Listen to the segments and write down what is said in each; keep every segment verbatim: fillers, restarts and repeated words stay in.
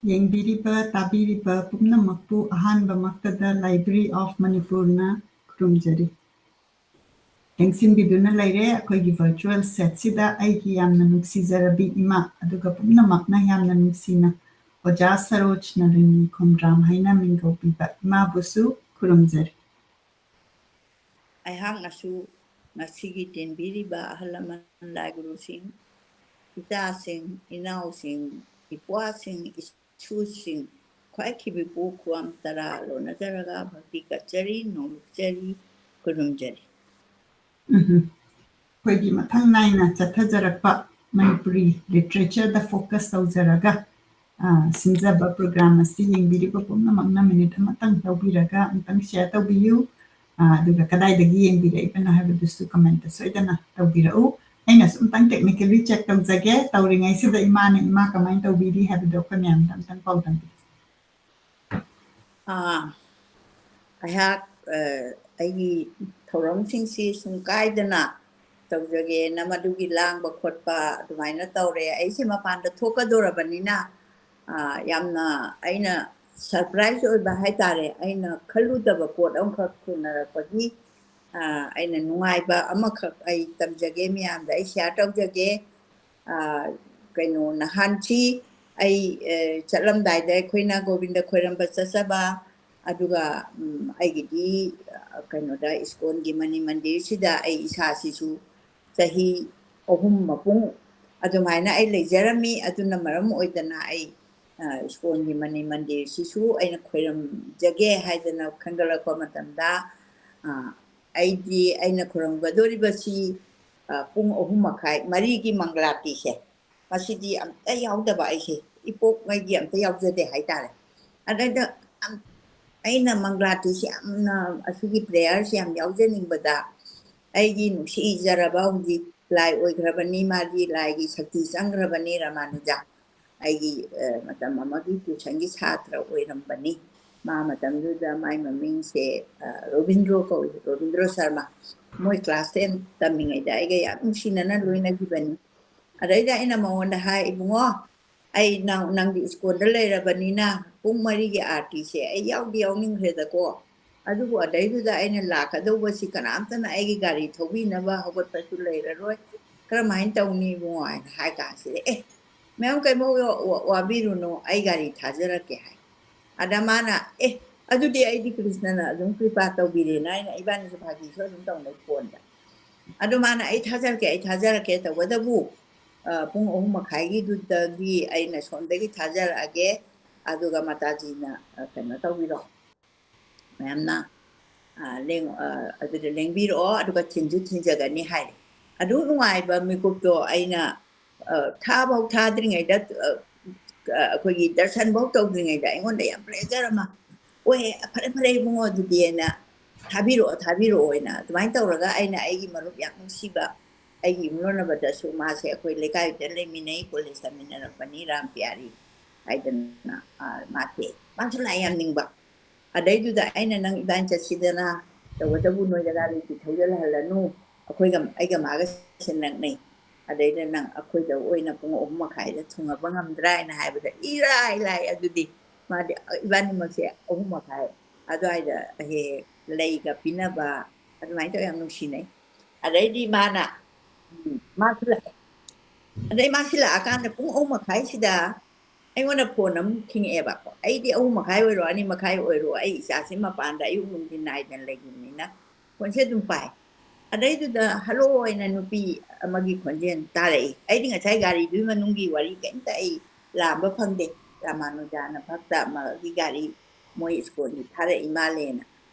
ꯌꯦꯡꯕꯤꯔꯤꯕ, ꯇꯥꯕꯤꯔꯤꯕ ꯄꯨꯝꯅꯃꯛꯄꯨ ꯑꯍꯥꯟꯕꯃꯛꯇꯗ Library of Manipurꯅ ꯈꯨꯔꯨꯝꯖꯔꯤ꯫ ꯂꯦꯡꯁꯤꯟꯕꯤꯗꯨꯅ ꯂꯩꯔꯦ ꯑꯩꯈꯣꯏꯒꯤ virtual setꯁꯤꯗ ꯑꯩꯒꯤ ꯌꯥꯝꯅ ꯅꯨꯡꯁꯤꯖꯔꯕꯤ ꯏꯃꯥ, ꯑꯗꯨꯒ ꯄꯨꯝꯅꯃꯛꯅ ꯌꯥꯝꯅ ꯅꯨꯡꯁꯤꯅ ꯑꯣꯖꯥ ꯁꯔꯣꯖ ꯅꯂꯤꯅꯤ ꯈꯣꯝꯗ꯭ꯔꯥꯝ ꯍꯥꯏꯅ ꯃꯤꯡ ꯀꯧꯕꯤꯕ ꯏꯃꯥꯕꯨꯁꯨ ꯈꯨꯔꯨꯝꯖꯔꯤ꯫ ꯑꯩꯍꯥꯛꯅꯁꯨ ꯉꯁꯤꯒꯤ ꯇꯦꯟꯕꯤꯔꯤꯕ ꯑꯍꯜ ꯂꯃꯟ, ꯂꯥꯏ ꯒꯨꯔꯨꯁꯤꯡ, ꯏꯆꯥꯁꯤꯡ, ꯏꯅꯥꯎꯁꯤꯡ, ꯏꯄ꯭ꯋꯥꯁꯤꯡ, ꯏꯁꯨꯁꯤꯡ, ꯈ꯭ꯋꯥꯏ ꯈꯤꯕꯤꯄꯨ ꯈꯨꯋꯥꯝ ꯇꯔꯥ ꯂꯣꯟꯅꯖꯔꯒ ꯚꯛꯇꯤ ꯀꯠꯆꯔꯤ, ꯅꯣꯡꯂꯨꯛꯆꯔꯤ, ꯈꯨꯔꯨꯝꯖꯔꯤ꯫ ꯎꯝ꯫ ꯑꯩꯈꯣꯏꯒꯤ ꯃꯊꯪ ꯅꯥꯏꯅ ꯆꯠꯊꯖꯔꯛꯄ ꯃꯅꯤꯄꯨꯔꯤ literature ꯗ focus ꯇꯧꯖꯔꯒ, ꯑ, ꯁꯤꯟꯖꯕ program ꯑꯁꯤ ꯌꯦꯡꯕꯤꯔꯤꯕ ꯄꯨꯝꯅꯃꯛꯅ minute ꯑꯃꯇꯪ ꯂꯧꯕꯤꯔꯒ ꯑꯃꯨꯛꯇꯪ share ꯇꯧꯕꯤꯌꯨ꯫ ꯑ, ꯑꯗꯨꯒ ꯀꯗꯥꯏꯗꯒꯤ ꯌꯦꯡꯕꯤꯔꯛꯏꯕꯅꯣ ꯍꯥꯏꯕꯗꯨꯁꯨ comment ꯇ ꯁꯣꯏꯗꯅ ꯇꯧꯕꯤꯔꯛꯎ꯫ ꯑꯩꯅꯁꯨ ꯑꯃꯨꯛꯇꯪ technically check ꯇꯧꯖꯒꯦ꯫ ꯇꯧꯔꯤꯉꯩꯁꯤꯗ ꯏꯃꯥꯅ ꯏꯃꯥ ꯀꯃꯥꯏꯅ ꯇꯧꯕꯤꯔꯤ ꯍꯥꯏꯕꯗꯣ ꯑꯩꯈꯣꯏ ꯃꯌꯥꯝꯗ ꯑꯃꯨꯛꯇꯪ ꯄꯥꯎꯗꯝꯕꯤꯌꯨ꯫ ꯑꯥ, ꯑꯩꯍꯥꯛ, ꯑ, ꯑꯩꯒꯤ ꯊꯧꯔꯝꯁꯤꯡꯁꯤ ꯁꯨꯝ ꯀꯥꯏꯗꯅ ꯇꯧꯖꯒꯦꯅ ꯃꯗꯨꯒꯤ ꯂꯥꯡꯕ ꯈꯣꯠꯄ ꯑꯗꯨꯃꯥꯏꯅ ꯇꯧꯔꯦ꯫ ꯑꯩꯁꯦ ꯃꯄꯥꯟꯗ ꯊꯣꯛꯀꯗꯧꯔꯕꯅꯤꯅ, ꯑ, ꯌꯥꯝꯅ ꯑꯩꯅ surprise ꯑꯣꯏꯕ ꯍꯥꯏꯇꯥꯔꯦ꯫ ꯑꯩꯅ ꯈꯜꯂꯨꯗꯕ ꯄꯣꯠ ꯑꯃꯈꯛ ꯊꯦꯡꯅꯔꯛꯄꯒꯤ, ꯑ, ꯑꯩꯅ ꯅꯨꯡꯉꯥꯏꯕ ꯑꯃꯈꯛ ꯑꯩ ꯇꯝꯖꯒꯦ ꯃꯌꯥꯝꯗ, ꯑꯩ share ꯇꯧꯖꯒꯦ꯫ ꯑ, ꯀꯩꯅꯣ, ꯅꯍꯥꯟꯁꯤ ꯑꯩ, ꯑ, ꯆꯠꯂꯝꯗꯥꯏꯗ ꯑꯩꯈꯣꯏꯅ ꯒꯣꯕꯤꯟꯗ ꯈꯣꯏꯔꯝꯕ ꯆꯠꯆꯕ, ꯑꯗꯨꯒ, ꯎꯝ, ꯑꯩꯒꯤꯗꯤ, ꯑ, ꯀꯩꯅꯣꯗ, ꯏꯁꯀꯣꯟꯒꯤ ꯃꯅꯤ ꯃꯟꯗꯤꯔꯁꯤꯗ ꯑꯩ ꯏꯁꯥꯁꯤꯁꯨ ꯆꯍꯤ ꯑꯍꯨꯝ ꯃꯄꯨꯡ ꯑꯗꯨꯃꯥꯏꯅ ꯑꯩ ꯂꯩꯖꯔꯝꯃꯤ꯫ ꯑꯗꯨꯅ ꯃꯔꯝ ꯑꯣꯏꯗꯅ ꯑꯩ, ꯑ, ꯏꯁꯀꯣꯟꯒꯤ ꯃꯅꯤ ꯃꯟꯗꯤꯔꯁꯤꯁꯨ ꯑꯩꯅ ꯈꯣꯏꯔꯝꯖꯒꯦ ꯍꯥꯏꯗꯅ ꯈꯟꯒꯠꯂꯛꯄ ꯃꯇꯝꯗ, ꯑ, ꯑꯩꯗꯤ, ꯑꯩꯅ ꯈꯣꯏꯔꯝꯒꯗꯧꯔꯤꯕꯁꯤ, ꯑ, ꯄꯨꯡ ꯑꯍꯨꯝ ꯃꯈꯥꯏ, ꯃꯔꯤꯒꯤ ꯃꯪꯒ꯭ꯂꯥꯔꯇꯤꯁꯦ, ꯃꯁꯤꯗꯤ ꯑꯝꯇ ꯌꯥꯎꯗꯕ ꯑꯩꯁꯦ, ꯏꯄꯣꯛꯉꯩꯒꯤ ꯑꯝꯇ ꯌꯥꯎꯖꯗꯦ ꯍꯥꯏꯇꯥꯔꯦ꯫ ꯑꯗꯩꯗ ꯑꯝ-, ꯑꯩꯅ ꯃꯪꯒ꯭ꯂꯥꯔꯇꯤꯁꯦ ꯌꯥꯝꯅ, ꯑꯁꯤꯒꯤ prayer ꯁꯦ ꯌꯥꯝ ꯌꯥꯎꯖꯅꯤꯡꯕꯗ, ꯑꯩꯒꯤ ꯅꯨꯡꯁꯤꯖꯔꯕ ꯍꯧꯖꯤꯛ ꯂꯥꯏ ꯑꯣꯏꯈ꯭ꯔꯕꯅꯤ, ꯃꯥꯗꯤ ꯂꯥꯏꯒꯤ ꯁꯛꯇꯤ ꯆꯪꯈ꯭ꯔꯕꯅꯤ, ꯔꯥꯃꯥꯅꯨꯖꯥ꯫ ꯑꯩꯒꯤ, ꯑ, ꯃꯇꯝ ꯑꯃꯒꯤ tuition ꯒꯤ ꯁꯥꯇ꯭ꯔ ꯑꯣꯏꯔꯝꯕꯅꯤ꯫ ꯃꯥ ꯃꯇꯝꯗꯨꯗ ꯃꯥꯏ ꯃꯃꯤꯡꯁꯦ, ꯑ, ꯔꯣꯕꯤꯟꯗ꯭ꯔꯣ ꯀꯧꯏ, ꯔꯣꯕꯤꯟꯗ꯭ꯔꯣ ꯁꯔꯃ꯫ ꯃꯣꯏ class ten ꯇꯝꯃꯤꯉꯩꯗ ꯑꯩꯒ ꯌꯥꯝ ꯅꯨꯡꯁꯤꯅꯅ ꯂꯣꯏꯅꯈꯤꯕꯅꯤ꯫ ꯑꯗꯩꯗ ꯑꯩꯅ ꯃꯉꯣꯟꯗ ꯍꯥꯏ, "ꯏꯕꯨꯡꯉꯣ, ꯑꯩ ꯅꯪ-, ꯅꯪꯗꯤ ꯁ꯭ꯀꯨꯜꯗ ꯂꯩꯔꯕꯅꯤꯅ ꯄꯨꯡ ꯃꯔꯤꯒꯤ ꯑꯥꯔꯇꯤꯁꯦ ꯑꯩ ꯌꯥꯎꯗꯤ ꯌꯥꯎꯅꯤꯡꯈ꯭ꯔꯦꯗꯀꯣ꯫ ꯑꯗꯨꯕꯨ ꯑꯗꯩꯗꯨꯗ ꯑꯩꯅ ꯂꯥꯛꯀꯗꯧꯕꯁꯤ ꯀꯅꯥꯝꯇꯅ ꯑꯩꯒꯤ ꯒꯥꯔꯤ ꯊꯧꯕꯤꯅꯕ ꯍꯧꯒꯠꯄꯁꯨ ꯂꯩꯔꯔꯣꯏ꯫ ꯀꯔꯝꯍꯥꯏꯅ ꯇꯧꯅꯤ ꯏꯕꯨꯡꯉꯣ?" ꯍꯥꯏꯅ ꯍꯥꯏ ꯀꯥꯟꯁꯤꯗ, "ꯑꯦ, ꯃꯌꯥꯝ ꯀꯩꯃꯧ ꯋꯥ-, ꯋꯥ-, ꯋꯥꯕꯤꯔꯨꯅꯨ, ꯑꯩ ꯒꯥꯔꯤ ꯊꯥꯖꯔꯛꯀꯦ" ꯍꯥꯏ꯫ ꯑꯗ ꯃꯥꯅ, "ꯑꯦ, ꯑꯗꯨꯗꯤ ꯑꯩꯗꯤ ꯀ꯭ꯔꯤꯁꯅꯅ ꯑꯗꯨꯝ ꯀ꯭ꯔꯤꯄꯥ ꯇꯧꯕꯤꯔꯦꯅ" ꯍꯥꯏꯅ ꯏꯕꯥꯅꯤꯁꯨ ꯐꯥꯒꯤꯁꯨ ꯑꯗꯨꯝ ꯇꯧꯅꯩ ꯐꯣꯟꯗ꯫ ꯑꯗꯨ ꯃꯥꯅ, "ꯑꯩ ꯊꯥꯖꯔꯛꯀꯦ, ꯑꯩ ꯊꯥꯖꯔꯛꯀꯦ" ꯇꯧꯕꯗꯕꯨ, ꯑ, ꯄꯨꯡ ꯑꯍꯨꯝ ꯃꯈꯥꯏꯒꯤꯗꯨꯗꯒꯤ ꯑꯩꯅ ꯁꯣꯝꯗꯒꯤ ꯊꯥꯖꯔꯛꯑꯒꯦ, ꯑꯗꯨꯒ ꯃꯇꯥꯖꯤꯅ, ꯑ, ꯀꯩꯅꯣ ꯇꯧꯕꯤꯔꯣ, ꯃꯌꯥꯝꯅ, ꯑ, ꯂꯦꯡ-, ꯑ, ꯑꯗꯨꯗ ꯂꯦꯡꯕꯤꯔꯛꯑꯣ, ꯑꯗꯨꯒ ꯊꯤꯟꯁꯨ ꯊꯤꯟꯖꯒꯅꯤ ꯍꯥꯏꯔꯦ꯫ ꯑꯗꯨ ꯅꯨꯡꯉꯥꯏꯕ ꯃꯤꯀꯨꯞꯇꯣ ꯑꯩꯅ, ꯑ, ꯊꯥꯐꯧ ꯊꯥꯗ꯭ꯔꯤꯉꯩꯗ, ꯑ, ꯑ, ꯑꯩꯈꯣꯏꯒꯤ ꯗꯔꯁꯟꯐꯧ ꯇꯧꯗ꯭ꯔꯤꯉꯩꯗ ꯑꯩꯉꯣꯟꯗ ꯌꯥꯝ pleasure ꯑꯃ ꯑꯣꯏ꯫ "ꯐꯔꯦ, ꯐꯔꯦ ꯏꯕꯨꯡꯉꯣ, ꯑꯗꯨꯗꯤ" ꯍꯥꯏꯅ, "ꯊꯥꯕꯤꯔꯛꯑꯣ, ꯊꯥꯕꯤꯔꯛꯑꯣ" ꯍꯥꯏꯅ ꯑꯗꯨꯃꯥꯏꯅ ꯇꯧꯔꯒ ꯑꯩꯅ ꯑꯩꯒꯤ ꯃꯔꯨꯞ ꯌꯥꯝ ꯅꯨꯡꯁꯤꯕ ꯑꯩꯒꯤ ꯌꯨꯝꯂꯣꯟꯅꯕꯗꯁꯨ, ꯃꯥꯁꯦ ꯑꯩꯈꯣꯏ ꯂꯩꯀꯥꯏꯗ ꯂꯩꯃꯤꯟꯅꯩ, ꯀꯣꯂꯦꯖ ꯇꯝꯃꯤꯟꯅꯔꯛꯄꯅꯤ, ꯔꯥꯝ ꯄꯤꯌꯥꯔꯤ ꯍꯥꯏꯗꯅ, ꯑ, ꯃꯥꯁꯦ, ꯃꯥꯁꯨ ꯂꯥꯏ ꯌꯥꯝ ꯅꯤꯡꯕ꯫ ꯑꯗꯩꯗꯨꯗ ꯑꯩꯅ, "ꯅꯪ ꯏꯕꯥꯅꯤ ꯆꯠꯁꯤꯗꯅ, ꯇꯧꯕꯇꯕꯨ ꯅꯣꯏꯗ ꯒꯥꯔꯤꯗꯤ ꯊꯧꯖꯤꯜꯍꯜꯂꯅꯨ, ꯑꯩꯈꯣꯏꯒ, ꯑꯩꯒ ꯃꯥꯒ ꯁꯦ ꯅꯛꯅꯩ, ꯑꯗꯩꯗ ꯅꯪ ꯑꯩꯈꯣꯏꯗ ꯑꯣꯏꯅ ꯄꯨꯡ ꯑꯍꯨꯝ ꯃꯈꯥꯏꯗ ꯊꯨꯡꯉꯕ ꯉꯝꯗ꯭ꯔꯥ?" ꯍꯥꯏꯅ ꯍꯥꯏꯕꯗ, ꯏꯔꯥꯏ ꯂꯥꯏ ꯑꯗꯨꯗꯤ ꯃꯥꯗꯤ ꯏꯕꯥꯅꯤꯃꯛꯁꯦ ꯑꯍꯨꯝ ꯃꯈꯥꯏ ꯑꯗꯨꯋꯥꯏꯗ ꯍꯦꯛ ꯍꯦꯛ ꯂꯩꯒ ꯄꯤꯅꯕ, ꯑꯗꯨꯃꯥꯏꯅ ꯇꯧꯔ ꯌꯥꯝ ꯅꯨꯡꯁꯤꯅꯩ꯫ ꯑꯗꯩꯗꯤ ꯃꯥꯅ, ꯎꯝ, ꯃꯥꯁꯨ ꯂꯥꯛꯑꯦ꯫ ꯑꯗꯩ ꯃꯥꯁꯤ ꯂꯥꯛꯑꯀꯥꯟꯗ ꯄꯨꯡ ꯑꯍꯨꯝ ꯃꯈꯥꯏꯁꯤꯗ ꯑꯩꯉꯣꯟꯗ ꯐꯣꯟ ꯑꯃꯨꯛ ꯈꯤꯡꯉꯛꯑꯦꯕꯀꯣ꯫ ꯑꯩꯗꯤ ꯑꯍꯨꯝ ꯃꯈꯥꯏ ꯑꯣꯏꯔꯣ, ꯑꯅꯤ ꯃꯈꯥꯏ ꯑꯣꯏꯔꯣ, ꯑꯩ ꯏꯆꯥꯁꯤ ꯃꯄꯥꯟꯗ ꯑꯌꯨꯛ ꯅꯨꯡꯊꯤꯟ ꯅꯥꯏꯗꯅ ꯂꯩꯈꯤꯕꯅꯤꯅ ꯐꯣꯟꯁꯦ ꯑꯗꯨꯝ ꯄꯥꯏ꯫ ꯑꯗꯩꯗꯨꯗ ꯍꯜꯂꯣ ꯍꯥꯏꯅ ꯅꯨꯄꯤ ꯑꯃꯒꯤ ꯈꯣꯟꯖꯦꯜ ꯇꯥꯔꯛꯏ꯫ ꯑꯩꯗꯤ ꯉꯁꯥꯏ ꯒꯥꯔꯤꯗꯨꯒꯤ ꯃꯅꯨꯡꯒꯤ ꯋꯥꯔꯤ ꯀꯩꯝꯇ ꯑꯩ ꯂꯥꯝꯕ ꯐꯪꯗꯦ꯫ ꯔꯥꯃꯥꯅꯨꯖꯥꯅ ꯐꯛꯇ ꯑꯃꯒꯤ ꯒꯥꯔꯤ ꯃꯣꯏ ꯁ꯭ꯀꯨꯜꯒꯤ ꯊꯥꯔꯛꯏ ꯃꯥꯜꯂꯦꯅ꯫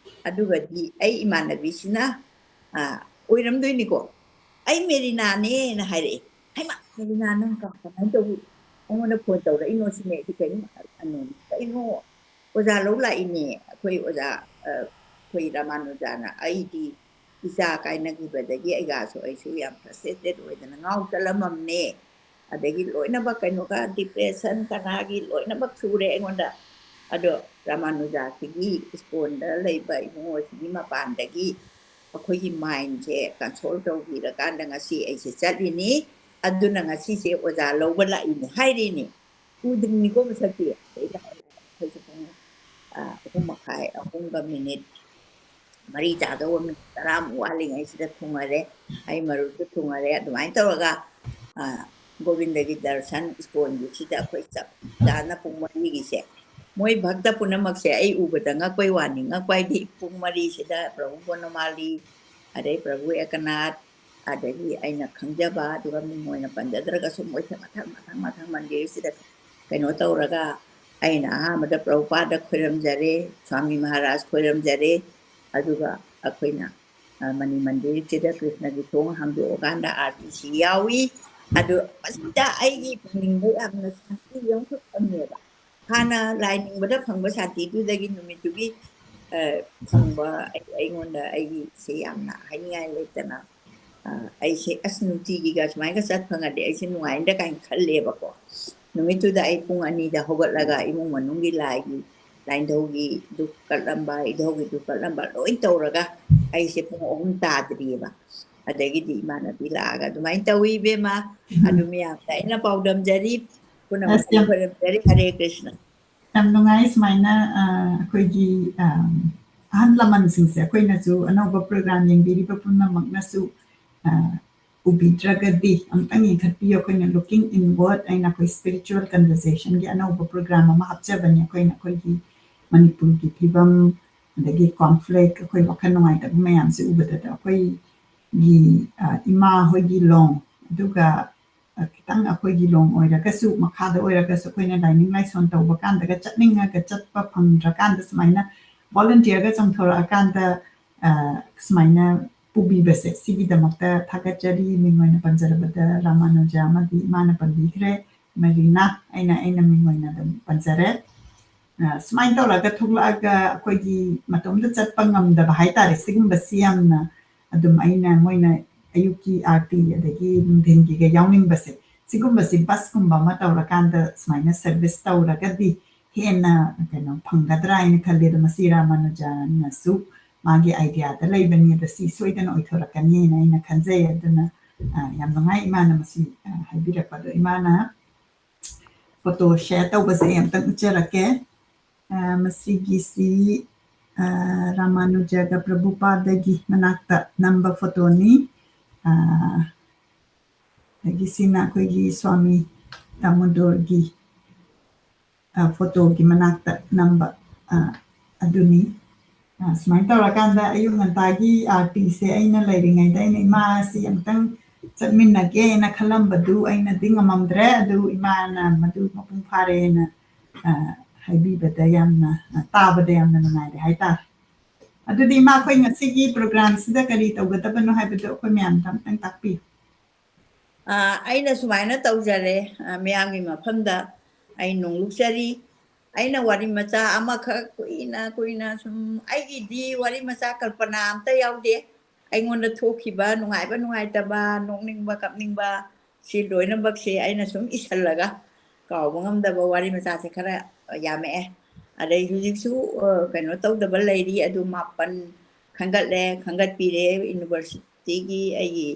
ꯑꯗꯨꯒꯗꯤ ꯑꯩ ꯏꯃꯥꯟꯅꯕꯤꯁꯤꯅ, ꯑ, ꯑꯣꯏꯔꯝꯗꯣꯏꯅꯤꯀꯣ, "ꯑꯩ ꯃꯦꯔꯤꯅꯥꯅꯦꯅ" ꯍꯥꯏꯔꯛꯑꯦ꯫ "ꯍꯩꯃꯥ, ꯃꯦꯔꯤꯅꯥ ꯅꯪ ꯀ-, ꯀꯃꯥꯏꯅ ꯇꯧꯕꯤ? ꯑꯩꯉꯣꯟꯗ ꯐꯣꯟ ꯇꯧꯔꯛꯏꯅꯣ ꯁꯤꯅꯦ?" ꯑꯩꯗꯤ ꯀꯩꯅꯣ, ꯀꯩꯅꯣ, "ꯑꯣꯖꯥ ꯂꯧ ꯂꯥꯛꯏꯅꯦ ꯑꯩꯈꯣꯏ ꯑꯣꯖꯥ, ꯑ, ꯑꯩꯈꯣꯏ ꯔꯥꯃꯥꯅꯨꯖꯥꯅ꯫ ꯑꯩꯗꯤ ꯏꯆꯥ ꯀꯥꯏꯅꯈꯤꯕꯗꯒꯤ ꯑꯩꯒꯥꯁꯨ ꯑꯩꯁꯨ ꯌꯥꯝ frustrated ꯑꯣꯏꯗꯅ ꯉꯥꯎ ꯆꯠꯂꯝꯃꯝꯅꯦ꯫ ꯑꯗꯒꯤ ꯂꯣꯏꯅꯃꯛ ꯀꯩꯅꯣꯒ depression ꯀꯅꯥꯒꯤ ꯂꯣꯏꯅꯃꯛ ꯁꯨꯔꯦ ꯑꯩꯉꯣꯟꯗ꯫ ꯑꯗꯣ ꯔꯥꯃꯥꯅꯨꯖꯥꯁꯤꯒꯤ ꯁ꯭ꯀꯨꯜꯗ ꯂꯩꯕ ꯏꯕꯨꯡꯉꯣꯁꯤꯒꯤ ꯃꯄꯥꯟꯗꯒꯤ ꯑꯩꯈꯣꯏꯒꯤ mindꯁꯦ console ꯇꯧꯕꯤꯔꯀꯥꯟꯗ ꯉꯁꯤ ꯑꯩꯁꯦ ꯆꯠꯂꯤꯅꯤ꯫ ꯑꯗꯨꯅ ꯉꯁꯤꯁꯦ ꯑꯣꯖꯥ ꯂꯧꯕ ꯂꯥꯛꯏꯅꯤ" ꯍꯥꯏꯔꯤꯅꯤ꯫ ꯎꯗ꯭ꯔꯤꯅꯤꯀꯣ ꯃꯁꯛꯇꯤ꯫ ꯑꯗꯩꯗ ꯍꯧꯔꯦ ꯑꯩꯈꯣꯏꯁꯨ ꯄꯨꯡ, ꯑ, ꯑꯍꯨꯝ ꯃꯈꯥꯏ, ꯑꯍꯨꯝꯒ ꯃꯤꯅꯤꯠ ꯃꯔꯤ ꯇꯥꯗꯧꯕ ꯃꯤꯅꯤꯠ ꯇꯔꯥꯃꯨꯛ ꯋꯥꯠꯂꯤꯉꯩꯁꯤꯗ ꯊꯨꯡꯉꯔꯦ꯫ ꯑꯩ ꯃꯔꯨꯞꯁꯨ ꯊꯨꯡꯉꯔꯦ꯫ ꯑꯗꯨꯃꯥꯏꯅ ꯇꯧꯔꯒ, ꯑ, ꯒꯣꯕꯤꯟꯗꯒꯤ ꯗꯔꯁꯟ ꯁ꯭ꯀꯣꯟꯒꯤꯁꯤꯗ ꯑꯩꯈꯣꯏ ꯆꯞ ꯆꯥꯅ ꯄꯨꯡ ꯃꯔꯤꯒꯤꯁꯦ, ꯃꯣꯏ ꯚꯛꯇ ꯄꯨꯝꯅꯃꯛꯁꯦ ꯑꯩ ꯎꯕꯗ ꯉꯛꯄꯩ ꯋꯥꯅꯤ꯫ ꯉꯛꯄ ꯍꯥꯏꯗꯤ ꯄꯨꯡ ꯃꯔꯤꯁꯤꯗ ꯄ꯭ꯔꯚꯨ ꯕꯣꯅꯃꯥꯂꯤ, ꯑꯗꯩ ꯄ꯭ꯔꯚꯨ ꯑꯦꯀꯅꯥꯊ, ꯑꯗꯒꯤ ꯑꯩꯅ ꯈꯪꯖꯕ, ꯑꯗꯨꯒ ꯃꯤꯡ ꯑꯣꯏꯅ ꯄꯟꯖꯗ꯭ꯔꯒꯁꯨ ꯃꯣꯏꯁꯦ ꯃꯊꯪ, ꯃꯊꯪ, ꯃꯊꯪ ꯃꯟꯗꯤꯔꯁꯤꯗ ꯀꯩꯅꯣ ꯇꯧꯔꯒ, ꯑꯩꯅ ꯑꯍꯥꯟꯕꯗ ꯄ꯭ꯔꯚꯨꯄꯥꯗ ꯈꯣꯏꯔꯝꯖꯔꯦ, ꯁ꯭ꯋꯥꯃꯤ ꯃꯍꯥꯔꯥꯖ ꯈꯣꯏꯔꯝꯖꯔꯦ, ꯑꯗꯨꯒ ꯑꯩꯈꯣꯏꯅ, ꯑ, ꯃꯅꯤ ꯃꯟꯗꯤꯔꯁꯤꯗ ꯀ꯭ꯔꯤꯁꯅꯒꯤ ꯊꯣꯡ ꯍꯥꯡꯗꯣꯛꯑꯀꯥꯟꯗ ꯑꯥꯔꯇꯤꯁꯤ ꯌꯥꯎꯏ꯫ ꯑꯗꯨ ꯃꯁꯤꯗ ꯑꯩꯒꯤ ꯄꯨꯛꯅꯤꯡꯗ ꯌꯥꯝꯅ ꯁꯥꯟꯇꯤ ꯑꯃꯈꯛ ꯐꯪꯉꯦꯕ꯫ ꯍꯥꯟꯅ ꯂꯥꯏ ꯅꯤꯡꯕꯗ ꯐꯪꯕ ꯁꯥꯟꯇꯤꯗꯨꯗꯒꯤ ꯅꯨꯃꯤꯠꯇꯨꯒꯤ, ꯑ, ꯐꯪꯕ ꯑꯩ-, ꯑꯩꯉꯣꯟꯗ ꯑꯩꯒꯤꯁꯦ ꯌꯥꯝꯅ ꯍꯥꯏꯅꯤꯡꯉꯥꯏ ꯂꯩꯇꯅ, ꯑ, ꯑꯩꯁꯦ ꯑꯁ ꯅꯨꯡꯇꯤꯒꯤꯒ ꯁꯨꯃꯥꯏꯅꯒ ꯆꯠ ꯐꯪꯉꯗꯤ ꯑꯩꯁꯦ ꯅꯨꯡꯉꯥꯏꯅꯤꯗ ꯀꯥꯏꯅ ꯈꯜꯂꯦꯕꯀꯣ꯫ ꯅꯨꯃꯤꯠꯇꯨꯗ ꯑꯩ ꯄꯨꯡ ꯑꯅꯤꯗ ꯍꯧꯒꯠꯂꯒ ꯏꯃꯨꯡ ꯃꯅꯨꯡꯒꯤ ꯂꯥꯏꯒꯤ, ꯂꯥꯏꯅꯤꯡꯊꯧꯒꯤ ꯙꯨꯞ ꯀꯠꯂꯝꯕ, ꯏꯙꯧꯒꯤ ꯙꯨꯞ ꯀꯠꯂꯝꯕ ꯂꯣꯏ ꯇꯧꯔꯒ ꯑꯩꯁꯦ ꯄꯨꯡ ꯑꯍꯨꯝ ꯇꯥꯗ꯭ꯔꯤꯑꯕ꯫ ꯑꯗꯒꯤꯗꯤ ꯏꯃꯥꯟꯅꯕꯤ ꯂꯥꯛꯑꯒ ꯑꯗꯨꯃꯥꯏꯅ ꯇꯧꯏ ꯏꯕꯦꯝꯃ꯫ ꯎꯝ꯫ ꯑꯗꯨ ꯃꯌꯥꯝꯗ ꯑꯩꯅ ꯄꯥꯎꯗꯝꯖꯔꯤ, ꯑꯁ, ꯄꯨꯝꯅꯃꯛꯇ ꯌꯥꯝ ꯈꯣꯏꯔꯝꯖꯔꯤ꯫ ꯍꯔꯦ ꯀ꯭ꯔꯤꯁꯅ꯫ ꯌꯥꯝ ꯅꯨꯡꯉꯥꯏ ꯁꯨꯃꯥꯏꯅ, ꯑ, ꯑꯩꯈꯣꯏꯒꯤ, ꯑ, ꯑꯍꯜ ꯂꯃꯟꯁꯤꯡꯁꯦ ꯑꯩꯈꯣꯏꯅꯁꯨ ꯑꯅꯧꯕ program ꯌꯦꯡꯕꯤꯔꯤꯕ ꯄꯨꯝꯅꯃꯛꯅꯁꯨ, ꯑ, ꯎꯕꯤꯗ꯭ꯔꯒꯗꯤ ꯑꯃꯨꯛꯇꯪ ꯌꯦꯡꯈꯠꯄꯤꯌꯨ꯫ ꯑꯩꯈꯣꯏꯅ Looking Inward ꯍꯥꯏꯅ ꯑꯩꯈꯣꯏ spiritual conversationꯒꯤ ꯑꯅꯧꯕ program ꯑꯃ ꯍꯥꯞꯆꯕꯅꯤ꯫ ꯑꯩꯈꯣꯏꯅ ꯑꯩꯈꯣꯏꯒꯤ ꯃꯅꯤꯄꯨꯔꯒꯤ ꯐꯤꯕꯝ, ꯑꯗꯒꯤ conflict, ꯑꯩꯈꯣꯏ ꯋꯥꯈꯜ ꯅꯨꯡꯉꯥꯏꯇꯕ ꯃꯌꯥꯝꯁꯦ ꯎꯕꯗ ꯑꯩꯈꯣꯏꯒꯤ, ꯑ, ꯏꯃꯥ ꯍꯣꯏꯒꯤ ꯂꯣꯡ, ꯑꯗꯨꯒ, ꯑ, ꯈꯤꯇꯪ ꯑꯩꯈꯣꯏꯒꯤ ꯂꯣꯡ ꯑꯣꯏꯔꯒꯁꯨ, ꯃꯈꯥꯗ ꯑꯣꯏꯔꯒꯁꯨ ꯑꯩꯈꯣꯏꯅ ꯂꯥꯏꯅꯤꯡ ꯂꯥꯏꯁꯣꯟ ꯇꯧꯕ ꯀꯥꯟꯗꯒ ꯆꯠꯅꯤꯡꯉꯒ ꯆꯠꯄ ꯐꯪꯗ꯭ꯔꯀꯥꯟꯗ ꯁꯨꯃꯥꯏꯅ volunteerꯒ ꯆꯣꯡꯊꯣꯔꯛꯑꯀꯥꯟꯗ, ꯑ, ꯁꯨꯃꯥꯏꯅ ꯄꯨꯕꯤꯕꯁꯦ, ꯁꯤꯒꯤꯗꯃꯛꯇ ꯊꯥꯒꯠꯆꯔꯤ꯫ ꯃꯤꯡ ꯑꯣꯏꯅ ꯄꯟꯖꯔꯕꯗ ꯔꯥꯃꯥꯅꯨꯖ ꯑꯃꯗꯤ ꯏꯃꯥꯅ ꯄꯟꯕꯤꯈ꯭ꯔꯦ, ꯃꯔꯤꯅꯥ ꯑꯩꯅ, ꯑꯩꯅ ꯃꯤꯡ ꯑꯣꯏꯅ ꯑꯗꯨꯝ ꯄꯟꯖꯔꯦ꯫ ꯑ, ꯁꯨꯃꯥꯏꯅ ꯇꯧꯔꯒ ꯊꯣꯛꯂꯛꯑꯒ ꯑꯩꯈꯣꯏꯒꯤ ꯃꯇꯣꯝꯇ ꯆꯠꯄ ꯉꯝꯗꯕ ꯍꯥꯏꯇꯥꯔꯦ꯫ ꯁꯤꯒꯨꯝꯕꯁꯤ ꯌꯥꯝꯅ ꯑꯗꯨꯝ ꯑꯩꯅ, ꯃꯣꯏꯅ ꯑꯌꯨꯛꯀꯤ ꯑꯥꯔꯇꯤ ꯑꯗꯒꯤ ꯅꯨꯡꯊꯤꯟꯒꯤꯒ ꯌꯥꯎꯅꯤꯡꯕꯁꯦ, ꯁꯤꯒꯨꯝꯕꯁꯤ busꯀꯨꯝꯕ ꯑꯃ ꯇꯧꯔꯀꯥꯟꯗ ꯁꯨꯃꯥꯏꯅ service ꯇꯧꯔꯒꯗꯤ ꯍꯦꯟꯅ ꯀꯩꯅꯣ ꯐꯪꯒꯗ꯭ꯔꯥ ꯍꯥꯏꯅ ꯈꯜꯂꯤ꯫ ꯑꯗꯣ ꯃꯁꯤ ꯔꯥꯃꯥꯅꯨꯖꯅꯁꯨ ꯃꯥꯒꯤ ideaꯗ ꯂꯩꯕꯅꯤ, ꯑꯗꯣ ꯁꯤ ꯁꯣꯏꯗꯅ ꯑꯣꯏꯊꯣꯔꯛꯀꯅꯤꯅ ꯑꯩꯅ ꯈꯟꯖꯩ꯫ ꯑꯗꯨꯅ, ꯑ, ꯌꯥꯝ ꯅꯨꯡꯉꯥꯏ ꯏꯃꯥꯅ ꯃꯁꯤ, ꯑ, ꯍꯥꯏꯕꯤꯔꯛꯄꯗꯣ꯫ ꯏꯃꯥꯅ ꯐꯣꯇꯣ ꯁꯦꯌꯔ ꯇꯧꯕꯁꯦ ꯑꯩ ꯑꯝꯇꯪ ꯎꯠꯆꯔꯛꯀꯦ꯫ ꯑ, ꯃꯁꯤꯒꯤꯁꯤ, ꯑ, ꯔꯥꯃꯥꯅꯨꯖꯒ ꯄ꯭ꯔꯚꯨꯄꯥꯗꯒꯤ ꯃꯅꯥꯛꯇ ꯅꯝꯕ ꯐꯣꯇꯣꯅꯤ꯫ ꯑ, ꯑꯗꯒꯤ ꯁꯤꯅ ꯑꯩꯈꯣꯏꯒꯤ ꯁ꯭ꯋꯥꯃꯤ ꯗꯥꯃꯣꯗꯣꯔꯒꯤ, ꯑ, ꯐꯣꯇꯣꯒꯤ ꯃꯅꯥꯛꯇ ꯅꯝꯕ, ꯑ, ꯑꯗꯨꯅꯤ꯫ ꯑ, ꯁꯨꯃꯥꯏꯅ ꯇꯧꯔꯀꯥꯟꯗ ꯑꯌꯨꯛ ꯉꯟꯇꯥꯒꯤ ꯑꯥꯔꯇꯤꯁꯦ ꯑꯩꯅ ꯂꯩꯔꯤꯉꯩꯗ ꯑꯩꯅ ꯏꯃꯥꯁꯤ ꯑꯃꯨꯛꯇꯪ ꯆꯠꯃꯤꯟꯅꯒꯦꯅ ꯈꯜꯂꯝꯕꯗꯨ ꯑꯩꯅꯗꯤ ꯉꯝꯃꯝꯗ꯭ꯔꯦ꯫ ꯑꯗꯨ ꯏꯃꯥꯅ ꯃꯗꯨ ꯃꯄꯨꯡ ꯐꯥꯔꯦꯅ, ꯑ, ꯍꯥꯏꯕꯤꯕꯗ ꯌꯥꯝꯅ, ꯑ, ꯇꯥꯕꯗ ꯌꯥꯝꯅ ꯅꯨꯡꯉꯥꯏꯔꯦ ꯍꯥꯏꯇꯥꯔꯦ꯫ ꯑꯗꯨꯗꯤ ꯏꯃꯥ, ꯑꯩꯈꯣꯏ ꯉꯁꯤꯒꯤ ꯄ꯭ꯔꯣꯒ꯭ꯔꯥꯝꯁꯤꯗ ꯀꯔꯤ ꯇꯧꯒꯗꯕꯅꯣ ꯍꯥꯏꯕꯗꯨ ꯑꯩꯈꯣꯏ ꯃꯌꯥꯝꯗ ꯑꯝꯇꯪ ꯇꯥꯛꯄꯤꯌꯨ꯫ ꯑ, ꯑꯩꯅ ꯁꯨꯃꯥꯏꯅ ꯇꯧꯖꯔꯦ, ꯑ, ꯃꯌꯥꯝꯒꯤ ꯃꯐꯝꯗ ꯑꯩ ꯅꯣꯡꯂꯨꯛꯆꯔꯤ꯫ ꯑꯩꯅ ꯋꯥꯔꯤ ꯃꯆꯥ ꯑꯃꯈꯛ ꯀꯨꯏꯅ ꯀꯨꯏꯅ ꯁꯨꯝ, ꯑꯩꯒꯤꯗꯤ ꯋꯥꯔꯤ ꯃꯆꯥ ꯀꯜꯄꯅꯥ ꯑꯝꯇ ꯌꯥꯎꯗꯦ꯫ ꯑꯩꯉꯣꯟꯗ ꯊꯣꯛꯈꯤꯕ ꯅꯨꯡꯉꯥꯏꯕ ꯅꯨꯡꯉꯥꯏꯇꯕ, ꯅꯣꯛꯅꯤꯡꯕ ꯀꯞꯅꯤꯡꯕ, ꯁꯤ ꯂꯣꯏꯅꯃꯛꯁꯦ ꯑꯩꯅ ꯁꯨꯝ ꯏꯁꯜꯂꯒ ꯀꯥꯎꯕ ꯉꯝꯗꯕ ꯋꯥꯔꯤ ꯃꯆꯥꯁꯦ ꯈꯔ ꯌꯥꯝꯃꯛꯑꯦ꯫ ꯑꯗꯩ ꯍꯧꯖꯤꯛꯁꯨ, ꯑ, ꯀꯩꯅꯣ ꯇꯧꯗꯕ ꯂꯩꯔꯤ, ꯑꯗꯨ ꯃꯥꯄꯟ ꯈꯟꯒꯠꯂꯦ, ꯈꯟꯒꯠꯄꯤꯔꯦ ꯌꯨꯅꯤꯚꯔꯁꯤꯇꯤꯒꯤ ꯑꯩꯒꯤ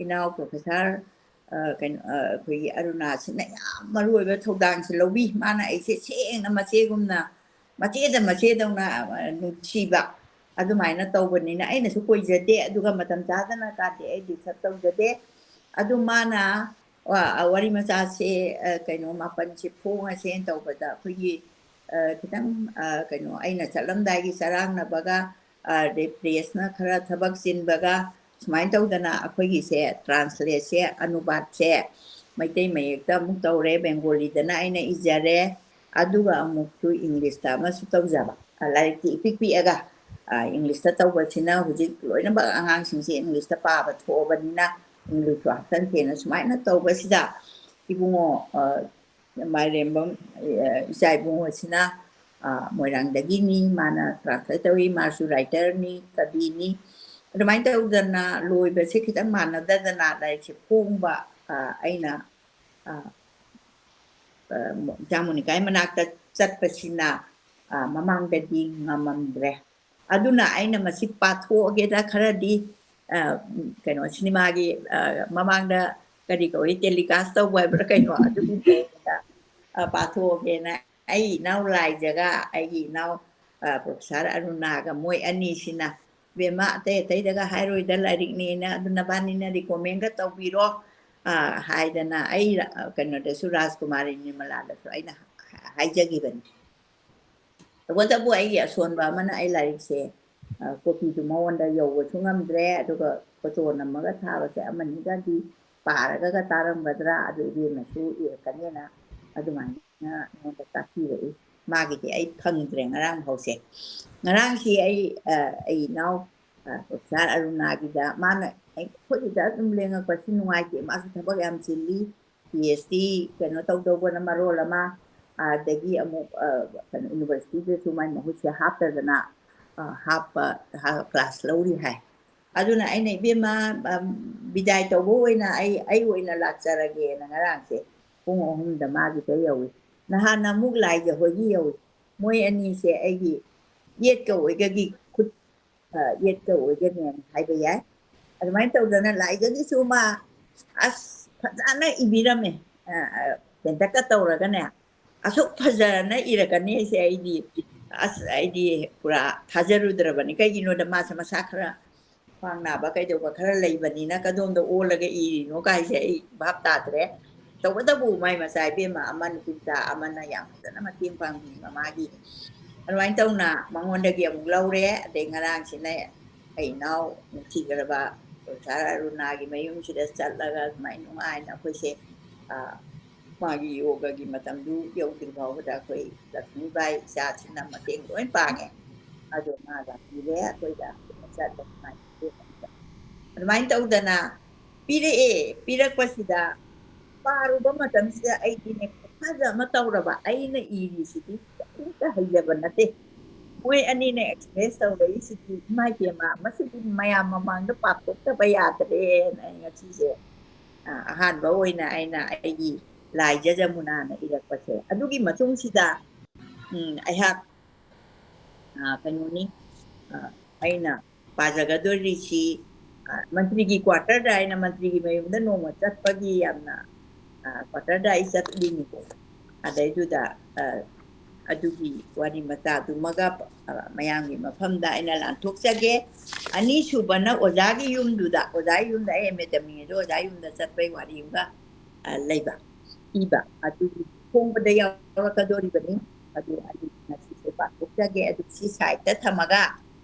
ꯏꯅꯥꯎ ꯄ꯭ꯔꯣꯐꯦꯁꯔ, ꯑ, ꯀꯩꯅꯣ, ꯑ, ꯑꯩꯈꯣꯏꯒꯤ ꯑꯔꯨꯅꯥꯁꯤꯅ ꯌꯥꯝ ꯃꯔꯨ ꯑꯣꯏꯕ ꯊꯧꯗꯥꯡꯁꯦ ꯂꯧꯕꯤ꯫ ꯃꯥꯅ ꯑꯩꯁꯦ ꯁꯦꯡꯅ ꯃꯆꯦꯒꯨꯝꯅ, ꯃꯆꯦꯗ ꯃꯆꯦꯗꯧꯅ, ꯑ, ꯅꯨꯡꯁꯤꯕ ꯑꯗꯨꯃꯥꯏꯅ ꯇꯧꯕꯅꯤꯅ ꯑꯩꯅꯁꯨ ꯀꯣꯏꯖꯗꯦ, ꯑꯗꯨꯒ ꯃꯇꯝ ꯆꯥꯗꯅ ꯀꯥꯗꯦ, ꯑꯩ ꯗꯤꯁꯇꯔꯕ ꯇꯧꯖꯗꯦ꯫ ꯑꯗꯨ ꯃꯥꯅ, ꯑ, ꯑ, ꯋꯥꯔꯤ ꯃꯆꯥꯁꯦ, ꯑ, ꯀꯩꯅꯣ, ꯃꯥꯄꯟꯁꯦ ꯐꯣꯡꯉꯁꯦꯅ ꯇꯧꯕꯗ ꯑꯩꯈꯣꯏꯒꯤ, ꯑ, ꯈꯤꯇꯪ, ꯑ, ꯀꯩꯅꯣ, ꯑꯩꯅ ꯆꯠꯂꯝꯗꯥꯏꯒꯤ ꯆꯔꯥꯡꯅꯕꯒ, ꯑ, ꯑꯗꯩ ꯄ꯭ꯔꯦꯁꯅ ꯈꯔ ꯊꯕꯛ ꯆꯤꯟꯕꯒ ꯁꯨꯃꯥꯏꯅ ꯇꯧꯗꯅ ꯑꯩꯈꯣꯏꯒꯤꯁꯦ ꯇ꯭ꯔꯥꯟꯁꯂꯦꯠꯁꯦ, ꯑꯅꯨꯕꯥꯠꯁꯦ ꯃꯩꯇꯩ ꯃꯌꯦꯛꯇ ꯑꯃꯨꯛ ꯇꯧꯔꯦ, ꯕꯦꯡꯒꯣꯂꯤꯗꯅ ꯑꯩꯅ ꯏꯖꯔꯦ, ꯑꯗꯨꯒ ꯑꯃꯨꯛꯁꯨ ꯏꯪꯂꯤꯁꯇ ꯑꯃꯁꯨ ꯇꯧꯖꯕ꯫ ꯑ, ꯂꯥꯏꯔꯤꯛꯇꯤ ꯏꯄꯤꯛ ꯄꯤꯛꯑꯒ, ꯑ, ꯏꯪꯂꯤꯁꯇ ꯇꯧꯕꯁꯤꯅ ꯍꯧꯖꯤꯛ ꯂꯣꯏꯅꯃꯛ ꯑꯉꯥꯡꯁꯤꯡꯁꯦ ꯏꯪꯂꯤꯁꯇ ꯄꯥꯕ ꯊꯣꯛꯑꯕꯅꯤꯅ ꯏꯪꯂꯤꯁꯁꯨ ꯍꯥꯞꯆꯤꯟꯁꯦꯅ ꯁꯨꯃꯥꯏꯅ ꯇꯧꯕꯁꯤꯗ ꯏꯕꯨꯡꯉꯣ, ꯑ, ꯃꯥꯏꯔꯦꯝꯕꯝ, ꯑ, ꯏꯆꯥ ꯏꯕꯨꯡꯉꯣꯁꯤꯅ, ꯑ, ꯃꯣꯏꯔꯥꯡꯗꯒꯤꯅꯤ, ꯃꯥꯅ ꯇ꯭ꯔꯥꯟꯁꯂꯦꯠ ꯇꯧꯏ, ꯃꯥꯁꯨ ꯔꯥꯏꯇꯔꯅꯤ, ꯀꯕꯤꯅꯤ꯫ ꯑꯗꯨꯃꯥꯏꯅ ꯇꯧꯗꯅ ꯂꯣꯏꯕꯁꯦ ꯈꯤꯇꯪ ꯃꯥꯟꯅꯗꯗꯅ ꯂꯥꯏꯔꯤꯛꯁꯦ ꯐꯣꯡꯕ, ꯑ, ꯑꯩꯅ, ꯑ, ꯑ, ꯏꯆꯥ ꯃꯣꯅꯤꯀꯥꯒꯤ ꯃꯅꯥꯛꯇ ꯆꯠꯄꯁꯤꯅ, ꯑ, ꯃꯃꯥꯡꯗꯗꯤ ꯉꯝꯃꯝꯗ꯭ꯔꯦ꯫ ꯑꯗꯨꯅ ꯑꯩꯅ ꯃꯁꯤ ꯄꯥꯊꯣꯛꯑꯒꯦꯗ ꯈꯔꯗꯤ, ꯑ, ꯀꯩꯅꯣ, ꯁꯤꯅꯦꯃꯥꯒꯤ, ꯑ, ꯃꯃꯥꯡꯗ ꯀꯔꯤ ꯀꯧꯏ, ꯇꯦꯂꯤꯀꯥꯁ ꯇꯧꯕ ꯍꯥꯏꯕ꯭ꯔꯥ ꯀꯩꯅꯣ, ꯑꯗꯨꯒꯤ ꯃꯑꯣꯡꯗ ꯑ, ꯄꯥꯊꯣꯛꯑꯒꯦꯅ ꯑꯩ ꯏꯅꯥꯎ ꯂꯥꯏꯖꯒ ꯑꯩꯒꯤ ꯏꯅꯥꯎ, ꯑ, ꯄ꯭ꯔꯣꯐꯦꯁꯔ ꯑꯔꯨꯅꯥꯒ ꯃꯣꯏ ꯑꯅꯤꯁꯤꯅ, "ꯕꯦꯝꯃ, ꯑꯇꯩ ꯑꯇꯩꯗꯒ ꯍꯥꯏꯔꯣꯏꯗ ꯂꯥꯏꯔꯤꯛꯅꯦꯅ, ꯑꯗꯨ ꯅꯕꯥꯅꯤꯅ recommendꯒ ꯇꯧꯕꯤꯔꯣ", ꯑ, ꯍꯥꯏꯗꯅ ꯑꯩ, ꯑ, ꯀꯩꯅꯣꯗꯁꯨ, ꯔꯥꯖꯀꯨꯃꯥꯔꯤ ꯅꯤꯔꯃꯂꯥꯗꯁꯨ ꯑꯩꯅ ꯍꯥꯏꯖꯈꯤꯕꯅꯤ꯫ ꯇꯧꯕꯇꯕꯨ ꯑꯩꯒꯤ ꯑꯁꯣꯟꯕ ꯑꯃꯅ ꯑꯩ ꯂꯥꯏꯔꯤꯛꯁꯦ, ꯑ, copyꯗꯨ ꯃꯉꯣꯟꯗ ꯌꯧꯕꯁꯨ ꯉꯝꯗ꯭ꯔꯦ, ꯑꯗꯨꯒ photo ꯅꯝꯃꯒ ꯊꯥꯕꯁꯦ ꯑꯃꯅꯤꯒꯗꯤ ꯄꯥꯔꯒꯒ ꯇꯥꯔꯝꯒꯗ꯭ꯔꯥ, ꯑꯗꯨ ꯏꯕꯦꯝꯅꯁꯨ ꯏꯔꯛꯀꯅꯦꯅ ꯑꯗꯨꯃꯥꯏꯅ ꯑꯩꯉꯣꯟꯗ ꯇꯥꯛꯄꯤꯔꯛꯏ꯫ ꯃꯥꯒꯤꯗꯤ ꯑꯩ ꯐꯪꯗ꯭ꯔꯦ ꯉꯔꯥꯡ ꯐꯥꯎꯁꯦ꯫ ꯉꯔꯥꯡꯁꯤ ꯑꯩ, ꯑ, ꯑꯩ ꯏꯅꯥꯎ, ꯑ, ꯄ꯭ꯔꯣꯐꯦꯁꯔ ꯑꯔꯨꯅꯥꯒꯤꯗ ꯃꯥꯅ ꯑꯩ-, ꯑꯩꯈꯣꯏꯒꯤꯗ ꯑꯗꯨꯝ ꯂꯦꯡꯉꯛꯄꯁꯤ ꯅꯨꯡꯉꯥꯏꯇꯦ, ꯃꯥꯁꯨ ꯊꯕꯛ ꯌꯥꯝ ꯆꯤꯜꯂꯤ, PhD ꯀꯩꯅꯣ ꯇꯧꯗꯧꯕꯅ ꯃꯔꯣꯜ ꯑꯃ, ꯑꯗꯒꯤ ꯑꯃꯨꯛ, ꯑ, ꯀꯩꯅꯣ, universityꯗꯁꯨ ꯃꯥꯏ ꯃꯍꯨꯠꯁꯦ ꯍꯥꯞꯇꯗꯅ, ꯑ, ꯍꯥꯞꯄ, ꯍꯥ-, class ꯂꯧꯔꯤ ꯍꯥꯏ꯫ ꯑꯗꯨꯅ ꯑꯩꯅ, "ꯏꯕꯦꯝꯃ, ꯑꯝ, ꯕꯤꯗꯥꯏ ꯇꯧꯕ ꯑꯣꯏꯅ ꯑꯩ, ꯑꯩ ꯑꯣꯏꯅ ꯂꯥꯛꯆꯔꯒꯦꯅ" ꯉꯔꯥꯡꯁꯦ ꯄꯨꯡ ꯑꯍꯨꯝꯗ ꯃꯥꯒꯤꯗ ꯌꯧꯏ꯫ ꯅꯍꯥꯟ ꯑꯃꯨꯛ ꯂꯥꯏꯖ ꯍꯣꯏꯒꯤ ꯌꯧꯏ꯫ ꯃꯣꯏ ꯑꯅꯤꯁꯦ ꯑꯩꯒꯤ ꯌꯦꯠꯀ ꯑꯣꯏꯒꯒꯤ ꯈꯨꯠ, ꯑ, ꯌꯦꯠꯀ ꯑꯣꯏꯒꯅꯦꯅ ꯍꯥꯏꯕ ꯌꯥꯏ꯫ ꯑꯗꯨꯃꯥꯏꯅ ꯇꯧꯗꯅ ꯂꯥꯏꯖꯒꯤꯁꯨ ꯃꯥ ꯑꯁ ꯐꯖꯅ ꯏꯕꯤꯔꯝꯃꯦ꯫ ꯑ, ꯑ, ꯇꯦꯟꯇꯛꯀ ꯇꯧꯔꯒꯅꯦ꯫ ꯑꯁꯨꯛ ꯐꯖꯅ ꯏꯔꯛꯀꯅꯤ ꯍꯥꯏꯁꯦ ꯑꯩꯗꯤ, ꯑꯁ, ꯑꯩꯗꯤ ꯄꯨꯔꯥ ꯊꯥꯖꯔꯨꯗ꯭ꯔꯕꯅꯤ꯫ ꯀꯩꯒꯤꯅꯣꯗ ꯃꯥꯁꯦ ꯃꯁꯥ ꯈꯔ ꯈ꯭ꯋꯥꯡ ꯅꯥꯕ ꯀꯩꯗꯧꯕ ꯈꯔ ꯂꯩꯕꯅꯤꯅ ꯀꯗꯣꯝꯗ ꯑꯣꯜꯂꯒ ꯏꯔꯤꯅꯣ ꯀꯥꯏꯁꯦ ꯑꯩ ꯚꯥꯞ ꯇꯥꯗ꯭ꯔꯦ꯫ ꯇꯧꯕꯇꯕꯨ ꯃꯥꯏ ꯃꯆꯥ ꯏꯕꯦꯝꯃ ꯑꯃ ꯅꯨꯄꯤ ꯃꯆꯥ ꯑꯃꯅ ꯌꯥꯝ ꯐꯖꯅ ꯃꯇꯦꯡ ꯄꯥꯡꯕꯤ ꯃꯃꯥꯒꯤ꯫ ꯑꯗꯨꯃꯥꯏꯅ ꯇꯧꯅ ꯃꯉꯣꯟꯗꯒꯤ ꯑꯃꯨꯛ ꯂꯧꯔꯦ꯫ ꯑꯗꯩ ꯉꯔꯥꯡꯁꯤꯅ ꯑꯩ ꯏꯅꯥꯎ ꯅꯨꯡꯁꯤꯈ꯭ꯔꯕ ꯁꯥꯔ ꯑꯔꯨꯅꯥꯒꯤ ꯃꯌꯨꯝꯁꯤꯗ ꯆꯠꯂꯒ ꯑꯗꯨꯃꯥꯏꯅ ꯅꯨꯡꯉꯥꯏꯅ ꯑꯩꯈꯣꯏꯁꯦ, ꯑ, ꯃꯥꯒꯤ ꯌꯣꯒꯒꯤ ꯃꯇꯝꯗꯨ ꯌꯧꯗ꯭ꯔꯤ ꯐꯥꯎꯕꯗ ꯑꯩꯈꯣꯏ ꯂꯛꯁꯃꯤꯕꯥꯏ ꯏꯆꯥꯁꯤꯅ ꯃꯇꯦꯡ ꯂꯣꯏ ꯄꯥꯡꯉꯦ꯫ ꯑꯗꯣ ꯃꯥ ꯂꯥꯛꯄꯤꯔꯦ, ꯑꯩꯈꯣꯏꯗ ꯆꯠꯂꯦ꯫ ꯑꯗꯨꯃꯥꯏꯅ ꯇꯧꯗꯅ ꯄꯤꯔꯛꯑꯦ꯫ ꯄꯤꯔꯛꯄꯁꯤꯗ ꯄꯥꯔꯨꯕ ꯃꯇꯝꯁꯤꯗ ꯑꯩꯗꯤꯅꯦ, ꯈꯨꯐꯖ ꯑꯃ ꯇꯧꯔꯕ꯫ ꯑꯩꯅ ꯏꯔꯤꯁꯤꯗꯤ ꯀꯔꯤꯝꯇ ꯍꯩꯖꯕ ꯅꯠꯇꯦ꯫ ꯃꯣꯏ ꯑꯅꯤꯅ express ꯇꯧꯔꯛꯏꯁꯤꯗꯤ, "ꯏꯃꯥ ꯏꯕꯦꯝꯃ, ꯃꯁꯤꯗꯤ ꯃꯌꯥꯝ ꯃꯃꯥꯡꯗ ꯄꯥꯊꯣꯛꯇꯕ ꯌꯥꯗ꯭ꯔꯦꯅ" ꯑꯩ ꯉꯁꯤꯁꯦ, ꯑ, ꯑꯍꯥꯟꯕ ꯑꯣꯏꯅ ꯑꯩꯅ ꯑꯩꯒꯤ ꯂꯥꯏꯖ ꯖꯃꯨꯅꯥꯅ ꯏꯔꯛꯄꯁꯦ꯫ ꯑꯗꯨꯒꯤ ꯃꯇꯨꯡꯁꯤꯗ, ꯎꯝ, ꯑꯩꯍꯥꯛ, ꯑ, ꯀꯩꯅꯣꯅꯤ, ꯑ, ꯑꯩꯅ ꯄꯥꯖꯒꯗꯣꯔꯤꯁꯤ, ꯑ, ꯃꯟꯇ꯭ꯔꯤꯒꯤ quarterꯗ, ꯑꯩꯅ ꯃꯟꯇ꯭ꯔꯤꯒꯤ ꯃꯌꯨꯝꯗ ꯅꯣꯡꯃ ꯆꯠꯄꯒꯤ ꯌꯥꯝꯅ, ꯑ, quarterꯗ ꯑꯩ ꯆꯠꯂꯤꯅꯤꯀꯣ꯫ ꯑꯗꯩꯗꯨꯗ ꯑ, ꯑꯗꯨꯒꯤ ꯋꯥꯔꯤ ꯃꯆꯥꯗꯨꯃꯒ ꯑ, ꯃꯌꯥꯝꯒꯤ ꯃꯐꯝꯗ ꯑꯩꯅ ꯂꯥꯟꯊꯣꯛꯆꯒꯦ꯫ ꯑꯅꯤꯁꯨꯕꯅ ꯑꯣꯖꯥꯒꯤ ꯌꯨꯝꯗꯨꯗ, ꯑꯣꯖꯥꯒꯤ ꯌꯨꯝꯗ ꯑꯩ ꯑꯦꯝ ꯑꯦ ꯇꯝꯃꯤꯉꯩꯗ ꯑꯣꯖꯥꯒꯤ ꯌꯨꯝꯗ ꯆꯠꯄꯩ ꯋꯥꯔꯤ ꯑꯃꯒ ꯑ, ꯂꯩꯕ, ꯏꯕ꯫ ꯑꯗꯨꯒꯤ ꯐꯣꯡꯕꯗ ꯌꯥꯎꯔꯛꯀꯗꯣꯔꯤꯕꯅꯤ꯫ ꯑꯗꯨ ꯑꯩ ꯉꯁꯤꯁꯦ ꯄꯥꯊꯣꯛꯆꯒꯦ꯫ ꯑꯗꯨ ꯁꯤ ꯁꯥꯏꯠꯇ ꯊꯝꯃꯒ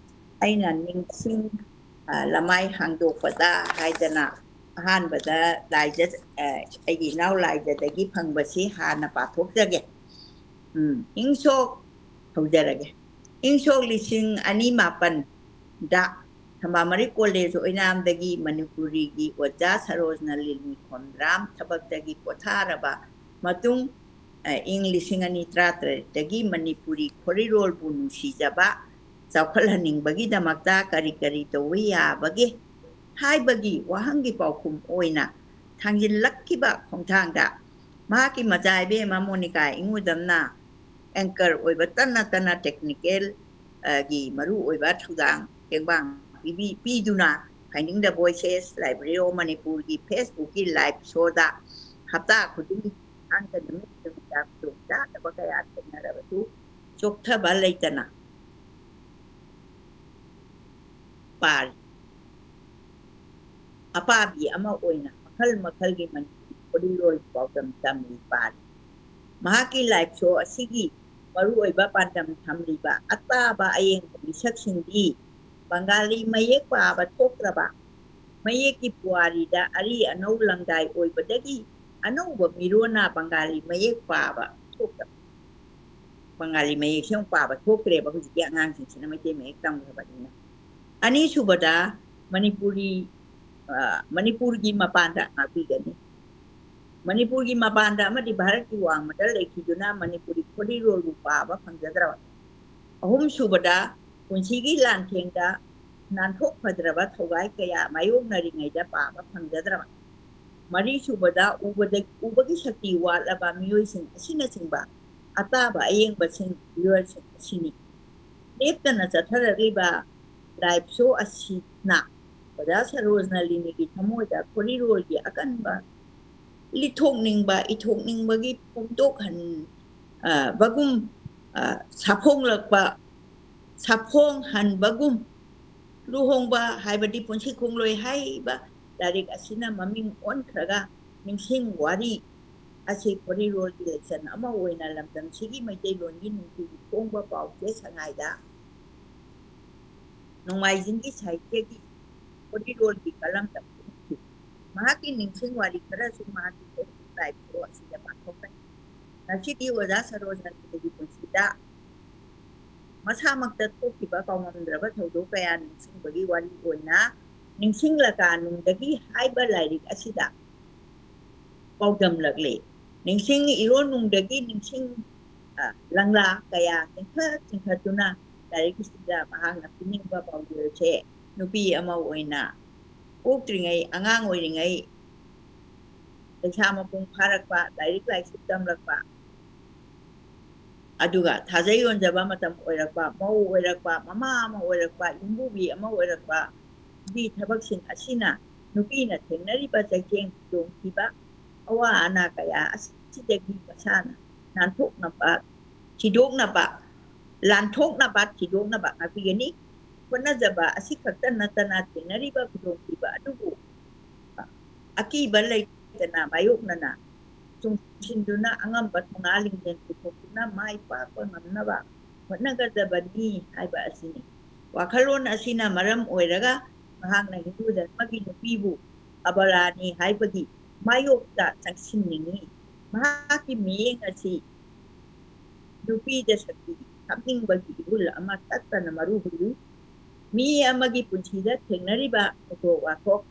ꯑꯩꯅ ꯅꯤꯡꯁꯤꯡ ꯑ, ꯂꯃꯥꯏ ꯍꯥꯡꯗꯣꯛꯄꯗ ꯍꯥꯏꯗꯅ ꯑꯍꯥꯟꯕꯗ ꯂꯥꯏꯖ ꯑ, ꯑꯩꯒꯤ ꯏꯅꯥꯎ ꯂꯥꯏꯖꯗꯒꯤ ꯐꯪꯕꯁꯤ ꯍꯥꯟꯅ ꯄꯥꯊꯣꯛꯆꯒꯦ꯫ ꯎꯝ, ꯏꯪ ꯁꯣꯛ ꯍꯧꯖꯔꯒꯦ꯫ ꯏꯪ ꯁꯣꯛ ꯂꯤꯁꯤꯡ ꯑꯅꯤ ꯃꯥꯄꯟꯗ ꯊꯝꯕꯥꯜ ꯃꯔꯤꯛ ꯀꯣꯂꯦꯖ ꯑꯣꯏꯅꯥꯝꯗꯒꯤ ꯃꯅꯤꯄꯨꯔꯤꯒꯤ ꯑꯣꯖꯥ ꯁꯔꯣꯖꯅ ꯂꯤꯂꯤ ꯈꯣꯝꯗ꯭ꯔꯥꯝ ꯊꯕꯛꯇꯒꯤ ꯄꯣꯊꯥꯔꯕ ꯃꯇꯨꯡ, ꯑ, ꯏꯪ ꯂꯤꯁꯤꯡ ꯑꯅꯤ ꯇꯔꯥꯇꯔꯦꯠꯇꯒꯤ ꯃꯅꯤꯄꯨꯔꯤ ꯈꯣꯔꯤꯔꯣꯜꯕꯨ ꯅꯨꯡꯁꯤꯖꯕ ꯆꯥꯎꯈꯠꯍꯟꯅꯤꯡꯕꯒꯤꯗꯃꯛꯇ ꯀꯔꯤ ꯀꯔꯤ ꯇꯧꯕ ꯌꯥꯕꯒꯦ ꯍꯥꯏꯕꯒꯤ ꯋꯥꯍꯪꯒꯤ ꯄꯥꯎꯈꯨꯝ ꯑꯣꯏꯅ ꯊꯥꯡꯖꯤꯜꯂꯛꯈꯤꯕ ꯈꯣꯡꯊꯥꯡꯗ ꯃꯍꯥꯛꯀꯤ ꯃꯆꯥ ꯏꯕꯦꯝꯃ ꯃꯣꯅꯤꯀꯥ ꯏꯉꯨꯗꯝꯅ anchor ꯑꯣꯏꯕꯇ ꯅꯠꯇꯅ technical, ꯑ, ꯒꯤ ꯃꯔꯨꯑꯣꯏꯕ ꯊꯧꯗꯥꯡ ꯇꯦꯡꯕꯥꯡ ꯄꯤꯕꯤ-, ꯄꯤꯗꯨꯅ Finding the Voices, Library of Manipurꯒꯤ Facebookꯀꯤ live showꯗ ꯍꯞꯇꯥ ꯈꯨꯗꯤꯡꯒꯤ ꯊꯥꯡꯖ ꯅꯨꯃꯤꯠ ꯅꯨꯃꯤꯗꯥꯡ ꯈꯨꯗꯣꯡꯆꯥꯗꯕ ꯀꯌꯥ ꯊꯦꯡꯅꯔꯕꯁꯨ ꯆꯣꯛꯊꯕ ꯂꯩꯇꯅ ꯄꯥꯔꯤ꯫ ꯑꯄꯥꯕꯤ ꯑꯃ ꯑꯣꯏꯅ ꯃꯈꯜ ꯃꯈꯜꯒꯤ ꯃꯅꯤꯄꯨꯔꯤ ꯈꯣꯔꯤꯔꯣꯜ ꯄꯥꯎꯗꯝ ꯇꯝꯂꯤ ꯄꯥꯔꯤ꯫ ꯃꯍꯥꯛꯀꯤ live show ꯑꯁꯤꯒꯤ ꯃꯔꯨꯑꯣꯏꯕ ꯄꯥꯟꯗꯝ ꯊꯝꯂꯤꯕ ꯑꯇꯥꯕ ꯑꯌꯦꯡꯕ ꯃꯤꯁꯛꯁꯤꯡꯗꯤ ꯕꯪꯒꯥꯂꯤ ꯃꯌꯦꯛ ꯄꯥꯕ ꯊꯣꯛꯇ꯭ꯔꯕ, ꯃꯌꯦꯛꯀꯤ ꯄꯨꯋꯥꯔꯤꯗ ꯑꯔꯤ ꯑꯅꯧ ꯂꯪꯗꯥꯏ ꯑꯣꯏꯕꯗꯒꯤ ꯑꯅꯧꯕ ꯃꯤꯔꯣꯟꯅ ꯕꯪꯒꯥꯂꯤ ꯃꯌꯦꯛ ꯄꯥꯕ ꯊꯣꯛꯇꯕ꯫ ꯕꯪꯒꯥꯂꯤ ꯃꯌꯦꯛꯁꯦ ꯑꯃꯨꯛ ꯄꯥꯕ ꯊꯣꯛꯇ꯭ꯔꯦꯕ ꯍꯧꯖꯤꯛꯀꯤ ꯑꯉꯥꯡꯁꯤꯡꯁꯤꯅ ꯃꯩꯇꯩ ꯃꯌꯦꯛ ꯇꯝꯈ꯭ꯔꯕꯅꯤꯅ꯫ ꯑꯅꯤꯁꯨꯕꯗ ꯃꯅꯤꯄꯨꯔꯤ, ꯑ, ꯃꯅꯤꯄꯨꯔꯒꯤ ꯃꯄꯥꯟꯗ ꯉꯥꯛꯄꯤꯒꯅꯤ꯫ ꯃꯅꯤꯄꯨꯔꯒꯤ ꯃꯄꯥꯟꯗ ꯑꯃꯗꯤ ꯚꯥꯔꯠꯀꯤ ꯋꯥꯡꯃꯗ ꯂꯩꯈꯤꯗꯨꯅ ꯃꯅꯤꯄꯨꯔꯤ ꯈꯣꯔꯤꯔꯣꯜꯕꯨ ꯄꯥꯕ ꯐꯪꯖꯗ꯭ꯔꯕ꯫ ꯑꯍꯨꯝꯁꯨꯕꯗ ꯄꯨꯟꯁꯤꯒꯤ ꯂꯥꯟꯊꯦꯡꯗ ꯅꯥꯟꯊꯣꯛꯐꯗ꯭ꯔꯕ ꯊꯧꯒꯥꯏ ꯀꯌꯥ ꯃꯥꯌꯣꯛꯅꯔꯤꯉꯩꯗ ꯄꯥꯕ ꯐꯪꯖꯗ꯭ꯔꯕ꯫ ꯃꯔꯤꯁꯨꯕꯗ ꯎꯕꯗ, ꯎꯕꯒꯤ ꯁꯛꯇꯤ ꯋꯥꯠꯂꯕ ꯃꯤꯑꯣꯏꯁꯤꯡ ꯑꯁꯤꯅꯆꯤꯡꯕ ꯑꯇꯥꯕ ꯑꯌꯦꯡꯕꯁꯤꯡ, viewerꯁꯤꯡ ꯑꯁꯤꯅꯤ꯫ ꯂꯦꯞꯇꯅ ꯆꯠꯊꯔꯛꯂꯤꯕ live show ꯑꯁꯤꯅ ꯑꯣꯖꯥ ꯁꯔꯣꯖꯅ ꯂꯤꯅꯤꯒꯤ ꯊꯃꯣꯏꯗ ꯈꯣꯔꯤꯔꯣꯜꯒꯤ ꯑꯀꯟꯕ ꯂꯤꯊꯣꯛꯅꯤꯡꯕ, ꯏꯊꯣꯛꯅꯤꯡꯕꯒꯤ ꯐꯣꯡꯗꯣꯛꯍꯟꯕꯒꯨꯝ, ꯁꯥꯐꯣꯡꯂꯛꯄ, ꯁꯥꯐꯣꯡꯍꯟꯕꯒꯨꯝ, ꯂꯨꯍꯣꯡꯕ ꯍꯥꯏꯕꯗꯤ ꯄꯨꯟꯁꯤ ꯈꯣꯡꯂꯣꯏ ꯍꯥꯏꯕ ꯂꯥꯏꯔꯤꯛ ꯑꯁꯤꯅ ꯃꯃꯤꯡ ꯑꯣꯟꯈ꯭ꯔꯒ ꯅꯤꯡꯁꯤꯡ ꯋꯥꯔꯤ ꯑꯁꯤ ꯈꯣꯔꯤꯔꯣꯜꯒꯤ ꯂꯩꯆꯟ ꯑꯃ ꯑꯣꯏꯅ ꯂꯝꯗꯝꯁꯤꯒꯤ ꯃꯩꯇꯩꯂꯣꯟꯒꯤ ꯅꯨꯡꯇꯤꯒꯤ ꯐꯣꯡꯕ ꯄꯥꯎ ꯆꯦ ꯁꯉꯥꯏꯗ ꯅꯣꯡꯃꯥꯏꯖꯤꯡꯒꯤ ꯁꯥꯍꯤꯇ꯭ꯌꯒꯤ ꯈꯣꯔꯤꯔꯣꯜꯒꯤ ꯀꯂꯝꯗ ꯐꯣꯡꯈꯤ꯫ ꯃꯍꯥꯛꯀꯤ ꯅꯤꯡꯁꯤꯡ ꯋꯥꯔꯤ ꯈꯔꯁꯨ ꯃꯍꯥꯛꯀꯤ Facebook ꯂꯥꯏꯚ ꯁꯣ ꯑꯁꯤꯗ ꯄꯥꯡꯊꯣꯛꯀꯅꯤ꯫ ꯉꯁꯤꯗꯤ ꯑꯣꯖꯥ ꯁꯔꯣꯖꯅꯟꯗꯒꯤ ꯄꯨꯟꯁꯤꯗ ꯃꯁꯥꯃꯛꯇ ꯊꯣꯛꯈꯤꯕ ꯀꯥꯎꯉꯝꯗ꯭ꯔꯕ ꯊꯧꯗꯣꯛ ꯀꯌꯥ ꯅꯤꯡꯁꯤꯡꯕꯒꯤ ꯋꯥꯔꯤ ꯑꯣꯏꯅ ꯅꯤꯡꯁꯤꯡꯂꯀꯥꯅꯨꯡꯗꯒꯤ ꯍꯥꯏꯕ ꯂꯥꯏꯔꯤꯛ ꯑꯁꯤꯗ ꯄꯥꯎꯗꯝꯂꯛꯂꯤ꯫ ꯅꯤꯡꯁꯤꯡ ꯏꯔꯣꯟꯅꯨꯡꯗꯒꯤ ꯅꯤꯡꯁꯤꯡ, ꯑ, ꯂꯪꯂꯥ ꯀꯌꯥ ꯆꯤꯡꯈꯠ ꯆꯤꯡꯈꯠꯇꯨꯅ ꯂꯥꯏꯔꯤꯛ ꯑꯁꯤꯗ ꯃꯍꯥꯛꯅ ꯄꯤꯅꯤꯡꯕ ꯄꯥꯎꯖꯦꯜꯁꯦ ꯅꯨꯄꯤ ꯑꯃ ꯑꯣꯏꯅ ꯄꯣꯛꯇ꯭ꯔꯤꯉꯩ, ꯑꯉꯥꯡ ꯑꯣꯏꯔꯤꯉꯩ, ꯂꯩꯁꯥ ꯃꯄꯨꯡ ꯐꯥꯔꯛꯄ, ꯂꯥꯏꯔꯤꯛ ꯂꯥꯏꯁꯨ ꯇꯝꯂꯛꯄ, ꯑꯗꯨꯒ ꯊꯥꯖ ꯌꯣꯟꯖꯕ ꯃꯇꯝ ꯑꯣꯏꯔꯛꯄ, ꯃꯧ ꯑꯣꯏꯔꯛꯄ, ꯃꯃꯥ ꯑꯃ ꯑꯣꯏꯔꯛꯄ, ꯌꯨꯝꯕꯨꯕꯤ ꯑꯃ ꯑꯣꯏꯔꯛꯄꯒꯤ ꯊꯕꯛꯁꯤꯡ ꯑꯁꯤꯅ ꯅꯨꯄꯤꯅ ꯊꯦꯡꯅꯔꯤꯕ ꯆꯩꯊꯦꯡ ꯈꯨꯗꯣꯡꯊꯤꯕ, ꯑꯋꯥ ꯑꯅꯥ ꯀꯌꯥ ꯑꯁꯤꯗꯒꯤ ꯃꯁꯥꯅ ꯅꯥꯟꯊꯣꯛꯅꯕ, ꯊꯤꯗꯣꯛꯅꯕ, ꯂꯥꯟꯊꯣꯛꯅꯕ, ꯊꯤꯗꯣꯛꯅꯕ ꯉꯥꯛꯄꯤꯒꯅꯤ꯫ ꯍꯣꯠꯅꯖꯕ ꯑꯁꯤꯈꯛꯇ ꯅꯠꯇꯅ ꯊꯦꯡꯅꯔꯤꯕ ꯈꯨꯗꯣꯡꯊꯤꯕ ꯑꯗꯨꯕꯨ ꯑꯀꯤꯕ ꯂꯩꯇꯅ ꯃꯥꯌꯣꯛꯅꯅ ꯆꯨꯡꯁꯤꯟꯗꯨꯅ ꯑꯉꯝꯕ ꯊꯧꯅꯥ ꯂꯤꯡꯖꯦꯜ ꯄꯨꯊꯣꯛꯇꯨꯅ ꯃꯥꯏ ꯄꯥꯛꯄ ꯉꯝꯅꯕ ꯍꯣꯠꯅꯒꯗꯕꯅꯤ ꯍꯥꯏꯕ ꯑꯁꯤꯅꯤ꯫ ꯋꯥꯈꯜꯂꯣꯟ ꯑꯁꯤꯅ ꯃꯔꯝ ꯑꯣꯏꯔꯒ ꯃꯍꯥꯛꯅ ꯍꯤꯟꯗꯨ ꯙꯔꯃꯒꯤ ꯅꯨꯄꯤꯕꯨ ꯑꯕꯂꯥꯅꯤ ꯍꯥꯏꯕꯒꯤ ꯃꯥꯌꯣꯛꯇ ꯆꯪꯁꯤꯟꯅꯤꯡꯏ꯫ ꯃꯍꯥꯛꯀꯤ ꯃꯤꯠꯌꯦꯡ ꯑꯁꯤ ꯅꯨꯄꯤꯗ ꯁꯛꯇꯤ ꯍꯥꯞꯅꯤꯡꯕꯒꯤ ꯏꯍꯨꯜ ꯑꯃ ꯇꯠꯇꯅ ꯃꯔꯨ ꯍꯨꯜꯂꯤ꯫ ꯃꯤ ꯑꯃꯒꯤ ꯄꯨꯟꯁꯤꯗ ꯊꯦꯡꯅꯔꯤꯕ ꯊꯧꯗꯣꯛ ꯋꯥꯊꯣꯛ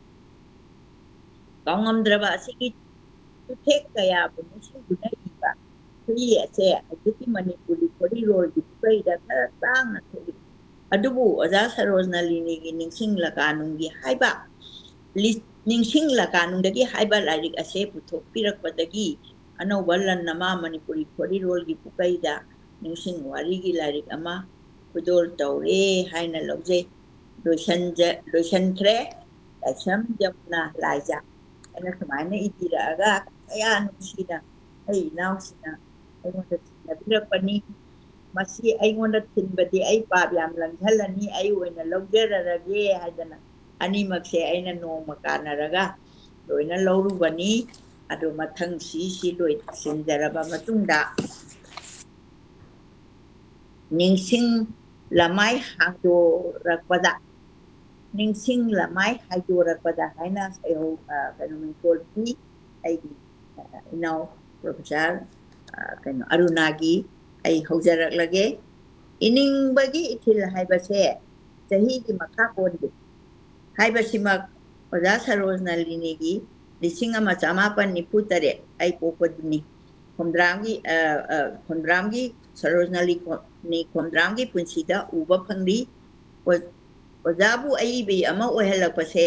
ꯀꯥꯎꯉꯝꯗ꯭ꯔꯕ ꯑꯁꯤꯒꯤ ꯆꯨꯊꯦꯛ ꯀꯌꯥꯕꯨ ꯅꯤꯡꯁꯤꯡꯗꯨꯅ ꯏꯕ ꯈꯨꯠꯏ ꯑꯁꯦ ꯍꯧꯖꯤꯛꯀꯤ ꯃꯅꯤꯄꯨꯔꯤ ꯈꯣꯔꯤꯔꯣꯜꯒꯤ ꯄꯨꯀꯩꯗ ꯈꯔ ꯇꯥꯡꯅ ꯊꯣꯛꯏ꯫ ꯑꯗꯨꯕꯨ ꯑꯣꯖꯥ ꯁꯔꯣꯖꯅꯂꯤꯅꯤꯒꯤ ꯅꯤꯡꯁꯤꯡ ꯂꯀꯥꯅꯨꯡꯒꯤ ꯍꯥꯏꯕ ꯂꯤ-, ꯅꯤꯡꯁꯤꯡ ꯂꯀꯥꯅꯨꯡꯗꯒꯤ ꯍꯥꯏꯕ ꯂꯥꯏꯔꯤꯛ ꯑꯁꯦ ꯄꯨꯊꯣꯛꯄꯤꯔꯛꯄꯗꯒꯤ ꯑꯅꯧꯕ ꯂꯟ ꯑꯃ ꯃꯅꯤꯄꯨꯔꯤ ꯈꯣꯔꯤꯔꯣꯜꯒꯤ ꯄꯨꯀꯩꯗ ꯅꯤꯡꯁꯤꯡ ꯋꯥꯔꯤꯒꯤ ꯂꯥꯏꯔꯤꯛ ꯑꯃ ꯈꯨꯗꯣꯜ ꯇꯧꯔꯦ ꯍꯥꯏꯅ ꯂꯧꯖꯩ꯫ ꯂꯣꯏꯁꯟꯖ-, ꯂꯣꯏꯁꯟꯈ꯭ꯔꯦ꯫ ꯂꯥꯏꯁ꯭ꯔꯝ ꯖꯃꯨꯅꯥ ꯂꯥꯏꯖꯥ꯫ ꯑꯩꯅ ꯁꯨꯃꯥꯏꯅ ꯏꯕꯤꯔꯛꯑꯒ ꯀꯌꯥ ꯅꯨꯡꯁꯤꯅ ꯑꯩ ꯏꯅꯥꯎꯁꯤꯅ ꯑꯩꯉꯣꯟꯗ ꯊꯤꯟꯅꯕꯤꯔꯛꯄꯅꯤ꯫ ꯃꯁꯤ ꯑꯩꯉꯣꯟꯗ ꯊꯤꯟꯕꯗꯤ ꯑꯩ ꯄꯥꯞ ꯌꯥꯝ ꯂꯪꯁꯤꯜꯂꯅꯤ, ꯑꯩ ꯑꯣꯏꯅ ꯂꯧꯖꯔꯔꯒꯦ ꯍꯥꯏꯗꯅ ꯑꯅꯤꯃꯛꯁꯦ ꯑꯩꯅ ꯅꯣꯡꯃ ꯀꯥꯟꯅꯔꯒ ꯂꯣꯏꯅ ꯂꯧꯔꯨꯕꯅꯤ꯫ ꯑꯗꯨ ꯃꯊꯪ ꯁꯤꯁꯤ ꯂꯣꯏꯁꯤꯟꯖꯔꯕ ꯃꯇꯨꯡꯗ ꯅꯤꯡꯁꯤꯡ ꯂꯃꯥꯏ ꯍꯥꯡꯗꯣꯔꯛꯄꯗ, ꯅꯤꯡꯁꯤꯡ ꯂꯃꯥꯏ ꯍꯥꯏꯗꯣꯔꯛꯄꯗ ꯍꯥꯏꯅ ꯁꯩꯍꯧ-, ꯑ, ꯀꯩꯅꯣ, ꯃꯤꯡꯊꯣꯜ ꯄꯤ꯫ ꯑꯩꯒꯤ, ꯑ, ꯏꯅꯥꯎ ꯄ꯭ꯔꯣꯐꯦꯁꯔ, ꯑ, ꯀꯩꯅꯣ, ꯑꯔꯨꯅꯥꯒꯤ ꯑꯩ ꯍꯧꯖꯔꯛꯂꯒꯦ꯫ ꯏꯅꯤꯡꯕꯒꯤ ꯏꯊꯤꯜ ꯍꯥꯏꯕꯁꯦ ꯆꯍꯤꯒꯤ ꯃꯈꯥ ꯄꯣꯟꯗꯦ꯫ ꯍꯥꯏꯕꯁꯤꯃꯛ ꯑꯣꯖꯥ ꯁꯔꯣꯖꯅꯂꯤꯅꯤꯒꯤ ꯂꯤꯁꯤꯡ ꯑꯃ ꯆꯃꯥꯄꯟ ꯅꯤꯐꯨ ꯇꯔꯦꯠ ꯑꯩ ꯄꯣꯛꯄꯗꯨꯅꯤ꯫ ꯈꯣꯝꯗ꯭ꯔꯥꯝꯒꯤ, ꯑ, ꯑ, ꯈꯣꯝꯗ꯭ꯔꯥꯝꯒꯤ, ꯁꯔꯣꯖꯅꯂꯤ ꯈꯣ-, ꯅꯤ ꯈꯣꯝꯗ꯭ꯔꯥꯝꯒꯤ ꯄꯨꯟꯁꯤꯗ ꯎꯕ ꯐꯪꯂꯤ꯫ ꯑꯣ-, ꯑꯣꯖꯥꯕꯨ ꯑꯏꯕꯤ ꯑꯃ ꯑꯣꯏꯍꯜꯂꯛꯄꯁꯦ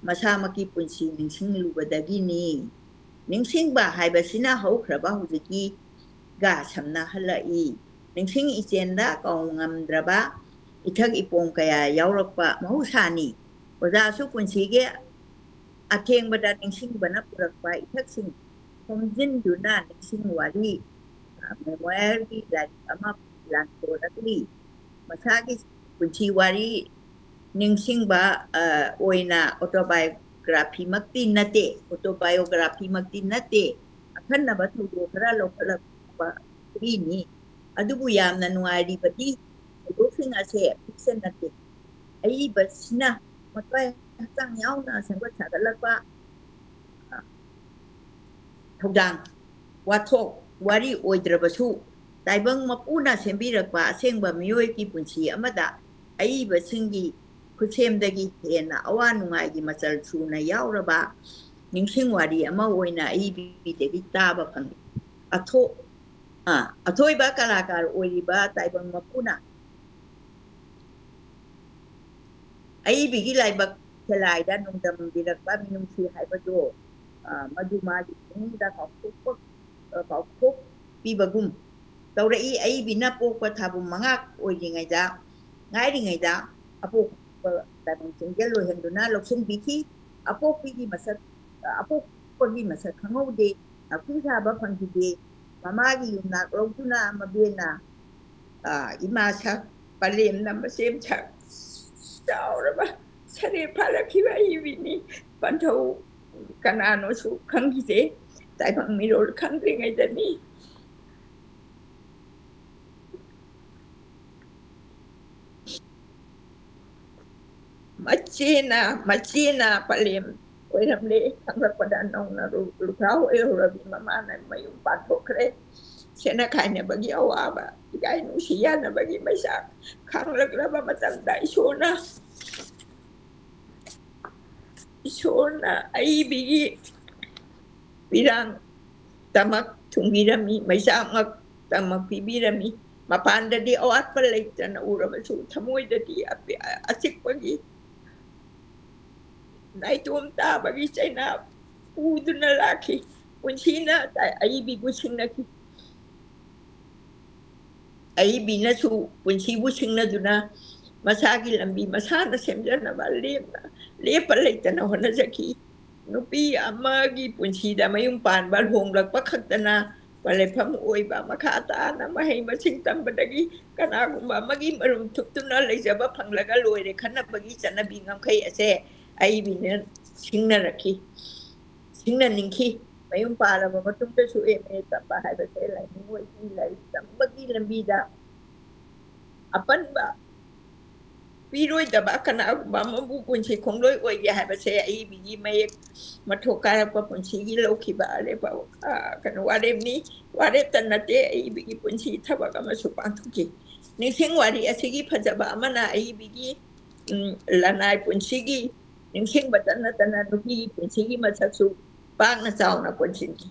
ꯃꯁꯥꯃꯛꯀꯤ ꯄꯨꯟꯁꯤ ꯅꯤꯡꯁꯤꯡꯂꯨꯕꯗꯒꯤꯅꯤ꯫ ꯅꯤꯡꯁꯤꯡꯕ ꯍꯥꯏꯕꯁꯤꯅ ꯍꯧꯈ꯭ꯔꯕ ꯍꯧꯖꯤꯛꯀꯤꯒ ꯁꯝꯅꯍꯜꯂꯛꯏ꯫ ꯅꯤꯡꯁꯤꯡ ꯏꯆꯦꯟꯗ ꯀꯥꯎꯉꯝꯗ꯭ꯔꯕ ꯏꯊꯛ ꯏꯄꯣꯝ ꯀꯌꯥ ꯌꯥꯎꯔꯛꯄ ꯃꯍꯧꯁꯥꯅꯤ꯫ ꯑꯣꯖꯥꯁꯨ ꯄꯨꯟꯁꯤꯒꯤ ꯑꯊꯦꯡꯕꯗ ꯅꯤꯡꯁꯤꯡꯕꯅ ꯄꯨꯔꯛꯄ ꯏꯊꯛꯁꯤꯡ ꯈꯣꯝꯖꯤꯟꯗꯨꯅ ꯅꯤꯡꯁꯤꯡ ꯋꯥꯔꯤ, ꯑ, ꯃꯦꯃꯣꯌꯔꯒꯤ ꯂꯥꯏꯔꯤꯛ ꯑꯃ ꯂꯥꯟꯊꯣꯔꯛꯂꯤ꯫ ꯃꯁꯥꯒꯤ ꯄꯨꯟꯁꯤ ꯋꯥꯔꯤ ꯅꯤꯡꯁꯤꯡꯕ, ꯑ, ꯑꯣꯏꯅ autobiography ꯃꯛꯇꯤ ꯅꯠꯇꯦ, autobiography ꯃꯛꯇꯤ ꯅꯠꯇꯦ, ꯑꯈꯟꯅꯕ ꯊꯧꯗꯣꯛ ꯈꯔ ꯂꯧꯈꯠꯂꯛꯄ ꯋꯥꯔꯤꯅꯤ꯫ ꯑꯗꯨꯕꯨ ꯌꯥꯝꯅ ꯅꯨꯡꯉꯥꯏꯔꯤꯕꯗꯤ ꯊꯧꯗꯣꯛꯁꯤꯡ ꯑꯁꯦ fiction ꯅꯠꯇꯦ, ꯑꯏꯕꯁꯤꯅ ꯃꯊ꯭ꯋꯥꯏ ꯍꯛꯆꯥꯡ ꯌꯥꯎꯅ ꯁꯦꯝꯒꯠ ꯁꯥꯒꯠꯂꯛꯄ, ꯑ, ꯊꯧꯗꯥꯡ, ꯋꯥꯊꯣꯛ ꯋꯥꯔꯤ ꯑꯣꯏꯗ꯭ꯔꯕꯁꯨ ꯇꯥꯏꯕꯪ ꯃꯄꯨꯅ ꯁꯦꯝꯕꯤꯔꯛꯄ ꯑꯁꯦꯡꯕ ꯃꯤꯑꯣꯏꯒꯤ ꯄꯨꯟꯁꯤ ꯑꯃꯗ ꯑꯏꯕꯁꯤꯡꯒꯤ ꯈꯨꯠꯁꯦꯝꯗꯒꯤ ꯍꯦꯟꯅ ꯑꯋꯥ ꯅꯨꯡꯉꯥꯏꯒꯤ ꯃꯆꯜ ꯁꯨꯅ ꯌꯥꯎꯔꯕ ꯅꯤꯡꯁꯤꯡ ꯋꯥꯔꯤ ꯑꯃ ꯑꯣꯏꯅ ꯑꯏꯕꯤꯗꯒꯤ ꯇꯥꯕ ꯐꯪꯏ꯫ ꯑꯊꯣ-, ꯑ, ꯑꯊꯣꯏꯕ ꯀꯂꯥꯀꯥꯔ ꯑꯣꯏꯔꯤꯕ ꯇꯥꯏꯕꯪ ꯃꯄꯨꯅ ꯑꯏꯕꯤꯒꯤ ꯂꯥꯏꯕꯛ ꯈꯦꯂꯥꯏꯗ ꯅꯣꯡꯗꯝꯕꯤꯔꯛꯄ ꯃꯤꯅꯨꯡꯁꯤ ꯍꯥꯏꯕꯗꯨ, ꯑ, ꯃꯗꯨ ꯃꯥꯒꯤ ꯄꯨꯛꯅꯤꯡꯗ ꯀꯥꯎꯊꯣꯛꯄ-, ꯑ, ꯀꯥꯎꯊꯣꯛꯄꯤꯕꯒꯨꯝ ꯇꯧꯔꯛꯏ꯫ ꯑꯏꯕꯤꯅ ꯄꯣꯛꯄ ꯊꯥꯕꯨ ꯃꯉꯥ ꯑꯣꯏꯔꯤꯉꯩꯗ, ꯉꯥꯏꯔꯤꯉꯩꯗ ꯑꯄꯣꯛꯄ ꯇꯥꯏꯕꯪ ꯆꯤꯡꯖꯦꯜ ꯂꯣꯏꯍꯟꯗꯨꯅ ꯂꯧꯁꯤꯟꯕꯤꯈꯤ꯫ ꯑꯄꯣꯛꯄꯤꯒꯤ ꯃꯁꯛ ꯑꯄꯣꯛꯄꯒꯤ ꯃꯁꯛ ꯈꯪꯍꯧꯗꯦ, ꯅꯥꯈꯨ ꯁꯥꯕ ꯐꯪꯈꯤꯗꯦ꯫ ꯃꯃꯥꯒꯤ ꯌꯨꯝꯅꯥꯛ ꯂꯧꯗꯨꯅ ꯃꯕꯦꯟꯅ, ꯑ, ꯏꯃꯥ ꯁꯛ, ꯄꯂꯦꯝꯅ ꯃꯆꯦꯝ ꯁꯛ, ꯆꯥꯎꯔꯕ ꯁꯔꯦꯞ ꯐꯥꯔꯛꯈꯤꯕ ꯑꯏꯕꯤꯅꯤ꯫ ꯄꯟꯊꯧ ꯀꯅꯥꯅꯣꯁꯨ ꯈꯪꯈꯤꯗꯦ꯫ ꯇꯥꯏꯕꯪ ꯃꯤꯔꯣꯜ ꯈꯪꯗ꯭ꯔꯤꯉꯩꯗꯅꯤ꯫ ꯃꯆꯦꯅ, ꯃꯆꯦꯅ ꯄꯂꯦꯝ ꯑꯣꯏꯔꯝꯂꯦ꯫ ꯈꯪꯂꯛꯄꯗ ꯅꯧꯅ ꯂꯨ-, ꯂꯨꯈ꯭ꯔꯥ ꯑꯣꯏꯍꯧꯔꯕꯤ ꯃꯃꯥꯅ ꯃꯌꯨꯝ ꯄꯥꯟꯊꯣꯛꯈ꯭ꯔꯦ꯫ ꯁꯦꯠꯅ ꯈꯥꯏꯅꯕꯒꯤ ꯑꯋꯥꯕ, ꯏꯀꯥꯏ ꯅꯨꯡꯁꯤ ꯌꯥꯅꯕꯒꯤ ꯃꯩꯆꯥꯛ ꯈꯥꯡꯂꯛꯂꯕ ꯃꯇꯝꯗ ꯏꯁꯣꯔꯅ, ꯏꯁꯣꯔꯅ ꯑꯏꯕꯤꯒꯤ ꯄꯤꯔꯥꯡ ꯇꯃꯛ ꯊꯨꯡꯕꯤꯔꯝꯃꯤ, ꯃꯩꯆꯥꯛꯃꯛ ꯇꯃꯛ ꯄꯤꯕꯤꯔꯝꯃꯤ꯫ ꯃꯄꯥꯟꯗꯗꯤ ꯑꯋꯥꯠꯄ ꯂꯩꯇꯅ ꯎꯔꯕꯁꯨ ꯊꯃꯣꯏꯗꯗꯤ ꯑꯄꯤ-, ꯑꯆꯤꯛꯄꯒꯤ ꯅꯥꯏꯇꯣꯝ ꯇꯥꯕꯒꯤ ꯆꯩꯅꯥ ꯄꯨꯗꯨꯅ ꯂꯥꯛꯈꯤ꯫ ꯄꯨꯟꯁꯤꯅ ꯑꯏꯕꯤꯕꯨ ꯁꯤꯡꯅꯈꯤ꯫ ꯑꯏꯕꯤꯅꯁꯨ ꯄꯨꯟꯁꯤꯕꯨ ꯁꯤꯡꯅꯗꯨꯅ ꯃꯁꯥꯒꯤ ꯂꯝꯕꯤ ꯃꯁꯥꯅ ꯁꯦꯝꯖꯅꯕ ꯂꯦꯞꯅ, ꯂꯦꯞꯄ ꯂꯩꯇꯅ ꯍꯣꯠꯅꯖꯈꯤ꯫ ꯅꯨꯄꯤ ꯑꯃꯒꯤ ꯄꯨꯟꯁꯤꯗ ꯃꯌꯨꯝ ꯄꯥꯟꯕ, ꯂꯨꯍꯣꯡꯂꯛꯄ ꯈꯛꯇꯅ ꯄꯟꯂꯩꯐꯝ ꯑꯣꯏꯕ, ꯃꯈꯥ ꯇꯥꯅ ꯃꯍꯩ ꯃꯁꯤꯡ ꯇꯝꯕꯗꯒꯤ ꯀꯅꯥꯒꯨꯝꯕ ꯑꯃꯒꯤ ꯃꯔꯨꯝ ꯊꯨꯞꯇꯨꯅ ꯂꯩꯖꯕ ꯐꯪꯂꯒ ꯂꯣꯏꯔꯦ ꯈꯟꯅꯕꯒꯤ ꯆꯠꯅꯕꯤ ꯉꯝꯈꯩ ꯑꯁꯦ ꯑꯏꯕꯤꯅ ꯁꯤꯡꯅꯔꯛꯈꯤ꯫ ꯁꯤꯡꯅꯅꯤꯡꯈꯤ꯫ ꯃꯌꯨꯝ ꯄꯥꯜꯂꯕ ꯃꯇꯨꯡꯗꯁꯨ ꯑꯦꯝ ꯑꯦ ꯇꯝꯕ ꯍꯥꯏꯕꯁꯦ ꯂꯥꯏꯅꯤꯡ ꯑꯣꯏꯈꯤ꯫ ꯂꯥꯏꯔꯤꯛ ꯇꯝꯕꯒꯤ ꯂꯝꯕꯤꯗ ꯑꯄꯟꯕ ꯄꯤꯔꯣꯏꯗꯕ ꯀꯅꯥꯒꯨꯝꯕ ꯑꯃꯕꯨ ꯄꯨꯟꯁꯤ ꯈꯣꯡꯂꯣꯏ ꯑꯣꯏꯒꯦ ꯍꯥꯏꯕꯁꯦ ꯑꯏꯕꯤꯒꯤ ꯃꯌꯦꯛ ꯃꯊꯣꯛ ꯀꯥꯔꯛꯄ ꯄꯨꯟꯁꯤꯒꯤ ꯂꯧꯈꯤꯕ ꯑꯔꯦꯞꯄ, ꯑ, ꯀꯩꯅꯣ, ꯋꯥꯔꯦꯞꯅꯤ꯫ ꯋꯥꯔꯦꯞꯇ ꯅꯠꯇꯦ, ꯑꯏꯕꯤꯒꯤ ꯄꯨꯟꯁꯤ ꯊꯕꯛ ꯑꯃꯁꯨ ꯄꯥꯡꯊꯣꯛꯈꯤ꯫ ꯅꯤꯡꯁꯤꯡ ꯋꯥꯔꯤ ꯑꯁꯤꯒꯤ ꯐꯖꯕ ꯑꯃꯅ ꯑꯏꯕꯤꯒꯤ, ꯎꯝ, ꯂꯅꯥꯏ ꯄꯨꯟꯁꯤꯒꯤ ꯅꯤꯡꯁꯤꯡꯕꯇ ꯅꯠꯇꯅ ꯅꯨꯄꯤꯒꯤ ꯄꯨꯟꯁꯤꯒꯤ ꯃꯁꯛꯁꯨ ꯄꯥꯛꯅ ꯆꯥꯎꯅ ꯄꯨꯟꯁꯤꯟꯈꯤ꯫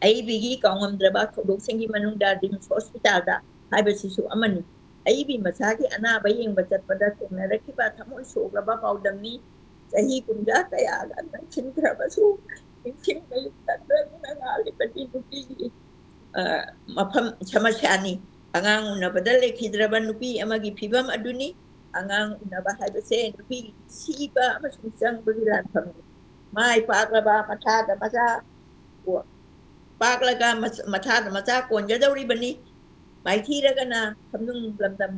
ꯑꯏꯕꯤꯒꯤ ꯀꯥꯎꯉꯝꯗ꯭ꯔꯕ ꯊꯧꯗꯣꯛꯁꯤꯡꯒꯤ ꯃꯅꯨꯡꯗ ꯔꯤꯝꯁ ꯍꯣꯁꯄꯤꯇꯥꯜꯗ ꯍꯥꯏꯕꯁꯤꯁꯨ ꯑꯃꯅꯤ꯫ ꯑꯏꯕꯤ ꯃꯁꯥꯒꯤ ꯑꯅꯥꯕ ꯌꯦꯡꯕ ꯆꯠꯄꯗ ꯊꯦꯡꯅꯔꯛꯈꯤꯕ ꯊꯃꯣꯏ ꯁꯣꯛꯂꯕ ꯄꯥꯎꯗꯝꯅꯤ꯫ ꯆꯍꯤ ꯀꯨꯝꯖꯥ ꯀꯌꯥꯒ ꯅꯛꯁꯤꯟꯈ꯭ꯔꯕꯁꯨ ꯅꯤꯡꯁꯤꯡꯕ ꯌꯨꯝꯗ ꯂꯣꯏꯅꯅ ꯉꯥꯜꯂꯤꯕꯗꯤ ꯅꯨꯄꯤꯒꯤ, ꯑ, ꯃꯐꯝ ꯁꯃꯁ꯭ꯌꯥꯅꯤ꯫ ꯑꯉꯥꯡ ꯎꯅꯕꯗ ꯂꯩꯈꯤꯗ꯭ꯔꯕ ꯅꯨꯄꯤ ꯑꯃꯒꯤ ꯐꯤꯕꯝ ꯑꯗꯨꯅꯤ꯫ ꯑꯉꯥꯡ ꯎꯅꯕ ꯍꯥꯏꯕꯁꯦ ꯅꯨꯄꯤꯒꯤ ꯁꯤꯕ ꯑꯃꯁꯨꯡ ꯆꯪꯕꯒꯤ ꯂꯥꯟꯐꯝꯅꯤ꯫ ꯃꯥꯏ ꯄꯥꯛꯂꯕ ꯃꯊꯥꯗ ꯃꯆꯥ ꯀꯣ-, ꯄꯥꯛꯂꯒ ꯃꯆ-, ꯃꯊꯥꯗ ꯃꯆꯥ ꯀꯣꯟꯒꯗꯧꯔꯤꯕꯅꯤ꯫ ꯃꯥꯏꯊꯤꯔꯒꯅ ꯈꯝꯅꯨꯡ ꯂꯝꯗꯝ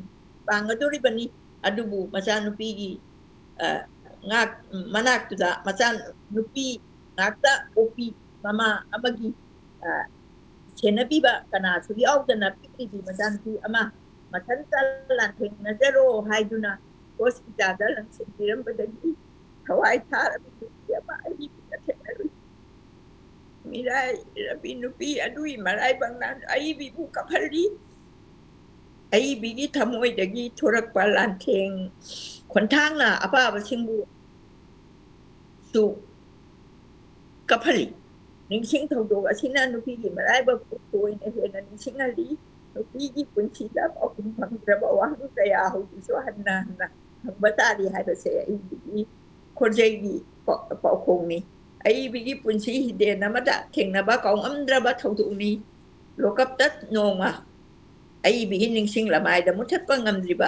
ꯄꯥꯡꯒꯗꯧꯔꯤꯕꯅꯤ꯫ ꯑꯗꯨꯕꯨ ꯃꯆꯥꯅꯨꯄꯤꯒꯤ, ꯑ, ꯉꯥꯛ-, ꯃꯅꯥꯛꯇꯨꯗ ꯃꯆꯥ ꯅꯨꯄꯤ ꯉꯥꯛꯇ ꯄꯣꯛꯄꯤ ꯃꯃꯥ ꯑꯃꯒꯤ, ꯑ, ꯁꯦꯟꯅꯕꯤꯕ ꯀꯅꯥꯁꯨ ꯌꯥꯎꯗꯅ ꯄꯤꯛꯂꯤꯕꯤ ꯃꯆꯥꯅꯨꯄꯤ ꯑꯃ ꯃꯊꯟꯇ ꯂꯥꯟꯊꯦꯡꯅꯖꯔꯣ ꯍꯥꯏꯗꯨꯅ ꯍꯣꯁꯄꯤꯇꯥꯜꯗ ꯂꯪꯁꯤꯟꯕꯤꯔꯝꯕꯗꯒꯤ ꯊꯋꯥꯏ ꯊꯥꯔꯕꯤ ꯅꯨꯄꯤ ꯑꯃ ꯑꯩꯒꯤ ꯃꯤꯠꯅ ꯊꯦꯡꯅꯔꯨꯏ꯫ ꯃꯤꯔꯥꯏꯔꯕꯤ ꯅꯨꯄꯤ ꯑꯗꯨꯒꯤ ꯃꯔꯥꯏꯕꯛꯅ ꯑꯏꯕꯤꯕꯨ ꯀꯞꯍꯜꯂꯤ꯫ ꯑꯏꯕꯤꯒꯤ ꯊꯃꯣꯏꯗꯒꯤ ꯊꯣꯔꯛꯄ ꯂꯥꯟꯊꯦꯡ ꯈꯣꯟꯊꯥꯡꯅ ꯑꯄꯥꯕꯁꯤꯡꯕꯨ ꯁꯨ ꯀꯞꯍꯜꯂꯤ꯫ ꯅꯤꯡꯁꯤꯡ ꯊꯧꯗꯣꯛ ꯑꯁꯤꯅ ꯅꯨꯄꯤꯒꯤ ꯃꯔꯥꯏꯕꯛꯄꯨ ꯊꯣꯏꯅ ꯍꯦꯟꯅ ꯅꯤꯡꯁꯤꯡꯍꯜꯂꯤ꯫ ꯅꯨꯄꯤꯒꯤ ꯄꯨꯟꯁꯤꯗ ꯄꯥꯎꯈꯨꯝ ꯐꯪꯗ꯭ꯔꯕ ꯋꯥꯍꯪ ꯀꯌꯥ ꯍꯧꯖꯤꯛꯁꯨ ꯍꯟꯅ ꯍꯟꯅ ꯍꯪꯕ ꯇꯥꯔꯤ ꯍꯥꯏꯕꯁꯦ ꯑꯩꯒꯤ ꯈꯣꯟꯖꯦꯜꯒꯤ ꯄꯥ-, ꯄꯥꯎꯈꯣꯡꯅꯤ꯫ ꯑꯏꯕꯤꯒꯤ ꯄꯨꯟꯁꯤ ꯍꯤꯗꯦꯟ ꯑꯃꯗ ꯊꯦꯡꯅꯕ ꯀꯥꯎꯉꯝꯗ꯭ꯔꯕ ꯊꯧꯗꯣꯛꯅꯤ꯫ ꯂꯣꯀꯞꯇ ꯅꯣꯡꯃ ꯑꯏꯕꯤꯒꯤ ꯅꯤꯡꯁꯤꯡ ꯂꯃꯥꯏꯗ ꯃꯨꯠꯊꯠꯄ ꯉꯝꯗ꯭ꯔꯤꯕ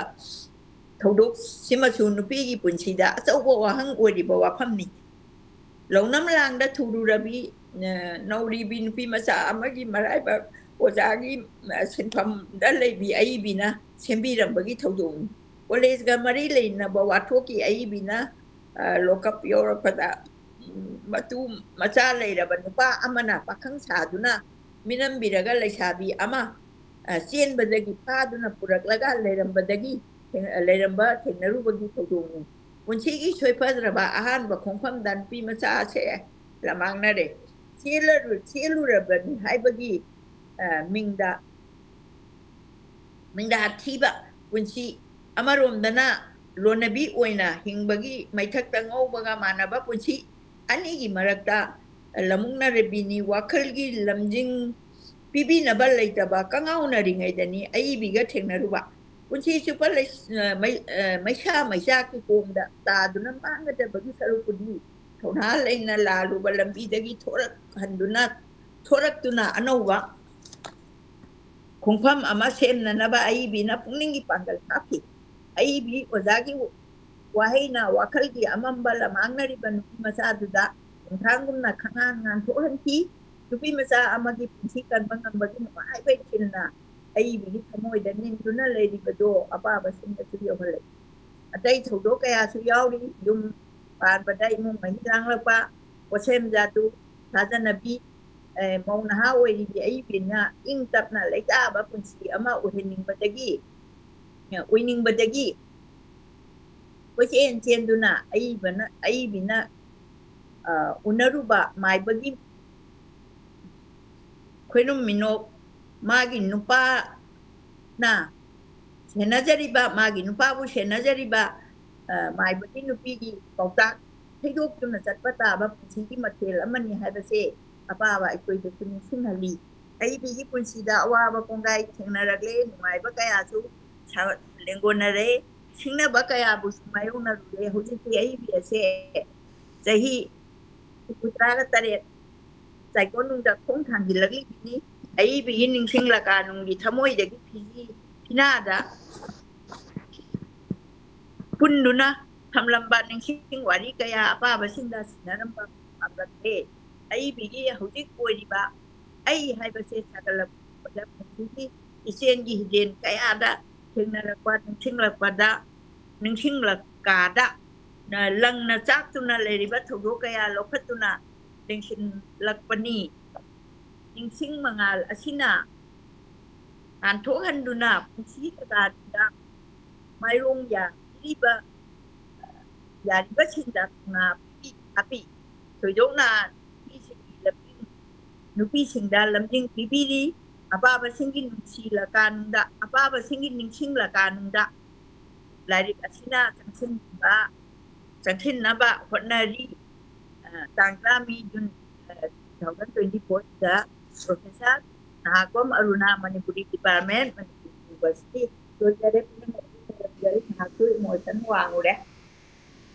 ꯊꯧꯗꯣꯛꯁꯤꯃꯁꯨ ꯅꯨꯄꯤꯒꯤ ꯄꯨꯟꯁꯤꯗ ꯑꯆꯧꯕ ꯋꯥꯍꯪ ꯑꯣꯏꯔꯤꯕ ꯋꯥꯐꯝꯅꯤ꯫ ꯂꯧꯅꯝ ꯂꯥꯡꯗ ꯊꯨꯔꯨꯔꯕꯤ, ꯑ, ꯅꯧꯔꯤꯕꯤ ꯅꯨꯄꯤ ꯃꯆꯥ ꯑꯃꯒꯤ ꯃꯔꯥꯏꯕꯛ ꯑꯣꯖꯥꯒꯤ, ꯑ, ꯁꯤꯟꯐꯝꯗ ꯂꯩꯕꯤ ꯑꯏꯕꯤꯅ ꯁꯦꯝꯕꯤꯔꯝꯕꯒꯤ ꯊꯧꯗꯣꯛꯅꯤ꯫ ꯀꯣꯂꯦꯖꯒ ꯃꯔꯤ ꯂꯩꯅꯕ ꯋꯥꯊꯣꯛꯀꯤ ꯑꯏꯕꯤꯅ, ꯑ, ꯂꯣꯀꯞ ꯌꯧꯔꯛꯄꯗ, ꯎꯝ, ꯃꯇꯨ ꯃꯆꯥ ꯂꯩꯔꯕ ꯅꯨꯄꯥ ꯑꯃꯅ ꯄꯥꯈꯪ ꯁꯥꯗꯨꯅ ꯃꯤꯅꯝꯕꯤꯔꯒ ꯂꯩꯁꯥꯕꯤ ꯑꯃ, ꯑ, ꯆꯦꯟꯕꯗꯒꯤ ꯐꯥꯗꯨꯅ ꯄꯨꯔꯛꯂꯒ ꯂꯩꯔꯝꯕꯗꯒꯤ ꯊꯦꯡ-, ꯂꯩꯔꯝꯕ ꯊꯦꯡꯅꯔꯨꯕꯒꯤ ꯊꯧꯗꯣꯛꯅꯤ꯫ ꯄꯨꯟꯁꯤꯒꯤ ꯁꯣꯏꯐꯗ꯭ꯔꯕ ꯑꯍꯥꯟꯕ ꯈꯣꯡꯐꯝꯗ ꯅꯨꯄꯤ ꯃꯆꯥ ꯑꯁꯦ ꯂꯃꯥꯡꯅꯔꯦ꯫ ꯆꯦꯜꯂꯔꯨ-, ꯆꯦꯜꯂꯨꯔꯕꯅꯤ ꯍꯥꯏꯕꯒꯤ, ꯑ, ꯃꯤꯡꯗ, ꯃꯤꯡꯗ ꯊꯤꯕ ꯄꯨꯟꯁꯤ ꯑꯃꯔꯣꯝꯗꯅ ꯂꯣꯟꯅꯕꯤ ꯑꯣꯏꯅ ꯍꯤꯡꯕꯒꯤ ꯃꯩꯊꯛꯇ ꯉꯧꯕꯒ ꯃꯥꯟꯅꯕ ꯄꯨꯟꯁꯤ ꯑꯅꯤꯒꯤ ꯃꯔꯛꯇ ꯂꯃꯨꯛꯅꯔꯕꯤꯅꯤ꯫ ꯋꯥꯈꯜꯒꯤ ꯂꯝꯖꯤꯡ ꯄꯤꯕꯤꯅꯕ ꯂꯩꯇꯕ ꯀꯉꯥꯎꯅꯔꯤꯉꯩꯗꯅꯤ ꯑꯏꯕꯤꯒ ꯊꯦꯡꯅꯔꯨꯕ꯫ ꯄꯨꯟꯁꯤ ꯆꯨꯞꯄ ꯂꯩ-, ꯑ, ꯃꯩ-, ꯑ, ꯃꯩꯁꯥ ꯃꯩꯆꯥꯛꯀꯤ ꯀꯣꯝꯗ ꯇꯥꯗꯨꯅ ꯃꯥꯡꯒꯗꯕꯒꯤ ꯁꯔꯨꯛꯄꯨꯗꯤ ꯊꯧꯅꯥ ꯂꯩꯅ ꯂꯥꯜꯂꯨꯕ ꯂꯝꯕꯤꯗꯒꯤ ꯊꯣꯔꯛꯍꯟꯗꯨꯅ, ꯊꯣꯔꯛꯇꯨꯅ ꯑꯅꯧꯕ ꯈꯣꯡꯐꯝ ꯑꯃ ꯁꯦꯝꯅꯅꯕ ꯑꯏꯕꯤꯅ ꯄꯨꯛꯅꯤꯡꯒꯤ ꯄꯥꯡꯒꯜ ꯍꯥꯞꯈꯤ꯫ ꯑꯏꯕꯤ ꯑꯣꯖꯥꯒꯤ ꯋꯥꯍꯩꯅ ꯋꯥꯈꯜꯒꯤ ꯑꯃꯝꯕ ꯂꯃꯥꯡꯅꯔꯤꯕ ꯅꯨꯄꯤ ꯃꯆꯥꯗꯨꯗ ꯈꯣꯡꯊꯥꯡꯒꯨꯝꯅ ꯈꯪꯉꯥꯟ ꯉꯥꯟꯊꯣꯛꯍꯟꯈꯤ꯫ ꯅꯨꯄꯤ ꯃꯆꯥ ꯑꯃꯒꯤ ꯄꯨꯟꯁꯤ ꯀꯟꯕ ꯉꯝꯕꯒꯤ ꯅꯨꯡꯉꯥꯏꯕ ꯏꯊꯤꯜꯅ ꯑꯏꯕꯤꯒꯤ ꯊꯃꯣꯏꯗ ꯅꯤꯟꯗꯨꯅ ꯂꯩꯔꯤꯕꯗꯣ ꯑꯄꯥꯕꯁꯤꯡꯗꯁꯨ ꯌꯧꯍꯜꯂꯛꯏ꯫ ꯑꯇꯩ ꯊꯧꯗꯣꯛ ꯀꯌꯥꯁꯨ ꯌꯥꯎꯔꯤ꯫ ꯌꯨꯝ ꯄꯥꯟꯕꯗ ꯏꯃꯨꯡ ꯃꯍꯤ ꯂꯥꯡꯂꯛꯄ, ꯄꯣꯠꯁꯦꯝ ꯖꯥꯗꯨ, ꯊꯥꯖꯅꯕꯤ, ꯑꯦ, ꯃꯧ ꯅꯍꯥ ꯑꯣꯏꯔꯤꯕꯤ ꯑꯏꯕꯤꯅ ꯏꯪ ꯇꯞꯅ ꯂꯩꯇꯥꯕ ꯄꯨꯟꯁꯤ ꯑꯃ ꯑꯣꯏꯍꯟꯅꯤꯡꯕꯗꯒꯤ, ꯑꯦ, ꯑꯣꯏꯅꯤꯡꯕꯗꯒꯤ ꯀꯣꯏꯆꯦꯟ ꯆꯦꯟꯗꯨꯅ ꯑꯏꯕꯅ, ꯑꯏꯕꯤꯅ, ꯑ, ꯎꯅꯔꯨꯕ ꯃꯥꯏꯕꯒꯤ ꯈꯣꯏꯅꯨꯝ ꯃꯤꯅꯣꯛ, ꯃꯥꯒꯤ ꯅꯨꯄꯥꯅ ꯁꯦꯟꯅꯖꯔꯤꯕ, ꯃꯥꯒꯤ ꯅꯨꯄꯥꯕꯨ ꯁꯦꯟꯅꯖꯔꯤꯕ, ꯑ, ꯃꯥꯏꯕꯒꯤ ꯅꯨꯄꯤꯒꯤ ꯄꯥꯎꯇꯥꯛ ꯊꯩꯗꯣꯛꯇꯨꯅ ꯆꯠꯄ ꯇꯥꯕ ꯄꯨꯟꯁꯤꯒꯤ ꯃꯊꯦꯜ ꯑꯃꯅꯤ ꯍꯥꯏꯕꯁꯦ ꯑꯄꯥꯕ ꯑꯩꯈꯣꯏꯗꯁꯨ ꯅꯤꯡꯁꯤꯡꯍꯜꯂꯤ꯫ ꯑꯏꯕꯤꯒꯤ ꯄꯨꯟꯁꯤꯗ ꯑꯋꯥꯕ ꯀꯣꯡꯒꯥꯏ ꯊꯦꯡꯅꯔꯛꯂꯦ, ꯅꯨꯡꯉꯥꯏꯕ ꯀꯌꯥꯁꯨ ꯁꯥ-, ꯂꯦꯡꯒꯣꯟꯅꯔꯦ, ꯁꯤꯡꯅꯕ ꯀꯌꯥꯕꯨꯁꯨ ꯃꯥꯌꯣꯛꯅꯔꯨꯔꯦ꯫ ꯍꯧꯖꯤꯛꯇꯤ ꯑꯏꯕꯤ ꯑꯁꯦ ꯆꯍꯤ ꯍꯨꯝꯐꯨꯇꯔꯥꯒ ꯇꯔꯦꯠ ꯆꯥꯏꯀꯣꯟꯅꯨꯡꯗ ꯈꯣꯡ ꯊꯥꯡꯖꯤꯜꯂꯛꯂꯤꯕꯅꯤ꯫ ꯑꯏꯕꯤꯒꯤ ꯅꯤꯡꯁꯤꯡꯂꯀꯥ ꯅꯨꯡꯒꯤ ꯊꯃꯣꯏꯗꯒꯤ ꯐꯤꯖꯤ ꯐꯤꯅꯥꯗ ꯄꯨꯟꯗꯨꯅ ꯊꯝꯂꯝꯕ ꯅꯤꯡꯁꯤꯡ ꯋꯥꯔꯤ ꯀꯌꯥ ꯑꯄꯥꯕꯁꯤꯡꯗ ꯁꯤꯟꯅꯔꯝꯕ ꯄꯥꯝꯂꯛꯂꯦ꯫ ꯑꯏꯕꯤꯒꯤ ꯍꯧꯖꯤꯛ ꯑꯣꯏꯔꯤꯕ ꯑꯩ ꯍꯥꯏꯕꯁꯦ ꯁꯥꯒꯠꯂꯛꯄꯗ ꯄꯨꯟꯁꯤꯒꯤ ꯏꯆꯦꯟꯒꯤ ꯍꯤꯗꯦꯟ ꯀꯌꯥꯗ ꯊꯦꯡꯅꯔꯛꯄ, ꯅꯤꯡꯁꯤꯡꯂꯛꯄꯗ, ꯅꯤꯡꯁꯤꯡꯂꯛꯀꯥꯗ ꯂꯪꯅ ꯆꯥꯛꯇꯨꯅ ꯂꯩꯔꯤꯕ ꯊꯧꯗꯣꯛ ꯀꯌꯥ ꯂꯧꯈꯠꯇꯨꯅ ꯂꯦꯡꯁꯤꯜꯂꯛꯄꯅꯤ꯫ ꯅꯤꯡꯁꯤꯡ ꯃꯉꯥꯜ ꯑꯁꯤꯅ ꯉꯥꯟꯊꯣꯛꯍꯟꯗꯨꯅ ꯄꯨꯟꯁꯤ ꯀꯌꯥꯗ ꯃꯥꯏꯔꯣꯡ ꯌꯥꯕꯤꯔꯤꯕ, ꯌꯥꯔꯤꯕꯁꯤꯡꯗ ꯊꯧꯅꯥ ꯄꯤ-, ꯍꯥꯞꯄꯤ꯫ ꯊꯣꯏꯗꯣꯛꯅ ꯅꯨꯄꯤꯁꯤꯡꯒꯤ ꯂꯝꯖꯤꯡ-, ꯅꯨꯄꯤꯁꯤꯡꯗ ꯂꯝꯖꯤꯡ ꯄꯤꯕꯤꯔꯤ꯫ ꯑꯄꯥꯕꯁꯤꯡꯒꯤ ꯅꯨꯡꯁꯤꯂꯀꯥꯅꯨꯡꯗ, ꯑꯄꯥꯕꯁꯤꯡꯒꯤ ꯅꯤꯡꯁꯤꯡꯂꯀꯥꯅꯨꯡꯗ ꯂꯥꯏꯔꯤꯛ ꯑꯁꯤꯅ ꯆꯪꯁꯤꯟꯕ, ꯆꯪꯁꯤꯟꯅꯕ ꯍꯣꯠꯅꯔꯤ꯫ ꯑ, ꯇꯥꯡ ꯇꯔꯥ ꯃꯤ ꯖꯨꯟ, ꯑ, two thousand twenty-fourꯗ Professor ꯅꯍꯥꯛꯄꯝ ꯑꯔꯨꯅꯥ, ꯃꯅꯤꯄꯨꯔꯤ Department, ꯃꯅꯤꯄꯨꯔ University꯫ ꯂꯣꯏꯖꯔꯦ, ꯄꯨꯝꯅꯃꯛ ꯂꯣꯏꯖꯔꯦ꯫ ꯉꯥꯏꯍꯥꯛꯁꯨ emotion ꯋꯥꯡꯉꯨꯔꯦ꯫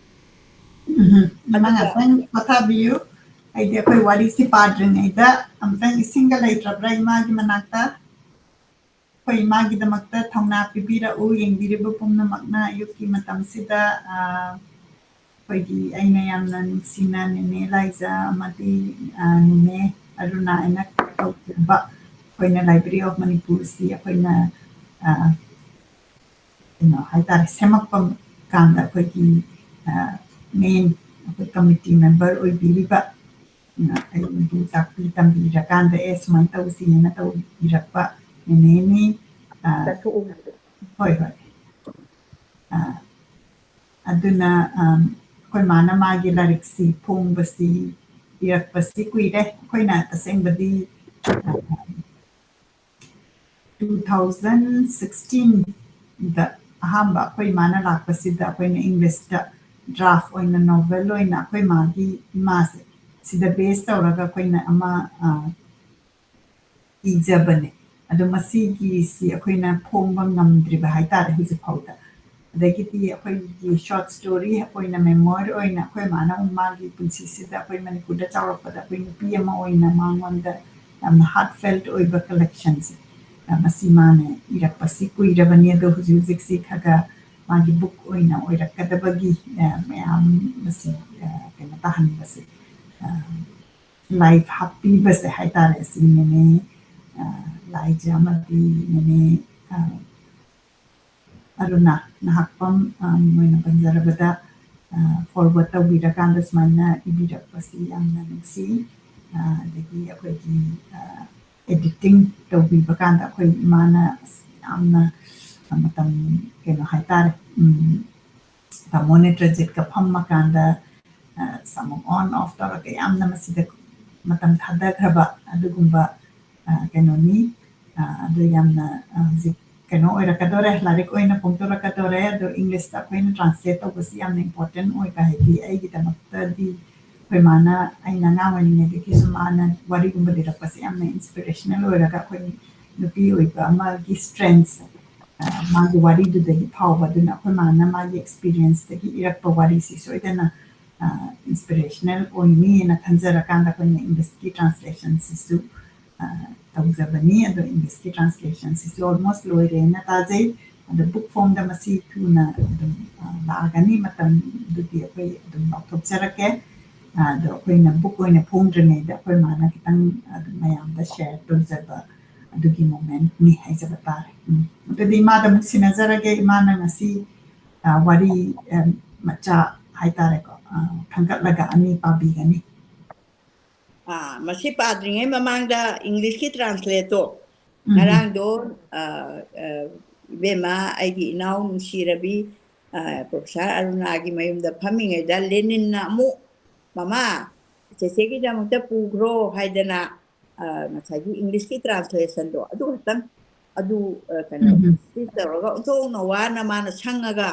ꯎꯝ, ꯏꯃꯥ ꯑꯗꯨꯒ ꯉꯥꯛꯇꯪ ꯄꯣꯊꯥꯕꯤꯌꯨ꯫ ꯑꯩꯗꯤ ꯑꯩꯈꯣꯏ ꯋꯥꯔꯤꯁꯤ ꯄꯥꯗ꯭ꯔꯤꯉꯩꯗ ꯑꯝꯇꯪ ꯏꯁꯤꯡꯒ ꯂꯩꯇ꯭ꯔꯕ꯭ꯔꯥ ꯏꯃꯥꯒꯤ ꯃꯅꯥꯛꯇ? ꯑꯩꯈꯣꯏ ꯏꯃꯥꯒꯤꯗꯃꯛꯇ ꯊꯧꯅꯥ ꯄꯤꯕꯤꯔꯛꯎ꯫ ꯌꯦꯡꯕꯤꯔꯤꯕ ꯄꯨꯝꯅꯃꯛꯅ ꯑꯌꯨꯛꯀꯤ ꯃꯇꯝꯁꯤꯗ, ꯑ, ꯑꯩꯈꯣꯏꯒꯤ ꯑꯩꯅ ꯌꯥꯝꯅ ꯅꯨꯡꯁꯤꯅ ꯅꯦꯅꯦ ꯂꯥꯏꯖ ꯑꯃꯗꯤ, ꯑ, ꯅꯦꯅꯦ ꯑꯔꯨꯅꯥ ꯍꯥꯏꯅ ꯀꯧꯖꯕ ꯑꯩꯈꯣꯏꯅ Library of Manipur ꯁꯤ ꯑꯩꯈꯣꯏꯅ, ꯑ, ꯀꯩꯅꯣ ꯍꯥꯏꯇꯥꯔꯦ, ꯁꯦꯝꯃꯛꯄ ꯀꯥꯟꯗ ꯑꯩꯈꯣꯏꯒꯤ, ꯑ, main ꯑꯩꯈꯣꯏ committee member ꯑꯣꯏꯕꯤꯔꯤꯕ, ꯑ, ꯑꯩꯕꯨ ꯇꯥꯛꯄꯤ ꯇꯝꯕꯤꯔꯀꯥꯟꯗ, "ꯑꯦ, ꯁꯨꯃꯥꯏꯅ ꯇꯧꯁꯤꯅ" ꯇꯧꯕꯤꯔꯛꯄ ꯅꯦꯅꯦꯅꯤ꯫ ꯑ, ꯆꯠꯊꯣꯛꯎꯕꯗꯣ꯫ ꯍꯣꯏ, ꯍꯣꯏ꯫ ꯑ, ꯑꯗꯨꯅ, ꯑ, ꯑꯩꯈꯣꯏ ꯃꯥꯅ ꯃꯥꯒꯤ ꯂꯥꯏꯔꯤꯛꯁꯤ ꯐꯣꯡꯕꯁꯤ, ꯏꯔꯛꯄꯁꯤ ꯀꯨꯏꯔꯦ꯫ ꯑꯩꯈꯣꯏꯅ ꯇꯁꯦꯡꯕꯗꯤ, ꯑ, two thousand sixteen ꯗ ꯑꯍꯥꯟꯕ ꯑꯩꯈꯣꯏ ꯏꯃꯥꯅ ꯂꯥꯛꯄꯁꯤꯗ ꯑꯩꯈꯣꯏꯅ English ꯇ draft ꯑꯣꯏꯅ, novel ꯑꯣꯏꯅ ꯑꯩꯈꯣꯏ ꯃꯥꯒꯤ, ꯏꯃꯥꯁꯦ ꯁꯤꯗ base ꯇꯧꯔꯒ ꯑꯩꯈꯣꯏꯅ ꯑꯃ, ꯑ, ꯏꯖꯕꯅꯦ꯫ ꯑꯗꯣ ꯃꯁꯤꯒꯤꯁꯤ ꯑꯩꯈꯣꯏꯅ ꯐꯣꯡꯕ ꯉꯝꯗ꯭ꯔꯤꯕ ꯍꯥꯏꯇꯥꯔꯦ ꯍꯧꯖꯤꯛ ꯐꯥꯎꯗ꯫ ꯑꯗꯒꯤꯗꯤ ꯑꯩꯈꯣꯏꯒꯤ short story ꯑꯣꯏꯅ, memoir ꯑꯣꯏꯅ ꯑꯩꯈꯣꯏ ꯃꯥꯅ ꯃꯥꯒꯤ ꯄꯨꯟꯁꯤꯁꯤꯗ ꯑꯩꯈꯣꯏ ꯃꯅꯤꯄꯨꯔꯗ ꯆꯥꯎꯔꯛꯄꯗ ꯑꯩꯈꯣꯏ ꯅꯨꯄꯤ ꯑꯃ ꯑꯣꯏꯅ ꯃꯉꯣꯟꯗ ꯌꯥꯝꯅ heartfelt ꯑꯣꯏꯕ collection ꯁꯦ, ꯑ, ꯃꯁꯤ ꯃꯥꯅ ꯏꯔꯛꯄꯁꯤ ꯀꯨꯏꯔꯕꯅꯤ, ꯑꯗꯣ ꯍꯧꯖꯤꯛ ꯍꯧꯖꯤꯛꯁꯤ ꯈꯔ ꯈꯔ ꯃꯥꯒꯤ book ꯑꯣꯏꯅ ꯑꯣꯏꯔꯛꯀꯗꯕꯒꯤ, ꯑ, ꯃꯌꯥꯝ ꯃꯁꯤ, ꯑ, ꯀꯩꯅꯣ ꯇꯥꯍꯟꯕꯁꯦ, ꯑ, life ꯍꯥꯞꯄꯤꯕꯁꯦ ꯍꯥꯏꯇꯥꯔꯦ, ꯁꯤꯅꯅꯦ, ꯑ, ꯂꯥꯏꯖ ꯑꯃꯗꯤ ꯅꯦꯅꯦ, ꯑ, ꯑꯔꯨꯅꯥ ꯅꯍꯥꯛꯄꯝ, ꯑ, ꯃꯣꯏꯅ ꯄꯟꯖꯔꯕꯗ, ꯑ, forward ꯇꯧꯕꯤꯔꯀꯥꯟꯗ ꯁꯨꯃꯥꯏꯅ ꯏꯕꯤꯔꯛꯄꯁꯤ ꯌꯥꯝꯅ ꯅꯨꯡꯁꯤ꯫ ꯑ, ꯑꯗꯒꯤ ꯑꯩꯈꯣꯏꯒꯤ, ꯑ, editing ꯇꯧꯕꯤꯕ ꯀꯥꯟꯗ ꯑꯩꯈꯣꯏ ꯏꯃꯥꯅ ꯑꯁ ꯌꯥꯝꯅ ꯃꯇꯝ, ꯀꯩꯅꯣ ꯍꯥꯏꯇꯥꯔꯦ, ꯎꯝ, ꯇꯥꯃꯣ ꯅꯦꯇ꯭ꯔꯖꯤꯠꯀ ꯐꯝꯃꯀꯥꯟꯗ, ꯑ, ꯑꯃꯨꯛ on off ꯇꯧꯔꯒ ꯌꯥꯝꯅ ꯃꯁꯤꯗ ꯃꯇꯝ ꯊꯥꯗꯈ꯭ꯔꯕ ꯑꯗꯨꯒꯨꯝꯕ, ꯑ, ꯀꯩꯅꯣꯅꯤ꯫ ꯑ, ꯑꯗꯨ ꯌꯥꯝꯅ, ꯑ, ꯍꯧꯖꯤꯛ ꯀꯩꯅꯣ ꯑꯣꯏꯔꯛꯀꯗꯣꯔꯦ, ꯂꯥꯏꯔꯤꯛ ꯑꯣꯏꯅ ꯐꯣꯡꯗꯣꯔꯛꯀꯗꯣꯔꯦ꯫ ꯑꯗꯣ English ꯇ ꯑꯩꯈꯣꯏꯅ translate ꯇꯧꯕꯁꯤ ꯌꯥꯝꯅ important ꯑꯣꯏꯕ, ꯍꯥꯏꯗꯤ ꯑꯩꯒꯤꯗꯃꯛꯇꯗꯤ ꯑꯩꯈꯣꯏ ꯃꯥꯅ, ꯑꯩꯅ ꯑꯉꯥꯡ ꯑꯣꯏꯔꯤꯉꯩꯗꯒꯤꯁꯨ ꯃꯥꯅ ꯋꯥꯔꯤꯒꯨꯝꯕ ꯂꯤꯔꯛꯄꯁꯦ ꯌꯥꯝꯅ inspirational ꯑꯣꯏꯔꯒ ꯑꯩꯈꯣꯏ ꯅꯨꯄꯤ ꯑꯣꯏꯕ ꯑꯃꯒꯤ strength, ꯑ, ꯃꯥꯒꯤ ꯋꯥꯔꯤꯗꯨꯗꯒꯤ ꯐꯥꯎꯕ꯫ ꯑꯗꯨꯅ ꯑꯩꯈꯣꯏ ꯃꯥꯅ ꯃꯥꯒꯤ experience ꯇꯒꯤ ꯏꯔꯛꯄ ꯋꯥꯔꯤꯁꯤ ꯁꯣꯏꯗꯅ, ꯑ, inspirational ꯑꯣꯏꯅꯤꯅ ꯈꯟꯖꯔꯀꯥꯟꯗ ꯑꯩꯈꯣꯏꯅ English ꯀꯤ translation ꯁꯤꯁꯨ, ꯑ, ꯇꯧꯖꯕꯅꯤ꯫ ꯑꯗꯣ English ꯀꯤ translation ꯁꯤꯁꯨ almost ꯂꯣꯏꯔꯦꯅ ꯇꯥꯖꯩ꯫ ꯑꯗꯣ book form ꯗ ꯃꯁꯤ ꯊꯨꯅ ꯑꯗꯨꯝ, ꯑ, ꯂꯥꯛꯑꯒꯅꯤ꯫ ꯃꯇꯝꯗꯨꯗꯤ ꯑꯩꯈꯣꯏ ꯑꯗꯨꯝ ꯂꯥꯎꯊꯣꯛꯆꯔꯛꯀꯦ꯫ ꯑ, ꯑꯗꯣ ꯑꯩꯈꯣꯏꯅ book ꯑꯣꯏꯅ ꯐꯣꯡꯗ꯭ꯔꯤꯉꯩꯗ ꯑꯩꯈꯣꯏ ꯃꯥꯅ ꯈꯤꯇꯪ ꯑꯗꯨꯝ ꯃꯌꯥꯝꯗ share ꯇꯧꯖꯕ ꯑꯗꯨꯒꯤ moment ꯅꯤ ꯍꯥꯏꯖꯕ ꯇꯥꯔꯦ꯫ ꯎꯝ꯫ ꯑꯗꯨꯗꯤ ꯏꯃꯥꯗ ꯑꯃꯨꯛ ꯁꯤꯟꯅꯖꯔꯒꯦ꯫ ꯏꯃꯥꯅ ꯉꯁꯤ, ꯑ, ꯋꯥꯔꯤ, ꯑ, ꯃꯆꯥ ꯍꯥꯏꯇꯥꯔꯦꯀꯣ, ꯑ, ꯈꯟꯒꯠꯂꯒ ꯑꯅꯤ ꯄꯥꯕꯤꯒꯅꯤ꯫ ꯑꯥ, ꯃꯁꯤ ꯄꯥꯗ꯭ꯔꯤꯉꯩ ꯃꯃꯥꯡꯗ English ꯀꯤ translate ꯇꯣ ꯎꯝ꯫ ꯉꯔꯥꯡꯗꯣ, ꯑ, ꯑ, ꯏꯕꯦꯝꯃ, ꯑꯩꯒꯤ ꯏꯅꯥꯎ ꯅꯨꯡꯁꯤꯔꯕꯤ, ꯑ, Professor ꯑꯔꯨꯅꯥꯒꯤ ꯃꯌꯨꯝꯗ ꯐꯝꯃꯤꯉꯩꯗ ꯂꯦꯅꯤꯟꯅ ꯑꯃꯨꯛ, "ꯃꯃꯥ, ꯆꯦꯆꯦꯒꯤꯗꯃꯛꯇ ꯄꯨꯈ꯭ꯔꯣ" ꯍꯥꯏꯗꯅ, ꯑ, ꯉꯁꯥꯏꯒꯤ English ꯀꯤ translation ꯗꯣ ꯑꯗꯨ ꯈꯛꯇꯪ, ꯑꯗꯨ, ꯑ, ꯀꯩꯅꯣ, ꯎꯝ꯫ Speech ꯇꯧꯔꯒ ꯑꯣꯟꯊꯣꯛꯅ ꯋꯥꯅ ꯃꯥꯅ ꯁꯪꯉꯒ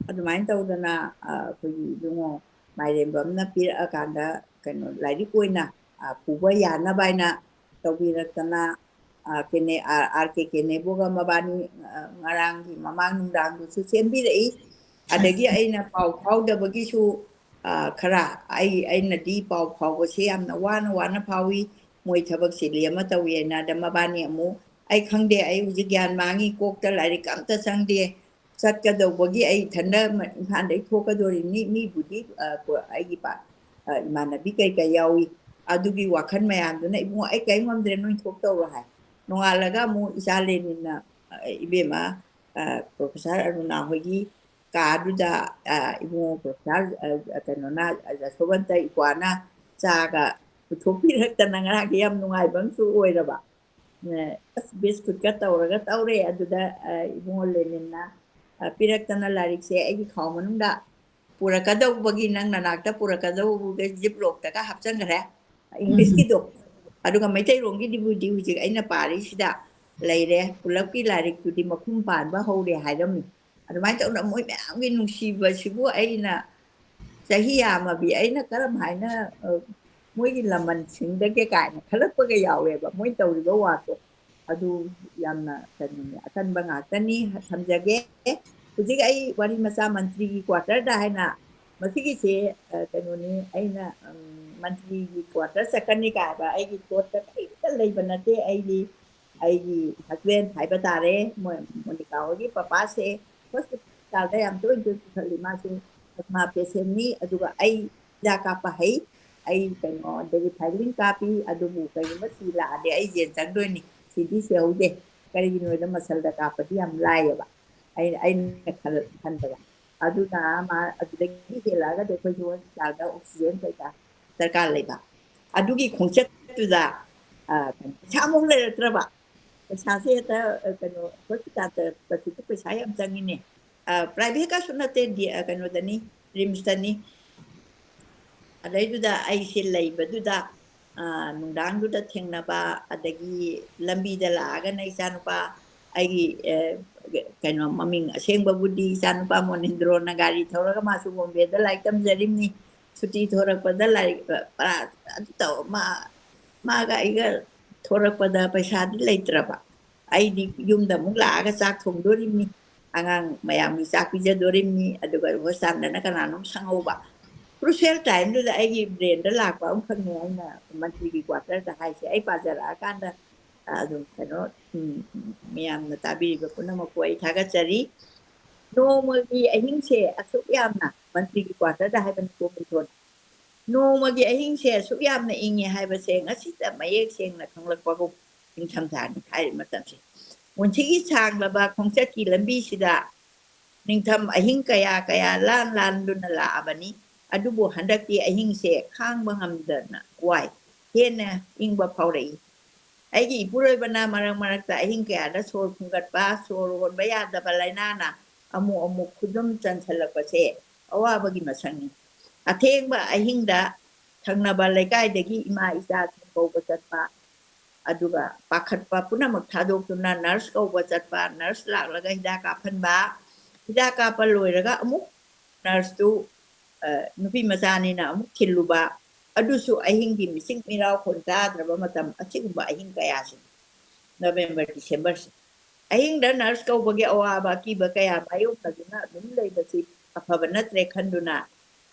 ꯑꯗꯨꯃꯥꯏꯅ ꯇꯧꯗꯅ, ꯑ, ꯑꯩꯈꯣꯏꯒꯤ ꯏꯕꯨꯡꯉꯣ ꯃꯥꯏꯔꯦꯝꯕꯝꯅ ꯄꯤꯔꯛꯑꯀꯥꯟꯗ, ꯀꯩꯅꯣ, ꯂꯥꯏꯔꯤꯛ ꯑꯣꯏꯅ, ꯑ, ꯄꯨꯕ ꯌꯥꯅꯕ ꯍꯥꯏꯅ ꯇꯧꯕꯤꯔꯛꯇꯅ, ꯑ, ꯀꯦꯅꯦ-, ꯑ, ꯑꯥꯔ ꯀꯦ ꯀꯦꯅꯦꯕꯣꯒ ꯃꯕꯥꯅꯤ, ꯑ, ꯉꯔꯥꯡꯒꯤ ꯃꯃꯥꯡ ꯅꯨꯡꯗꯥꯡꯗꯨꯁꯨ ꯆꯦꯟꯕꯤꯔꯛꯏ꯫ ꯑꯗꯒꯤ ꯑꯁ꯫ ꯑꯩꯅ ꯄꯥꯎ ꯐꯥꯎꯗꯕꯒꯤꯁꯨ, ꯑ, ꯈꯔ ꯑꯩ, ꯑꯩꯅꯗꯤ ꯄꯥꯎ ꯐꯥꯎꯕꯁꯦ ꯌꯥꯝꯅ ꯋꯥꯅ ꯋꯥꯅ ꯐꯥꯎꯏ꯫ ꯃꯣꯏ ꯊꯕꯛ ꯆꯤꯜꯂꯤ ꯑꯃ ꯇꯧꯏ ꯍꯥꯏꯅ꯫ ꯑꯗ ꯃꯕꯥꯅꯤ ꯑꯃꯨꯛ, "ꯑꯩ ꯈꯪꯗꯦ, ꯑꯩ ꯍꯧꯖꯤꯛ ꯒ꯭ꯌꯥꯟ ꯃꯥꯡꯉꯤ, ꯀꯣꯛꯇ ꯂꯥꯏꯔꯤꯛ ꯑꯝꯇ ꯆꯪꯗꯦ, ꯆꯠꯀꯗꯧꯕꯒꯤ ꯑꯩ ꯏꯊꯟꯗ ꯃ-, ꯏꯝꯐꯥꯜꯗꯒꯤ ꯊꯣꯛꯀꯗꯣꯔꯤꯕꯅꯤ, ꯃꯤꯕꯨꯗꯤ, ꯑ, ꯀꯣ-, ꯑꯩꯒꯤ ꯄꯥ-, ꯑ, ꯏꯃꯥꯟꯅꯕꯤ ꯀꯩꯀꯩ ꯌꯥꯎꯏ, ꯑꯗꯨꯒꯤ ꯋꯥꯈꯜ ꯃꯌꯥꯝꯗꯨꯅ, ꯏꯕꯨꯡꯉꯣ, ꯑꯩ ꯀꯔꯤꯝ ꯉꯝꯗ꯭ꯔꯦ, ꯅꯣꯏ ꯊꯣꯛꯇꯧꯔꯣ" ꯍꯥꯏ꯫ ꯅꯣꯡꯉꯥꯜꯂꯒ ꯑꯃꯨꯛ ꯏꯆꯥ ꯂꯦꯅꯤꯟꯅ, ꯑ, "ꯏꯕꯦꯝꯃ, ꯑ, Professor ꯑꯔꯨꯅꯥ ꯍꯣꯏꯒꯤ ꯀꯥꯗꯨꯗ, ꯑ, ꯏꯕꯨꯡꯉꯣ Professor, ꯑ, ꯀꯩꯅꯣꯅ, ꯑ, ꯖꯁꯣꯕꯟꯇ ꯏꯄ꯭ꯋꯥꯅ ꯆꯥꯒ ꯄꯨꯊꯣꯛꯄꯤꯔꯛꯇꯅ ꯉꯔꯥꯡꯗꯤ ꯌꯥꯝ ꯅꯨꯡꯉꯥꯏꯕ ꯑꯃꯁꯨ ꯑꯣꯏꯔꯕ꯫ ꯑ, ꯑꯁ, ꯕꯤꯁꯀꯨꯠꯀ ꯇꯧꯔꯒ ꯇꯧꯔꯦ꯫ ꯑꯗꯨꯗ, ꯑ, ꯏꯕꯨꯡꯉꯣ ꯂꯦꯅꯤꯟꯅ, ꯑ, ꯄꯤꯔꯛꯇꯅ ꯂꯥꯏꯔꯤꯛꯁꯦ ꯑꯩꯒꯤ ꯈꯥꯎ ꯃꯅꯨꯡꯗ ꯄꯨꯔꯛꯀꯗꯧꯕꯒꯤ, ꯅꯪ ꯅꯅꯥꯛꯇ ꯄꯨꯔꯛꯀꯗꯧꯕꯒꯤ ziplock ꯇꯒ ꯍꯥꯞꯆꯟꯈ꯭ꯔꯦ, English ꯎꯝ꯫ ꯀꯤꯗꯣ꯫ ꯑꯗꯨꯒ ꯃꯩꯇꯩꯔꯣꯟꯒꯤꯗꯨꯕꯨꯗꯤ ꯍꯧꯖꯤꯛ ꯑꯩꯅ ꯄꯥꯔꯤꯁꯤꯗ ꯂꯩꯔꯦ, ꯄꯨꯂꯞꯀꯤ ꯂꯥꯏꯔꯤꯛꯇꯨꯗꯤ ꯃꯄꯨꯡ ꯄꯥꯟꯕ ꯍꯧꯔꯦ ꯍꯥꯏꯔꯝꯃꯤ꯫ ꯑꯗꯨꯃꯥꯏꯅ ꯇꯧꯗꯅ ꯃꯣꯏ ꯃꯌꯥꯝꯒꯤ ꯅꯨꯡꯁꯤꯕꯁꯤꯕꯨ ꯑꯩꯅ ꯆꯍꯤ ꯌꯥꯝꯃꯕꯤ ꯑꯩꯅ ꯀꯔꯝ ꯍꯥꯏꯅ, ꯑ, ꯃꯣꯏꯒꯤ ꯂꯃꯟ ꯁꯤꯡꯗꯒꯦ ꯀꯥꯏꯅ ꯈꯜꯂꯛꯄꯒ ꯌꯥꯎꯋꯦꯕ, ꯃꯣꯏ ꯇꯧꯔꯤꯕ work ꯇꯣ꯫ ꯑꯗꯨ ꯌꯥꯝꯅ ꯀꯩꯅꯣꯅꯤ, ꯑꯀꯟꯕ ꯉꯥꯛꯇꯅꯤ꯫ ꯊꯝꯖꯒꯦ꯫ ꯍꯧꯖꯤꯛ ꯑꯩ ꯋꯥꯔꯤ ꯃꯆꯥ ꯃꯟꯇ꯭ꯔꯤꯒꯤ quarter ꯗ ꯍꯥꯏꯅ ꯃꯁꯤꯒꯤꯁꯦ, ꯑ, ꯀꯩꯅꯣꯅꯤ, ꯑꯩꯅ, ꯎꯝ, ꯃꯟꯇ꯭ꯔꯤꯒꯤ quarter ꯆꯠꯀꯅꯤ ꯀꯥꯏꯕ ꯑꯩꯒꯤ ꯊꯣꯠꯇ ꯀꯔꯤꯝꯇ ꯂꯩꯕ ꯅꯠꯇꯦ꯫ ꯑꯩꯗꯤ ꯑꯩꯒꯤ husband ꯍꯥꯏꯕ ꯇꯥꯔꯦ, ꯃꯣꯏ ꯃꯣꯅꯤꯀꯥ ꯍꯣꯏꯒꯤ ꯄꯄꯥꯁꯦ hospitalꯗ ꯌꯥꯝ ꯇꯣꯏꯅ ꯇꯣꯏꯅ ꯄꯨꯈꯠꯂꯤ꯫ ꯃꯥꯁꯦ asthma patientꯅꯤ, ꯑꯗꯨꯒ ꯑꯩ ꯍꯤꯗꯥꯛ ꯀꯥꯞꯄ ꯍꯩ, ꯑꯩ ꯀꯩꯅꯣ dabigatran ꯀꯥꯞꯄꯤ, ꯑꯗꯨꯕꯨ ꯀꯩꯒꯨꯝꯕ ꯁꯤ ꯂꯥꯛꯑꯗꯤ ꯑꯩ ꯖꯦꯜ ꯆꯪꯗꯣꯏꯅꯤ꯫ ꯁꯤꯗꯤ ꯁꯤꯍꯧꯗꯦ, ꯀꯔꯤꯒꯤꯅꯣꯗ muscleꯗ ꯀꯥꯞꯄꯗꯤ ꯌꯥꯝ ꯂꯥꯏꯌꯦꯕ, ꯑꯩꯅ ꯑꯩꯅ ꯈꯜ- ꯈꯟꯕꯗ꯫ ꯑꯗꯨꯅ ꯃꯥ ꯑꯗꯨꯗꯒꯤ ꯍꯦꯜꯂꯛꯑꯒꯗꯤ ꯑꯩꯈꯣꯏꯁꯨ hospitalꯗ oxygen ꯀꯩꯀꯥ ꯗꯔꯀꯥꯔ ꯂꯩꯕ꯫ ꯑꯗꯨꯒꯤ ꯈꯣꯡꯆꯠꯇꯨꯗ, ꯑ, ꯄꯩꯁꯥ ꯑꯃꯨꯛ ꯂꯩꯔꯛꯇ꯭ꯔꯕ꯫ ꯄꯩꯁꯥꯁꯦ ꯍꯦꯛꯇ, ꯑ, ꯀꯩꯅꯣ, hospitalꯗ ꯄꯩꯁꯥ ꯌꯥꯝ ꯆꯪꯉꯤꯅꯦ꯫ ꯑ, privateꯀꯁꯨ ꯅꯠꯇꯦ, ꯗꯤ-, ꯑ, ꯀꯩꯅꯣꯗꯅꯤ, RIMSꯇꯅꯤ꯫ ꯑꯗꯩꯗꯨꯗ ꯑꯩꯁꯦ ꯂꯩꯕꯗꯨꯗ, ꯑ, ꯅꯨꯡꯗꯥꯡꯗꯨꯗ ꯊꯦꯡꯅꯕ, ꯑꯗꯒꯤ ꯂꯝꯕꯤꯗ ꯂꯥꯛꯑꯒꯅ ꯏꯆꯥꯅꯨꯄꯥ ꯑꯩꯒꯤ, ꯑ, ꯀꯩꯅꯣ, ꯃꯃꯤꯡ ꯑꯁꯦꯡꯕꯕꯨꯗꯤ ꯏꯆꯥꯅꯨꯄꯥ ꯃꯣꯅꯤꯟꯗ꯭ꯔꯣꯅ ꯒꯥꯔꯤ ꯊꯧꯔꯒ ꯃꯥꯁꯨ ꯕꯣꯝꯕꯦꯗ ꯂꯥꯏꯔꯤꯛ ꯇꯝꯖꯔꯤꯕꯅꯤ꯫ ꯁꯨꯇꯤ ꯊꯣꯔꯛꯄꯗ ꯂꯥꯏꯔꯤꯛ, ꯑ, ꯑꯗꯨ ꯇꯧ-, ꯃꯥ-, ꯃꯥꯒ ꯑꯩꯒ ꯊꯣꯔꯛꯄꯗ ꯄꯩꯁꯥꯗꯤ ꯂꯩꯇ꯭ꯔꯕ꯫ ꯑꯩꯗꯤ ꯌꯨꯝꯗ ꯑꯃꯨꯛ ꯂꯥꯛꯑꯒ ꯆꯥꯛ ꯊꯣꯡꯗꯣꯔꯤꯕꯅꯤ, ꯑꯉꯥꯡ ꯃꯌꯥꯝꯒꯤ ꯆꯥꯛ ꯄꯤꯖꯗꯣꯔꯤꯕꯅꯤ, ꯑꯗꯨꯒ hospitalꯗꯅ ꯀꯅꯥꯅꯣꯝ ꯁꯪꯍꯧꯕ꯫ Crucial timeꯗꯨꯗ ꯑꯩꯒꯤ brainꯗ ꯂꯥꯛꯄ ꯑꯃꯈꯛꯅꯦ ꯑꯩꯅ ꯃꯟꯇ꯭ꯔꯤꯒꯤ quarterꯗ ꯍꯥꯏꯁꯦ꯫ ꯑꯩ ꯄꯥꯖꯔꯛꯑꯀꯥꯟꯗ, ꯑ, ꯑꯗꯨꯝ ꯀꯩꯅꯣ, ꯎꯝ, ꯃꯌꯥꯝꯅ ꯇꯥꯕꯤꯔꯤꯕ ꯄꯨꯝꯅꯃꯛꯄꯨ ꯑꯩ ꯊꯥꯒꯠꯆꯔꯤ꯫ ꯅꯣꯡꯃꯒꯤ ꯑꯍꯤꯡꯁꯦ ꯑꯁꯨꯛ ꯌꯥꯝꯅ ꯃꯟꯇ꯭ꯔꯤꯒꯤ quarterꯗ ꯍꯥꯏꯕꯅꯤ ꯀꯣ ꯃꯤꯊꯣꯟ꯫ ꯅꯣꯡꯃꯒꯤ ꯑꯍꯤꯡꯁꯦ ꯑꯁꯨꯛ ꯌꯥꯝꯅ ꯏꯪꯉꯤ ꯍꯥꯏꯕꯁꯦ ꯉꯁꯤꯗ ꯃꯌꯦꯛ ꯁꯦꯡꯅ ꯈꯪꯂꯛꯄꯒꯨꯝ, ꯅꯤꯡꯊꯝꯊꯥꯅꯤ ꯍꯥꯏꯔꯤꯕ ꯃꯇꯝꯁꯦ꯫ ꯄꯨꯟꯁꯤꯒꯤ ꯁꯥꯡꯂꯕ ꯈꯣꯡꯆꯠꯀꯤ ꯂꯝꯕꯤꯁꯤꯗ ꯅꯤꯡꯊꯝ ꯑꯍꯤꯡ ꯀꯌꯥ ꯀꯌꯥ ꯂꯥꯟ ꯂꯥꯟꯗꯨꯅ ꯂꯥꯛꯑꯕꯅꯤ꯫ ꯑꯗꯨꯕꯨ ꯍꯟꯗꯛꯇꯤ ꯑꯍꯤꯡꯁꯦ ꯈꯥꯡꯕ ꯉꯝꯗꯅ ꯋꯥꯏ꯫ ꯍꯦꯟꯅ ꯏꯪꯕ ꯐꯥꯎꯔꯛꯏ꯫ ꯑꯩꯒꯤ ꯏꯄꯨꯔꯣꯏꯕꯅ ꯃꯔꯛ ꯃꯔꯛꯇ ꯑꯍꯤꯡ ꯀꯌꯥꯗ ꯁꯣꯔ ꯐꯨꯟꯒꯠꯄ, ꯁꯣꯔ ꯍꯣꯟꯕ ꯌꯥꯗꯕ ꯂꯥꯏꯅꯥꯅ ꯑꯃꯨꯛ ꯑꯃꯨꯛ ꯈꯨꯗꯨꯝ ꯆꯟꯁꯤꯜꯂꯛꯄꯁꯦ ꯑꯋꯥꯕꯒꯤ ꯃꯁꯛꯅꯤ꯫ ꯑꯊꯦꯡꯕ ꯑꯍꯤꯡꯗ ꯊꯪꯅꯕ ꯂꯩꯀꯥꯏꯗꯒꯤ ꯏꯃꯥ ꯏꯆꯥꯁꯤꯡ ꯀꯧꯕ ꯆꯠꯄ, ꯑꯗꯨꯒ ꯄꯥꯈꯠꯄ ꯄꯨꯝꯅꯃꯛ ꯊꯥꯗꯣꯛꯇꯨꯅ nurse ꯀꯧꯕ ꯆꯠꯄ, nurse ꯂꯥꯛꯂꯒ ꯍꯤꯗꯥꯛ ꯀꯥꯞꯍꯟꯕ, ꯍꯤꯗꯥꯛ ꯀꯥꯞꯄ ꯂꯣꯏꯔꯒ ꯑꯃꯨꯛ nurseꯇꯨ, ꯑ, ꯅꯨꯄꯤ ꯃꯆꯥꯅꯤꯅ ꯑꯃꯨꯛ ꯊꯤꯜꯂꯨꯕ, ꯑꯗꯨꯁꯨ ꯑꯍꯤꯡꯒꯤ ꯃꯤꯆꯤꯛ ꯃꯤꯔꯥꯎꯈꯣꯟ ꯇꯥꯗ꯭ꯔꯕ ꯃꯇꯝ ꯑꯁꯤꯒꯨꯝꯕ ꯑꯍꯤꯡ ꯀꯌꯥꯁꯤ, November, Decemberꯁꯤ꯫ ꯑꯍꯤꯡꯗ nurse ꯀꯧꯕꯒꯤ ꯑꯋꯥꯕ ꯑꯀꯤꯕ ꯀꯌꯥ ꯃꯥꯌꯣꯛꯅꯗꯨꯅ ꯑꯗꯨꯝ ꯂꯩꯕꯁꯤ ꯑꯐꯕ ꯅꯠꯇ꯭ꯔꯦ ꯈꯟꯗꯨꯅ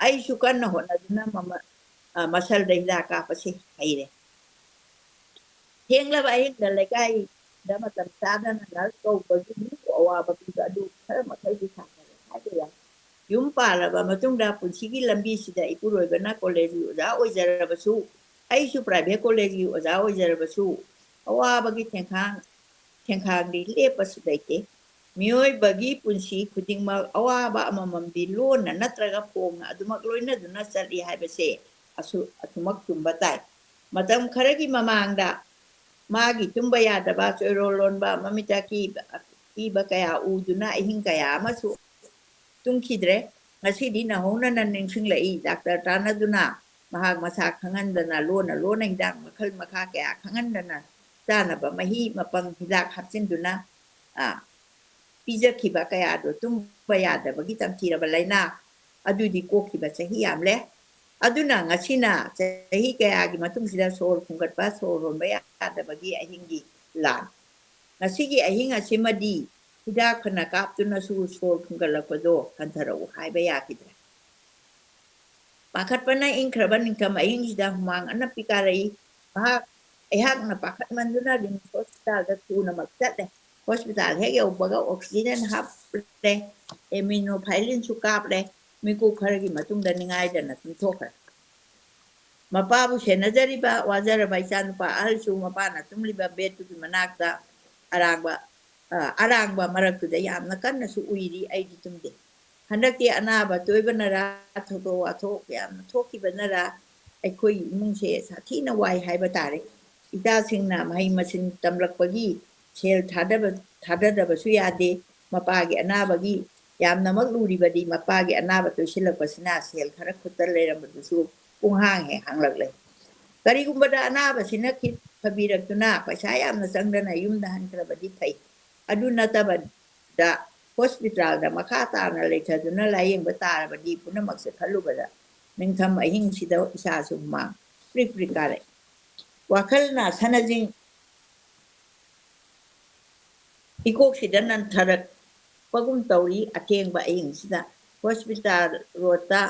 ꯑꯩꯁꯨ ꯀꯟꯅ ꯍꯣꯠꯅꯗꯨꯅ ꯃꯃ-, ꯑ, ꯃꯁꯜꯗ ꯍꯤꯗꯥꯛ ꯀꯥꯞꯄꯁꯤ ꯍꯩꯔꯦ꯫ ꯊꯦꯡꯂꯕ ꯑꯍꯤꯡꯗ ꯂꯩꯀꯥꯏꯗ ꯃꯇꯝ ꯆꯥꯗꯅ ꯅꯔꯁ ꯀꯧꯕꯒꯤ ꯃꯤꯕꯨ ꯑꯋꯥꯕ ꯄꯤꯕ ꯑꯗꯨ ꯈꯔ ꯃꯈꯩꯗꯤ ꯁꯥꯊꯔꯦ ꯍꯥꯏꯕ ꯌꯥꯏ꯫ ꯌꯨꯝ ꯄꯥꯜꯂꯕ ꯃꯇꯨꯡꯗ ꯄꯨꯟꯁꯤꯒꯤ ꯂꯝꯕꯤꯁꯤꯗ ꯏꯄꯨꯔꯣꯏꯕꯅ ꯀꯣꯂꯦꯖꯀꯤ ꯑꯣꯖꯥ ꯑꯣꯏꯖꯔꯕꯁꯨ, ꯑꯩꯁꯨ ꯄ꯭ꯔꯥꯏꯚꯦꯠ ꯀꯣꯂꯦꯖꯀꯤ ꯑꯣꯖꯥ ꯑꯣꯏꯖꯔꯕꯁꯨ, ꯑꯋꯥꯕꯒꯤ ꯊꯦꯡꯈꯥꯡ, ꯊꯦꯡꯈꯥꯡꯗꯤ ꯂꯦꯞꯄꯁꯨ ꯂꯩꯇꯦ꯫ ꯃꯤꯑꯣꯏꯕꯒꯤ ꯄꯨꯟꯁꯤ ꯈꯨꯗꯤꯡꯃꯛ ꯑꯋꯥꯕ ꯑꯃꯃꯝꯗꯤ ꯂꯣꯟꯅ ꯅꯠꯇ꯭ꯔꯒ ꯐꯣꯡꯅ ꯑꯗꯨꯃꯛ ꯂꯣꯏꯅꯗꯨꯅ ꯆꯠꯂꯤ ꯍꯥꯏꯕꯁꯦ ꯑꯁꯨ-, ꯑꯊꯨꯃꯛ ꯆꯨꯝꯕ ꯇꯥꯏ꯫ ꯃꯇꯝ ꯈꯔꯒꯤ ꯃꯃꯥꯡꯗ ꯃꯥꯒꯤ ꯇꯨꯝꯕ ꯌꯥꯗꯕ, ꯆꯣꯏꯔꯣꯜ ꯂꯣꯟꯕ, ꯃꯃꯤꯠꯇ ꯀꯤꯕ, ꯀꯤꯕ ꯀꯌꯥ ꯎꯗꯨꯅ ꯑꯍꯤꯡ ꯀꯌꯥ ꯑꯃꯁꯨ ꯇꯨꯝꯈꯤꯗ꯭ꯔꯦ꯫ ꯉꯁꯤꯗꯤ ꯅꯧꯍꯧꯅꯅ ꯅꯤꯡꯁꯤꯡꯂꯛꯏ꯫ ꯗꯥꯛꯇꯔ ꯇꯥꯟꯅꯗꯨꯅ ꯃꯍꯥꯛ ꯃꯁꯥ ꯈꯪꯍꯟꯗꯅ ꯂꯣꯟꯅ ꯂꯣꯟꯅ ꯍꯤꯗꯥꯛ ꯃꯈꯜ ꯃꯈꯥ ꯀꯌꯥ ꯈꯪꯍꯟꯗꯅ ꯆꯥꯅꯕ ꯃꯍꯤ ꯃꯄꯪ ꯍꯤꯗꯥꯛ ꯍꯥꯞꯆꯤꯟꯗꯨꯅ, ꯑ, ꯄꯤꯖꯈꯤꯕ ꯀꯌꯥꯗꯣ ꯇꯨꯝꯕ ꯌꯥꯗꯕꯒꯤ ꯇꯝꯊꯤꯔꯕ ꯂꯥꯏꯅꯥ ꯑꯗꯨꯗꯤ ꯀꯣꯛꯈꯤꯕ ꯆꯍꯤ ꯌꯥꯝꯂꯦ꯫ ꯑꯗꯨꯅ ꯉꯁꯤꯅ ꯆꯍꯤ ꯀꯌꯥꯒꯤ ꯃꯇꯨꯡꯁꯤꯗ ꯁꯣꯔ ꯐꯨꯟꯒꯠꯄ, ꯁꯣꯔ ꯍꯣꯟꯕ ꯌꯥꯗꯕꯒꯤ ꯑꯍꯤꯡꯒꯤ ꯂꯥꯟ꯫ ꯉꯁꯤꯒꯤ ꯑꯍꯤꯡ ꯑꯁꯤꯃꯗꯤ ꯍꯤꯗꯥꯛ ꯐꯅ ꯀꯥꯞꯇꯨꯅꯁꯨ ꯁꯣꯔ ꯐꯨꯟꯒꯠꯂꯛꯄꯗꯣ ꯍꯟꯊꯔꯛꯎ ꯍꯥꯏꯕ ꯌꯥꯈꯤꯗ꯭ꯔꯦ꯫ ꯄꯥꯈꯠꯄꯅ ꯏꯪꯈ꯭ꯔꯕ ꯅꯤꯡꯊꯝ ꯑꯍꯤꯡꯁꯤꯗ ꯍꯨꯃꯥꯡ ꯑꯅꯞꯄꯤ ꯀꯥꯔꯛꯏ꯫ ꯃꯍꯥꯛ, ꯑꯩꯍꯥꯛꯅ ꯄꯥꯈꯠꯃꯟꯗꯨꯅ ꯔꯤꯝꯁ ꯍꯣꯁꯄꯤꯇꯥꯜꯗ ꯊꯨꯅꯃꯛ ꯆꯠꯂꯦ꯫ ꯍꯣꯁꯄꯤꯇꯥꯜ ꯍꯦꯛ ꯌꯧꯕꯒ ꯑꯣꯛꯁꯤꯖꯦꯟ ꯍꯥꯞꯂꯦ, ꯑꯦꯃꯤꯅꯣꯐꯥꯏꯂꯤꯟꯁꯨ ꯀꯥꯞꯂꯦ꯫ ꯃꯤꯀꯨꯞ ꯈꯔꯒꯤ ꯃꯇꯨꯡꯗ ꯅꯤꯡꯉꯥꯏꯗꯅ ꯇꯨꯝꯊꯣꯛꯈ꯭ꯔꯦ꯫ ꯃꯄꯥꯕꯨ ꯁꯦꯟꯅꯖꯔꯤꯕ ꯋꯥꯖꯔꯕ ꯏꯆꯥꯅꯨꯄꯥ ꯑꯍꯜꯁꯨ ꯃꯄꯥꯅ ꯇꯨꯝꯂꯤꯕ ꯕꯦꯗꯇꯨꯒꯤ ꯃꯅꯥꯛꯇ ꯑꯔꯥꯡꯕ, ꯑ, ꯑꯔꯥꯡꯕ ꯃꯔꯛꯇꯨꯗ ꯌꯥꯝꯅ ꯀꯟꯅꯁꯨ ꯎꯏꯔꯤ꯫ ꯑꯩꯗꯤ ꯇꯨꯝꯗꯦ꯫ ꯍꯟꯗꯛꯇꯤ ꯑꯅꯥꯕ ꯇꯣꯏꯕꯅꯔꯥ, ꯊꯧꯗꯣꯛ ꯋꯥꯊꯣꯛ ꯌꯥꯝꯅ ꯊꯣꯛꯈꯤꯕꯅꯔꯥ, ꯑꯩꯈꯣꯏ ꯏꯃꯨꯡꯁꯦ ꯁꯥꯊꯤꯅ ꯋꯥꯏ ꯍꯥꯏꯕ ꯇꯥꯔꯦ꯫ ꯏꯆꯥꯁꯤꯡꯅ ꯃꯍꯩ ꯃꯁꯤꯡ ꯇꯝꯂꯛꯄꯒꯤ ꯁꯦꯜ ꯊꯥꯗꯕ, ꯊꯥꯗꯗꯕꯁꯨ ꯌꯥꯗꯦ꯫ ꯃꯄꯥꯒꯤ ꯑꯅꯥꯕꯒꯤ ꯌꯥꯝꯅꯃꯛ ꯂꯨꯔꯤꯕꯗꯤ ꯃꯄꯥꯒꯤ ꯑꯅꯥꯕ ꯇꯣꯏꯁꯤꯜꯂꯛꯄꯁꯤꯅ ꯁꯦꯜ ꯈꯔ ꯈꯨꯠꯇ ꯂꯩꯔꯝꯕꯗꯨꯁꯨ ꯄꯨꯡꯍꯥꯡ ꯍꯦꯛ ꯍꯥꯡꯂꯛꯂꯦ꯫ ꯀꯔꯤꯒꯨꯝꯕꯗ ꯑꯅꯥꯕꯁꯤꯅ ꯈꯤꯠ ꯐꯕꯤꯔꯛꯇꯨꯅ ꯄꯩꯁꯥ ꯌꯥꯝꯅ ꯆꯪꯗꯅ ꯌꯨꯝꯗ ꯍꯟꯈ꯭ꯔꯕꯗꯤ ꯐꯩ꯫ ꯑꯗꯨ ꯅꯠꯇꯕꯗ ꯍꯣꯁꯄꯤꯇꯥꯜꯗ ꯃꯈꯥ ꯇꯥꯅ ꯂꯩꯊꯗꯨꯅ ꯂꯥꯌꯦꯡꯕ ꯇꯥꯔꯕꯗꯤ ꯄꯨꯝꯅꯃꯛꯁꯦ ꯈꯜꯂꯨꯕꯗ ꯅꯤꯡꯊꯝ ꯑꯍꯤꯡꯁꯤꯗ ꯏꯁꯥꯁꯨ ꯍꯨꯃꯥꯡ ꯄ꯭ꯔꯤꯛ ꯄ꯭ꯔꯤꯛ ꯀꯥꯔꯛꯏ꯫ ꯋꯥꯈꯜꯅ ꯁꯅꯖꯤꯡ ꯏꯀꯣꯛꯁꯤꯗ ꯅꯟꯊꯔꯛꯄꯒꯨꯝ ꯇꯧꯔꯤ꯫ ꯑꯊꯦꯡꯕ ꯑꯍꯤꯡꯁꯤꯗ ꯍꯣꯁꯄꯤꯇꯥꯜ ꯔꯣꯗꯇ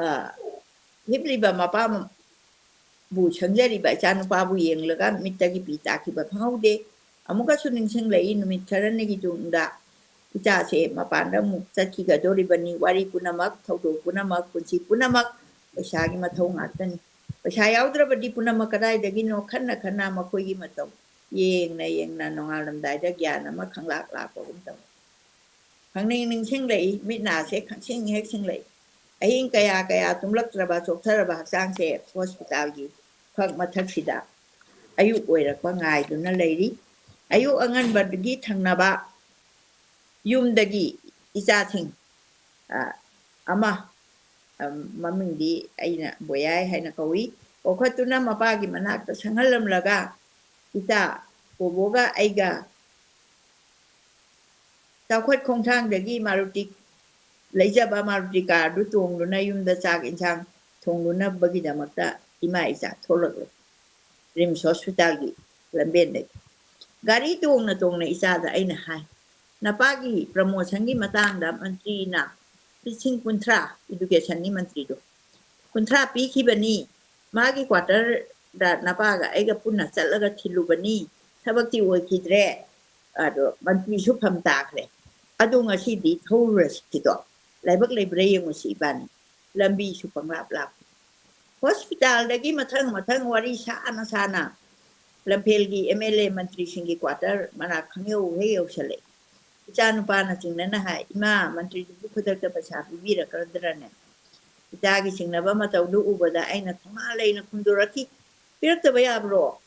ꯑ, ꯍꯤꯞꯂꯤꯕ ꯃꯄꯥꯕꯨ ꯁꯪꯖꯔꯤꯕ ꯏꯆꯥꯅꯨꯄꯥꯕꯨ ꯌꯦꯡꯂꯒ ꯃꯤꯠꯇꯒꯤ ꯄꯤ ꯇꯥꯈꯤꯕ ꯈꯪꯍꯧꯗꯦ꯫ ꯑꯃꯨꯛꯀꯁꯨ ꯅꯤꯡꯁꯤꯡꯂꯛꯏ, ꯅꯨꯃꯤꯠ ꯈꯔꯅꯤꯒꯤ ꯇꯨꯡꯗ ꯏꯆꯥꯁꯦ ꯃꯄꯥꯟꯗ ꯑꯃꯨꯛ ꯆꯠꯈꯤꯒꯗꯧꯔꯤꯕꯅꯤ꯫ ꯋꯥꯔꯤ ꯄꯨꯝꯅꯃꯛ, ꯊꯧꯗꯣꯛ ꯄꯨꯝꯅꯃꯛ, ꯄꯨꯟꯁꯤ ꯄꯨꯝꯅꯃꯛ ꯄꯩꯁꯥꯒꯤ ꯃꯊꯧ ꯉꯥꯛꯇꯅꯤ꯫ ꯄꯩꯁꯥ ꯌꯥꯎꯗ꯭ꯔꯕꯗꯤ ꯄꯨꯝꯅꯃꯛ ꯀꯗꯥꯏꯗꯒꯤꯅꯣ? ꯈꯟꯅ ꯈꯟꯅ ꯃꯈꯣꯏꯒꯤ ꯃꯇꯧ ꯌꯦꯡꯅ ꯌꯦꯡꯅ ꯅꯣꯡꯉꯥꯜꯂꯝꯗꯥꯏꯗ ꯒ꯭ꯌꯥꯟ ꯑꯃ ꯈꯪꯂꯥꯛ ꯂꯥꯛꯄꯒꯨꯝ ꯇꯧꯏ꯫ ꯈꯪꯅꯤꯡ ꯅꯤꯡꯁꯤꯡꯂꯛꯏ, ꯃꯤꯠ ꯅꯥꯁꯦ ꯈꯪꯁꯤꯡ ꯍꯦꯛ ꯁꯤꯡꯂꯛꯏ꯫ ꯑꯍꯤꯡ ꯀꯌꯥ ꯀꯌꯥ ꯇꯨꯝꯂꯛꯇ꯭ꯔꯕ ꯆꯣꯛꯊꯔꯕ ꯍꯛꯆꯥꯡꯁꯦ ꯍꯣꯁꯄꯤꯇꯥꯜꯒꯤ ꯐꯛ ꯃꯊꯛꯁꯤꯗ ꯑꯌꯨꯛ ꯑꯣꯏꯔꯛꯄ ꯉꯥꯏꯗꯨꯅ ꯂꯩꯔꯤ꯫ ꯑꯌꯨꯛ ꯑꯉꯟꯕꯗꯒꯤ ꯊꯪꯅꯕ ꯌꯨꯝꯗꯒꯤ ꯏꯆꯥꯁꯤꯡ, ꯑ, ꯑꯃ, ꯑ, ꯃꯃꯤꯡꯗꯤ ꯑꯩꯅ ꯕꯣꯌꯥꯏ ꯍꯥꯏꯅ ꯀꯧꯏ, ꯀꯧꯈꯠꯇꯨꯅ ꯃꯄꯥꯒꯤ ꯃꯅꯥꯛꯇ ꯁꯪꯍꯜꯂꯝꯂꯒ, "ꯏꯆꯥ, ꯕꯣꯕꯣꯒ ꯑꯩꯒ ꯆꯥꯎꯈꯠ ꯈꯣꯡꯊꯥꯡꯗꯒꯤ ꯃꯥꯔꯨꯇꯤ ꯂꯩꯖꯕ ꯃꯥꯔꯨꯇꯤ ꯀꯥꯔꯗꯨ ꯇꯣꯡꯗꯨꯅ ꯌꯨꯝꯗ ꯆꯥꯛ ꯏꯟꯁꯥꯡ ꯊꯣꯡꯂꯨꯅꯕꯒꯤꯗꯃꯛꯇ ꯏꯃꯥ ꯏꯆꯥ ꯊꯣꯛꯂꯛꯂꯦ ꯔꯤꯝꯁ ꯍꯣꯁꯄꯤꯇꯥꯜꯒꯤ ꯂꯝꯕꯦꯟꯗꯒꯤ꯫ ꯒꯥꯔꯤ ꯇꯣꯡꯅ ꯇꯣꯡꯅ ꯏꯆꯥꯗ ꯑꯩꯅ ꯍꯥꯏ, 'ꯅꯄꯥꯒꯤ ꯄ꯭ꯔꯃꯣꯁꯟꯒꯤ ꯃꯇꯥꯡꯗ ꯃꯟꯇ꯭ꯔꯤꯅ ꯂꯤꯁꯤꯡ ꯀꯨꯟꯊ꯭ꯔꯥ, ꯏꯗꯨꯀꯦꯁꯟꯒꯤ ꯃꯟꯇ꯭ꯔꯤꯗꯣ, ꯀꯨꯟꯊ꯭ꯔꯥ ꯄꯤꯈꯤꯕꯅꯤ꯫ ꯃꯥꯒꯤ ꯀ꯭ꯋꯥꯇꯔꯗ ꯅꯄꯥꯒ ꯑꯩꯒ ꯄꯨꯟꯅ ꯆꯠꯂꯒ ꯊꯤꯜꯂꯨꯕꯅꯤ꯫ ꯊꯕꯛꯇꯤ ꯑꯣꯏꯈꯤꯗ꯭ꯔꯦ꯫ ꯑꯗꯣ ꯃꯟꯇ꯭ꯔꯤꯁꯨ ꯐꯝ ꯇꯥꯈ꯭ꯔꯦ꯫ ꯑꯗꯣ ꯉꯁꯤꯗꯤ ꯊꯧꯔꯨꯔꯁꯤꯗꯣ, ꯂꯥꯏꯕꯛ ꯂꯩꯕ꯭ꯔꯥ ꯌꯦꯡꯉꯨꯁꯤ ꯏꯕꯥꯅꯤ꯫ ꯂꯝꯕꯤꯁꯨ ꯄꯪꯂꯥꯞ ꯂꯥꯞꯄꯤ꯫ ꯍꯣꯁꯄꯤꯇꯥꯜꯗꯒꯤ ꯃꯊꯪ ꯃꯊꯪ ꯋꯥꯔꯤ ꯁꯥꯅ ꯁꯥꯅ ꯂꯝꯐꯦꯜꯒꯤ ꯑꯦꯝ ꯑꯦꯜ ꯑꯦ ꯃꯟꯇ꯭ꯔꯤꯁꯤꯡꯒꯤ ꯀ꯭ꯋꯥꯇꯔ ꯃꯅꯥꯛ ꯈꯪꯌꯧ ꯍꯦꯛ ꯌꯧꯁꯜꯂꯛꯏ꯫ ꯏꯆꯥ ꯅꯨꯄꯥꯅ ꯆꯤꯡꯅꯅ ꯍꯥꯏ, "ꯏꯃꯥ, ꯃꯟꯇ꯭ꯔꯤꯗꯨꯕꯨ ꯈꯨꯗꯛꯇ ꯄꯩꯁꯥ ꯄꯤꯕꯤꯔꯛꯀꯗ꯭ꯔꯅꯦ?" ꯏꯆꯥꯒꯤ ꯆꯤꯡꯅꯕ ꯃꯇꯧꯗꯨ ꯎꯕꯗ ꯑꯩꯅ ꯊꯧꯅꯥ ꯂꯩꯅ ꯈꯨꯝꯗꯣꯔꯛꯈꯤ, "ꯄꯤꯔꯛꯇꯕ ꯌꯥꯕ꯭ꯔꯣ?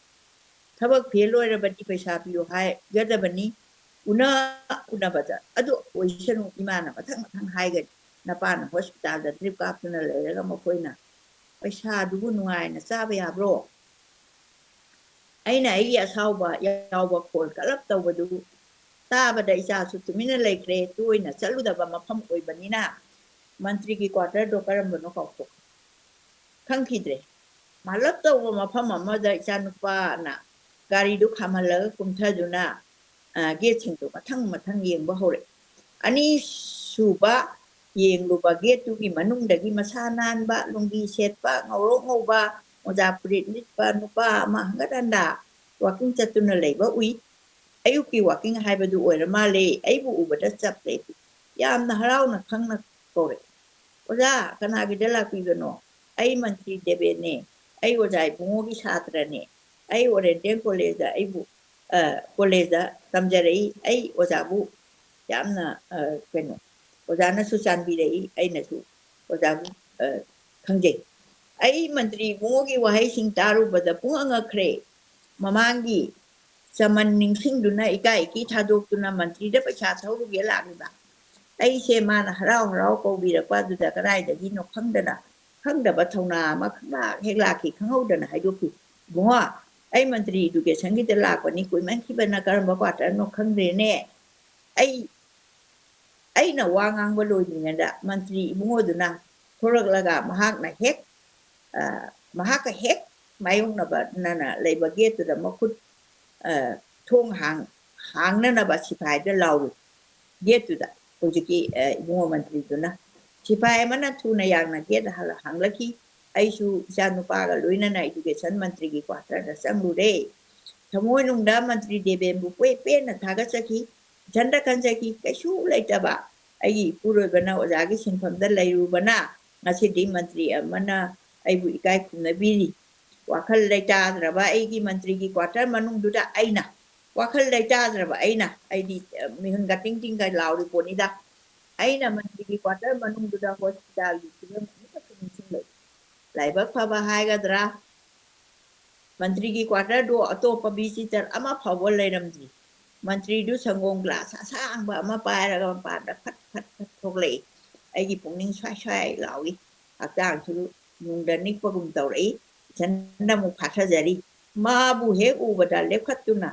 ꯊꯕꯛ ꯐꯦꯜ ꯑꯣꯏꯔꯕꯗꯤ ꯄꯩꯁꯥ ꯄꯤꯌꯨ ꯍꯥꯏꯒꯗꯕꯅꯤ, ꯎꯅ ꯎꯅꯕꯗ꯫ ꯑꯗꯨ ꯑꯣꯏꯁꯅꯨ, ꯏꯃꯥꯅ ꯃꯊꯪ ꯃꯊꯪ ꯍꯥꯏꯒꯅꯤ꯫ ꯅꯄꯥꯅ ꯍꯣꯁꯄꯤꯇꯥꯜꯗ ꯗ꯭ꯔꯤꯞ ꯀꯥꯞꯇꯨꯅ ꯂꯩꯔꯒ ꯃꯈꯣꯏꯅ ꯄꯩꯁꯥꯗꯨꯕꯨ ꯅꯨꯡꯉꯥꯏꯅ ꯆꯥꯕ ꯌꯥꯕ꯭ꯔꯣ?" ꯑꯩꯅ ꯑꯩꯒꯤ ꯑꯁꯥꯎꯕ ꯌꯥꯎꯕ ꯈꯣꯜ ꯀꯂꯞ ꯇꯧꯕꯗꯨ ꯇꯥꯕꯗ ꯏꯆꯥꯁꯨ ꯇꯨꯃꯤꯟꯅ ꯂꯩꯈ꯭ꯔꯦ꯫ ꯇꯣꯏꯅ ꯆꯠꯂꯨꯗꯕ ꯃꯐꯝ ꯑꯣꯏꯕꯅꯤꯅ ꯃꯟꯇ꯭ꯔꯤꯒꯤ ꯀ꯭ꯋꯥꯇꯔꯗꯣ ꯀꯔꯝꯕꯅꯣ ꯀꯥꯎꯊꯣꯛꯈ꯭ꯔꯦ꯫ ꯈꯪꯈꯤꯗ꯭ꯔꯦ꯫ ꯃꯥꯜꯂꯞ ꯇꯧꯕ ꯃꯐꯝ ꯑꯃꯗ ꯏꯆꯥꯅꯨꯄꯥꯅ ꯒꯥꯔꯤꯗꯨ ꯈꯥꯝꯍꯜꯂꯒ ꯀꯨꯝꯊꯗꯨꯅ, ꯑ, ꯒꯦꯠꯁꯤꯡꯗꯨ ꯃꯊꯪ ꯃꯊꯪ ꯌꯦꯡꯕ ꯍꯧꯔꯛꯏ꯫ ꯑꯅꯤꯁꯨꯕ ꯌꯦꯡꯂꯨꯕ ꯒꯦꯠꯇꯨꯒꯤ ꯃꯅꯨꯡꯗꯒꯤ ꯃꯁꯥ ꯅꯥꯟꯕ, ꯂꯨꯡꯒꯤ ꯁꯦꯠꯄ, ꯉꯧꯔꯣꯛ ꯉꯧꯕ, ꯃꯣꯖꯥ ꯐꯨꯔꯤꯠ ꯂꯤꯠꯄ ꯅꯨꯄꯥ ꯑꯃ ꯍꯟꯒꯠ ꯍꯟꯗ ꯋꯥꯀꯤꯡ ꯆꯠꯇꯨꯅ ꯂꯩꯕ ꯎꯏ꯫ ꯑꯌꯨꯛꯀꯤ ꯋꯥꯀꯤꯡ ꯍꯥꯏꯕꯗꯨ ꯑꯣꯏꯔ ꯃꯥꯜꯂꯦ꯫ ꯑꯩꯕꯨ ꯎꯕꯗ ꯆꯞ ꯂꯦꯞꯄꯤ꯫ ꯌꯥꯝꯅ ꯍꯔꯥꯎꯅ ꯈꯪꯅ ꯀꯧꯔꯛꯏ, "ꯑꯣꯖꯥ, ꯀꯅꯥꯒꯤꯗ ꯂꯥꯛꯄꯤꯕꯅꯣ?" "ꯑꯩ ꯃꯟꯇ꯭ꯔꯤ ꯗꯦꯕꯦꯟꯅꯦ꯫ ꯑꯩ ꯑꯣꯖꯥ ꯏꯕꯨꯡꯉꯣꯒꯤ ꯁꯥꯇ꯭ꯔꯅꯦ꯫ ꯑꯩ ꯑꯣꯔꯤꯌꯦꯟꯇꯦꯜ ꯀꯣꯂꯦꯖꯇ ꯑꯩꯕꯨ, ꯑ, ꯀꯣꯂꯦꯖꯇ ꯇꯝꯖꯔꯛꯏ꯫ ꯑꯩ ꯑꯣꯖꯥꯕꯨ ꯌꯥꯝꯅ, ꯑ, ꯀꯩꯅꯣ, ꯑꯣꯖꯥꯅꯁꯨ ꯆꯥꯟꯕꯤꯔꯛꯏ, ꯑꯩꯅꯁꯨ ꯑꯣꯖꯥꯕꯨ, ꯑ, ꯈꯪꯖꯩ꯫ ꯑꯩ ꯃꯟꯇ꯭ꯔꯤ ꯏꯕꯨꯡꯉꯣꯒꯤ ꯋꯥꯍꯩꯁꯤꯡ ꯇꯥꯔꯨꯕꯗ ꯄꯨꯡꯉꯛ ꯉꯛꯈ꯭ꯔꯦ꯫ ꯃꯃꯥꯡꯒꯤ ꯆꯃꯟ ꯅꯤꯡꯁꯤꯡꯗꯨꯅ ꯏꯀꯥꯏ ꯏꯀꯤ ꯊꯥꯗꯣꯛꯇꯨꯅ ꯃꯟꯇ꯭ꯔꯤꯗ ꯄꯩꯁꯥ ꯊꯧꯔꯨꯒꯦ ꯂꯥꯛꯂꯤꯕ ꯑꯩꯁꯦ ꯃꯥꯅ ꯍꯔꯥꯎ ꯍꯔꯥꯎ ꯀꯧꯕꯤꯔꯛꯄ ꯑꯗꯨꯗ ꯀꯗꯥꯏꯗꯒꯤꯅꯣ ꯈꯪꯗꯅ, ꯈꯪꯗꯕ ꯊꯧꯅꯥ ꯑꯃ ꯈꯪꯂꯥꯛ ꯍꯦꯛ ꯂꯥꯛꯈꯤ꯫ ꯈꯪꯍꯧꯗꯅ ꯍꯥꯏꯗꯣꯛꯈꯤ, "ꯏꯕꯨꯡꯉꯣ, ꯑꯩ ꯃꯟꯇ꯭ꯔꯤ ꯏꯗꯨꯀꯦꯁꯟꯒꯤꯗ ꯂꯥꯛꯄꯅꯤ, ꯀꯨꯏꯃꯟꯈꯤꯕꯅ ꯀꯔꯝꯕ ꯀ꯭ꯋꯥꯇꯔꯅꯣ ꯈꯪꯗ꯭ꯔꯦꯅꯦ꯫" ꯑꯩ, ꯑꯩꯅ ꯋꯥ ꯉꯥꯡꯕ ꯂꯣꯏꯗ꯭ꯔꯤꯉꯩꯗ ꯃꯟꯇ꯭ꯔꯤ ꯏꯕꯨꯡꯉꯣꯗꯨꯅ ꯊꯣꯔꯛꯂꯒ ꯃꯍꯥꯛꯅ ꯍꯦꯛ, ꯑ, ꯃꯍꯥꯛꯀ ꯍꯦꯛ ꯃꯥꯌꯣꯛꯅꯕ ꯅꯅ ꯂꯩꯕ ꯒꯦꯠꯇꯨꯗ ꯃꯈꯨꯠ, ꯑ, ꯊꯣꯡ ꯍꯥꯡ-, ꯍꯥꯡꯅꯅꯕ ꯁꯤꯐꯥꯏꯗ ꯂꯥꯎꯔꯨ꯫ ꯒꯦꯠꯇꯨꯗ ꯍꯧꯖꯤꯛꯀꯤ, ꯑ, ꯏꯕꯨꯡꯉꯣ ꯃꯟꯇ꯭ꯔꯤꯗꯨꯅ꯫ ꯁꯤꯐꯥꯏ ꯑꯃꯅ ꯊꯨꯅ ꯌꯥꯡꯅ ꯒꯦꯠ ꯍꯥꯡꯂꯛꯈꯤ꯫ ꯑꯩꯁꯨ ꯏꯆꯥ ꯅꯨꯄꯥꯒ ꯂꯣꯏꯅꯅ ꯏꯗꯨꯀꯦꯁꯟ ꯃꯟꯇ꯭ꯔꯤꯒꯤ ꯀ꯭ꯋꯥꯇꯔꯗ ꯆꯪꯂꯨꯔꯦ꯫ ꯊꯃꯣꯏꯅꯨꯡꯗ ꯃꯟꯇ꯭ꯔꯤ ꯗꯦꯕꯦꯟꯕꯨ ꯄꯦ-, ꯄꯦꯟꯅ ꯊꯥꯒꯠꯆꯈꯤ꯫ ꯏꯊꯟꯇ ꯈꯟꯖꯈꯤ, ꯀꯩꯁꯨ ꯂꯩꯇꯕ ꯑꯩꯒꯤ ꯏꯄꯨꯔꯣꯏꯕꯅ ꯑꯣꯖꯥꯒꯤ ꯁꯤꯟꯐꯝꯗ ꯂꯩꯔꯨꯕꯅ ꯉꯁꯤꯗꯤ ꯃꯟꯇ꯭ꯔꯤ ꯑꯃꯅ ꯑꯩꯕꯨ ꯏꯀꯥꯏ ꯈꯨꯝꯅꯕꯤꯔꯤ꯫ ꯋꯥꯈꯜ ꯂꯩꯇꯥꯗ꯭ꯔꯕ ꯑꯩꯒꯤ ꯃꯟꯇ꯭ꯔꯤꯒꯤ ꯀ꯭ꯋꯥꯇꯔ ꯃꯅꯨꯡꯗꯨꯗ ꯑꯩꯅ, ꯋꯥꯈꯜ ꯂꯩꯇꯥꯗ꯭ꯔꯕ ꯑꯩꯅ, ꯑꯩꯗꯤ, ꯑ, ꯃꯤꯍꯨꯟꯒ ꯇꯤꯡ ꯇꯤꯡꯒ ꯂꯥꯎꯔꯤ ꯄꯣꯠꯅꯤꯗ꯫ ꯑꯩꯅ ꯃꯟꯇ꯭ꯔꯤꯒꯤ ꯀ꯭ꯋꯥꯇꯔ ꯃꯅꯨꯡꯗꯨꯗ ꯍꯣꯁꯄꯤꯇꯥꯜꯒꯤ ꯐꯤꯕꯝ ꯑꯃꯈꯛ ꯅꯤꯡꯁꯤꯡꯂꯛꯏ꯫ ꯂꯥꯏꯕꯛ ꯐꯕ ꯍꯥꯏꯒꯗ꯭ꯔꯥ, ꯃꯟꯇ꯭ꯔꯤꯒꯤ ꯀ꯭ꯋꯥꯇꯔꯗꯨ ꯑꯇꯣꯞꯄ ꯚꯤꯖꯤꯇꯔ ꯑꯃ ꯐꯥꯎꯕ ꯂꯩꯔꯝꯗ꯭ꯔꯤ꯫ ꯃꯟꯇ꯭ꯔꯤꯗꯨ ꯁꯪꯒꯣꯝ ꯒ꯭ꯂꯥꯁ ꯑꯁꯥꯡꯕ ꯑꯃ ꯄꯥꯏꯔꯒ ꯃꯄꯥꯟꯗ ꯐꯠ ꯐꯠ ꯐꯠ ꯊꯣꯛꯂꯛꯏ꯫ ꯑꯩꯒꯤ ꯄꯨꯛꯅꯤꯡ ꯁ꯭ꯋꯥꯏ ꯁ꯭ꯋꯥꯏ ꯂꯥꯎꯏ꯫ ꯍꯛꯆꯥꯡꯁꯨ ꯅꯨꯡꯗ ꯅꯤꯛꯄꯒꯨꯝ ꯇꯧꯔꯛꯏ꯫ ꯏꯊꯟꯗ ꯑꯃꯨꯛ ꯐꯥꯊꯖꯔꯤ꯫ ꯃꯥꯕꯨ ꯍꯦꯛ ꯎꯕꯗ ꯂꯦꯞꯈꯠꯇꯨꯅ,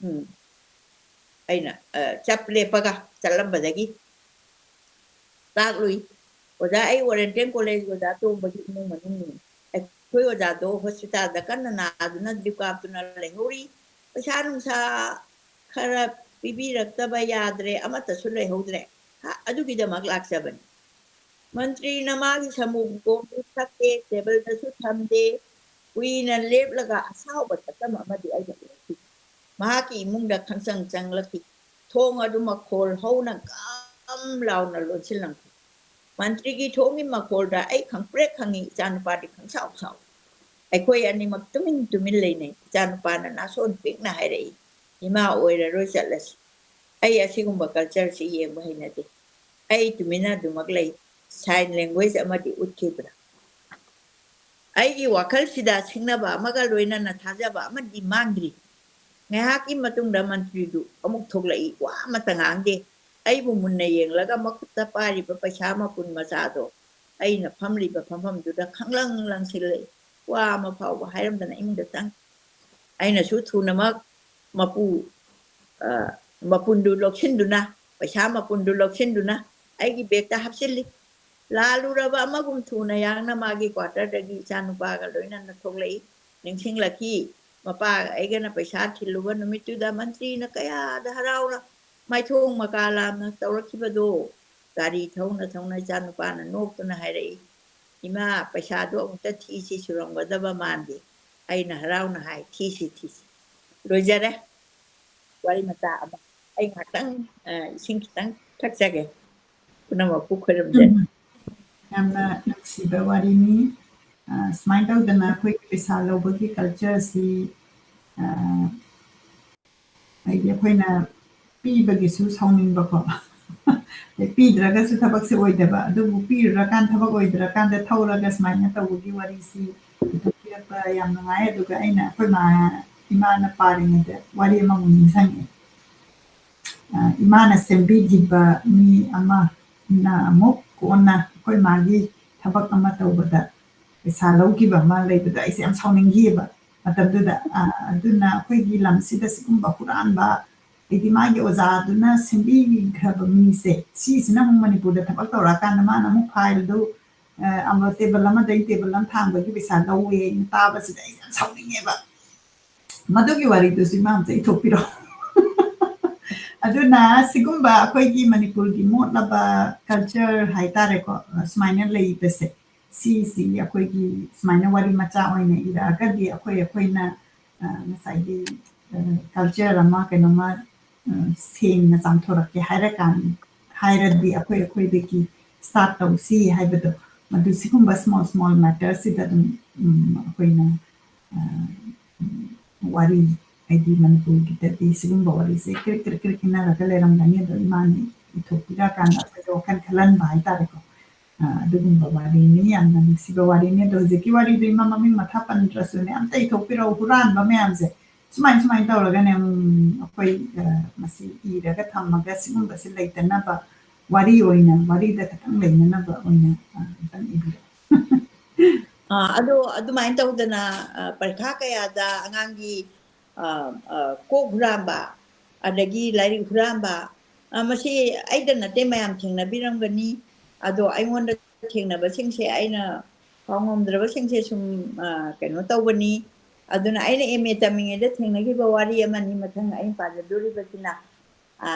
ꯎꯝ, ꯑꯩꯅ, ꯑ, ꯆꯞ ꯂꯦꯞꯄꯒ ꯆꯠꯂꯝꯕꯗꯒꯤ ꯇꯥꯛꯂꯨꯏ꯫ "ꯑꯣꯖꯥ, ꯑꯩ ꯑꯣꯔꯤꯌꯦꯟꯇꯦꯜ ꯀꯣꯂꯦꯖ ꯑꯣꯖꯥ ꯇꯣꯝꯕꯒꯤ ꯏꯃꯨꯡ ꯃꯅꯨꯡꯅꯤ꯫ ꯑꯩꯈꯣꯏ ꯑꯣꯖꯥꯗꯣ ꯍꯣꯁꯄꯤꯇꯥꯜꯗ ꯀꯟꯅ ꯅꯥꯗꯨꯅ ꯗ꯭ꯔꯤꯞ ꯀꯥꯞꯇꯨꯅ ꯂꯩꯍꯧꯔꯤ꯫ ꯄꯩꯁꯥ ꯅꯨꯡꯁꯥ ꯈꯔ ꯄꯤꯕꯤꯔꯛꯇꯕ ꯌꯥꯗ꯭ꯔꯦ, ꯑꯃꯠꯇꯁꯨ ꯂꯩꯍꯧꯗ꯭ꯔꯦ꯫ ꯑꯗꯨꯒꯤꯗꯃꯛ ꯂꯥꯛꯆꯕꯅꯤ꯫ ꯃꯟꯇ꯭ꯔꯤꯅ ꯃꯥꯒꯤ ꯁꯃꯨꯒꯣꯝꯗꯨ ꯊꯛꯇꯦ, ꯇꯦꯕꯜꯗꯁꯨ ꯊꯝꯗꯦ꯫ ꯀꯨꯏꯅ ꯂꯦꯞꯂꯒ ꯑꯁꯥꯎꯕ ꯁꯛꯇꯝ ꯑꯃꯗꯤ ꯑꯩꯅ ꯎꯔꯛꯈꯤ꯫ ꯃꯍꯥꯛꯀꯤ ꯏꯃꯨꯡꯗ ꯈꯪꯆꯪ ꯆꯪꯂꯛꯈꯤ꯫ ꯊꯣꯡ ꯑꯗꯨ ꯃꯈꯣꯜ ꯍꯧꯅ ꯒꯝ ꯂꯥꯎꯅ ꯂꯣꯟꯁꯤꯜꯂꯝꯈꯤ꯫ ꯃꯟꯇ꯭ꯔꯤꯒꯤ ꯊꯣꯡꯒꯤ ꯃꯈꯣꯜꯗ ꯑꯩ ꯈꯪꯄ꯭ꯔꯦꯛ ꯈꯪꯉꯤ, ꯏꯆꯥꯅꯨꯄꯥꯗꯤ ꯈꯪꯁꯥꯎ ꯁꯥꯎꯏ꯫ ꯑꯩꯈꯣꯏ ꯑꯅꯤꯃꯛ ꯇꯨꯃꯤꯟ ꯇꯨꯃꯤꯟ ꯂꯩꯅꯩ꯫ ꯏꯆꯥꯅꯨꯄꯥꯅ ꯅꯥꯁꯣꯟ ꯄꯤꯛꯅ ꯍꯥꯏꯔꯛꯏ, "ꯏꯃꯥ, ꯑꯣꯏꯔꯔꯣꯏ, ꯆꯠꯂꯁꯤ꯫ ꯑꯩ ꯑꯁꯤꯒꯨꯝꯕ cultureꯁꯤ ꯌꯦꯡꯕ ꯍꯩꯅꯗꯦ꯫" ꯑꯩ ꯇꯨꯃꯤꯟꯅ ꯑꯗꯨꯃꯛ ꯂꯩ꯫ Sign language ꯑꯃꯗꯤ ꯎꯠꯈꯤꯕ꯭ꯔꯥ? ꯑꯩꯒꯤ ꯋꯥꯈꯜꯁꯤꯗ ꯁꯤꯡꯅꯕ ꯑꯃꯒ ꯂꯣꯏꯅꯅ ꯊꯥꯖꯕ ꯑꯃꯗꯤ ꯃꯥꯡꯗ꯭ꯔꯤ꯫ ꯉꯥꯏꯍꯥꯛꯀꯤ ꯃꯇꯨꯡꯗ ꯃꯟꯇ꯭ꯔꯤꯗꯨ ꯑꯃꯨꯛ ꯊꯣꯛꯂꯛꯏ꯫ ꯋꯥ ꯑꯃꯠꯇ ꯉꯥꯡꯗꯦ꯫ ꯑꯩꯕꯨ ꯃꯨꯟꯅ ꯌꯦꯡꯂꯒ ꯃꯈꯨꯠꯇ ꯄꯥꯏꯔꯤꯕ ꯄꯩꯁꯥ ꯃꯄꯨꯟ ꯃꯆꯥꯗꯣ ꯑꯩꯅ ꯐꯝꯂꯤꯕ ꯐꯝꯐꯝꯗꯨꯗ ꯈꯪꯂꯪ ꯂꯪꯁꯤꯜꯂꯛꯏ꯫ ꯋꯥ ꯑꯃ ꯐꯥꯎꯕ ꯍꯥꯏꯔꯝꯗꯅ ꯏꯃꯨꯡꯗ ꯆꯪ꯫ ꯑꯩꯅꯁꯨ ꯊꯨꯅꯃꯛ ꯃꯄꯨ, ꯑ, ꯃꯄꯨꯟꯗꯨ ꯂꯧꯁꯤꯟꯗꯨꯅ, ꯄꯩꯁꯥ ꯃꯄꯨꯟꯗꯨ ꯂꯧꯁꯤꯟꯗꯨꯅ ꯑꯩꯒꯤ bagꯇ ꯍꯥꯞꯆꯤꯜꯂꯤ꯫ ꯂꯥꯜꯂꯨꯔꯕ ꯑꯃꯒꯨꯝ ꯊꯨꯅ ꯌꯥꯡꯅ ꯃꯥꯒꯤ quarterꯗꯒꯤ ꯏꯆꯥꯅꯨꯄꯥꯒ ꯂꯣꯏꯅꯅ ꯊꯣꯛꯂꯛꯏ꯫ ꯅꯤꯡꯁꯤꯡꯂꯛꯈꯤ, ꯃꯄꯥꯒ ꯑꯩꯒꯅ ꯄꯩꯁꯥ ꯊꯤꯜꯂꯨꯕ ꯅꯨꯃꯤꯠꯇꯨꯗ ꯃꯟꯇ꯭ꯔꯤꯅ ꯀꯌꯥꯗ ꯍꯔꯥꯎꯅ ꯃꯥꯏꯊꯣꯡ ꯃꯀꯥ ꯂꯥꯝꯅ ꯇꯧꯔꯛꯈꯤꯕꯗꯣ꯫ ꯒꯥꯔꯤ ꯊꯧꯅ ꯊꯧꯅ ꯏꯆꯥꯅꯨꯄꯥꯅ ꯅꯣꯛꯇꯨꯅ ꯍꯥꯏꯔꯛꯏ, "ꯏꯃꯥ, ꯄꯩꯁꯥꯗꯣ ꯑꯃꯨꯛꯇ ꯊꯤꯁꯤ, ꯁꯨꯔꯝꯒꯗꯕ ꯃꯥꯟꯗꯦ꯫" ꯑꯩꯅ ꯍꯔꯥꯎꯅ ꯍꯥꯏ, "ꯊꯤꯁꯤ, ꯊꯤꯁꯤ꯫" ꯂꯣꯏꯖꯔꯦ꯫ ꯋꯥꯔꯤ ꯃꯆꯥ ꯑꯃ꯫ ꯑꯩ ꯉꯥꯛꯇꯪ, ꯑ, ꯏꯁꯤꯡ ꯈꯤꯇꯪ ꯊꯛꯆꯒꯦ꯫ ꯄꯨꯝꯅꯃꯛꯄꯨ ꯈꯣꯏꯔꯝꯖꯔꯤ꯫ ꯎꯝ꯫ ꯌꯥꯝꯅ ꯅꯨꯡꯁꯤꯕ ꯋꯥꯔꯤꯅꯤ꯫ ꯑ, ꯁꯨꯃꯥꯏꯅ ꯇꯧꯗꯅ ꯑꯩꯈꯣꯏꯒꯤ ꯄꯩꯁꯥ ꯂꯧꯕꯒꯤ cultureꯁꯤ, ꯑ, ꯍꯥꯏꯗꯤ ꯑꯩꯈꯣꯏꯅ ꯄꯤꯕꯒꯤꯁꯨ ꯁꯥꯎꯅꯤꯡꯕꯀꯣ꯫ ꯑꯗꯩ ꯄꯤꯗ꯭ꯔꯒꯁꯨ ꯊꯕꯛꯁꯦ ꯑꯣꯏꯗꯕ꯫ ꯑꯗꯨꯕꯨ ꯄꯤꯔꯨꯔꯀꯥꯟ ꯊꯕꯛ ꯑꯣꯏꯗ꯭ꯔꯀꯥꯟꯗ ꯊꯧꯔꯒ ꯁꯨꯃꯥꯏꯅ ꯇꯧꯕꯒꯤ ꯋꯥꯔꯤꯁꯤ ꯄꯨꯊꯣꯛꯄꯤꯔꯛꯄ ꯌꯥꯝ ꯅꯨꯡꯉꯥꯏ꯫ ꯑꯗꯨꯒ ꯑꯩꯅ ꯑꯩꯈꯣꯏ ꯃꯥ, ꯏꯃꯥꯅ ꯄꯥꯔꯤꯉꯩꯗ ꯋꯥꯔꯤ ꯑꯃꯃꯨꯛ ꯅꯤꯡꯁꯤꯡꯉꯦ꯫ ꯑ, ꯏꯃꯥꯅ ꯁꯦꯝꯕꯤꯈꯤꯕ ꯃꯤ ꯑꯃꯅ ꯑꯃꯨꯛ ꯀꯣꯟꯅ ꯑꯩꯈꯣꯏ ꯃꯥꯒꯤ ꯊꯕꯛ ꯑꯃ ꯇꯧꯕꯗ ꯄꯩꯁꯥ ꯂꯧꯈꯤꯕ ꯑꯃ ꯂꯩꯕꯗꯣ ꯑꯩꯁꯦ ꯌꯥꯝ ꯁꯥꯎꯅꯤꯡꯈꯤꯑꯕ ꯃꯇꯝꯗꯨꯗ꯫ ꯑ, ꯑꯗꯨꯅ ꯑꯩꯈꯣꯏꯒꯤ ꯂꯝꯁꯤꯗ ꯁꯤꯒꯨꯝꯕ ꯍꯨꯔꯥꯟꯕ, ꯍꯥꯏꯗꯤ ꯃꯥꯒꯤ ꯑꯣꯖꯥꯗꯨꯅ ꯁꯦꯝꯕꯤꯈ꯭ꯔꯕ ꯃꯤꯁꯦ, ꯁꯤꯁꯤꯅ ꯑꯃꯨꯛ ꯃꯅꯤꯄꯨꯔꯗ ꯊꯕꯛ ꯇꯧꯔꯛꯑꯀꯥꯟꯗ ꯃꯥꯅ ꯑꯃꯨꯛ fileꯗꯨ, ꯑ, ꯑꯃ table ꯑꯃꯗꯒꯤ table ꯑꯃ ꯊꯥꯡꯕꯒꯤ ꯄꯩꯁꯥ ꯂꯧꯋꯦ ꯍꯥꯏꯅ ꯇꯥꯕꯁꯤꯗ ꯑꯩꯁꯦ ꯌꯥꯝ ꯁꯥꯎꯅꯤꯡꯉꯦꯕ꯫ ꯃꯗꯨꯒꯤ ꯋꯥꯔꯤꯗꯨꯁꯨ ꯏꯃꯥ ꯑꯝꯇ ꯏꯊꯣꯛꯄꯤꯔꯣ꯫ ꯑꯗꯨꯅ ꯁꯤꯒꯨꯝꯕ ꯑꯩꯈꯣꯏꯒꯤ ꯃꯅꯤꯄꯨꯔꯒꯤ ꯃꯣꯠꯂꯕ ꯀꯜꯆꯔ ꯍꯥꯏꯇꯥꯔꯦꯀꯣ, ꯁꯨꯃꯥꯏꯅ ꯂꯩꯕꯁꯦ, ꯁꯤꯁꯤ ꯑꯩꯈꯣꯏꯒꯤ ꯁꯨꯃꯥꯏꯅ ꯋꯥꯔꯤ ꯃꯆꯥ ꯑꯣꯏꯅ ꯏꯔꯛꯑꯒꯗꯤ ꯑꯩꯈꯣꯏ ꯑꯩꯈꯣꯏꯅ, ꯑ, ꯉꯁꯥꯏꯒꯤ, ꯑ, ꯀꯜꯆꯔ ꯑꯃ, ꯀꯩꯅꯣꯃ, ꯑ, ꯁꯦꯡꯅ ꯆꯥꯝꯊꯣꯔꯛꯀꯦ ꯍꯥꯏꯔꯀꯥꯟ ꯍꯥꯏꯔꯗꯤ ꯑꯩꯈꯣꯏ ꯑꯩꯈꯣꯏꯗꯒꯤ ꯁ꯭ꯇꯥꯔꯠ ꯇꯧꯁꯤ ꯍꯥꯏꯕꯗꯣ, ꯃꯗꯨ ꯁꯤꯒꯨꯝꯕ ꯁ꯭ꯃꯣꯜ ꯁ꯭ꯃꯣꯜ ꯃꯦꯇꯔꯁꯤꯗ ꯑꯗꯨꯝ, ꯎꯝ, ꯑꯩꯈꯣꯏꯅ, ꯑ, ꯎꯝ, ꯋꯥꯔꯤ, ꯍꯥꯏꯗꯤ ꯃꯅꯤꯄꯨꯔꯒꯤꯗꯗꯤ ꯁꯤꯒꯨꯝꯕ ꯋꯥꯔꯤꯁꯦ ꯀ꯭ꯔꯤꯛ ꯀ꯭ꯔꯤꯛ ꯀ꯭ꯔꯤꯛ ꯏꯟꯅꯔꯒ ꯂꯩꯔꯝꯒꯅꯤ꯫ ꯑꯗꯣ ꯏꯃꯥꯅ ꯏꯊꯣꯛꯄꯤꯔꯛꯑꯀꯥꯟꯗ ꯑꯩꯈꯣꯏꯗ ꯋꯥꯈꯜ ꯈꯜꯍꯟꯕ ꯍꯥꯏꯇꯥꯔꯦꯀꯣ꯫ ꯑ, ꯑꯗꯨꯒꯨꯝꯕ ꯋꯥꯔꯤꯅꯤ, ꯌꯥꯝꯅ ꯅꯨꯡꯁꯤꯕ ꯋꯥꯔꯤꯅꯤ꯫ ꯑꯗꯣ ꯍꯧꯖꯤꯛꯀꯤ ꯋꯥꯔꯤꯗꯣ ꯏꯃꯥ ꯃꯃꯤꯡ ꯃꯊꯥ ꯄꯟꯗ꯭ꯔꯁꯨꯅꯦ, ꯑꯝꯇ ꯏꯊꯣꯛꯄꯤꯔꯛꯑꯣ, ꯍꯨꯔꯥꯟꯕ ꯃꯌꯥꯝꯁꯦ꯫ ꯁꯨꯃꯥꯏ, ꯁꯨꯃꯥꯏꯅ ꯇꯧꯔꯒꯅꯦ, ꯎꯝ, ꯑꯩꯈꯣꯏ, ꯑ, ꯃꯁꯤ ꯏꯔꯒ ꯊꯝꯃꯒ ꯁꯤꯒꯨꯝꯕꯁꯤ ꯂꯩꯇꯅꯕ, ꯋꯥꯔꯤ ꯑꯣꯏꯅ, ꯋꯥꯔꯤꯗ ꯈꯛꯇꯪ ꯂꯩꯅꯅꯕ ꯑꯣꯏꯅ, ꯑ, ꯑꯝꯇꯪ ꯏꯕꯤꯔꯛꯑꯣ꯫ ꯑ, ꯑꯗꯣ ꯑꯗꯨꯃꯥꯏꯅ ꯇꯧꯗꯅ, ꯑ, ꯄꯔꯤꯈꯥ ꯀꯌꯥꯗ ꯑꯉꯥꯡꯒꯤ, ꯑ, ꯑ, ꯀꯣꯛ ꯍꯨꯔꯥꯟꯕ, ꯑꯗꯒꯤ ꯂꯥꯏꯔꯤꯛ ꯍꯨꯔꯥꯟꯕ, ꯑ, ꯃꯁꯤ ꯑꯩꯗ ꯅꯠꯇꯦ, ꯃꯌꯥꯝ ꯊꯦꯡꯅꯕꯤꯔꯝꯒꯅꯤ꯫ ꯑꯗꯣ ꯑꯩꯉꯣꯟꯗ ꯊꯦꯡꯅꯕꯁꯤꯡꯁꯦ ꯑꯩꯅ ꯀꯥꯎꯉꯝꯗ꯭ꯔꯕꯁꯤꯡꯁꯦ ꯁꯨꯝ, ꯑ, ꯀꯩꯅꯣ ꯇꯧꯕꯅꯤ꯫ ꯑꯗꯨꯅ ꯑꯩꯅ M A ꯇꯝꯃꯤꯉꯩꯗ ꯊꯦꯡꯅꯈꯤꯕ ꯋꯥꯔꯤ ꯑꯃꯅꯤ ꯃꯊꯪ ꯑꯩꯅ ꯄꯥꯖꯗꯣꯔꯤꯕꯁꯤꯅ꯫ ꯑ,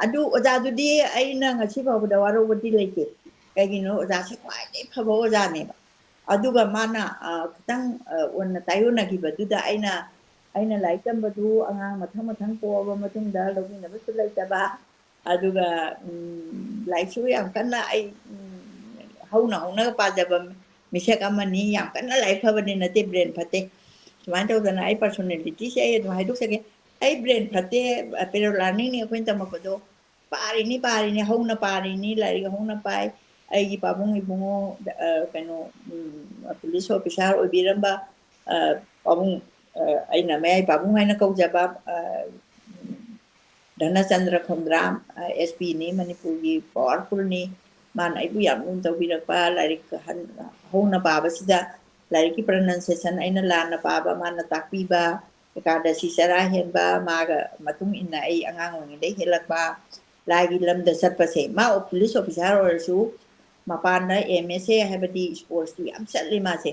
ꯑꯗꯨ ꯑꯣꯖꯥꯗꯨꯗꯤ ꯑꯩꯅ ꯉꯁꯤ ꯐꯥꯎꯕꯗ ꯋꯥꯔꯧꯕꯗꯤ ꯂꯩꯇꯦ꯫ ꯀꯩꯒꯤꯅꯣ, ꯑꯣꯖꯥꯁꯦ ꯈ꯭ꯋꯥꯏꯗꯒꯤ ꯐꯕ ꯑꯣꯖꯥꯅꯦꯕ꯫ ꯑꯗꯨꯒ ꯃꯥꯅ, ꯑ, ꯈꯤꯇꯪ, ꯑ, ꯑꯣꯟꯅ ꯇꯥꯏꯌꯣꯟꯅꯈꯤꯕꯗꯨꯗ ꯑꯩꯅ, ꯑꯩꯅ ꯂꯥꯏꯔꯤꯛ ꯇꯝꯕꯗꯨ ꯑꯉꯥꯡ ꯃꯊꯪ ꯃꯊꯪ ꯄꯣꯛꯑꯕ ꯃꯇꯨꯡꯗ ꯂꯧꯕꯤꯅꯕꯁꯨ ꯂꯩꯇꯕ, ꯑꯗꯨꯒ, ꯎꯝ, ꯂꯥꯏꯔꯤꯛꯁꯨ ꯌꯥꯝ ꯀꯟꯅ ꯑꯩ, ꯎꯝ, ꯍꯧꯅ ꯍꯧꯅ ꯄꯥꯖꯕ ꯃꯤꯁꯛ ꯑꯃꯅꯤ꯫ ꯌꯥꯝ ꯀꯟꯅ ꯂꯥꯏꯔꯤꯛ ꯐꯕꯗꯤ ꯅꯠꯇꯦ, ꯕ꯭ꯔꯦꯟ ꯐꯠꯇꯦ꯫ ꯁꯨꯃꯥꯏꯅ ꯇꯧꯗꯅ ꯑꯩ ꯄꯔꯁꯣꯅꯦꯂꯤꯇꯤꯁꯦ ꯑꯩ ꯑꯗꯨꯝ ꯍꯥꯏꯗꯣꯛꯆꯒꯦ꯫ ꯑꯩ ꯕ꯭ꯔꯦꯟ ꯐꯠꯇꯦ, ꯄꯦꯔꯥ ꯂꯔꯅꯤꯡꯅꯤ ꯑꯩꯈꯣꯏꯅ ꯇꯝꯃꯛꯄꯗꯣ꯫ ꯄꯥꯔꯤꯅꯤ, ꯄꯥꯔꯤꯅꯤ, ꯍꯧꯅ ꯄꯥꯔꯤꯅꯤ, ꯂꯥꯏꯔꯤꯛ ꯍꯧꯅ ꯄꯥꯏ꯫ ꯑꯩꯒꯤ ꯄꯥꯕꯨꯡ ꯏꯕꯨꯡꯉꯣ, ꯑ, ꯀꯩꯅꯣ, ꯎꯝ, ꯄꯨꯂꯤꯁ ꯑꯣꯐꯤꯁꯥꯔ ꯑꯣꯏꯕꯤꯔꯝꯕ, ꯑ, ꯄꯥꯕꯨꯡ, ꯑ, ꯑꯩꯅ ꯃꯌꯥꯏ ꯄꯥꯕꯨꯡ ꯍꯥꯏꯅ ꯀꯧꯖꯕ, ꯑ, ꯙꯅꯆꯟꯗ꯭ꯔ ꯈꯣꯡꯗ꯭ꯔꯥꯝ, ꯑ, S P ꯅꯤ, ꯃꯅꯤꯄꯨꯔꯒꯤ ꯄꯥꯋꯔꯐꯨꯜꯅꯤ꯫ ꯃꯥꯅ ꯑꯩꯕꯨ ꯌꯥꯝ ꯂꯨꯅ ꯇꯧꯕꯤꯔꯛꯄ, ꯂꯥꯏꯔꯤꯛ ꯍꯟ-, ꯍꯧꯅ ꯄꯥꯕꯁꯤꯗ ꯂꯥꯏꯔꯤꯛꯀꯤ ꯄ꯭ꯔꯅꯟꯁꯤꯌꯦꯁꯟ ꯑꯩꯅ ꯂꯥꯟꯅ ꯄꯥꯕ ꯃꯥꯅ ꯇꯥꯛꯄꯤꯕ, ꯑꯦꯀꯥꯗꯁꯤ ꯆꯔꯥ ꯍꯦꯟꯕ ꯃꯥꯒ ꯃꯇꯨꯡ ꯏꯟꯅ ꯑꯩ ꯑꯉꯥꯡ ꯑꯣꯏꯔꯤꯉꯩꯗꯩ ꯍꯦꯜꯂꯛꯄ, ꯂꯥꯏꯒꯤ ꯂꯝꯗ ꯆꯠꯄꯁꯦ꯫ ꯃꯥ ꯄꯨꯂꯤꯁ ꯑꯣꯐꯤꯁꯥꯔ ꯑꯣꯏꯔꯁꯨ ꯃꯄꯥꯟꯗ M S A ꯍꯥꯏꯕꯗꯤ ꯁ꯭ꯄꯣꯔꯠꯁꯇꯨ ꯌꯥꯝ ꯆꯠꯂꯤ ꯃꯥꯁꯦ꯫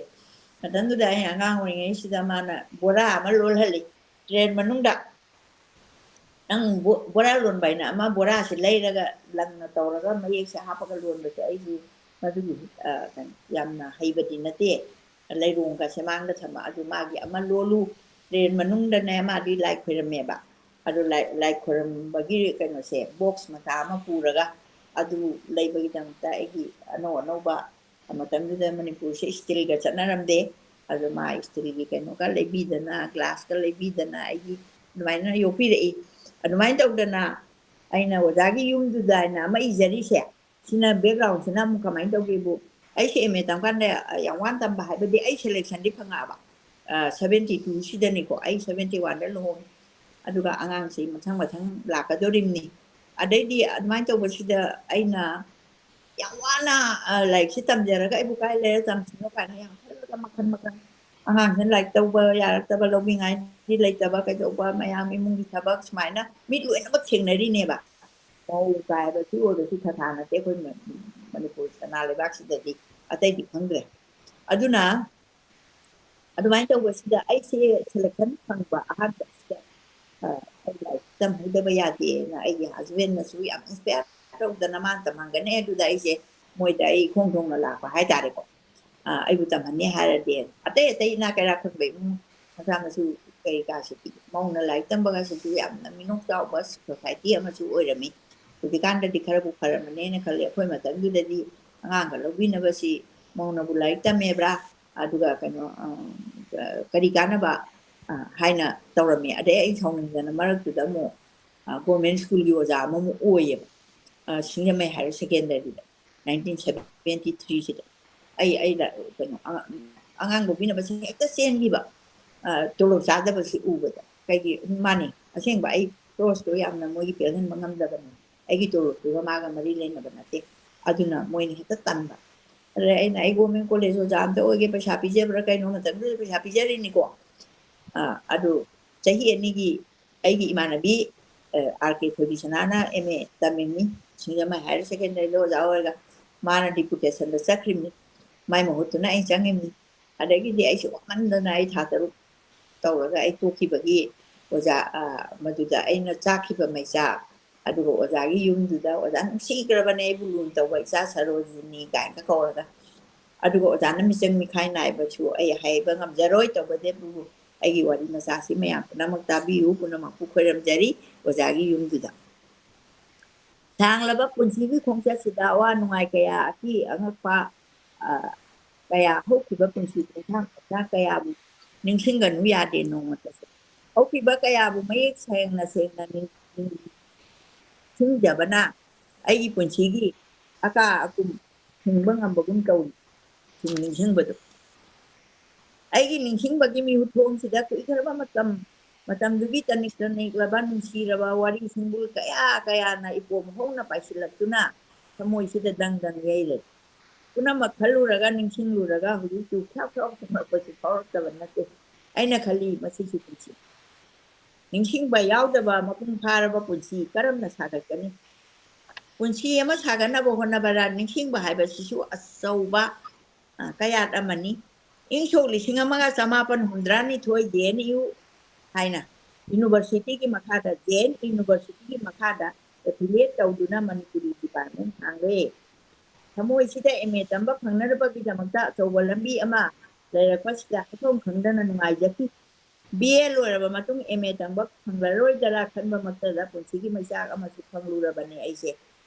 ꯃꯇꯝꯗꯨꯗ ꯑꯩ ꯑꯉꯥꯡ ꯑꯣꯏꯔꯤꯉꯩꯁꯤꯗ ꯃꯥꯅ ꯕꯣꯔꯥ ꯑꯃ ꯂꯣꯜꯍꯜꯂꯤ ꯇ꯭ꯔꯦꯟ ꯃꯅꯨꯡꯗ꯫ ꯅꯪ ꯕꯣ-, ꯕꯣꯔꯥ ꯂꯣꯟꯕ ꯍꯥꯏꯅ ꯑꯃ ꯕꯣꯔꯥꯁꯦ ꯂꯩꯔꯒ ꯂꯪꯅ ꯇꯧꯔꯒ ꯃꯌꯦꯛꯁꯦ ꯍꯥꯞꯄꯒ ꯂꯣꯟꯕꯁꯦ ꯑꯩꯁꯨ ꯃꯗꯨꯒꯤ, ꯑ, ꯀꯩꯅꯣ, ꯌꯥꯝꯅ ꯍꯩꯕꯗꯤ ꯅꯠꯇꯦ꯫ ꯂꯩꯔꯣꯡꯒꯁꯦ ꯃꯥꯡꯗ ꯊꯝꯃ ꯑꯗꯨ ꯃꯥꯒꯤ ꯑꯃ ꯂꯣꯜꯂꯨ꯫ ꯇ꯭ꯔꯦꯟ ꯃꯅꯨꯡꯗꯅꯦ ꯃꯥꯗꯤ ꯂꯥꯏ ꯈꯣꯏꯔꯝꯃꯦꯕ꯫ ꯑꯗꯨ ꯂꯥꯏ, ꯂꯥꯏ ꯈꯣꯏꯔꯝꯕꯒꯤ ꯀꯩꯅꯣꯁꯦ ꯕꯣꯛꯁ ꯃꯆꯥ ꯑꯃ ꯄꯨꯔꯒ ꯑꯗꯨ ꯂꯩꯕꯒꯤꯗꯃꯛꯇ ꯑꯩꯒꯤ ꯑꯅꯧ ꯑꯅꯧꯕ, ꯃꯇꯝꯗꯨꯗ ꯃꯅꯤꯄꯨꯔꯁꯦ ꯏꯁꯇꯤꯜꯒ ꯆꯠꯅꯔꯝꯗꯦ꯫ ꯑꯗꯨ ꯃꯥ ꯏꯁꯇꯤꯜꯒꯤ ꯀꯩꯅꯣꯒ ꯂꯩꯕꯤꯗꯅ, ꯒ꯭ꯂꯥꯁꯀ ꯂꯩꯕꯤꯗꯅ ꯑꯩꯒꯤ ꯑꯗꯨꯃꯥꯏꯅ ꯌꯣꯛꯄꯤꯔꯛꯏ꯫ ꯑꯗꯨꯃꯥꯏꯅ ꯇꯧꯗꯅ ꯑꯩꯅ ꯑꯣꯖꯥꯒꯤ ꯌꯨꯝꯗꯨꯗ ꯍꯥꯏꯅ ꯑꯃ ꯏꯖꯔꯤꯁꯦ, ꯁꯤꯅ ꯕꯦꯛꯒ꯭ꯔꯥꯎꯟꯁꯤꯅ ꯑꯃꯨꯛ ꯀꯃꯥꯏꯅ ꯇꯧꯒꯦꯕꯨ, ꯑꯩꯁꯦ ꯑꯦꯝ ꯑꯦ ꯇꯝꯀꯥꯟꯗ ꯌꯥꯝ ꯋꯥꯅ ꯇꯝꯕ ꯍꯥꯏꯕꯗꯤ ꯑꯩ ꯁꯦꯂꯦꯛꯁꯟꯗꯤ ꯐꯪꯉꯛꯑꯕ, ꯁꯚꯦꯟꯇꯤ ꯇꯨꯁꯤꯗꯅꯤꯀꯣ, ꯑꯩ ꯁꯚꯦꯟꯇꯤ ꯋꯥꯟꯗ ꯂꯨꯍꯣꯡꯉꯤ꯫ ꯑꯗꯨꯒ ꯑꯉꯥꯡꯁꯤ ꯃꯊꯪ ꯃꯊꯪ ꯂꯥꯛꯀꯗꯣꯔꯤꯕꯅꯤ꯫ ꯑꯗꯩꯗꯤ ꯑꯗꯨꯃꯥꯏꯅ ꯇꯧꯕꯁꯤꯗ ꯑꯩꯅ ꯌꯥꯝ ꯋꯥꯅ, ꯑ, ꯂꯥꯏꯔꯤꯛꯁꯤ ꯇꯝꯖꯔꯒ ꯑꯩꯕꯨ ꯀꯥꯏ ꯂꯩꯔ ꯇꯝꯁꯤꯅꯣ ꯀꯥꯏꯅ ꯌꯥꯝ ꯈꯜꯂꯒ ꯃꯈꯜ ꯃꯈꯜ, ꯑꯉꯥꯡꯁꯤꯅ ꯂꯥꯏꯔꯤꯛ ꯇꯧꯕ ꯌꯥꯔꯛꯇꯕ, ꯂꯧꯕꯤꯉꯥꯏꯗꯤ ꯂꯩꯇꯕ, ꯀꯩꯗꯧꯕ ꯃꯌꯥꯝ ꯏꯃꯨꯡꯒꯤ ꯊꯕꯛ ꯁꯨꯃꯥꯏꯅ ꯃꯤ ꯂꯣꯏꯅꯃꯛ ꯊꯦꯡꯅꯔꯤꯅꯦꯕ꯫ ꯃꯧ ꯀꯥꯏꯕꯁꯤ ꯑꯣꯏꯔꯁꯨ ꯊꯥꯊꯥ ꯅꯠꯇꯦ ꯑꯩꯈꯣꯏ ꯃ-, ꯃꯅꯤꯄꯨꯔ ꯁꯅꯥ ꯂꯩꯕꯥꯛꯁꯤꯗꯗꯤ, ꯑꯇꯩꯗꯤ ꯈꯪꯗ꯭ꯔꯦ꯫ ꯑꯗꯨꯅ ꯑꯗꯨꯃꯥꯏꯅ ꯇꯧꯕꯁꯤꯗ ꯑꯩꯁꯦ ꯁꯦꯂꯦꯛꯁꯟ ꯐꯪꯕ ꯑꯍꯥꯟꯕꯁꯤꯗ, ꯑ, ꯑꯩ ꯂꯥꯏꯔꯤꯛ ꯇꯝꯍꯧꯗꯕ ꯌꯥꯗꯦꯅ ꯑꯩꯒꯤ ꯍꯁꯕꯦꯟꯅꯁꯨ ꯌꯥꯝ ꯏꯟꯁꯄꯌꯔ ꯇꯧꯗꯅ ꯃꯥꯅ ꯇꯝꯍꯟꯒꯅꯤ ꯑꯗꯨꯗ ꯑꯩꯁꯦ ꯃꯣꯏꯗ ꯑꯩ ꯏꯈꯣꯡ ꯊꯣꯡꯅ ꯂꯥꯛꯄ ꯍꯥꯏꯇꯥꯔꯦꯀꯣ꯫ ꯑ, ꯑꯩꯕꯨ ꯇꯝꯍꯟꯅꯤ ꯍꯥꯏꯔꯗꯤ ꯑꯇꯩ ꯑꯇꯩ ꯏꯅꯥꯛ ꯀꯩꯔꯥꯛ ꯈꯪꯕ ꯏꯃꯨꯡ ꯃꯆꯥ ꯃꯁꯨ ꯀꯩ ꯀꯥꯁꯤꯗꯤ ꯃꯧꯅ ꯂꯥꯏꯔꯤꯛ ꯇꯝꯕꯒꯁꯤꯁꯨ ꯌꯥꯝꯅ ꯃꯤꯅꯣꯛ ꯆꯥꯎꯕ ꯁꯣꯁꯥꯏꯇꯤ ꯑꯃꯁꯨ ꯑꯣꯏꯔꯝꯃꯤ꯫ ꯍꯧꯖꯤꯛꯀꯥꯟꯗꯗꯤ ꯈꯔꯕꯨ ꯐꯔꯝꯃꯅꯦꯅ ꯈꯜꯂꯦ꯫ ꯑꯩꯈꯣꯏ ꯃꯇꯝꯗꯨꯗꯗꯤ ꯑꯉꯥꯡꯒ ꯂꯧꯕꯤꯅꯕꯁꯤ ꯃꯧꯅꯕꯨ ꯂꯥꯏꯔꯤꯛ ꯇꯝꯃꯦꯕ꯭ꯔꯥ, ꯑꯗꯨꯒ ꯀꯩꯅꯣ, ꯑ, ꯀꯔꯤ ꯀꯥꯟꯅꯕ, ꯑ, ꯍꯥꯏꯅ ꯇꯧꯔꯝꯃꯤ꯫ ꯑꯗꯩ ꯑꯩ ꯁꯥꯎꯅꯤꯡꯗꯅ ꯃꯔꯛꯇꯨꯗ ꯑꯃꯨꯛ, ꯑ, ꯒꯣꯔꯃꯦꯟ ꯁ꯭ꯀꯨꯜꯒꯤ ꯑꯣꯖꯥ ꯑꯃꯃꯨꯛ ꯑꯣꯏꯌꯦꯕ, ꯑ, ꯁꯤꯡꯖꯃꯩ ꯍꯥꯌꯔ ꯁꯦꯀꯦꯟꯗꯔꯤꯗ, ꯅꯥꯏꯟꯇꯤꯟ ꯁꯚꯦꯟꯇꯤ ꯊ꯭ꯔꯤꯁꯤꯗ꯫ ꯑꯩ, ꯑꯩꯅ ꯀꯩꯅꯣ, ꯑꯉꯥꯡ, ꯑꯉꯥꯡ ꯂꯧꯕꯤꯅꯕꯁꯤꯡ ꯍꯦꯛꯇ ꯆꯦꯟꯈꯤꯕ, ꯑ, ꯇꯣꯂꯣꯞ ꯆꯥꯗꯕꯁꯤ ꯎꯕꯗ꯫ ꯀꯩꯒꯤ, ꯃꯥꯅꯤ, ꯑꯁꯦꯡꯕ ꯑꯩ ꯀ꯭ꯔꯣꯁꯇꯣ ꯌꯥꯝꯅ ꯃꯣꯏꯒꯤ ꯄꯦꯜꯍꯟꯕ ꯉꯝꯗꯕꯅꯤ꯫ ꯑꯩꯒꯤ ꯇꯣꯂꯣꯞꯇꯨꯒ ꯃꯥꯒ ꯃꯔꯤ ꯂꯩꯅꯕ ꯅꯠꯇꯦ꯫ ꯑꯗꯨꯅ ꯃꯣꯏꯅ ꯍꯦꯛꯇ ꯇꯟꯕ꯫ ꯑꯗꯨꯗ ꯑꯩꯅ ꯑꯩ ꯒꯣꯔꯃꯦꯟ ꯀꯣꯂꯦꯖ ꯑꯣꯖꯥ ꯑꯝꯇ ꯑꯣꯏꯒꯦ, ꯄꯩꯁꯥ ꯄꯤꯖꯕ꯭ꯔꯥ ꯀꯩꯅꯣ, ꯃꯇꯝꯗꯨꯗ ꯄꯩꯁꯥ ꯄꯤꯖꯔꯤꯅꯤꯀꯣ꯫ ꯑ, ꯑꯗꯨ ꯆꯍꯤ ꯑꯅꯤꯒꯤ ꯑꯩꯒꯤ ꯏꯃꯥꯟꯅꯕꯤ, ꯑ, ꯑꯥꯔ ꯀꯦ ꯊꯣꯏꯕꯤꯁꯅꯥꯅ ꯑꯦꯝ ꯑꯦ ꯇꯝꯃꯤꯕꯅꯤ, ꯁꯤꯡꯖꯃꯩ ꯍꯥꯌꯔ ꯁꯦꯀꯦꯟꯗꯔꯤꯗ ꯑꯣꯖꯥ ꯑꯣꯏꯔꯒ꯫ ꯃꯥꯅ ꯗꯤꯄꯨꯇꯦꯁꯟꯗ ꯆꯠꯈ꯭ꯔꯤꯕꯅꯤ, ꯃꯥꯏ ꯃꯍꯨꯠꯇꯨꯅ ꯑꯩ ꯆꯪꯉꯤꯕꯅꯤ꯫ ꯑꯗꯒꯤꯗꯤ ꯑꯩꯁꯨ ꯋꯥꯃꯟꯗꯅ ꯑꯩ ꯊꯥ ꯇꯔꯨꯛ ꯇꯧꯔꯒ ꯑꯩ ꯇꯣꯛꯈꯤꯕꯒꯤ ꯑꯣꯖꯥ, ꯑ, ꯃꯗꯨꯗ ꯑꯩꯅ ꯆꯥꯛꯈꯤꯕ ꯃꯩꯆꯥꯛ, ꯑꯗꯨꯒ ꯑꯣꯖꯥꯒꯤ ꯌꯨꯝꯗꯨꯗ ꯑꯣꯖꯥ ꯅꯨꯡꯁꯤꯈ꯭ꯔꯕꯅꯦ ꯑꯩꯕꯨ ꯂꯨꯅ ꯇꯧꯕ ꯏꯆꯥ ꯁꯔꯣꯖꯤꯅꯤ ꯀꯥꯏꯅ ꯀꯧꯔꯒ, ꯑꯗꯨꯒ ꯑꯣꯖꯥꯅ ꯃꯤꯆꯪ ꯃꯤꯈꯥꯏ ꯅꯥꯏꯕꯁꯨ ꯑꯩ ꯍꯥꯏꯕ ꯉꯝꯖꯔꯣꯏ꯫ ꯇꯧꯕꯇꯕꯨ ꯑꯩꯒꯤ ꯋꯥꯔꯤ ꯃꯆꯥꯁꯤ ꯃꯌꯥꯝ ꯄꯨꯝꯅꯃꯛ ꯇꯥꯕꯤꯌꯨ, ꯄꯨꯝꯅꯃꯛꯄꯨ ꯈꯣꯏꯔꯝꯖꯔꯤ ꯑꯣꯖꯥꯒꯤ ꯌꯨꯝꯗꯨꯗ꯫ ꯁꯥꯡꯂꯕ ꯄꯨꯟꯁꯤꯒꯤ ꯈꯣꯡꯆꯠꯁꯤꯗ ꯑꯋꯥ ꯅꯨꯡꯉꯥꯏ ꯀꯌꯥ, ꯑꯀꯤ ꯑꯉꯛꯄ, ꯑ, ꯀꯌꯥ, ꯍꯧꯈꯤꯕ ꯄꯨꯟꯁꯤ ꯈꯣꯡꯊꯥꯡ ꯈꯣꯡꯊꯥꯡ ꯀꯌꯥꯕꯨ ꯅꯤꯡꯁꯤꯡꯒꯅꯨ ꯌꯥꯗꯦ ꯅꯣꯡꯃꯇꯁꯨ꯫ ꯍꯧꯈꯤꯕ ꯀꯌꯥꯕꯨ ꯃꯌꯦꯛ ꯁꯦꯡꯅ ꯁꯦꯡꯅ ꯅꯤꯡ-, ꯅꯤꯡꯁꯤꯡꯖꯕꯅ ꯑꯩꯒꯤ ꯄꯨꯟꯁꯤꯒꯤ ꯑꯀꯥ ꯑꯀꯨꯝ ꯍꯤꯡꯕ ꯉꯝꯕꯒꯨꯝ ꯇꯧꯏ꯫ ꯁꯨꯝ ꯅꯤꯡꯁꯤꯡꯕꯗꯣ꯫ ꯑꯩꯒꯤ ꯅꯤꯡꯁꯤꯡꯕꯒꯤ ꯃꯤꯍꯨꯠꯊꯣꯡꯁꯤꯗ ꯀꯨꯏꯈ꯭ꯔꯕ ꯃꯇꯝ, ꯃꯇꯝꯗꯨꯒꯤ ꯇꯅꯤꯛ ꯇꯅꯤꯛꯂꯕ ꯅꯨꯡꯁꯤꯔꯕ ꯋꯥꯔꯤ ꯁꯤꯡꯕꯨꯜ ꯀꯌꯥ ꯀꯌꯥꯅ ꯏꯄꯣꯝ ꯍꯧꯅ ꯄꯥꯏꯁꯤꯜꯂꯛꯇꯨꯅ ꯊꯃꯣꯏꯁꯤꯗ ꯗꯪ ꯗꯪ ꯌꯩꯔꯦ꯫ ꯄꯨꯝꯅꯃꯛ ꯈꯜꯂꯨꯔꯒ, ꯅꯤꯡꯁꯤꯡꯂꯨꯔꯒ ꯍꯧꯖꯤꯛꯁꯨ ꯈ꯭ꯌꯥꯎ ꯈ꯭ꯌꯥꯎ ꯁꯨꯝꯂꯛꯄꯁꯨ ꯐꯥꯎꯔꯛꯇꯕ ꯅꯠꯇꯦ꯫ ꯑꯩꯅ ꯈꯜꯂꯤ, ꯃꯁꯤꯁꯨ ꯄꯨꯟꯁꯤ꯫ ꯅꯤꯡꯁꯤꯡꯕ ꯌꯥꯎꯗꯕ ꯃꯄꯨꯡ ꯐꯥꯔꯕ ꯄꯨꯟꯁꯤ ꯀꯔꯝꯅ ꯁꯥꯒꯠꯀꯅꯤ? ꯄꯨꯟꯁꯤ ꯑꯃ ꯁꯥꯒꯠꯅꯕ ꯍꯣꯠꯅꯕꯗ ꯅꯤꯡꯁꯤꯡꯕ ꯍꯥꯏꯕꯁꯤꯁꯨ ꯑꯆꯧꯕ, ꯑ, ꯀꯌꯥꯠ ꯑꯃꯅꯤ꯫ ꯏꯪ ꯁꯣꯛ ꯂꯤꯁꯤꯡ ꯑꯃꯒ ꯆꯃꯥꯄꯟ ꯍꯨꯝꯗ꯭ꯔꯥ ꯅꯤꯊꯣꯏ ꯖꯦ ꯑꯦꯟ ꯌꯨ ꯍꯥꯏꯅ ꯌꯨꯅꯤꯚꯔꯁꯤꯇꯤꯒꯤ ꯃꯈꯥꯗ, ꯖꯦ ꯑꯦꯟ ꯌꯨꯅꯤꯚꯔꯁꯤꯇꯤꯒꯤ ꯃꯈꯥꯗ affiliate ꯇꯧꯗꯨꯅ ꯃꯅꯤꯄꯨꯔꯤ department ꯍꯥꯡꯂꯦ꯫ ꯊꯃꯣꯏꯁꯤꯗ ꯑꯦꯝ ꯑꯦ ꯇꯝꯕ ꯐꯪꯅꯅꯕꯒꯤꯗꯃꯛꯇ ꯑꯆꯧꯕ ꯂꯝꯕꯤ ꯑꯃ ꯂꯩꯔꯛꯄꯁꯤꯗ ꯍꯥꯏꯐꯝ ꯈꯪꯗꯅ ꯅꯨꯡꯉꯥꯏꯖꯈꯤ꯫ ꯕꯤ ꯑꯦ ꯂꯣꯏꯔꯕ ꯃꯇꯨꯡ ꯑꯦꯝ ꯑꯦ ꯇꯝꯕ ꯐꯪꯂꯔꯣꯏꯗ꯭ꯔꯥ ꯈꯟꯕꯃꯛꯇꯗ ꯄꯨꯟꯁꯤꯒꯤ ꯃꯩꯆꯥꯛ ꯑꯃꯁꯨ ꯐꯪꯂꯨꯔꯕꯅꯦ ꯑꯩꯁꯦ꯫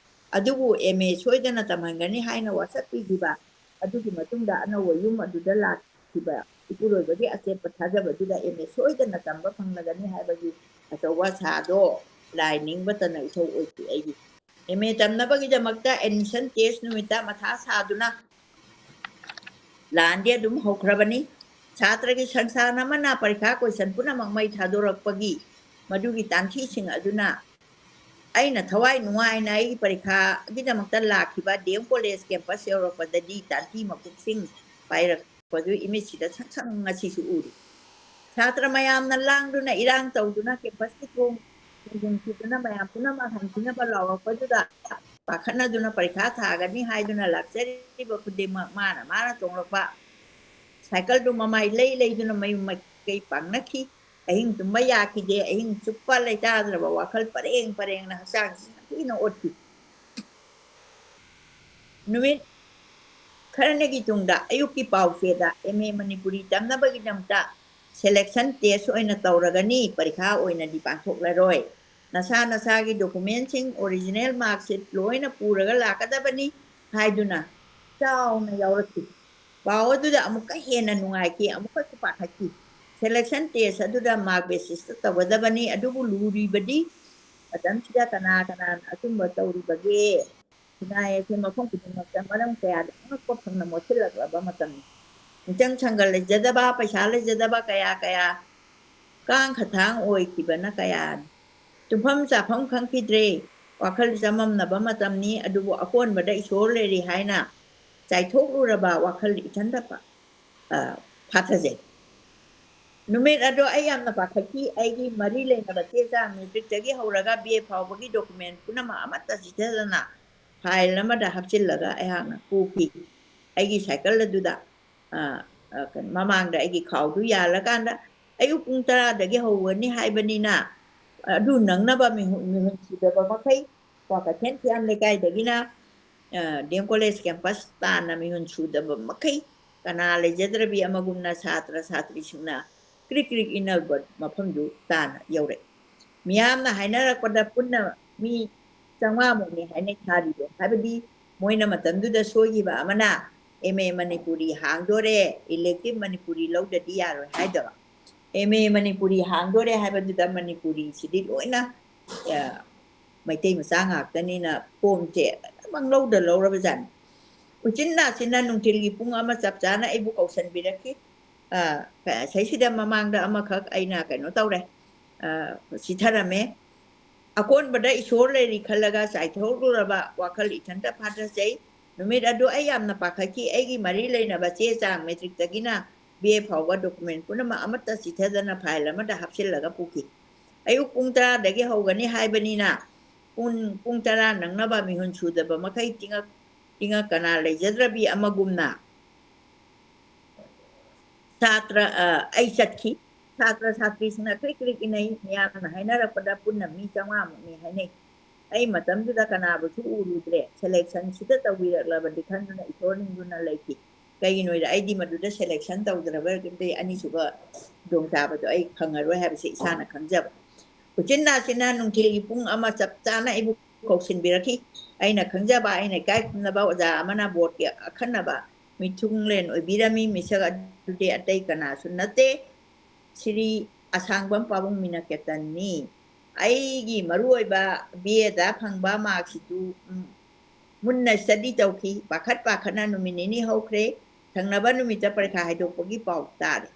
ꯑꯗꯨꯕꯨ ꯑꯦꯝ ꯑꯦ ꯁꯣꯏꯗꯅ ꯇꯝꯍꯟꯒꯅꯤ ꯍꯥꯏꯅ ꯋꯥꯁꯛꯄꯤꯈꯤꯕ, ꯑꯗꯨꯒꯤ ꯃꯇꯨꯡꯗ ꯑꯅꯧꯕ ꯌꯨꯝ ꯑꯗꯨꯗ ꯂꯥꯛꯈꯤꯕ ꯏꯄꯨꯔꯣꯏꯕꯒꯤ ꯑꯆꯦꯠꯄ ꯊꯥꯖꯕꯗꯨꯗ ꯑꯦꯝ ꯑꯦ ꯁꯣꯏꯗꯅ ꯇꯝꯕ ꯐꯪꯂꯒꯅꯤ ꯍꯥꯏꯕꯒꯤ ꯑꯆꯧꯕ ꯑꯁꯥꯗꯣ ꯂꯥꯏ ꯅꯤꯡꯕꯇꯅ ꯏꯊꯧ ꯑꯣꯏꯈꯤ ꯑꯩꯒꯤ꯫ ꯑꯦꯝ ꯑꯦ ꯇꯝꯅꯕꯒꯤꯗꯃꯛꯇ admission test ꯅꯨꯃꯤꯠꯇ ꯃꯊꯥ ꯁꯥꯗꯨꯅ ꯂꯥꯟꯗꯤ ꯑꯗꯨꯝ ꯍꯧꯈ꯭ꯔꯕꯅꯤ꯫ ꯁꯥꯇ꯭ꯔꯒꯤ ꯁꯪꯁꯊꯥꯟ ꯑꯃꯅ ꯄꯔꯤꯈꯥ question ꯄꯨꯝꯅꯃꯛ ꯃꯩ ꯊꯥꯗꯣꯔꯛꯄꯒꯤ ꯃꯗꯨꯒꯤ ꯇꯥꯟꯊꯤꯁꯤꯡ ꯑꯗꯨꯅ ꯑꯩꯅ ꯊꯋꯥꯏ ꯅꯨꯡꯉꯥꯏꯅ ꯑꯩꯒꯤ ꯄꯔꯤꯈꯥꯒꯤꯗꯃꯛꯇ ꯂꯥꯛꯈꯤꯕ ꯗꯤ ꯑꯦꯝ ꯀꯣꯂꯦꯖ campus ꯌꯧꯔꯛꯄꯗꯗꯤ ꯇꯥꯟꯊꯤ ꯃꯀꯨꯞꯁꯤꯡ ꯄꯥꯏꯔꯛꯄꯗꯨ ꯏꯃꯤꯠꯁꯤꯗ ꯁꯪ ꯁꯪ ꯉꯁꯤꯁꯨ ꯎꯔꯤ꯫ ꯁꯥꯇ꯭ꯔ ꯃꯌꯥꯝꯅ ꯂꯥꯡꯗꯨꯅ ꯏꯔꯥꯡ ꯇꯧꯗꯨꯅ campus ꯀꯤ ꯊꯣꯡ ꯊꯤꯡꯖꯤꯟꯈꯤꯗꯨꯅ ꯃꯌꯥꯝ ꯄꯨꯝꯅꯃꯛ ꯍꯟꯈꯤꯅꯕ ꯂꯥꯎꯔꯛꯄꯗꯨꯗ ꯄꯥꯈꯠꯅꯗꯨꯅ ꯄꯔꯤꯈꯥ ꯊꯥꯒꯅꯤ ꯍꯥꯏꯗꯨꯅ ꯂꯥꯛꯆꯔꯤꯕ ꯈꯨꯗꯤꯡꯃꯛ ꯃꯥꯅ ꯃꯥꯅ ꯇꯣꯡꯂꯛꯄ cycle ꯗꯨ ꯃꯃꯥꯏ ꯂꯩ ꯂꯩꯗꯨꯅ ꯃꯌꯨꯝ ꯃꯥꯏꯀꯩ ꯄꯥꯡꯅꯈꯤ꯫ ꯑꯍꯤꯡ ꯇꯨꯝꯕ ꯌꯥꯈꯤꯗꯦ꯫ ꯑꯍꯤꯡ ꯆꯨꯞꯄ ꯂꯩꯇꯥꯗ꯭ꯔꯕ ꯋꯥꯈꯜ ꯄꯔꯦꯡ ꯄꯔꯦꯡꯅ ꯍꯛꯆꯥꯡꯁꯤ ꯌꯥꯝ ꯊꯤꯅ ꯑꯣꯠꯈꯤ꯫ ꯅꯨꯃꯤꯠ ꯈꯔꯅꯤꯒꯤ ꯇꯨꯡꯗ ꯑꯌꯨꯛꯀꯤ ꯄꯥꯎꯆꯦꯗ ꯑꯦꯝ ꯑꯦ ꯃꯅꯤꯄꯨꯔꯤ ꯇꯝꯅꯕꯒꯤꯗꯃꯛꯇ selection test ꯑꯣꯏꯅ ꯇꯧꯔꯒꯅꯤ, ꯄꯔꯤꯈꯥ ꯑꯣꯏꯅꯗꯤ ꯄꯥꯡꯊꯣꯛꯂꯔꯣꯏ꯫ ꯅꯁꯥ ꯅꯁꯥꯒꯤ documentꯁꯤꯡ original marksheet ꯂꯣꯏꯅ ꯄꯨꯔꯒ ꯂꯥꯛꯀꯗꯕꯅꯤ ꯍꯥꯏꯗꯨꯅ ꯆꯥꯎꯅ ꯌꯥꯎꯔꯛꯈꯤ꯫ ꯄꯥꯎ ꯑꯗꯨꯗ ꯑꯃꯨꯛꯀ ꯍꯦꯟꯅ ꯅꯨꯡꯉꯥꯏꯈꯤ, ꯑꯃꯨꯛꯀꯁꯨ ꯄꯥꯈꯠꯈꯤ꯫ Selection test ꯑꯗꯨꯗ mark basisꯇ ꯇꯧꯒꯗꯕꯅꯤ, ꯑꯗꯨꯕꯨ ꯂꯨꯔꯤꯕꯗꯤ ꯃꯇꯝꯁꯤꯗ ꯀꯅꯥ ꯀꯅꯥꯅ ꯑꯆꯨꯝꯕ ꯇꯧꯔꯤꯕꯒꯦ? ꯈꯨꯟꯅꯥꯏ ꯑꯁꯤ ꯃꯐꯝ ꯈꯨꯗꯤꯡꯃꯛꯇ ꯃꯔꯝ ꯀꯌꯥꯗ ꯑꯉꯛꯄ ꯐꯪꯅ ꯃꯣꯠꯁꯤꯜꯂꯛꯂꯕ ꯃꯇꯝꯅꯤ꯫ ꯃꯤꯆꯪ ꯁꯪꯒ ꯂꯩꯖꯗꯕ, ꯄꯩꯁꯥ ꯂꯩꯖꯗꯕ ꯀꯌꯥ ꯀꯌꯥ ꯀꯥꯡ ꯈꯊꯥꯡ ꯑꯣꯏꯈꯤꯕꯅ ꯀꯌꯥꯅꯤ꯫ ꯇꯨꯝꯐꯝ ꯆꯥꯐꯝ ꯈꯪꯈꯤꯗ꯭ꯔꯦ, ꯋꯥꯈꯜ ꯆꯃꯝꯅꯕ ꯃꯇꯝꯅꯤ꯫ ꯑꯗꯨꯕꯨ ꯑꯀꯣꯟꯕꯗ ꯏꯁꯣꯔ ꯂꯩꯔꯤ ꯍꯥꯏꯅ ꯆꯥꯏꯊꯣꯛꯂꯨꯔꯕ ꯋꯥꯈꯜ ꯏꯊꯟꯇ ꯄ-, ꯑ, ꯐꯥꯊꯖꯩ꯫ ꯅꯨꯃꯤꯠ ꯑꯗꯣ ꯑꯩ ꯌꯥꯝꯅ ꯄꯥꯈꯠꯈꯤ꯫ ꯑꯩꯒꯤ ꯃꯔꯤ ꯂꯩꯅꯕ ꯆꯦ ꯆꯥꯡ matricꯇꯒꯤ ꯍꯧꯔꯒ B A ꯐꯥꯎꯕꯒꯤ document ꯄꯨꯝꯅꯃꯛ ꯑꯃꯠꯇ ꯆꯤꯊꯗꯅ file ꯑꯃꯗ ꯍꯥꯞꯆꯤꯜꯂꯒ ꯑꯩꯍꯥꯛꯅ ꯄꯨꯈꯤ꯫ ꯑꯩꯒꯤ cycle ꯑꯗꯨꯗ, ꯑ, ꯑ, ꯀꯩꯅꯣ, ꯃꯃꯥꯡꯗ ꯑꯩꯒꯤ ꯈꯥꯎꯗꯨ ꯌꯥꯜꯂꯀꯥꯟꯗ ꯑꯌꯨꯛ ꯄꯨꯡ ꯇꯔꯥꯗꯒꯤ ꯍꯧꯒꯅꯤ ꯍꯥꯏꯕꯅꯤꯅ, ꯑꯗꯨ ꯅꯪꯅꯕ ꯃꯤꯍꯨ-, ꯃꯤꯍꯨꯟ ꯁꯨꯗꯕ ꯃꯈꯩ ꯀ꯭ꯋꯥꯀꯩꯊꯦꯜ ꯊꯤꯌꯥꯝ ꯂꯩꯀꯥꯏꯗꯒꯤꯅ, ꯑ, D M college campus ꯇꯥꯟꯅ ꯃꯤꯍꯨꯟ ꯁꯨꯗꯕ ꯃꯈꯩ ꯀꯅꯥ ꯂꯩꯖꯗ꯭ꯔꯕꯤ ꯑꯃꯒꯨꯝꯅ ꯁꯥꯇ꯭ꯔ ꯁꯥꯇ꯭ꯔꯤꯁꯤꯡꯅ ꯀ꯭ꯔꯤꯛ ꯀ꯭ꯔꯤꯛ ꯏꯟꯅꯕ ꯃꯐꯝꯗꯨ ꯇꯥꯟꯅ ꯌꯧꯔꯛꯏ꯫ ꯃꯤꯌꯥꯝꯅ ꯍꯥꯏꯅꯔꯛꯄꯗ ꯄꯨꯟꯅ ꯃꯤ ꯆꯥꯝꯃꯉꯥꯃꯨꯛꯅꯤ ꯍꯥꯏꯅꯩ ꯊꯥꯔꯤꯗꯣ꯫ ꯍꯥꯏꯕꯗꯤ ꯃꯣꯏꯅ ꯃꯇꯝꯗꯨꯗ ꯁꯣꯏꯈꯤꯕ ꯑꯃꯅ M A Manipuri ꯍꯥꯡꯗꯣꯔꯦ, elective Manipuri ꯂꯧꯗꯗꯤ ꯌꯥꯔꯣꯏ ꯍꯥꯏꯗꯕ꯫ M A ꯃꯅꯤꯄꯨꯔꯤ ꯍꯥꯡꯗꯣꯔꯦ ꯍꯥꯏꯕꯗꯨꯗ ꯃꯅꯤꯄꯨꯔꯤꯁꯤꯗꯤ ꯂꯣꯏꯅ, ꯑ, ꯃꯩꯇꯩ ꯃꯆꯥ ꯉꯥꯛꯇꯅꯤꯅ ꯐꯣꯝꯁꯦ ꯄꯪꯂꯧꯗ ꯂꯧꯔꯕꯖꯥꯠꯅꯤ꯫ ꯎꯆꯤꯟ ꯅꯥꯆꯤꯟꯅ ꯅꯨꯡꯊꯤꯜꯒꯤ ꯄꯨꯡ ꯑꯃ ꯆꯞ ꯆꯥꯅ ꯑꯩꯕꯨ ꯀꯧꯁꯟꯕꯤꯔꯛꯈꯤ꯫ ꯑ, ꯁꯩꯁꯤꯗ ꯃꯃꯥꯡꯗ ꯑꯃꯈꯛ ꯑꯩꯅ ꯀꯩꯅꯣ ꯇꯧꯔꯦ, ꯑ, ꯆꯤꯊꯔꯝꯃꯦ꯫ ꯑꯀꯣꯟꯕꯗ ꯏꯁꯣꯔ ꯂꯩꯔꯤ ꯈꯜꯂꯒ ꯆꯥꯏꯊꯣꯛꯂꯨꯔꯕ ꯋꯥꯈꯜ ꯏꯊꯟꯇ ꯐꯥꯊꯖꯩ꯫ ꯅꯨꯃꯤꯠ ꯑꯗꯨ ꯑꯩ ꯌꯥꯝꯅ ꯄꯥꯈꯠꯈꯤ꯫ ꯑꯩꯒꯤ ꯃꯔꯤ ꯂꯩꯅꯕ ꯆꯦ ꯆꯥꯡ matricꯇꯒꯤꯅ B A ꯐꯥꯎꯕ document ꯄꯨꯝꯅꯃꯛ ꯑꯃꯠꯇ ꯆꯤꯊꯗꯅ file ꯑꯃꯗ ꯍꯥꯞꯆꯤꯜꯂꯒ ꯄꯨꯈꯤ꯫ ꯑꯌꯨꯛ ꯄꯨꯡ ꯇꯔꯥꯗꯒꯤ ꯍꯧꯒꯅꯤ ꯍꯥꯏꯕꯅꯤꯅ ꯄꯨꯡ, ꯄꯨꯡ ꯇꯔꯥ ꯅꯪꯅꯕ ꯃꯤꯍꯨꯟ ꯁꯨꯗꯕ ꯃꯈꯩ ꯇꯤꯡꯉꯛ, ꯇꯤꯡꯉꯛ ꯀꯅꯥ ꯂꯩꯖꯗ꯭ꯔꯕꯤ ꯑꯃꯒꯨꯝꯅ ꯁꯥꯇ꯭ꯔ, ꯑ, ꯑꯩ ꯆꯠꯈꯤ꯫ ꯁꯥꯇ꯭ꯔ ꯁꯥꯇ꯭ꯔꯤꯁꯤꯡꯅ ꯀ꯭ꯔꯤꯛ ꯀ꯭ꯔꯤꯛ ꯏꯅꯩ꯫ ꯃꯤꯌꯥꯝꯅ ꯍꯥꯏꯅꯔꯛꯄꯗ ꯄꯨꯟꯅ ꯃꯤ ꯆꯥꯝꯃꯉꯥꯃꯨꯛꯅꯤ ꯍꯥꯏꯅꯩ꯫ ꯑꯩ ꯃꯇꯝꯗꯨꯗ ꯀꯅꯥꯕꯨꯁꯨ ꯎꯔꯨꯗ꯭ꯔꯦ꯫ Selection ꯁꯤꯗ ꯇꯧꯕꯤꯔꯛꯂꯕꯗꯤ ꯈꯟꯗꯨꯅ ꯏꯁꯣꯔ ꯅꯤꯡꯗꯨꯅ ꯂꯩꯈꯤ꯫ ꯀꯩꯒꯤꯅꯣꯗ ꯑꯩꯗꯤ ꯃꯗꯨꯗ selection ꯇꯧꯗ꯭ꯔꯕꯗꯤ ꯑꯅꯤꯁꯨꯕ ꯈꯨꯗꯣꯡꯆꯥꯕꯗꯣ ꯑꯩ ꯐꯪꯉꯔꯣꯏ ꯍꯥꯏꯕꯁꯤ ꯏꯁꯥꯅ ꯈꯪꯖꯕ꯫ ꯎꯆꯤꯟ ꯅꯥꯆꯤꯟꯅ ꯅꯨꯡꯊꯤꯜꯒꯤ ꯄꯨꯡ ꯑꯃ ꯆꯞ ꯆꯥꯅ ꯑꯩꯕꯨ ꯀꯧꯁꯤꯟꯕꯤꯔꯛꯈꯤ꯫ ꯑꯩꯅ ꯈꯪꯖꯕ, ꯑꯩꯅ ꯏꯀꯥꯏ ꯈꯨꯝꯅꯕ ꯑꯣꯖꯥ ꯑꯃꯅ board ꯀꯤ ꯑꯈꯟꯅꯕ ꯃꯤꯊꯨꯡꯂꯦꯟ ꯑꯣꯏꯕꯤꯔꯝꯃꯤ꯫ ꯃꯤꯁꯛ ꯑꯗꯨꯗꯤ ꯑꯇꯩ ꯀꯅꯥꯁꯨ ꯅꯠꯇꯦ, ꯁ꯭ꯔꯤ ꯑꯁꯥꯡꯕꯝ ꯄꯥꯕꯨꯡ ꯃꯤꯅꯀꯦꯇꯟꯅꯤ꯫ ꯑꯩꯒꯤ ꯃꯔꯨꯑꯣꯏꯕ B A ꯗ ꯐꯪꯕ mark ꯁꯤꯁꯨ, ꯎꯝ, ꯃꯨꯟꯅ study ꯇꯧꯈꯤ꯫ ꯄꯥꯈꯠ ꯄꯥꯈꯠꯅ ꯅꯨꯃꯤꯠ ꯅꯤꯅꯤ ꯍꯧꯈ꯭ꯔꯦ꯫ ꯊꯪꯅꯕ ꯅꯨꯃꯤꯠꯇ ꯄꯔꯤꯈꯥ ꯍꯥꯏꯗꯣꯛꯄꯒꯤ ꯄꯥꯎ ꯇꯥꯔꯦ꯫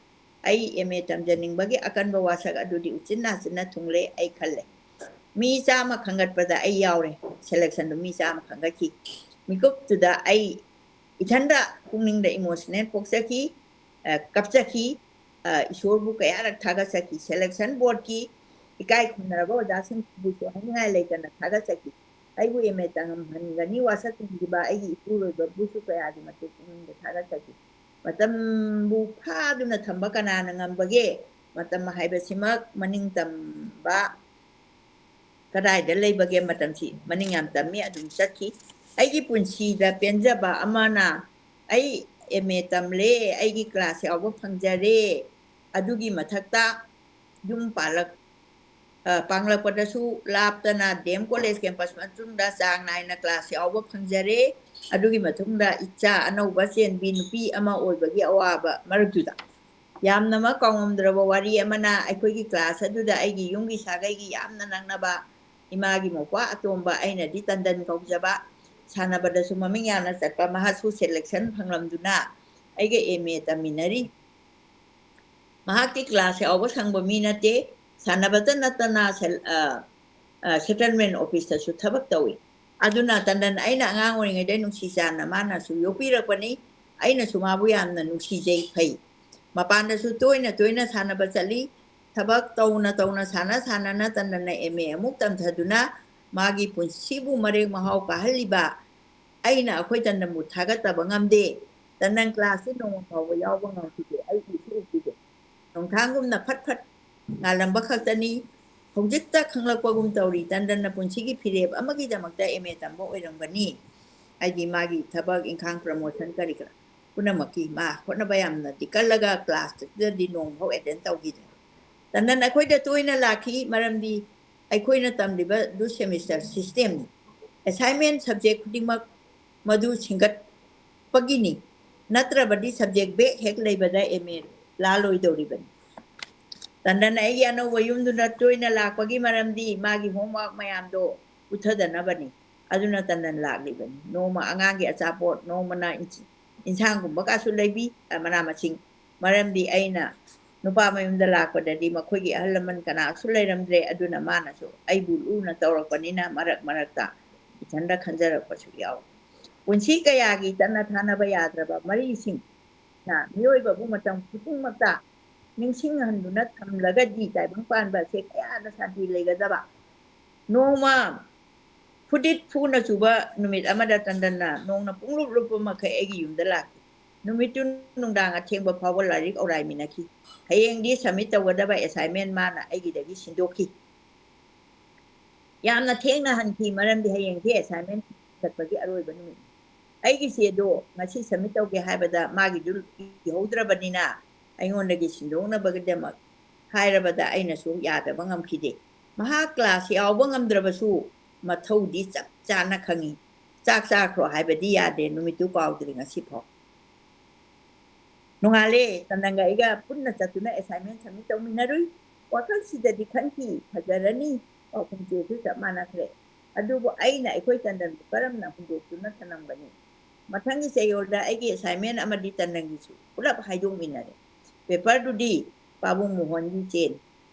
ꯑꯩ M A ꯇꯝꯖꯅꯤꯡꯕꯒꯤ ꯑꯀꯟꯕ ꯋꯥꯁꯛ ꯑꯗꯨꯗꯤ ꯎꯆꯤꯟ ꯅꯥꯆꯤꯟꯅ ꯊꯨꯡꯂꯦ, ꯑꯩ ꯈꯜꯂꯦ꯫ ꯃꯤ ꯆꯥꯝꯃ ꯈꯟꯒꯠꯄꯗ ꯑꯩ ꯌꯥꯎꯔꯦ꯫ Selection ꯗꯨ ꯃꯤ ꯆꯥꯝꯃ ꯈꯟꯒꯠꯈꯤ꯫ ꯃꯤꯀꯨꯞꯇꯨꯗ ꯑꯩ ꯏꯊꯟꯗ ꯄꯨꯛꯅꯤꯡꯗ emotional ꯄꯣꯛꯆꯈꯤ, ꯑ, ꯀꯞꯆꯈꯤ꯫ ꯑ, ꯏꯁꯣꯔꯕꯨ ꯀꯌꯥꯔꯛ ꯊꯥꯒꯠꯆꯈꯤ꯫ Selection board ꯀꯤ ꯏꯀꯥꯏ ꯈꯨꯝꯅꯔꯕ ꯑꯣꯖꯥꯁꯤꯡꯕꯨꯁꯨ ꯍꯥꯏꯅꯤꯡꯉꯥꯏ ꯂꯩꯇꯅ ꯊꯥꯒꯠꯆꯈꯤ꯫ ꯑꯩꯕꯨ M A ꯇꯝꯍꯟꯒꯅꯤ ꯋꯥꯁꯛ ꯊꯝꯈꯤꯕ ꯑꯩꯒꯤ ꯏꯄꯨꯔꯣꯏꯕꯕꯨꯁꯨ ꯀꯌꯥꯒꯤ ꯃꯇꯤꯛ ꯄꯨꯛꯅꯤꯡꯗ ꯊꯥꯒꯠꯆꯈꯤ꯫ ꯃꯇꯝꯕꯨ ꯐꯥꯗꯨꯅ ꯊꯝꯕ ꯀꯅꯥꯅ ꯉꯝꯕꯒꯦ? ꯃꯇꯝ ꯍꯥꯏꯕꯁꯤꯃꯛ ꯃꯅꯤꯡ ꯇꯝꯕ ꯀꯗꯥꯏꯗ ꯂꯩꯕꯒꯦ? ꯃꯇꯝꯁꯤ ꯃꯅꯤꯡ ꯌꯥꯝ ꯇꯝꯃꯤ, ꯑꯗꯨꯝ ꯆꯠꯈꯤ꯫ ꯑꯩꯒꯤ ꯄꯨꯟꯁꯤꯗ ꯄꯦꯟꯖꯕ ꯑꯃꯅ ꯑꯩ M A ꯇꯝꯂꯦ, ꯑꯩꯒꯤ class ꯌꯥꯎꯕ ꯐꯪꯖꯔꯦ꯫ ꯑꯗꯨꯒꯤ ꯃꯊꯛꯇ ꯌꯨꯝ ꯄꯥꯜꯂꯛ-, ꯑ, ꯄꯥꯡꯂꯛꯄꯗꯁꯨ ꯂꯥꯞꯇꯅ D M College campus ꯃꯇꯨꯡꯗ ꯆꯥꯡ ꯅꯥꯏꯅ class ꯌꯥꯎꯕ ꯐꯪꯖꯔꯦ꯫ ꯑꯗꯨꯒꯤ ꯃꯇꯨꯡꯗ ꯏꯆꯥ ꯑꯅꯧꯕ ꯆꯦꯟꯕꯤ ꯅꯨꯄꯤ ꯑꯃ ꯑꯣꯏꯕꯒꯤ ꯑꯋꯥꯕ ꯃꯔꯛꯇꯨꯗ ꯌꯥꯝꯅꯃꯛ ꯀꯥꯎꯉꯝꯗ꯭ꯔꯕ ꯋꯥꯔꯤ ꯑꯃꯅ, ꯑꯩꯈꯣꯏꯒꯤ class ꯑꯗꯨꯗ ꯑꯩꯒꯤ ꯌꯨꯝꯒꯤ ꯁꯥꯒꯩꯒꯤ ꯌꯥꯝꯅ ꯅꯛꯅꯕ ꯏꯃꯥꯒꯤ ꯃꯧꯄ꯭ꯋꯥ ꯑꯇꯣꯝꯕ, ꯑꯩꯅꯗꯤ ꯇꯟꯗꯟ ꯀꯧꯖꯕ, ꯁꯥꯟꯅꯕꯗꯁꯨ ꯃꯃꯤꯡ ꯌꯥꯝꯅ ꯆꯠꯄ ꯃꯍꯥꯛꯁꯨ selection ꯐꯪꯂꯝꯗꯨꯅ ꯑꯩꯒ M A ꯇꯝꯃꯤꯟꯅꯔꯤ꯫ ꯃꯍꯥꯛꯇꯤ class ꯌꯥꯎꯕ ꯁꯪꯕ ꯃꯤ ꯅꯠꯇꯦ꯫ ꯁꯥꯟꯅꯕꯇ ꯅꯠꯇꯅ ꯁꯦꯜ-, ꯑ, ꯑ, settlement office ꯇꯁꯨ ꯊꯕꯛ ꯇꯧꯏ꯫ ꯑꯗꯨꯅ ꯇꯟꯗꯟ ꯑꯩꯅ ꯑꯉꯥꯡ ꯑꯣꯏꯔꯤꯉꯩꯗ ꯅꯨꯡꯁꯤ ꯆꯥꯟꯅ ꯃꯥꯅꯁꯨ ꯌꯣꯛꯄꯤꯔꯛꯄꯅꯤ꯫ ꯑꯩꯅꯁꯨ ꯃꯥꯕꯨ ꯌꯥꯝꯅ ꯅꯨꯡꯁꯤꯖꯩ, ꯐꯩ꯫ ꯃꯄꯥꯟꯗꯁꯨ ꯇꯣꯏꯅ ꯇꯣꯏꯅ ꯁꯥꯟꯅꯕ ꯆꯠꯂꯤ꯫ ꯊꯕꯛ ꯇꯧꯅ ꯇꯧꯅ, ꯁꯥꯟꯅ ꯁꯥꯟꯅꯅ ꯇꯟꯗꯟꯅ M A ꯑꯃꯨꯛ ꯇꯝꯊꯗꯨꯅ ꯃꯥꯒꯤ ꯄꯨꯟꯁꯤꯕꯨ ꯃꯔꯦꯛ ꯃꯍꯥꯎ ꯀꯥꯍꯜꯂꯤꯕ ꯑꯩꯅ ꯑꯩꯈꯣꯏ ꯇꯟꯗꯟꯕꯨ ꯊꯥꯒꯠꯇꯕ ꯉꯝꯗꯦ꯫ ꯇꯟꯗꯟ class ꯁꯤ ꯅꯣꯡꯃ ꯐꯥꯎꯕ ꯌꯥꯎꯕ ꯉꯝꯈꯤꯗꯦ꯫ ꯑꯩ ꯎꯁꯨ ꯎꯈꯤꯗꯦ꯫ ꯅꯣꯡꯊꯥꯡꯒꯨꯝꯅ ꯐꯠ ꯐꯠ ꯉꯥꯜꯂꯝꯕ ꯈꯛꯇꯅꯤ꯫ ꯍꯧꯖꯤꯛꯇ ꯈꯪꯂꯛꯄꯒꯨꯝ ꯇꯧꯔꯤ, ꯇꯟꯗꯟꯅ ꯄꯨꯟꯁꯤꯒꯤ ꯐꯤꯔꯦꯞ ꯑꯃꯒꯤꯗꯃꯛꯇ ꯑꯦꯝ ꯑꯦ ꯇꯝꯕ ꯑꯣꯏꯔꯝꯒꯅꯤ꯫ ꯍꯥꯏꯗꯤ ꯃꯥꯒꯤ ꯊꯕꯛ ꯏꯪꯈꯥꯡ, promotion ꯀꯔꯤ ꯀꯔꯥ ꯄꯨꯝꯅꯃꯛꯀꯤ ꯃꯥ ꯍꯣꯠꯅꯕ ꯌꯥꯝꯅꯗꯤ ꯀꯜꯂꯒ classꯇꯨꯗꯗꯤ ꯅꯣꯡꯐꯥꯎ attend ꯇꯧꯈꯤꯗ꯭ꯔꯦ꯫ ꯇꯟꯗꯟ ꯑꯩꯈꯣꯏꯗ ꯇꯣꯏꯅ ꯂꯥꯛꯈꯤ, ꯃꯔꯝꯗꯤ ꯑꯩꯈꯣꯏꯅ ꯇꯝꯂꯤꯕꯗꯨ semester systemꯅꯤ꯫ Assignment subject ꯈꯨꯗꯤꯡꯃꯛ ꯃꯗꯨ ꯁꯤꯡꯒꯠꯄꯒꯤꯅꯤ꯫ ꯅꯠꯇ꯭ꯔꯕꯗꯤ subject back ꯍꯦꯛ ꯂꯩꯕꯗ ꯑꯦꯝ ꯑꯦ ꯂꯥꯜꯂꯣꯏꯗꯧꯔꯤꯕꯅꯤ꯫ ꯇꯟꯗꯟ ꯑꯩꯒꯤ ꯑꯅꯧꯕ ꯌꯨꯝꯗꯨꯗ ꯇꯣꯏꯅ ꯂꯥꯛꯄꯒꯤ ꯃꯔꯝꯗꯤ ꯃꯥꯒꯤ homework ꯃꯌꯥꯝꯗꯣ ꯄꯨꯊꯗꯅꯕꯅꯤ꯫ ꯑꯗꯨꯅ ꯇꯟꯗꯟ ꯂꯥꯛꯂꯤꯕꯅꯤ꯫ ꯅꯣꯡꯃ ꯑꯉꯥꯡꯒꯤ ꯑꯆꯥꯄꯣꯠ, ꯅꯣꯡꯃꯅ ꯏꯟꯁꯥꯡꯒꯨꯝꯕ ꯀꯥꯁꯨ ꯂꯩꯕꯤ, ꯃꯅꯥ ꯃꯁꯤꯡ꯫ ꯃꯔꯝꯗꯤ ꯑꯩꯅ ꯅꯨꯄꯥ ꯃꯌꯨꯝꯗ ꯂꯥꯛꯄꯗꯗꯤ ꯃꯈꯣꯏꯒꯤ ꯑꯍꯜ ꯂꯃꯟ ꯀꯅꯥꯁꯨ ꯂꯩꯔꯝꯗ꯭ꯔꯦ꯫ ꯑꯗꯨꯅ ꯃꯥꯅꯁꯨ ꯑꯩꯕꯨ ꯂꯨꯅ ꯇꯧꯔꯛꯄꯅꯤꯅ ꯃꯔꯛ ꯃꯔꯛꯇ ꯏꯊꯟꯗ ꯈꯟꯖꯔꯛꯄꯁꯨ ꯌꯥꯎꯏ꯫ ꯄꯨꯟꯁꯤ ꯀꯌꯥꯒꯤ ꯇꯠꯅ ꯊꯥꯅꯕ ꯌꯥꯗ꯭ꯔꯕ ꯃꯔꯤꯁꯤꯡꯅ ꯃꯤꯑꯣꯏꯕꯕꯨ ꯃꯇꯝ ꯈꯨꯗꯤꯡꯃꯛꯇ ꯅꯤꯡꯁꯤꯡꯍꯟꯗꯨꯅ ꯊꯝꯂꯒꯗꯤ ꯇꯥꯏꯕꯪ ꯄꯥꯟꯕ ꯑꯁꯦ ꯀꯌꯥꯗ ꯁꯥꯟꯇꯤ ꯂꯩꯒꯗꯕ? ꯅꯣꯡꯃ ꯐꯨꯗꯤꯠ ꯐꯨꯅ ꯆꯨꯕ ꯅꯨꯃꯤꯠ ꯑꯃꯗ ꯇꯟꯗꯟꯅ ꯅꯣꯡꯅ ꯄꯨꯡꯂꯨꯞ ꯂꯨꯞꯄ ꯃꯈꯩ ꯑꯩꯒꯤ ꯌꯨꯝꯗ ꯂꯥꯛꯈꯤ꯫ ꯅꯨꯃꯤꯠꯇꯨ ꯅꯨꯡꯗꯥꯡ ꯑꯊꯦꯡꯕ ꯐꯥꯎꯕ ꯂꯥꯏꯔꯤꯛ ꯑꯧꯔꯥꯏꯃꯤꯟꯅꯈꯤ꯫ ꯍꯌꯦꯡꯗꯤ submit ꯇꯧꯒꯗꯕ assignment ꯃꯥꯅ ꯑꯩꯒꯤꯗꯒꯤ ꯁꯤꯟꯗꯣꯛꯈꯤ꯫ ꯌꯥꯝꯅ ꯊꯦꯡꯅ ꯍꯟꯈꯤ, ꯃꯔꯝꯗꯤ ꯍꯌꯦꯡꯁꯤ assignment ꯄꯤꯈꯠꯄꯒꯤ ꯑꯔꯣꯏꯕ ꯅꯨꯃꯤꯠꯅꯤ꯫ ꯑꯩꯒꯤ ꯆꯦꯗꯣ ꯉꯁꯤ submit ꯇꯧꯒꯦ ꯍꯥꯏꯕꯗ ꯃꯥꯒꯤꯗꯨ ꯏꯍꯧꯗ꯭ꯔꯕꯅꯤꯅ ꯑꯩꯉꯣꯟꯗꯒꯤ ꯁꯤꯟꯗꯣꯛꯅꯕꯒꯤꯗꯃꯛ ꯍꯥꯏꯔꯕꯗ ꯑꯩꯅꯁꯨ ꯌꯥꯗꯕ ꯉꯝꯈꯤꯗꯦ꯫ ꯃꯍꯥꯛ class ꯌꯥꯎꯕ ꯉꯝꯗ꯭ꯔꯕꯁꯨ ꯃꯊꯧꯗꯤ ꯆꯞ ꯆꯥꯅ ꯈꯪꯏ꯫ ꯆꯥꯛ ꯆꯥꯈ꯭ꯔꯣ ꯍꯥꯏꯕꯗꯤ ꯌꯥꯗꯦ, ꯅꯨꯃꯤꯠꯇꯨ ꯀꯥꯎꯗ꯭ꯔꯤ ꯉꯁꯤꯐꯥꯎ꯫ ꯅꯣꯡꯉꯥꯜꯂꯦ, ꯇꯟꯗꯟꯒ ꯑꯩꯒ ꯄꯨꯟꯅ ꯆꯠꯇꯨꯅ assignment submit ꯇꯧꯃꯤꯟꯅꯔꯨꯏ꯫ ꯋꯥꯈꯜꯁꯤꯗꯗꯤ ꯈꯟꯈꯤ, ꯐꯖꯔꯅꯤ, ꯄꯥꯎꯈꯨꯝ ꯆꯦꯁꯨ ꯆꯞ ꯃꯥꯟꯅꯈ꯭ꯔꯦ꯫ ꯑꯗꯨꯕꯨ ꯑꯩꯅ ꯑꯩꯈꯣꯏ ꯇꯟꯗꯟꯕꯨ ꯀꯔꯝꯅ ꯍꯨꯟꯗꯣꯛꯇꯨꯅ ꯊꯅꯝꯒꯅꯤ? ꯃꯊꯪꯒꯤ ꯆꯌꯣꯜꯗ ꯑꯩꯒꯤ assignment ꯑꯃꯗꯤ ꯇꯟꯗꯟꯒꯤꯁꯨ ꯄꯨꯂꯞ ꯍꯥꯏꯗꯣꯛꯃꯤꯟꯅꯔꯦ꯫ Paperꯗꯨꯗꯤ ꯄꯥꯕꯨꯡ ꯃꯣꯍꯟꯒꯤ ꯆꯦꯅꯤ꯫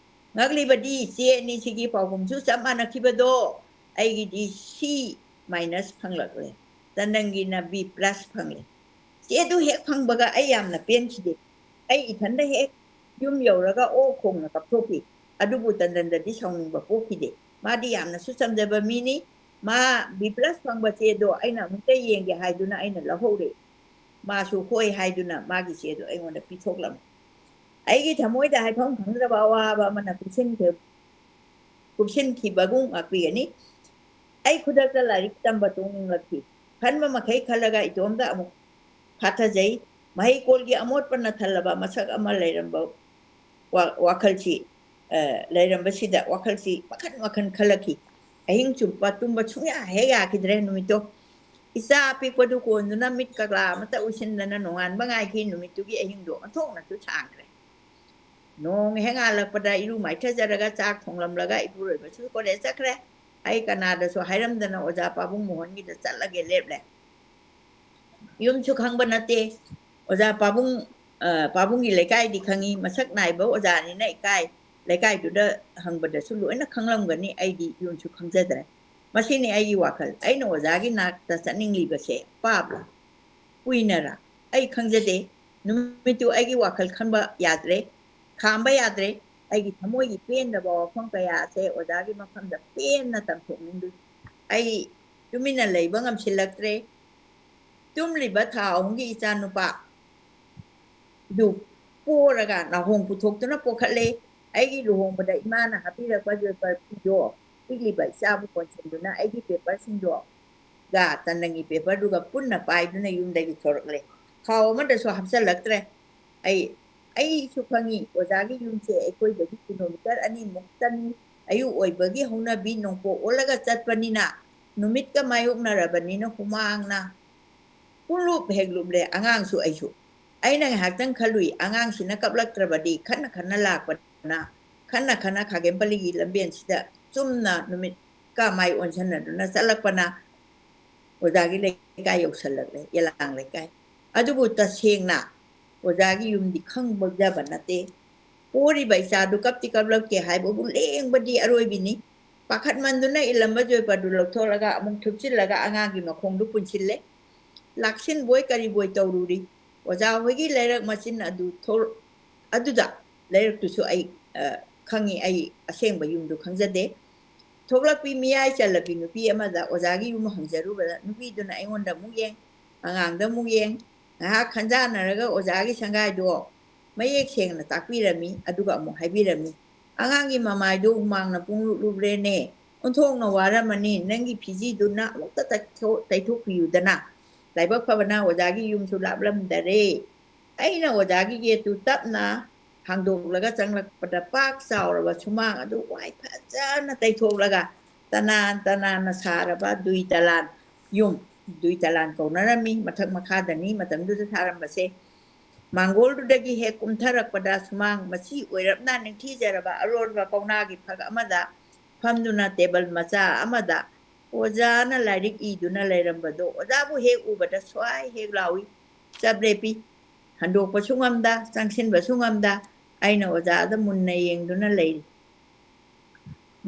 ꯉꯛꯂꯤꯕꯗꯤ ꯆꯦ ꯑꯅꯤꯁꯤꯒꯤ ꯄꯥꯎꯈꯨꯝꯁꯨ ꯆꯞ ꯃꯥꯟꯅꯈꯤꯕꯗꯣ꯫ ꯑꯩꯒꯤꯗꯤ C minus ꯐꯪꯂꯛꯂꯦ, ꯇꯟꯗꯟꯒꯤꯅ B plus ꯐꯪꯂꯦ꯫ ꯆꯦꯗꯨ ꯍꯦꯛ ꯐꯪꯕꯒ ꯑꯩ ꯌꯥꯝꯅ ꯄꯦꯟꯈꯤꯗꯦ꯫ ꯑꯩ ꯏꯊꯟꯗ ꯍꯦꯛ ꯌꯨꯝ ꯌꯧꯔꯒ ꯑꯣ ꯈꯣꯡꯅ ꯀꯞꯊꯣꯛꯈꯤ꯫ ꯑꯗꯨꯕꯨ ꯇꯟꯗꯟꯗꯗꯤ ꯁꯥꯎꯅꯤꯡꯕ ꯄꯣꯛꯈꯤꯗꯦ꯫ ꯃꯥꯗꯤ ꯌꯥꯝꯅꯁꯨ ꯆꯝꯖꯕ ꯃꯤꯅꯤ꯫ ꯃꯥ B plus ꯐꯪꯕ ꯆꯦꯗꯣ ꯑꯩꯅ ꯑꯃꯨꯛꯇ ꯌꯦꯡꯒꯦ ꯍꯥꯏꯗꯨꯅ ꯑꯩꯅ ꯂꯧꯍꯧꯔꯦ꯫ ꯃꯥꯁꯨ ꯍꯣꯏ ꯍꯥꯏꯗꯨꯅ ꯃꯥꯒꯤ ꯆꯦꯗꯣ ꯑꯩꯉꯣꯟꯗ ꯄꯤꯊꯣꯛꯂꯝꯃꯤ꯫ ꯑꯩꯒꯤ ꯊꯃꯣꯏꯗ ꯍꯥꯏꯐꯝ ꯈꯪꯗ꯭ꯔꯕ ꯑꯋꯥꯕ ꯑꯃꯅ ꯀꯨꯞꯁꯤꯟꯈꯤ-, ꯀꯨꯞꯁꯤꯟꯈꯤꯕꯒꯨꯝ ꯉꯥꯛꯄꯤꯒꯅꯤ꯫ ꯑꯩ ꯈꯨꯗꯛꯇ ꯂꯥꯏꯔꯤꯛ ꯇꯝꯕ ꯇꯣꯛꯅꯤꯡꯂꯛꯈꯤ꯫ ꯈꯟꯕ ꯃꯈꯩ ꯈꯜꯂꯒ ꯏꯇꯣꯝꯇ ꯑꯃꯨꯛ ꯐꯥꯊꯖꯩ꯫ ꯃꯍꯩꯀꯣꯜꯒꯤ ꯑꯃꯣꯠꯄꯅ ꯊꯜꯂꯕ ꯃꯁꯛ ꯑꯃ ꯂꯩꯔꯝꯕ ꯋꯥ-, ꯋꯥꯈꯜꯁꯤ, ꯑ, ꯂꯩꯔꯝꯕꯁꯤꯗ ꯋꯥꯈꯜꯁꯤ ꯃꯈꯟ ꯃꯈꯟ ꯈꯜꯂꯛꯈꯤ꯫ ꯑꯍꯤꯡ ꯆꯨꯞꯄ ꯇꯨꯝꯕ ꯁꯨꯡꯌꯥ ꯍꯦꯛ ꯌꯥꯈꯤꯗ꯭ꯔꯦ ꯅꯨꯃꯤꯠꯇꯣ꯫ ꯏꯆꯥ ꯑꯄꯤꯛꯄꯗꯨ ꯀꯣꯟꯗꯨꯅ ꯃꯤꯠ ꯀꯛꯂꯥ ꯑꯃꯠꯇ ꯎꯏꯁꯤꯟꯗꯅ ꯅꯣꯡꯉꯥꯟꯕ ꯉꯥꯏꯈꯤ꯫ ꯅꯨꯃꯤꯠꯇꯨꯒꯤ ꯑꯍꯤꯡꯗꯣ ꯑꯣꯟꯊꯣꯛꯅꯁꯨ ꯁꯥꯡꯈ꯭ꯔꯦ꯫ ꯅꯣꯡ ꯍꯦꯛ ꯉꯥꯜꯂꯛꯄꯗ ꯏꯔꯨ ꯃꯥꯏꯊꯖꯔꯒ ꯆꯥꯛ ꯊꯣꯡꯂꯝꯂꯒ ꯏꯄꯨꯔꯣꯏꯕꯁꯨ ꯀꯣꯂꯦꯖ ꯆꯠꯈ꯭ꯔꯦ꯫ ꯑꯩ ꯀꯅꯥꯗꯁꯨ ꯍꯥꯏꯔꯝꯗꯅ ꯑꯣꯖꯥ ꯄꯥꯕꯨꯡ ꯃꯣꯍꯟꯒꯤꯗ ꯆꯠꯂꯒꯦ ꯂꯦꯞꯂꯦ꯫ ꯌꯨꯝꯁꯨ ꯈꯪꯕ ꯅꯠꯇꯦ꯫ ꯑꯣꯖꯥ ꯄꯥꯕꯨꯡ, ꯑ, ꯄꯥꯕꯨꯡꯒꯤ ꯂꯩꯀꯥꯏꯗꯤ ꯈꯪꯉꯤ, ꯃꯁꯛ ꯅꯥꯏꯕ ꯑꯣꯖꯥꯅꯤꯅ ꯏꯀꯥꯏ꯫ ꯂꯩꯀꯥꯏꯗꯨꯗ ꯍꯪꯕꯗꯁꯨ ꯂꯣꯏꯅ ꯈꯪꯂꯝꯒꯅꯤ꯫ ꯑꯩꯗꯤ ꯌꯨꯝꯁꯨ ꯈꯪꯖꯗ꯭ꯔꯦ꯫ ꯃꯁꯤꯅꯤ ꯑꯩꯒꯤ ꯋꯥꯈꯜ꯫ ꯑꯩꯅ ꯑꯣꯖꯥꯒꯤ ꯅꯥꯛꯇ ꯆꯠꯅꯤꯡꯂꯤꯕꯁꯦ ꯄꯥꯞꯂ ꯀꯨꯏꯅꯔ? ꯑꯩ ꯈꯪꯖꯗꯦ꯫ ꯅꯨꯃꯤꯠꯇꯨ ꯑꯩꯒꯤ ꯋꯥꯈꯜ ꯈꯟꯕ ꯌꯥꯗ꯭ꯔꯦ, ꯈꯥꯝꯕ ꯌꯥꯗ꯭ꯔꯦ꯫ ꯑꯩꯒꯤ ꯊꯃꯣꯏꯒꯤ ꯄꯦꯟꯗꯕ ꯋꯥꯐꯝ ꯀꯌꯥ ꯑꯁꯦ ꯑꯣꯖꯥꯒꯤ ꯃꯐꯝꯗ ꯄꯦꯟꯅ ꯇꯝꯊꯣꯛꯅꯤꯡꯂꯨꯏ꯫ ꯑꯩ ꯇꯨꯃꯤꯟꯅ ꯂꯩꯕ ꯉꯝꯁꯤꯜꯂꯛꯇ꯭ꯔꯦ꯫ ꯇꯨꯝꯂꯤꯕ ꯊꯥ ꯑꯍꯨꯝꯒꯤ ꯏꯆꯥ ꯅꯨꯄꯥ ꯑꯗꯨ ꯄꯣꯔꯒ ꯅꯥꯍꯣꯡ ꯄꯨꯊꯣꯛꯇꯨꯅ ꯄꯣꯛꯈꯠꯂꯦ꯫ ꯑꯩꯒꯤ ꯂꯨꯍꯣꯡꯕꯗ ꯏꯃꯥꯅ ꯍꯥꯞꯄꯤꯔꯛꯄ ꯖꯣꯏꯄꯔ ꯐꯤꯗꯣ, ꯄꯤꯛꯂꯤꯕ ꯏꯆꯥꯕꯨ ꯀꯣꯟꯁꯤꯟꯗꯨꯅ ꯑꯩꯒꯤ ꯄꯦꯄꯔꯁꯤꯡꯗꯣ ꯒ ꯇꯟꯗꯪꯒꯤ ꯄꯦꯄꯔꯗꯨꯒ ꯄꯨꯟꯅ ꯄꯥꯏꯗꯨꯅ ꯌꯨꯝꯗꯒꯤ ꯊꯣꯔꯛꯂꯦ꯫ ꯈꯥꯎ ꯑꯃꯗꯁꯨ ꯍꯥꯞꯆꯜꯂꯛꯇ꯭ꯔꯦ꯫ ꯑꯩ, ꯑꯩꯁꯨ ꯈꯪꯉꯤ, ꯑꯣꯖꯥꯒꯤ ꯌꯨꯝꯁꯦ ꯑꯩꯈꯣꯏꯗꯒꯤ ꯀꯤꯂꯣꯃꯤꯇꯔ ꯑꯅꯤꯃꯨꯛꯇꯅꯤ꯫ ꯑꯌꯨꯛ ꯑꯣꯏꯕꯒꯤ ꯍꯧꯅꯕꯤ ꯅꯣꯡꯄꯣꯛ ꯑꯣꯜꯂꯒ ꯆꯠꯄꯅꯤꯅ, ꯅꯨꯃꯤꯠꯀ ꯃꯥꯌꯣꯛꯅꯔꯕꯅꯤꯅ ꯍꯨꯃꯥꯡꯅ ꯄꯨꯡꯂꯨꯞ ꯍꯦꯛ ꯂꯨꯞꯂꯦ, ꯑꯉꯥꯡꯁꯨ ꯑꯩꯁꯨ꯫ ꯑꯩꯅ ꯉꯥꯏꯍꯥꯛꯇꯪ ꯈꯜꯂꯨꯏ, ꯑꯉꯥꯡꯁꯤꯅ ꯀꯞꯂꯛꯇ꯭ꯔꯕꯗꯤ ꯈꯟꯅ ꯈꯟꯅ ꯂꯥꯛꯄꯅ, ꯈꯟꯅ ꯈꯟꯅ ꯈꯥꯒꯦꯝꯄꯜꯂꯤꯒꯤ ꯂꯝꯕꯦꯟꯁꯤꯗ ꯆꯨꯝꯅ ꯅꯨꯃꯤꯠꯀ ꯃꯥꯏ ꯑꯣꯟꯁꯤꯟꯅꯗꯨꯅ ꯆꯠꯂꯛꯄꯅ ꯑꯣꯖꯥꯒꯤ ꯂꯩꯀꯥꯏ ꯌꯧꯁꯜꯂꯛꯂꯦ, ꯌꯦꯂꯥꯡ ꯂꯩꯀꯥꯏ꯫ ꯑꯗꯨꯕꯨ ꯇꯁꯦꯡꯅ ꯑꯣꯖꯥꯒꯤ ꯌꯨꯝꯗꯤ ꯈꯪꯕꯖꯕ ꯅꯠꯇꯦ꯫ ꯄꯣꯔꯤꯕ ꯏꯆꯥꯗꯨ ꯀꯞꯇꯤ ꯀꯞꯂꯛꯇꯦ ꯍꯥꯏꯕꯕꯨ ꯂꯦꯡꯕꯗꯤ ꯑꯔꯣꯏꯕꯤꯅꯤ꯫ ꯄꯥꯈꯠꯃꯟꯗꯨꯅ ꯏꯜꯂꯝꯕ ꯖꯣꯏꯄꯔꯗꯨ ꯂꯧꯊꯣꯛꯂꯒ ꯑꯃꯨꯛ ꯊꯨꯞꯆꯤꯜꯂꯒ ꯑꯉꯥꯡꯒꯤ ꯃꯈꯣꯡꯗꯨ ꯄꯨꯟꯁꯤꯜꯂꯦ꯫ ꯂꯥꯛꯁꯤꯟꯕꯣꯏ ꯀꯔꯤꯕꯣꯏ ꯇꯧꯔꯨꯔꯤ꯫ ꯑꯣꯖꯥ ꯍꯣꯏꯒꯤ ꯂꯩꯔꯛ ꯃꯆꯤꯟ ꯑꯗꯨ ꯊꯣꯛ-, ꯑꯗꯨꯗ ꯂꯩꯔꯛꯇꯨꯁꯨ ꯑꯩ, ꯑ, ꯈꯪꯉꯤ, ꯑꯩ ꯑꯁꯦꯡꯕ ꯌꯨꯝꯗꯨ ꯈꯪꯖꯗꯦ꯫ ꯊꯣꯛꯂꯛꯄꯤ ꯃꯤꯌꯥꯏ ꯆꯜꯂꯕꯤ ꯅꯨꯄꯤ ꯑꯃꯗ ꯑꯣꯖꯥꯒꯤ ꯌꯨꯝ ꯍꯪꯖꯔꯨꯕꯗ ꯅꯨꯄꯤꯗꯨꯅ ꯑꯩꯉꯣꯟꯗ ꯑꯃꯨꯛ ꯌꯦꯡ, ꯑꯉꯥꯡꯗ ꯑꯃꯨꯛ ꯌꯦꯡ, ꯉꯥꯏꯍꯥꯛ ꯈꯟꯖꯥꯟꯅꯔꯒ ꯑꯣꯖꯥꯒꯤ ꯁꯪꯒꯥꯏꯗꯣ ꯃꯌꯦꯛ ꯁꯦꯡꯅ ꯇꯥꯛꯄꯤꯔꯝꯃꯤ꯫ ꯑꯗꯨꯒ ꯑꯃꯨꯛ ꯍꯥꯏꯕꯤꯔꯝꯃꯤ, "ꯑꯉꯥꯡꯒꯤ ꯃꯃꯥꯏꯗꯨ ꯍꯨꯃꯥꯡꯅ ꯄꯨꯡꯂꯨꯞ ꯂꯨꯞꯂꯦꯅꯦ, ꯑꯣꯟꯊꯣꯛꯅ ꯋꯥꯔꯝꯃꯅꯤ, ꯅꯪꯒꯤ ꯐꯤꯖꯤꯗꯨꯅ ꯑꯃꯨꯛꯇ ꯇꯩꯊꯣꯛ-, ꯇꯩꯊꯣꯛꯄꯤꯌꯨꯗꯅ꯫ ꯂꯥꯏꯕꯛ ꯐꯕꯅ ꯑꯣꯖꯥꯒꯤ ꯌꯨꯝꯁꯨ ꯂꯥꯞꯂꯝꯗꯔꯦ"꯫ ꯑꯩꯅ ꯑꯣꯖꯥꯒꯤ ꯒꯦꯠꯇꯨ ꯇꯞꯅ ꯍꯥꯡꯗꯣꯛꯂꯒ ꯆꯪꯂꯛꯄꯗ ꯄꯥꯛ ꯆꯥꯎꯔꯕ ꯁꯨꯃꯥꯡ ꯑꯗꯨ ꯋꯥꯏ ꯐꯖꯅ ꯇꯩꯊꯣꯛꯂꯒ ꯇꯅꯥꯟ ꯇꯅꯥꯟꯅ ꯁꯥꯔꯕ ꯗꯨꯏ ꯇꯂꯥꯟ ꯌꯨꯝ, ꯗꯨꯏ ꯇꯂꯥꯟ ꯀꯧꯅꯔꯝꯃꯤ, ꯃꯊꯛ ꯃꯈꯥꯗꯅꯤ ꯃꯇꯝꯗꯨꯗ ꯁꯥꯔꯝꯕꯁꯦ꯫ ꯃꯥꯡꯒꯣꯜꯗꯨꯗꯒꯤ ꯍꯦꯛ ꯀꯨꯝꯊꯔꯛꯄꯗ ꯁꯨꯃꯥꯡ ꯃꯆꯤ ꯑꯣꯏꯔꯞꯅ ꯅꯤꯡꯊꯤꯖꯔꯕ ꯑꯔꯣꯟꯕ ꯀꯧꯅꯥꯒꯤ ꯐꯛ ꯑꯃꯗ ꯐꯝꯗꯨꯅ ꯇꯦꯕꯜ ꯃꯆꯥ ꯑꯃꯗ ꯑꯣꯖꯥꯅ ꯂꯥꯏꯔꯤꯛ ꯏꯗꯨꯅ ꯂꯩꯔꯝꯕꯗꯣ ꯑꯣꯖꯥꯕꯨ ꯍꯦꯛ ꯎꯕꯗ ꯁ꯭ꯋꯥꯏ ꯍꯦꯛ ꯂꯥꯎꯏ, ꯆꯞ ꯂꯦꯞꯄꯤ꯫ ꯍꯟꯗꯣꯛꯄꯁꯨ ꯉꯝꯗ, ꯆꯪꯁꯤꯟꯕꯁꯨ ꯉꯝꯗ, ꯑꯩꯅ ꯑꯣꯖꯥꯗ ꯃꯨꯟꯅ ꯌꯦꯡꯗꯨꯅ ꯂꯩꯔꯤ꯫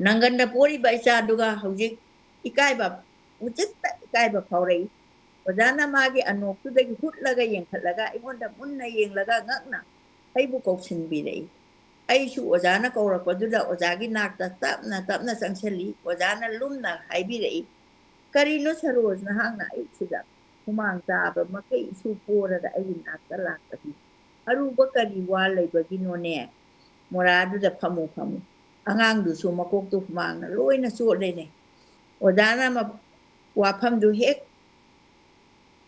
ꯅꯪꯒꯟꯗ ꯄꯣꯔꯤꯕ ꯏꯆꯥꯗꯨꯒ ꯍꯧꯖꯤꯛ ꯏꯀꯥꯏꯕ, ꯎꯆꯤꯠꯇ ꯏꯀꯥꯏꯕ ꯐꯥꯎꯔꯛꯏ꯫ ꯑꯣꯖꯥꯅ ꯃꯥꯒꯤ ꯑꯅꯣꯛꯇꯨꯗꯒꯤ ꯍꯨꯠꯂꯒ ꯌꯦꯡꯈꯠꯂꯒ ꯑꯩꯉꯣꯟꯗ ꯃꯨꯟꯅ ꯌꯦꯡꯂꯒ ꯉꯛꯅ ꯑꯩꯕꯨ ꯀꯧꯁꯤꯟꯕꯤꯔꯛꯏ꯫ ꯑꯩꯁꯨ ꯑꯣꯖꯥꯅ ꯀꯧꯔꯛꯄꯗꯨꯗ ꯑꯣꯖꯥꯒꯤ ꯅꯥꯛꯇ ꯇꯞꯅ ꯇꯞꯅ ꯆꯪꯁꯤꯜꯂꯤ꯫ ꯑꯣꯖꯥꯅ ꯂꯨꯝꯅ ꯍꯥꯏꯕꯤꯔꯛꯏ, "ꯀꯔꯤꯅꯣ ꯁꯔꯣꯖ, ꯅꯍꯥꯛꯅ ꯑꯩꯁꯤꯗ ꯍꯨꯃꯥꯡ ꯇꯥꯕ ꯃꯈꯩ ꯏꯁꯨ ꯄꯣꯔꯒ ꯑꯩꯒꯤ ꯅꯥꯛꯇ ꯂꯥꯛꯄꯗꯤ? ꯑꯔꯨꯕ ꯀꯔꯤ ꯋꯥ ꯂꯩꯕꯒꯤꯅꯣꯅꯦ? ꯃꯣꯔꯥꯗꯨꯗ ꯐꯝꯃꯨ, ꯐꯝꯃꯨ"꯫ ꯑꯉꯥꯡꯗꯨꯁꯨ ꯃꯀꯣꯛꯇꯨ ꯍꯨꯃꯥꯡꯅ ꯂꯣꯏꯅ ꯆꯣꯠꯂꯦꯅꯦ꯫ ꯑꯣꯖꯥꯅ ꯃ-, ꯋꯥꯐꯝꯗꯨ ꯍꯦꯛ,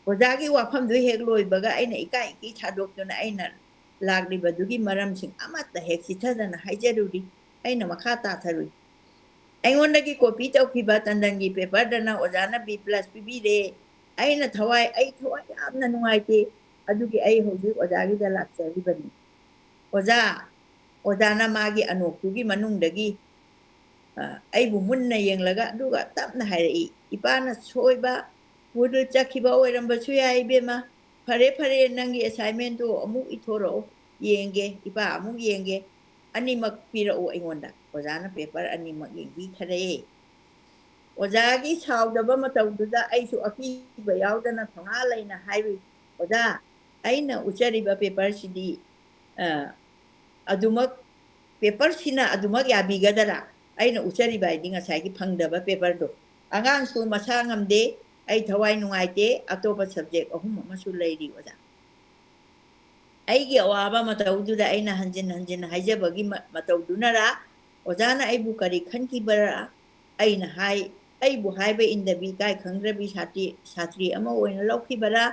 ꯑꯣꯖꯥꯒꯤ ꯋꯥꯐꯝꯗꯨ ꯍꯦꯛ ꯂꯣꯏꯕꯒ ꯑꯩꯅ ꯏꯀꯥꯏ ꯏꯀꯤ ꯊꯥꯗꯣꯛꯇꯨꯅ ꯑꯩꯅ ꯂꯥꯛꯂꯤꯕꯗꯨꯒꯤ ꯃꯔꯝꯁꯤꯡ ꯑꯃꯠꯇ ꯍꯦꯛ ꯆꯤꯊꯗꯅ ꯍꯥꯏꯖꯔꯨꯔꯤ꯫ ꯑꯩꯅ ꯃꯈꯥ ꯇꯥꯊꯔꯨꯏ꯫ ꯑꯩꯉꯣꯟꯗꯒꯤ ꯀꯣꯄꯤ ꯇꯧꯈꯤꯕ ꯇꯟꯗꯟꯒꯤ ꯄꯦꯄꯔꯗꯅ ꯑꯣꯖꯥꯅ B plus ꯄꯤꯕꯤꯔꯦ꯫ ꯑꯩꯅ ꯊꯋꯥꯏ, ꯑꯩ ꯊꯋꯥꯏ ꯌꯥꯝꯅ ꯅꯨꯡꯉꯥꯏꯇꯦ꯫ ꯑꯗꯨꯒꯤ ꯑꯩ ꯍꯧꯖꯤꯛ ꯑꯣꯖꯥꯒꯤꯗ ꯂꯥꯛꯆꯔꯤꯕꯅꯤ꯫ ꯑꯣꯖꯥ, ꯑꯣꯖꯥꯅ ꯃꯥꯒꯤ ꯑꯅꯣꯛꯇꯨꯒꯤ ꯃꯅꯨꯡꯗꯒꯤ, ꯑ, ꯑꯩꯕꯨ ꯃꯨꯟꯅ ꯌꯦꯡꯂꯒ ꯑꯗꯨꯒ ꯇꯞꯅ ꯍꯥꯏꯔꯛꯏ, "ꯏꯄꯥꯅ ꯁꯣꯏꯕ ꯄꯨꯗꯨ ꯆꯠꯈꯤꯕ ꯑꯣꯏꯔꯝꯕꯁꯨ ꯌꯥꯏ, ꯏꯕꯦꯝꯃ꯫ ꯐꯔꯦ, ꯐꯔꯦ, ꯅꯪꯒꯤ assignmentꯗꯨ ꯑꯃꯨꯛ ꯏꯊꯣꯔꯛꯑꯣ, ꯌꯦꯡꯒꯦ, ꯏꯄꯥ ꯑꯃꯨꯛ ꯌꯦꯡꯒꯦ꯫ ꯑꯅꯤꯃꯛ ꯄꯤꯔꯛꯎ ꯑꯩꯉꯣꯟꯗ"꯫ ꯑꯣꯖꯥꯅ ꯄꯦꯄꯔ ꯑꯅꯤꯃꯛ ꯌꯦꯡꯕꯤꯈꯔꯦ꯫ ꯑꯣꯖꯥꯒꯤ ꯁꯥꯎꯗꯕ ꯃꯇꯧꯗꯨꯗ ꯑꯩꯁꯨ ꯑꯀꯤꯕ ꯌꯥꯎꯗꯅ ꯊꯧꯅꯥ ꯂꯩꯅ ꯍꯥꯏꯔꯨꯏ, "ꯑꯣꯖꯥ, ꯑꯩꯅ ꯎꯠꯆꯔꯤꯕ ꯄꯦꯄꯔꯁꯤꯗꯤ, ꯑ, ꯑꯗꯨꯃꯛ, ꯄꯦꯄꯔꯁꯤꯅ ꯑꯗꯨꯃꯛ ꯌꯥꯕꯤꯒꯗꯔꯥ? ꯑꯩꯅ ꯎꯠꯆꯔꯤꯕ ꯍꯥꯏꯗꯤ ꯉꯁꯥꯏꯒꯤ ꯐꯪꯗꯕ ꯄꯦꯄꯔꯗꯣ꯫ ꯑꯉꯥꯡꯁꯨ ꯃꯁꯥ ꯉꯝꯗꯦ, ꯑꯩ ꯊꯋꯥꯏ ꯅꯨꯡꯉꯥꯏꯇꯦ, ꯑꯇꯣꯞꯄ subject ꯑꯍꯨꯝ ꯑꯃꯁꯨ ꯂꯩꯔꯤ, ꯑꯣꯖꯥ"꯫ ꯑꯩꯒꯤ ꯑꯋꯥꯕ ꯃꯇꯧꯗꯨꯗ ꯑꯩꯅ ꯍꯟꯖꯤꯟ ꯍꯟꯖꯤꯟ ꯍꯥꯏꯖꯕꯒꯤ ꯃ-, ꯃꯇꯧꯗꯨꯅꯔꯥ? ꯑꯣꯖꯥꯅ ꯑꯩꯕꯨ ꯀꯔꯤ ꯈꯟꯈꯤꯕꯔꯥ? ꯑꯩꯅ ꯍꯥꯏ, ꯑꯩꯕꯨ ꯍꯥꯏꯕ ꯏꯟꯗꯕꯤ ꯏꯀꯥꯏ ꯈꯪꯗ꯭ꯔꯕꯤ ꯁꯥꯇ꯭ꯔꯤ, ꯁꯥꯇ꯭ꯔꯤ ꯑꯃ ꯑꯣꯏꯅ ꯂꯧꯈꯤꯕꯔꯥ?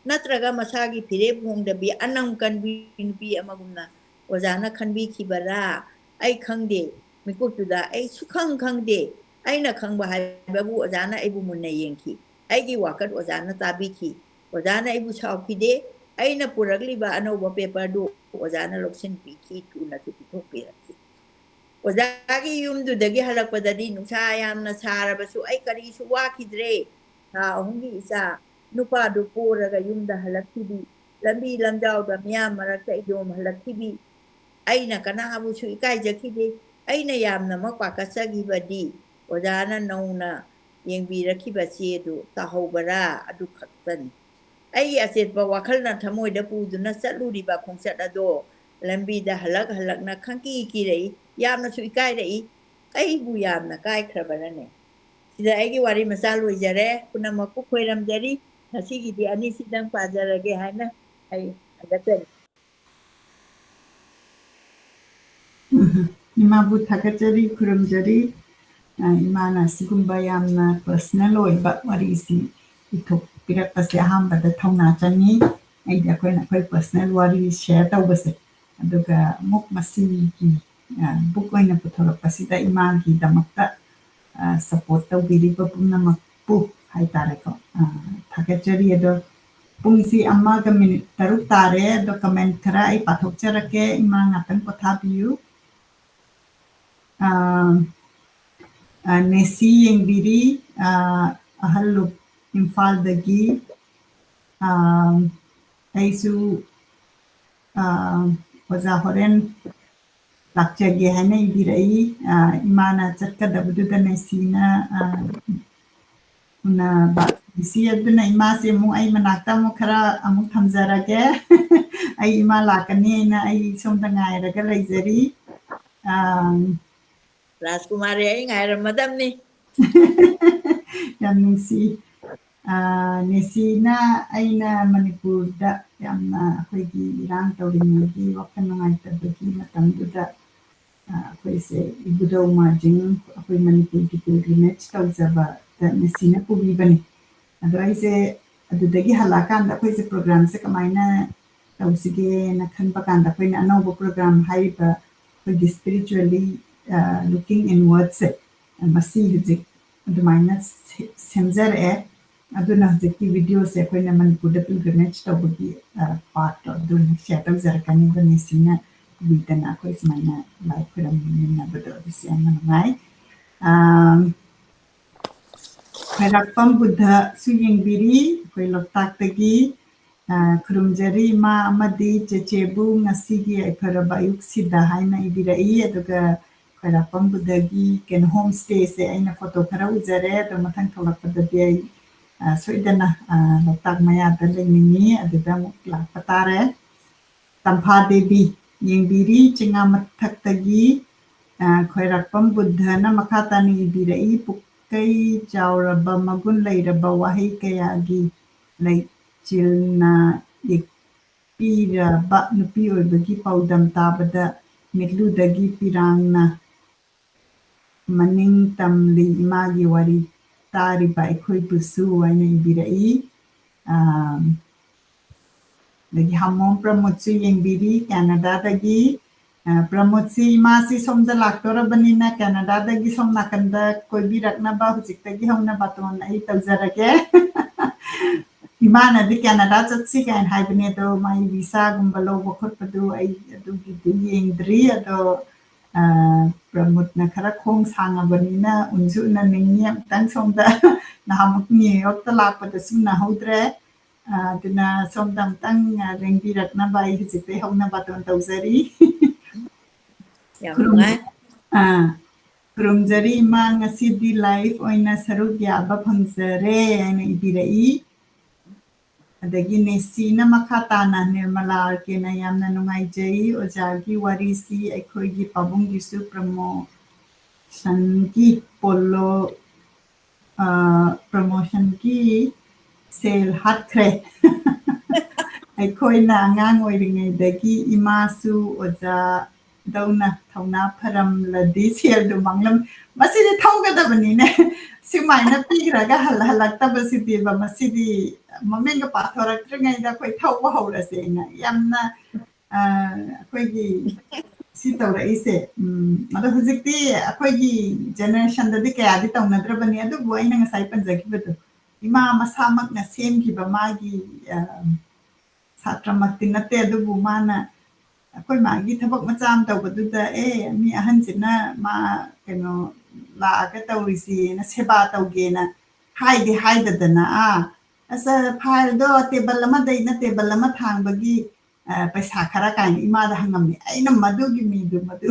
ꯅꯠꯇ꯭ꯔꯒ ꯃꯁꯥꯒꯤ ꯐꯤꯔꯦꯞ ꯍꯣꯡꯗꯕꯤ ꯑꯅꯝ ꯀꯟꯕꯤ ꯅꯨꯄꯤ ꯑꯃꯒꯨꯝꯅ ꯑꯣꯖꯥꯅ ꯈꯟꯕꯤꯈꯤꯕꯔꯥ? ꯑꯩ ꯈꯪꯗꯦ꯫ ꯃꯤꯀꯨꯞꯇꯨꯗ ꯑꯩ ꯁꯨꯈꯪ ꯈꯪꯗꯦ꯫ ꯑꯩꯅ ꯈꯪꯕ ꯍꯥꯏꯕꯕꯨ ꯑꯣꯖꯥꯅ ꯑꯩꯕꯨ ꯃꯨꯟꯅ ꯌꯦꯡꯈꯤ꯫ ꯑꯩꯒꯤ ꯋꯥꯀꯠ ꯑꯣꯖꯥꯅ ꯇꯥꯕꯤꯈꯤ꯫ ꯑꯣꯖꯥꯅ ꯑꯩꯕꯨ ꯁꯥꯎꯈꯤꯗꯦ꯫ ꯑꯩꯅ ꯄꯨꯔꯛꯂꯤꯕ ꯑꯅꯧꯕ ꯄꯦꯄꯔꯗꯨ ꯑꯣꯖꯥꯅ ꯂꯧꯁꯤꯟꯕꯤꯈꯤ, ꯊꯨꯅꯁꯨ ꯄꯤꯊꯣꯛꯄꯤꯔꯛꯈꯤ꯫ ꯑꯣꯖꯥꯒꯤ ꯌꯨꯝꯗꯨꯗꯒꯤ ꯍꯜꯂꯛꯄꯗꯗꯤ ꯅꯨꯡꯁꯥ ꯌꯥꯝꯅ ꯁꯥꯔꯕꯁꯨ ꯑꯩ ꯀꯔꯤꯁꯨ ꯋꯥꯈꯤꯗ꯭ꯔꯦ꯫ ꯊꯥ ꯑꯍꯨꯝꯒꯤ ꯏꯆꯥ ꯅꯨꯄꯥꯗꯨ ꯄꯣꯔꯒ ꯌꯨꯝꯗ ꯍꯜꯂꯛꯈꯤꯕꯤ, ꯂꯝꯕꯤ ꯂꯝꯖꯥꯎꯗ ꯃꯤꯌꯥꯝ ꯃꯔꯛꯇ ꯏꯗꯣꯝ ꯍꯜꯂꯛꯈꯤꯕꯤ, ꯑꯩꯅ ꯀꯅꯥꯕꯨꯁꯨ ꯏꯀꯥꯏꯖꯈꯤꯗꯦ꯫ ꯑꯩꯅ ꯌꯥꯝꯅꯃꯛ ꯄꯥꯈꯠꯆꯈꯤꯕꯗꯤ ꯑꯣꯖꯥꯅ ꯅꯧꯅ ꯌꯦꯡꯕꯤꯔꯛꯈꯤꯕ ꯆꯦꯗꯨ ꯇꯥꯍꯧꯕꯔꯥ? ꯑꯗꯨ ꯈꯛꯇꯅꯤ꯫ ꯑꯩꯒꯤ ꯑꯆꯦꯠꯄ ꯋꯥꯈꯜꯅ ꯊꯃꯣꯏꯗ ꯄꯨꯗꯨꯅ ꯆꯠꯂꯨꯔꯤꯕ ꯈꯣꯡꯆꯠ ꯑꯗꯣ ꯂꯝꯕꯤꯗ ꯍꯜꯂꯛ ꯍꯜꯂꯛꯅ ꯈꯪꯀꯤ ꯀꯤꯔꯛꯏ, ꯌꯥꯝꯅꯁꯨ ꯏꯀꯥꯏꯔꯛꯏ꯫ ꯑꯩꯕꯨ ꯌꯥꯝꯅ ꯀꯥꯏꯈ꯭ꯔꯕꯔꯅꯦ? ꯁꯤꯗ ꯑꯩꯒꯤ ꯋꯥꯔꯤ ꯃꯆꯥ ꯂꯣꯏꯖꯔꯦ꯫ ꯄꯨꯝꯅꯃꯛꯄꯨ ꯈꯣꯏꯔꯝꯖꯔꯤ꯫ ꯉꯁꯤꯒꯤꯗꯤ ꯑꯅꯤꯁꯤꯗꯪ ꯄꯥꯖꯔꯒꯦ ꯍꯥꯏꯅ ꯑꯩ ꯊꯥꯒꯠꯆꯔꯤ꯫ ꯎꯝ, ꯏꯃꯥꯕꯨ ꯊꯥꯒꯠꯆꯔꯤ, ꯈꯨꯔꯨꯝꯖꯔꯤ꯫ ꯑ, ꯏꯃꯥꯅ ꯑꯁꯤꯒꯨꯝꯕ ꯌꯥꯝꯅ personal ꯑꯣꯏꯕ ꯋꯥꯔꯤꯁꯤ ꯏꯊꯣꯛꯄꯤꯔꯛꯄꯁꯦ ꯑꯍꯥꯟꯕꯗ ꯊꯧꯅꯥ ꯆꯪꯉꯤ꯫ ꯑꯩꯗꯤ ꯑꯩꯈꯣꯏꯅ ꯑꯩꯈꯣꯏ personal ꯋꯥꯔꯤ share ꯇꯧꯕꯁꯦ, ꯑꯗꯨꯒ ꯑꯃꯨꯛ ꯃꯁꯤꯒꯤ, ꯑ, book ꯑꯣꯏꯅ ꯄꯨꯊꯣꯔꯛꯄꯁꯤꯗ ꯏꯃꯥꯒꯤꯗꯃꯛꯇ, ꯑ, support ꯇꯧꯕꯤꯔꯤꯕ ꯄꯨꯝꯅꯃꯛꯄꯨ ꯍꯥꯏꯇꯥꯔꯦꯀꯣ, ꯑ, ꯊꯥꯒꯠꯆꯔꯤ꯫ ꯑꯗꯣ ꯄꯨꯡꯁꯤ ꯑꯃꯒ minute ꯇꯔꯨꯛ ꯇꯥꯔꯦ꯫ ꯑꯗꯣ comment ꯈꯔ ꯑꯩ ꯄꯥꯊꯣꯛꯆꯔꯛꯀꯦ꯫ ꯏꯃꯥ ꯉꯥꯛꯇꯪ ꯄꯣꯊꯥꯕꯤꯌꯨ꯫ ꯑ, ꯑ, ꯅꯦꯁꯤ ꯌꯦꯡꯕꯤꯔꯤ, ꯑ, ꯑꯍꯜꯂꯨꯞ ꯏꯝꯐꯥꯜꯗꯒꯤ꯫ ꯑ, ꯑꯩꯁꯨ, ꯑ, ꯑꯣꯖꯥ ꯍꯣꯔꯦꯟ ꯂꯥꯛꯆꯒꯦ ꯍꯥꯏꯅ ꯏꯕꯤꯔꯛꯏ꯫ ꯑ, ꯏꯃꯥꯅ ꯆꯠꯀꯗꯕꯗꯨꯗ ꯅꯦꯁꯤꯅ, ꯑ, ꯎꯅꯕ꯫ ꯅꯦꯁꯤ ꯑꯗꯨꯅ ꯏꯃꯥꯁꯦ ꯑꯃꯨꯛ ꯑꯩ ꯃꯅꯥꯛꯇ ꯑꯃꯨꯛ ꯈꯔ ꯑꯃꯨꯛ ꯊꯝꯖꯔꯒꯦ꯫ ꯑꯩ ꯏꯃꯥ ꯂꯥꯛꯀꯅꯤ ꯍꯥꯏꯅ ꯑꯩ ꯁꯣꯝꯗ ꯉꯥꯏꯔꯒ ꯂꯩꯖꯔꯤ꯫ ꯑ, ꯔꯥꯖꯀꯨꯃꯥꯔꯤ, ꯑꯩ ꯉꯥꯏꯔꯝꯃꯗꯝꯅꯤ꯫ ꯌꯥꯝ ꯅꯨꯡꯁꯤ꯫ ꯑꯥ, ꯅꯦꯁꯤꯅ ꯑꯩꯅ ꯃꯅꯤꯄꯨꯔꯗ ꯌꯥꯝꯅ ꯑꯩꯈꯣꯏꯒꯤ ꯏꯔꯥꯡ ꯇꯧꯔꯤꯉꯩꯒꯤ ꯋꯥꯈꯜ ꯅꯨꯡꯉꯥꯏꯇꯕꯒꯤ ꯃꯇꯝꯗꯨꯗ, ꯑꯥ, ꯑꯩꯈꯣꯏꯁꯦ ꯏꯕꯨꯙꯧ ꯃꯥꯔꯖꯤꯡ, ꯑꯩꯈꯣꯏ ꯃꯅꯤꯄꯨꯔꯒꯤ pilgrimage ꯇꯧꯖꯕꯗ ꯅꯦꯁꯤꯅ ꯄꯨꯕꯤꯕꯅꯤ꯫ ꯑꯗꯣ ꯑꯩꯁꯦ ꯑꯗꯨꯗꯒꯤ ꯍꯜꯂꯛꯑꯀꯥꯟꯗ ꯑꯩꯈꯣꯏꯁꯦ programꯁꯦ ꯀꯃꯥꯏꯅ ꯇꯧꯁꯤꯒꯦꯅ ꯈꯟꯕ ꯀꯥꯟꯗ ꯑꯩꯈꯣꯏꯅ ꯑꯅꯧꯕ program ꯍꯥꯏꯔꯤꯕ ꯑꯩꯈꯣꯏꯒꯤ spiritually, ꯑ, looking inwardꯁꯦ, ꯃꯁꯤ ꯍꯧꯖꯤꯛ ꯑꯗꯨꯃꯥꯏꯅ ꯁꯦ-, ꯁꯦꯝꯖꯔꯛꯑꯦ꯫ ꯑꯗꯨꯅ ꯍꯧꯖꯤꯛꯀꯤ videoꯁꯦ ꯑꯩꯈꯣꯏꯅ ꯃꯅꯤꯄꯨꯔꯗ pilgrimage ꯇꯧꯕꯒꯤ, ꯑ, partꯇꯣ ꯑꯗꯨ ꯑꯃꯨꯛ share ꯇꯧꯖꯔꯛꯀꯅꯤ꯫ ꯑꯗꯨ ꯅꯦꯁꯤꯅ ꯀꯨꯏꯗꯅ ꯑꯩꯈꯣꯏ ꯁꯨꯃꯥꯏꯅ ꯂꯥꯏ ꯈꯣꯏꯔꯝꯃꯤꯟꯅꯕꯗꯣ ꯑꯗꯨꯁꯨ ꯌꯥꯝꯅ ꯅꯨꯡꯉꯥꯏ꯫ ꯑ, ꯈ꯭ꯋꯥꯏꯔꯥꯛꯄꯝ ꯕꯨꯙꯁꯨ ꯌꯦꯡꯕꯤꯔꯤ ꯑꯩꯈꯣꯏ ꯂꯣꯛꯇꯥꯛꯇꯒꯤ꯫ ꯑ, ꯈꯨꯔꯨꯝꯖꯔꯤ ꯏꯃꯥ ꯑꯃꯗꯤ ꯆꯦꯆꯦꯕꯨ ꯉꯁꯤꯒꯤ ꯌꯥꯏꯐꯔꯕ ꯑꯌꯨꯛꯁꯤꯗ ꯍꯥꯏꯅ ꯏꯕꯤꯔꯛꯏ꯫ ꯑꯗꯨꯒ ꯈ꯭ꯋꯥꯏꯔꯥꯛꯄꯝ ꯕꯨꯙꯒꯤ ꯀꯩꯅꯣ, home stayꯁꯦ ꯑꯩꯅ photo ꯈꯔ ꯎꯖꯔꯦ꯫ ꯑꯗꯣ ꯃꯊꯪ ꯊꯣꯛꯂꯛꯄꯗꯗꯤ ꯑꯩ, ꯑ, ꯁꯣꯏꯗꯅ, ꯑ, ꯂꯣꯛꯇꯥꯛ ꯃꯌꯥꯗ ꯂꯩꯅꯤꯡꯉꯤ, ꯑꯗꯨꯗ ꯑꯃꯨꯛ ꯂꯥꯛꯄ ꯇꯥꯔꯦ꯫ ꯇꯝꯐꯥ ꯗꯦꯕꯤ ꯌꯦꯡꯕꯤꯔꯤ ꯆꯤꯉꯥ ꯃꯊꯛꯇꯒꯤ, ꯑ, ꯈ꯭ꯋꯥꯏꯔꯥꯛꯄꯝ ꯕꯨꯙꯅ ꯃꯈꯥ ꯇꯥꯅ ꯏꯕꯤꯔꯛꯏ, ꯄꯨꯛꯀꯩ ꯆꯥꯎꯔꯕ ꯃꯒꯨꯟ ꯂꯩꯔꯕ ꯋꯥꯍꯩ ꯀꯌꯥꯒꯤ ꯂꯩꯆꯤꯜꯅ ꯌꯦꯛꯄꯤꯔꯕ ꯅꯨꯄꯤ ꯑꯣꯏꯕꯒꯤ ꯄꯥꯎꯗꯝ ꯇꯥꯕꯗ ꯃꯤꯠꯂꯨꯗꯒꯤ ꯄꯤꯔꯥꯡꯅ ꯃꯅꯤꯡ ꯇꯝꯂꯤ ꯏꯃꯥꯒꯤ ꯋꯥꯔꯤ ꯇꯥꯔꯤꯕ ꯑꯩꯈꯣꯏꯕꯨꯁꯨ ꯍꯥꯏꯅ ꯏꯕꯤꯔꯛꯏ꯫ ꯑꯥꯝ, ꯑꯗꯒꯤ ꯍꯥꯃꯣꯝ ꯄ꯭ꯔꯃꯣꯗꯁꯨ ꯌꯦꯡꯕꯤꯔꯤ ꯀꯦꯅꯥꯗꯥꯗꯒꯤ꯫ ꯑ, ꯄ꯭ꯔꯃꯣꯗꯁꯤ ꯏꯃꯥꯁꯤ ꯁꯣꯝꯗ ꯂꯥꯛꯇꯣꯔꯕꯅꯤꯅ ꯀꯦꯅꯥꯗꯥꯗꯒꯤ ꯁꯣꯝ ꯅꯥꯀꯟꯗ ꯀꯣꯏꯕꯤꯔꯛꯅꯕ ꯍꯧꯖꯤꯛꯇꯒꯤ ꯍꯧꯅ ꯕꯥꯇꯣꯟ ꯑꯩ ꯇꯧꯖꯔꯒꯦ꯫ ꯏꯃꯥꯅꯗꯤ ꯀꯦꯅꯥꯗꯥ ꯆꯠꯁꯤ ꯀꯥꯏꯅ ꯍꯥꯏꯕꯅꯦ, ꯑꯗꯣ ꯃꯥꯒꯤ ꯚꯤꯁꯥꯒꯨꯝꯕ ꯂꯧꯕ ꯈꯣꯠꯄꯗꯨ ꯑꯩ ꯑꯗꯨꯒꯤꯗꯤ ꯌꯦꯡꯗ꯭ꯔꯤ꯫ ꯑꯗꯣ, ꯑ, ꯄ꯭ꯔꯃꯣꯗꯅ ꯈꯔ ꯈꯣꯡ ꯁꯥꯡꯉꯕꯅꯤꯅ ꯎꯟꯁꯨ ꯎꯅꯅꯤꯡꯉꯤ ꯑꯃꯨꯛꯇꯪ ꯁꯣꯝꯗ꯫ ꯅꯍꯥꯟꯃꯨꯛ ꯅ꯭ꯌꯨ ꯌꯣꯔꯛꯇ ꯂꯥꯛꯄꯗꯁꯨ ꯎꯅꯍꯧꯗ꯭ꯔꯦ꯫ ꯑ, ꯑꯗꯨꯅ ꯁꯣꯝꯗ ꯑꯃꯨꯛꯇꯪ, ꯑ, ꯂꯦꯡꯕꯤꯔꯛꯅꯕ ꯑꯩ ꯍꯧꯖꯤꯛꯇꯩ ꯍꯧꯅ ꯕꯥꯇꯣꯟ ꯇꯧꯖꯔꯤ꯫ ꯌꯥꯝ ꯈꯨꯔꯨꯝ-, ꯅꯨꯡꯉꯥꯏ꯫ ꯑ, ꯈꯨꯔꯨꯝꯖꯔꯤ ꯏꯃꯥ, ꯉꯁꯤꯗꯤ live ꯑꯣꯏꯅ ꯁꯔꯨꯛ ꯌꯥꯕ ꯐꯪꯖꯔꯦ ꯍꯥꯏꯅ ꯏꯕꯤꯔꯛꯏ꯫ ꯑꯗꯒꯤ ꯅꯦꯁꯤꯅ ꯃꯈꯥ ꯇꯥꯅ, ꯅꯤꯔꯃꯂꯥ ꯑꯥꯔ.ꯀꯦꯅ ꯌꯥꯝꯅ ꯅꯨꯡꯉꯥꯏꯖꯩ ꯑꯣꯖꯥꯒꯤ ꯋꯥꯔꯤꯁꯤ, ꯑꯩꯈꯣꯏꯒꯤ ꯄꯥꯕꯨꯡꯒꯤꯁꯨ promotionꯒꯤ ꯄꯣꯂꯣ ꯄ꯭ꯔꯃꯣꯁꯟꯒꯤ ꯁꯦꯜ ꯍꯥꯠꯈ꯭ꯔꯦ꯫ ꯑꯩꯈꯣꯏꯅ ꯑꯉꯥꯡ ꯑꯣꯏꯔꯤꯉꯩꯗꯒꯤ ꯏꯃꯥꯁꯨ ꯑꯣꯖꯥꯗꯧꯅ ꯊꯧꯅꯥ ꯐꯔꯝꯂꯗꯤ ꯁꯦꯜꯗꯨ ꯃꯥꯡꯂꯝ꯫ ꯃꯁꯤꯗꯤ ꯊꯧꯒꯗꯕꯅꯤꯅꯦ꯫ ꯁꯨꯃꯥꯏꯅ ꯄꯤꯈ꯭ꯔꯒ ꯍꯜ-, ꯍꯜꯂꯛꯇꯕꯁꯤꯗꯤꯕ, ꯃꯁꯤꯗꯤ ꯃꯃꯤꯡꯒ ꯄꯥꯊꯣꯔꯛꯇ꯭ꯔꯤꯉꯩꯗ ꯑꯩꯈꯣꯏ ꯊꯧꯕ ꯍꯧꯔꯁꯦꯅ ꯌꯥꯝꯅ, ꯑ, ꯑꯩꯈꯣꯏꯒꯤ ꯁꯤ ꯇꯧꯔꯛꯏꯁꯦ꯫ ꯎꯝ, ꯑꯗꯣ ꯍꯧꯖꯤꯛꯇꯤ ꯑꯩꯈꯣꯏꯒꯤ ꯖꯦꯅꯦꯔꯦꯁꯟꯗꯗꯤ ꯀꯌꯥꯗꯤ ꯇꯧꯅꯗ꯭ꯔꯕꯅꯤ, ꯑꯗꯨꯕꯨ ꯑꯩꯅ ꯉꯁꯥꯏ ꯄꯟꯖꯈꯤꯕꯗꯣ, ꯏꯃꯥ ꯃꯁꯥꯃꯛꯅ ꯁꯦꯝꯈꯤꯕ ꯃꯥꯒꯤ, ꯑ, ꯁꯥꯇ꯭ꯔꯃꯛꯇꯤ ꯅꯠꯇꯦ, ꯑꯗꯨꯕꯨ ꯃꯥꯅ ꯑꯩꯈꯣꯏ ꯃꯥꯒꯤ ꯊꯕꯛ ꯃꯆꯥ ꯑꯃ ꯇꯧꯕꯗꯨꯗ, "ꯑꯦ, ꯃꯤ ꯑꯍꯟꯁꯤꯅ ꯃꯥ ꯀꯩꯅꯣ ꯂꯥꯛꯑꯒ ꯇꯧꯔꯤꯁꯤꯅ ꯁꯦꯕꯥ ꯇꯧꯒꯦꯅ" ꯍꯥꯏꯗꯤ ꯍꯥꯏꯗꯗꯅ, ꯑꯥ, "ꯑꯁ, ꯐꯥꯏꯜꯗꯣ ꯇꯦꯕꯜ ꯑꯃꯗꯩꯅ ꯇꯦꯕꯜ ꯑꯃ ꯊꯥꯡꯕꯒꯤ, ꯑ, ꯄꯩꯁꯥ ꯈꯔ" ꯀꯥꯏꯅ ꯏꯃꯥꯗ ꯍꯪꯉꯝꯃꯤ꯫ ꯑꯩꯅ ꯃꯗꯨꯒꯤ ꯃꯤꯗꯨ, ꯃꯗꯨ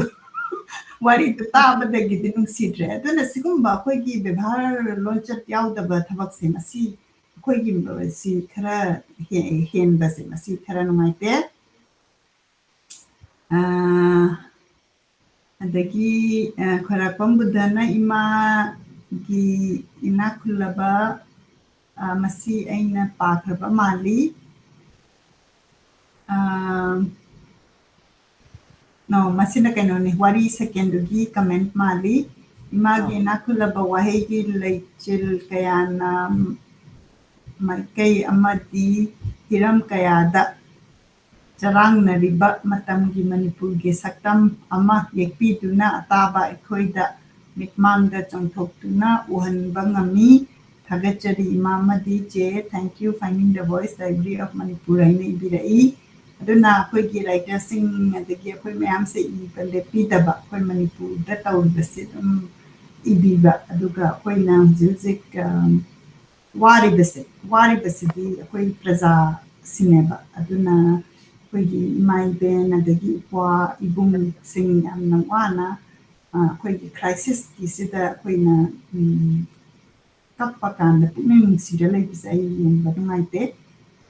ꯋꯥꯔꯤꯗꯨ ꯇꯥꯕꯗꯒꯤꯗꯤ ꯅꯨꯡꯁꯤꯗ꯭ꯔꯦ꯫ ꯑꯗꯨꯅ ꯁꯤꯒꯨꯝꯕ ꯑꯩꯈꯣꯏꯒꯤ ꯕꯦꯕꯥꯔ ꯂꯣꯟꯆꯠ ꯌꯥꯎꯗꯕ ꯊꯕꯛꯁꯦ, ꯃꯁꯤ ꯑꯩꯈꯣꯏꯒꯤ ꯁꯤ ꯈꯔ ꯍꯦ-, ꯍꯦꯟꯕꯁꯦ, ꯃꯁꯤ ꯈꯔ ꯅꯨꯡꯉꯥꯏꯇꯦ꯫ ꯑ, ꯑꯗꯒꯤ, ꯑ, ꯈ꯭ꯋꯥꯏꯔꯥꯛꯄꯝ ꯕꯨꯙꯅ ꯏꯃꯥꯒꯤ ꯏꯅꯥꯛ ꯈꯨꯜꯂꯕ, ꯑ, ꯃꯁꯤ ꯑꯩꯅ ꯄꯥꯈ꯭ꯔꯕ ꯃꯥꯜꯂꯤ꯫ ꯑ, no, ꯃꯁꯤꯅ ꯀꯩꯅꯣꯅꯤ, ꯋꯥꯔꯤ ꯁꯦꯀꯦꯟꯗꯨꯒꯤ ꯀꯃꯦꯟ ꯃꯥꯜꯂꯤ꯫ "ꯏꯃꯥꯒꯤ ꯑꯥ꯫ ꯏꯅꯥꯛ ꯈꯨꯜꯂꯕ ꯋꯥꯍꯩꯒꯤ ꯂꯩꯆꯤꯜ ꯀꯌꯥꯅ ꯃꯥꯏꯀꯩ ꯑꯃꯗꯤ ꯍꯤꯔꯝ ꯀꯌꯥꯗ ꯆꯔꯥꯡꯅꯔꯤꯕ ꯃꯇꯝꯒꯤ ꯃꯅꯤꯄꯨꯔꯒꯤ ꯁꯛꯇꯝ ꯑꯃ ꯌꯦꯛꯄꯤꯗꯨꯅ ꯑꯇꯥꯕ ꯑꯩꯈꯣꯏꯗ ꯃꯤꯠꯃꯥꯡꯗ ꯆꯣꯡꯊꯣꯛꯇꯨꯅ ꯎꯍꯟꯕ ꯉꯝꯃꯤ꯫ ꯊꯥꯒꯠꯆꯔꯤ ꯏꯃꯥ ꯑꯃꯗꯤ ꯆꯦ꯫ Thank you, Finding the Voice, Library of Manipur" ꯍꯥꯏꯅ ꯏꯕꯤꯔꯛꯏ꯫ ꯑꯗꯨꯅ ꯑꯩꯈꯣꯏꯒꯤ ꯔꯥꯏꯇꯔꯁꯤꯡ ꯑꯗꯒꯤ ꯑꯩꯈꯣꯏ ꯃꯌꯥꯝꯁꯦ ꯏꯕ ꯂꯦꯞꯄꯤꯗꯕ, ꯑꯩꯈꯣꯏ ꯃꯅꯤꯄꯨꯔꯗ ꯇꯧꯔꯤꯕꯁꯤ ꯑꯗꯨꯝ ꯏꯕꯤꯕ, ꯑꯗꯨꯒ ꯑꯩꯈꯣꯏꯅ ꯍꯧꯖꯤꯛ ꯍꯧꯖꯤꯛ, ꯑ, ꯋꯥꯔꯤꯕꯁꯦ, ꯋꯥꯔꯤꯕꯁꯤꯗꯤ ꯑꯩꯈꯣꯏ ꯄ꯭ꯔꯖꯥꯁꯤꯅꯦꯕ꯫ ꯑꯗꯨꯅ ꯑꯩꯈꯣꯏꯒꯤ ꯏꯃꯥ ꯏꯕꯦꯟ ꯑꯗꯒꯤ ꯏꯄ꯭ꯋꯥ ꯏꯕꯨꯡꯁꯤꯡ ꯌꯥꯝꯅ ꯋꯥꯅ, ꯑ, ꯑꯩꯈꯣꯏꯒꯤ ꯀ꯭ꯔꯥꯏꯁꯤꯁꯀꯤꯁꯤꯗ ꯑꯩꯈꯣꯏꯅ, ꯎꯝ, ꯀꯞꯄ ꯀꯥꯟꯗ ꯄꯨꯛꯅꯤꯡ ꯅꯨꯡꯁꯤꯔ ꯂꯩꯕꯁꯦ ꯑꯩ ꯌꯦꯡꯕ ꯅꯨꯡꯉꯥꯏꯇꯦ꯫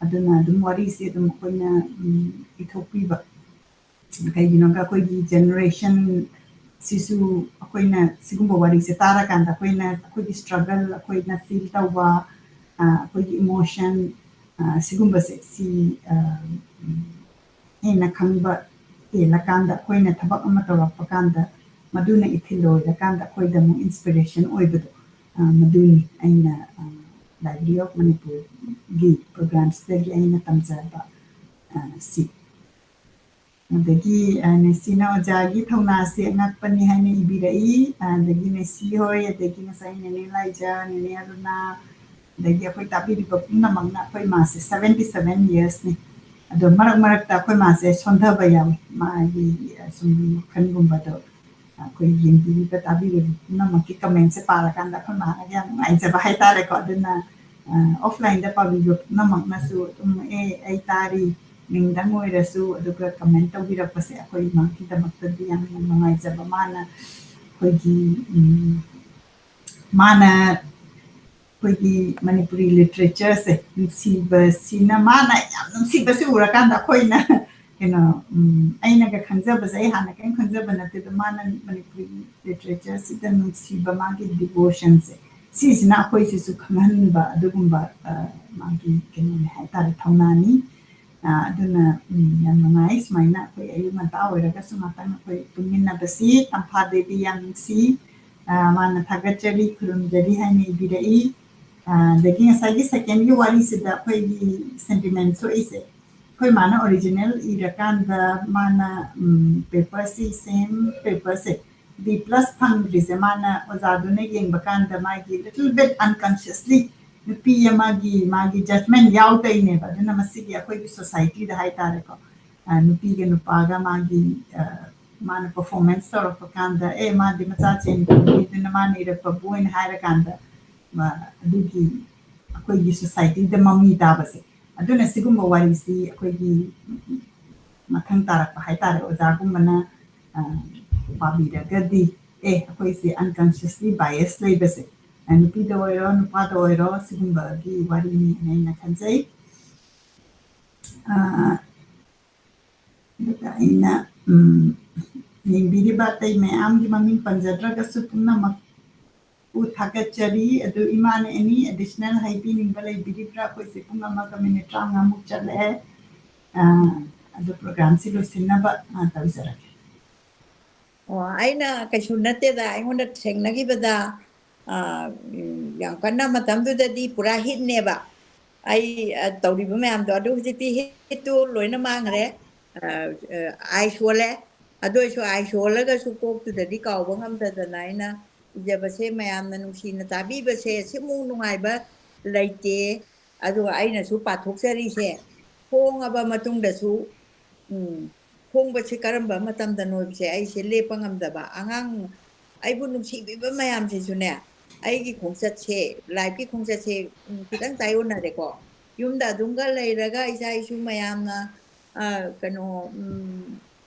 ꯑꯗꯨꯅ ꯑꯗꯨꯝ ꯋꯥꯔꯤꯁꯦ ꯑꯗꯨꯝ ꯑꯩꯈꯣꯏꯅ, ꯎꯝ, ꯏꯊꯣꯛꯄꯤꯕ꯫ ꯀꯩꯒꯤꯅꯣꯗ ꯑꯩꯈꯣꯏꯒꯤ ꯖꯦꯅꯦꯔꯦꯁꯟ ꯁꯤꯁꯨ ꯑꯩꯈꯣꯏꯅ ꯁꯤꯒꯨꯝꯕ ꯋꯥꯔꯤꯁꯦ ꯇꯥꯔꯀꯥꯟꯗ ꯑꯩꯈꯣꯏꯅ, ꯑꯩꯈꯣꯏꯒꯤ struggle, ꯑꯩꯈꯣꯏꯅ feel ꯇꯧꯕ, ꯑ, ꯑꯩꯈꯣꯏꯒꯤ emotion, ꯑ, ꯁꯤꯒꯨꯝꯕꯁꯦ ꯁꯤ, ꯑ, ꯎꯝ, ꯍꯦꯟꯅ ꯈꯪꯕ ꯍꯦꯜꯂꯀꯥꯟꯗ, ꯑꯩꯈꯣꯏꯅ ꯊꯕꯛ ꯑꯃ ꯇꯧꯔꯛꯄ ꯀꯥꯟꯗ ꯃꯗꯨꯅ ꯏꯊꯤꯜ ꯑꯣꯏꯔꯀꯥꯟꯗ ꯑꯩꯈꯣꯏꯗ ꯑꯃꯨꯛ inspiration ꯑꯣꯏꯕꯗꯣ, ꯑ, ꯃꯗꯨꯅꯤ ꯑꯩꯅ, ꯑ, Library of Manipurꯒꯤ programꯁꯤꯗꯒꯤ ꯑꯩꯅ ꯇꯝꯖꯕ, ꯑ, ꯁꯤ꯫ ꯑꯗꯒꯤ, ꯑ, ꯅꯦꯁꯤꯅ ꯑꯣꯖꯥꯒꯤ ꯊꯧꯅꯥꯁꯦ ꯑꯉꯛꯄꯅꯤ ꯍꯥꯏꯅ ꯏꯕꯤꯔꯛꯏ꯫ ꯑꯗꯒꯤ ꯅꯦꯁꯤ ꯍꯣꯏ, ꯑꯗꯒꯤ ꯉꯁꯥꯏ ꯅꯦꯅꯦ ꯂꯥꯏꯖ, ꯅꯦꯅꯦ ꯑꯔꯨꯅꯥ, ꯑꯗꯒꯤ ꯑꯩꯈꯣꯏ ꯇꯥꯕꯤꯔꯤꯕ ꯄꯨꯝꯅꯃꯛꯅ ꯑꯩꯈꯣꯏ ꯃꯥꯁꯦ seventy seven yearsꯅꯤ꯫ ꯑꯗꯣ ꯃꯔꯛ ꯃꯔꯛꯇ ꯑꯩꯈꯣꯏ ꯃꯥꯁꯦ ꯁꯣꯟꯊꯕ ꯌꯥꯎꯏ꯫ ꯃꯥꯒꯤ, ꯑ, ꯁꯨꯝ ꯋꯥꯈꯜꯒꯨꯝꯕꯗꯣ ꯑꯩꯈꯣꯏ ꯌꯦꯡꯕꯤꯔꯤꯕ, ꯇꯥꯕꯤꯔꯤꯕ ꯄꯨꯝꯅꯃꯛꯀꯤ commentꯁꯦ ꯄꯥꯔꯀꯥꯟꯗ ꯑꯩꯈꯣꯏ ꯃꯥꯅ ꯌꯥꯝ ꯅꯨꯡꯉꯥꯏꯖꯕ ꯍꯥꯏꯇꯥꯔꯦꯀꯣ꯫ ꯑꯗꯨꯅ, ꯑ, offlineꯗ ꯄꯥꯕꯤꯕ ꯄꯨꯝꯅꯃꯛꯅꯁꯨ ꯑꯗꯨꯝ, "ꯑꯦ, ꯑꯩ ꯇꯥꯔꯤ," ꯃꯤꯡꯗꯪ ꯑꯣꯏꯔꯁꯨ, ꯑꯗꯨꯒ comment ꯇꯧꯕꯤꯔꯛꯄꯁꯦ ꯑꯩꯈꯣꯏ ꯃꯥꯒꯤꯗꯃꯛꯇꯗꯤ ꯌꯥꯝꯅ ꯅꯨꯡꯉꯥꯏꯖꯕ꯫ ꯃꯥꯅ ꯑꯩꯈꯣꯏꯒꯤ, ꯎꯝ, ꯃꯥꯅ ꯑꯩꯈꯣꯏꯒꯤ ꯃꯅꯤꯄꯨꯔꯤ literatureꯁꯦ ꯅꯨꯡꯁꯤꯕꯁꯤꯅ, ꯃꯥꯅ ꯌꯥꯝ ꯅꯨꯡꯁꯤꯕꯁꯤ ꯎꯔꯀꯥꯟꯗ ꯑꯩꯈꯣꯏꯅ ꯀꯩꯅꯣ, ꯎꯝ, ꯑꯩꯅꯒ ꯈꯪꯖꯕꯁꯦ, ꯑꯩ ꯍꯥꯟꯅ ꯀꯔꯤꯝ ꯈꯪꯖꯕ ꯅꯠꯇꯦ, ꯑꯗꯣ ꯃꯥꯅ ꯃꯅꯤꯄꯨꯔꯤ literatureꯁꯤꯗ ꯅꯨꯡꯁꯤꯕ, ꯃꯥꯒꯤ devotionꯁꯦ, ꯁꯤꯁꯤꯅ ꯑꯩꯈꯣꯏꯁꯤꯁꯨ ꯈꯪꯍꯟꯕ ꯑꯗꯨꯒꯨꯝꯕ, ꯑ, ꯃꯥꯒꯤ ꯀꯩꯅꯣꯅꯦ ꯍꯥꯏꯇꯥꯔꯦ, ꯊꯧꯅꯥꯅꯤ꯫ ꯑ, ꯑꯗꯨꯅ, ꯎꯝ, ꯌꯥꯝ ꯅꯨꯡꯉꯥꯏ ꯁꯨꯃꯥꯏꯅ ꯑꯩꯈꯣꯏ ꯑꯌꯨꯛ ꯉꯟꯇꯥ ꯑꯣꯏꯔꯒꯁꯨ ꯉꯥꯛꯇꯪ ꯑꯩꯈꯣꯏ ꯄꯨꯟꯃꯤꯟꯅꯕꯁꯤ꯫ ꯇꯝꯐꯥ ꯗꯦꯕꯤ ꯌꯥꯝ ꯅꯨꯡꯁꯤ꯫ ꯑ, ꯃꯥꯅ ꯊꯥꯒꯠꯆꯔꯤ, ꯈꯨꯔꯨꯝꯖꯔꯤ ꯍꯥꯏꯅ ꯏꯕꯤꯔꯛꯏ꯫ ꯑ, ꯑꯗꯒꯤ ꯉꯁꯥꯏꯒꯤ secondꯒꯤ ꯋꯥꯔꯤꯁꯤꯗ ꯑꯩꯈꯣꯏꯒꯤ sentiment ꯊꯣꯛꯏꯁꯦ, ꯑꯩꯈꯣꯏ ꯃꯥꯅ original ꯏꯔꯀꯥꯟꯗ ꯃꯥꯅ, ꯎꯝ, paperꯁꯤ, same paperꯁꯦ B plus ꯐꯪꯗ꯭ꯔꯤꯁꯦ ꯃꯥꯅ ꯑꯣꯖꯥꯗꯨꯅ ꯌꯦꯡꯕ ꯀꯥꯟꯗ ꯃꯥꯒꯤ little bit unconsciously ꯅꯨꯄꯤ ꯑꯃꯒꯤ ꯃꯥꯒꯤ judgment ꯌꯥꯎꯗꯣꯏꯅꯦꯕ꯫ ꯑꯗꯨꯅ ꯃꯁꯤꯒꯤ ꯑꯩꯈꯣꯏꯒꯤ societyꯗ ꯍꯥꯏꯇꯥꯔꯦꯀꯣ, ꯑ, ꯅꯨꯄꯤꯒ ꯅꯨꯄꯥꯒ ꯃꯥꯒꯤ, ꯑ, ꯃꯥꯅ performance ꯇꯧꯔꯛꯄ ꯀꯥꯟꯗ, "ꯑꯦ, ꯃꯥꯗꯤ ꯃꯆꯥ ꯆꯦꯟꯕ ꯃꯤꯗꯨꯅ ꯃꯥꯅ ꯏꯔꯛꯄꯕꯨ" ꯍꯥꯏꯅ ꯍꯥꯏꯔꯀꯥꯟꯗ, ꯃ-, ꯑꯗꯨꯒꯤ ꯑꯩꯈꯣꯏꯒꯤ societyꯗ ꯃꯃꯤ ꯇꯥꯕꯁꯦ꯫ ꯑꯗꯨꯅ ꯁꯤꯒꯨꯝꯕ ꯋꯥꯔꯤꯁꯤ ꯑꯩꯈꯣꯏꯒꯤ ꯃꯊꯪ ꯇꯥꯔꯛꯄ ꯍꯥꯏꯇꯥꯔꯦ, ꯑꯣꯖꯥꯒꯨꯝꯕꯅ, ꯑ, ꯄꯥꯕꯤꯔꯒꯗꯤ, ꯑꯦ, ꯑꯩꯈꯣꯏꯁꯦ unconsciously bias ꯂꯩꯕꯁꯦ, ꯑ, ꯅꯨꯄꯤꯗ ꯑꯣꯏꯔꯣ, ꯅꯨꯄꯥꯗ ꯑꯣꯏꯔꯣ, ꯁꯤꯒꯨꯝꯕꯒꯤ ꯋꯥꯔꯤꯅꯤ ꯍꯥꯏꯅ ꯈꯟꯖꯩ꯫ ꯑ, ꯑꯗꯨꯒ ꯑꯩꯅ, ꯎꯝ, ꯌꯦꯡꯕꯤꯔꯤꯕ ꯑꯇꯩ ꯃꯌꯥꯝꯒꯤ ꯃꯃꯤꯡ ꯄꯟꯖꯗ꯭ꯔꯒꯁꯨ ꯄꯨꯝꯅꯃꯛꯄꯨ ꯊꯥꯒꯠꯆꯔꯤ꯫ ꯑꯗꯨ ꯏꯃꯥꯅ any additional ꯍꯥꯏꯕꯤꯅꯤꯡꯕ ꯂꯩꯕꯤꯔꯤꯕ꯭ꯔꯥ? ꯑꯩꯈꯣꯏꯁꯦ ꯄꯨꯡ ꯑꯃꯒ ꯃꯤꯅꯤꯠ ꯇꯔꯥꯃꯉꯥꯃꯨꯛ ꯆꯠꯂꯛꯑꯦ꯫ ꯑ, ꯑꯗꯨ programꯁꯤ ꯂꯣꯏꯁꯤꯟꯅꯕ, ꯑ, ꯇꯧꯖꯔꯒꯦ꯫ ꯑꯣ, ꯑꯩꯅ ꯀꯩꯁꯨ ꯅꯠꯇꯦꯗ, ꯑꯩꯉꯣꯟꯗ ꯊꯦꯡꯅꯈꯤꯕꯗ, ꯑ, ꯎꯝ, ꯌꯥꯝ ꯀꯟꯅ ꯃꯇꯝꯗꯨꯗꯗꯤ ꯄꯨꯔꯥ hitꯅꯦꯕ꯫ ꯑꯩ, ꯑ, ꯇꯧꯔꯤꯕ ꯃꯌꯥꯝꯗꯣ, ꯑꯗꯨ ꯍꯧꯖꯤꯛꯇꯤ hitꯇꯨ ꯂꯣꯏꯅ ꯃꯥꯡꯈ꯭ꯔꯦ꯫ ꯑ, ꯑ, ice ꯑꯣꯜꯂꯦ꯫ ꯑꯗꯨ ꯑꯣꯏꯁꯨ ice ꯑꯣꯜꯂꯒꯁꯨ ꯀꯣꯛꯇꯨꯗꯗꯤ ꯀꯥꯎꯕ ꯉꯝꯗꯗꯅ ꯑꯩꯅ ꯏꯖꯕꯁꯦ ꯃꯌꯥꯝꯅ ꯅꯨꯡꯁꯤꯅ ꯇꯥꯕꯤꯕꯁꯦ ꯁꯤꯃꯨꯛ ꯅꯨꯡꯉꯥꯏꯕ ꯂꯩꯇꯦ꯫ ꯑꯗꯨꯒ ꯑꯩꯅꯁꯨ ꯄꯥꯊꯣꯛꯆꯔꯤꯁꯦ ꯐꯣꯡꯉꯕ ꯃꯇꯨꯡꯗꯁꯨ, ꯎꯝ, ꯐꯣꯡꯕꯁꯦ ꯀꯔꯝꯕ ꯃꯇꯝꯗꯅꯣ ꯍꯥꯏꯕꯁꯦ ꯑꯩꯁꯦ ꯂꯦꯞꯄ ꯉꯝꯗꯕ꯫ ꯑꯉꯥꯡ, ꯑꯩꯕꯨ ꯅꯨꯡꯁꯤꯕꯤꯕ ꯃꯌꯥꯝꯁꯤꯁꯨꯅꯦ, ꯑꯩꯒꯤ ꯈꯣꯡꯆꯠꯁꯦ, lifeꯀꯤ ꯈꯣꯡꯆꯠꯁꯦ, ꯎꯝ, ꯈꯤꯇꯪ ꯇꯥꯏꯑꯣꯟꯅꯔꯦꯀꯣ꯫ ꯌꯨꯝꯗ ꯑꯗꯨꯝꯒ ꯂꯩꯔꯒ ꯏꯆꯥ ꯏꯁꯨ ꯃꯌꯥꯝꯅ, ꯑ, ꯀꯩꯅꯣ, ꯎꯝ,